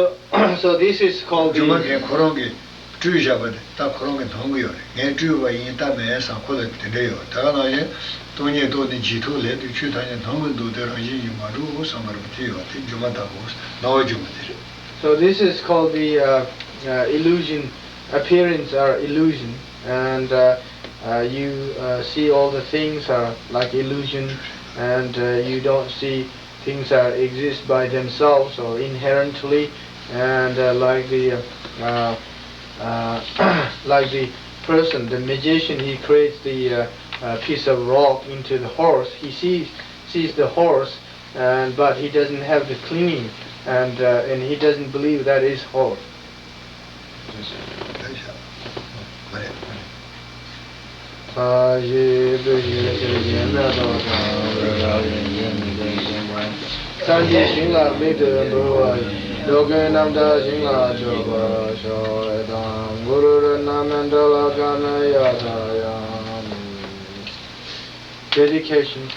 so this is called སྒྱུ་མ་the དེ་ཁོ་རང་གིས་སྤྲུལ་བཞག་པ་དེ་རྟ་ཁོ་རང་གིས་མཐོང་གི་ཡོད་རེད། ངས་སྤྲུལ་པ་ཡིན། རྟ་མེད་བསམ་ཁོ་ལ་དེ་འདྲ་ཡོད། ད་ག་ནང་བཞིན་སྟོང་ཉིད་རྟོགས་ནས་རྗེས་ཐོབ་ལས་དེ་ཆོས་ཐམས་ཅད་མཐོང་གི་འདུག་དེ་རང་བཞིན་གྱིས་མ་གྲུབ་བསམ་པ་རེད་པ། དེ་ཡོད་དེ་སྒྱུ་མ་ལྟ་བུ་སྣང་བ་སྒྱུ་མ་དེ་རེད། So this is called the uh, uh, illusion. Appearance are illusion, and uh, uh, you uh, see all the things are like illusion, and uh, you don't see things are exist by themselves or inherently, and uh, like the uh, uh, like the person, the magician, he creates the uh, uh, piece of rock into the horse. He sees sees the horse, and but he doesn't have the clinging, and uh, and he doesn't believe that is horse. སངས་རྒྱས་ཞིང་ལ་མིག་ཏུ་འགྲོ་བ་ཡི། འགྲོ་ཀུན་རྣམ་དག་ཞིང་ལ་སྤྱོད་པར་ཤོག་དང་། གུ་རུ་རཏྣ་མནྡ་ལ་ཀརྞ་ཡ་ཐཱ་ཡ། Dedication.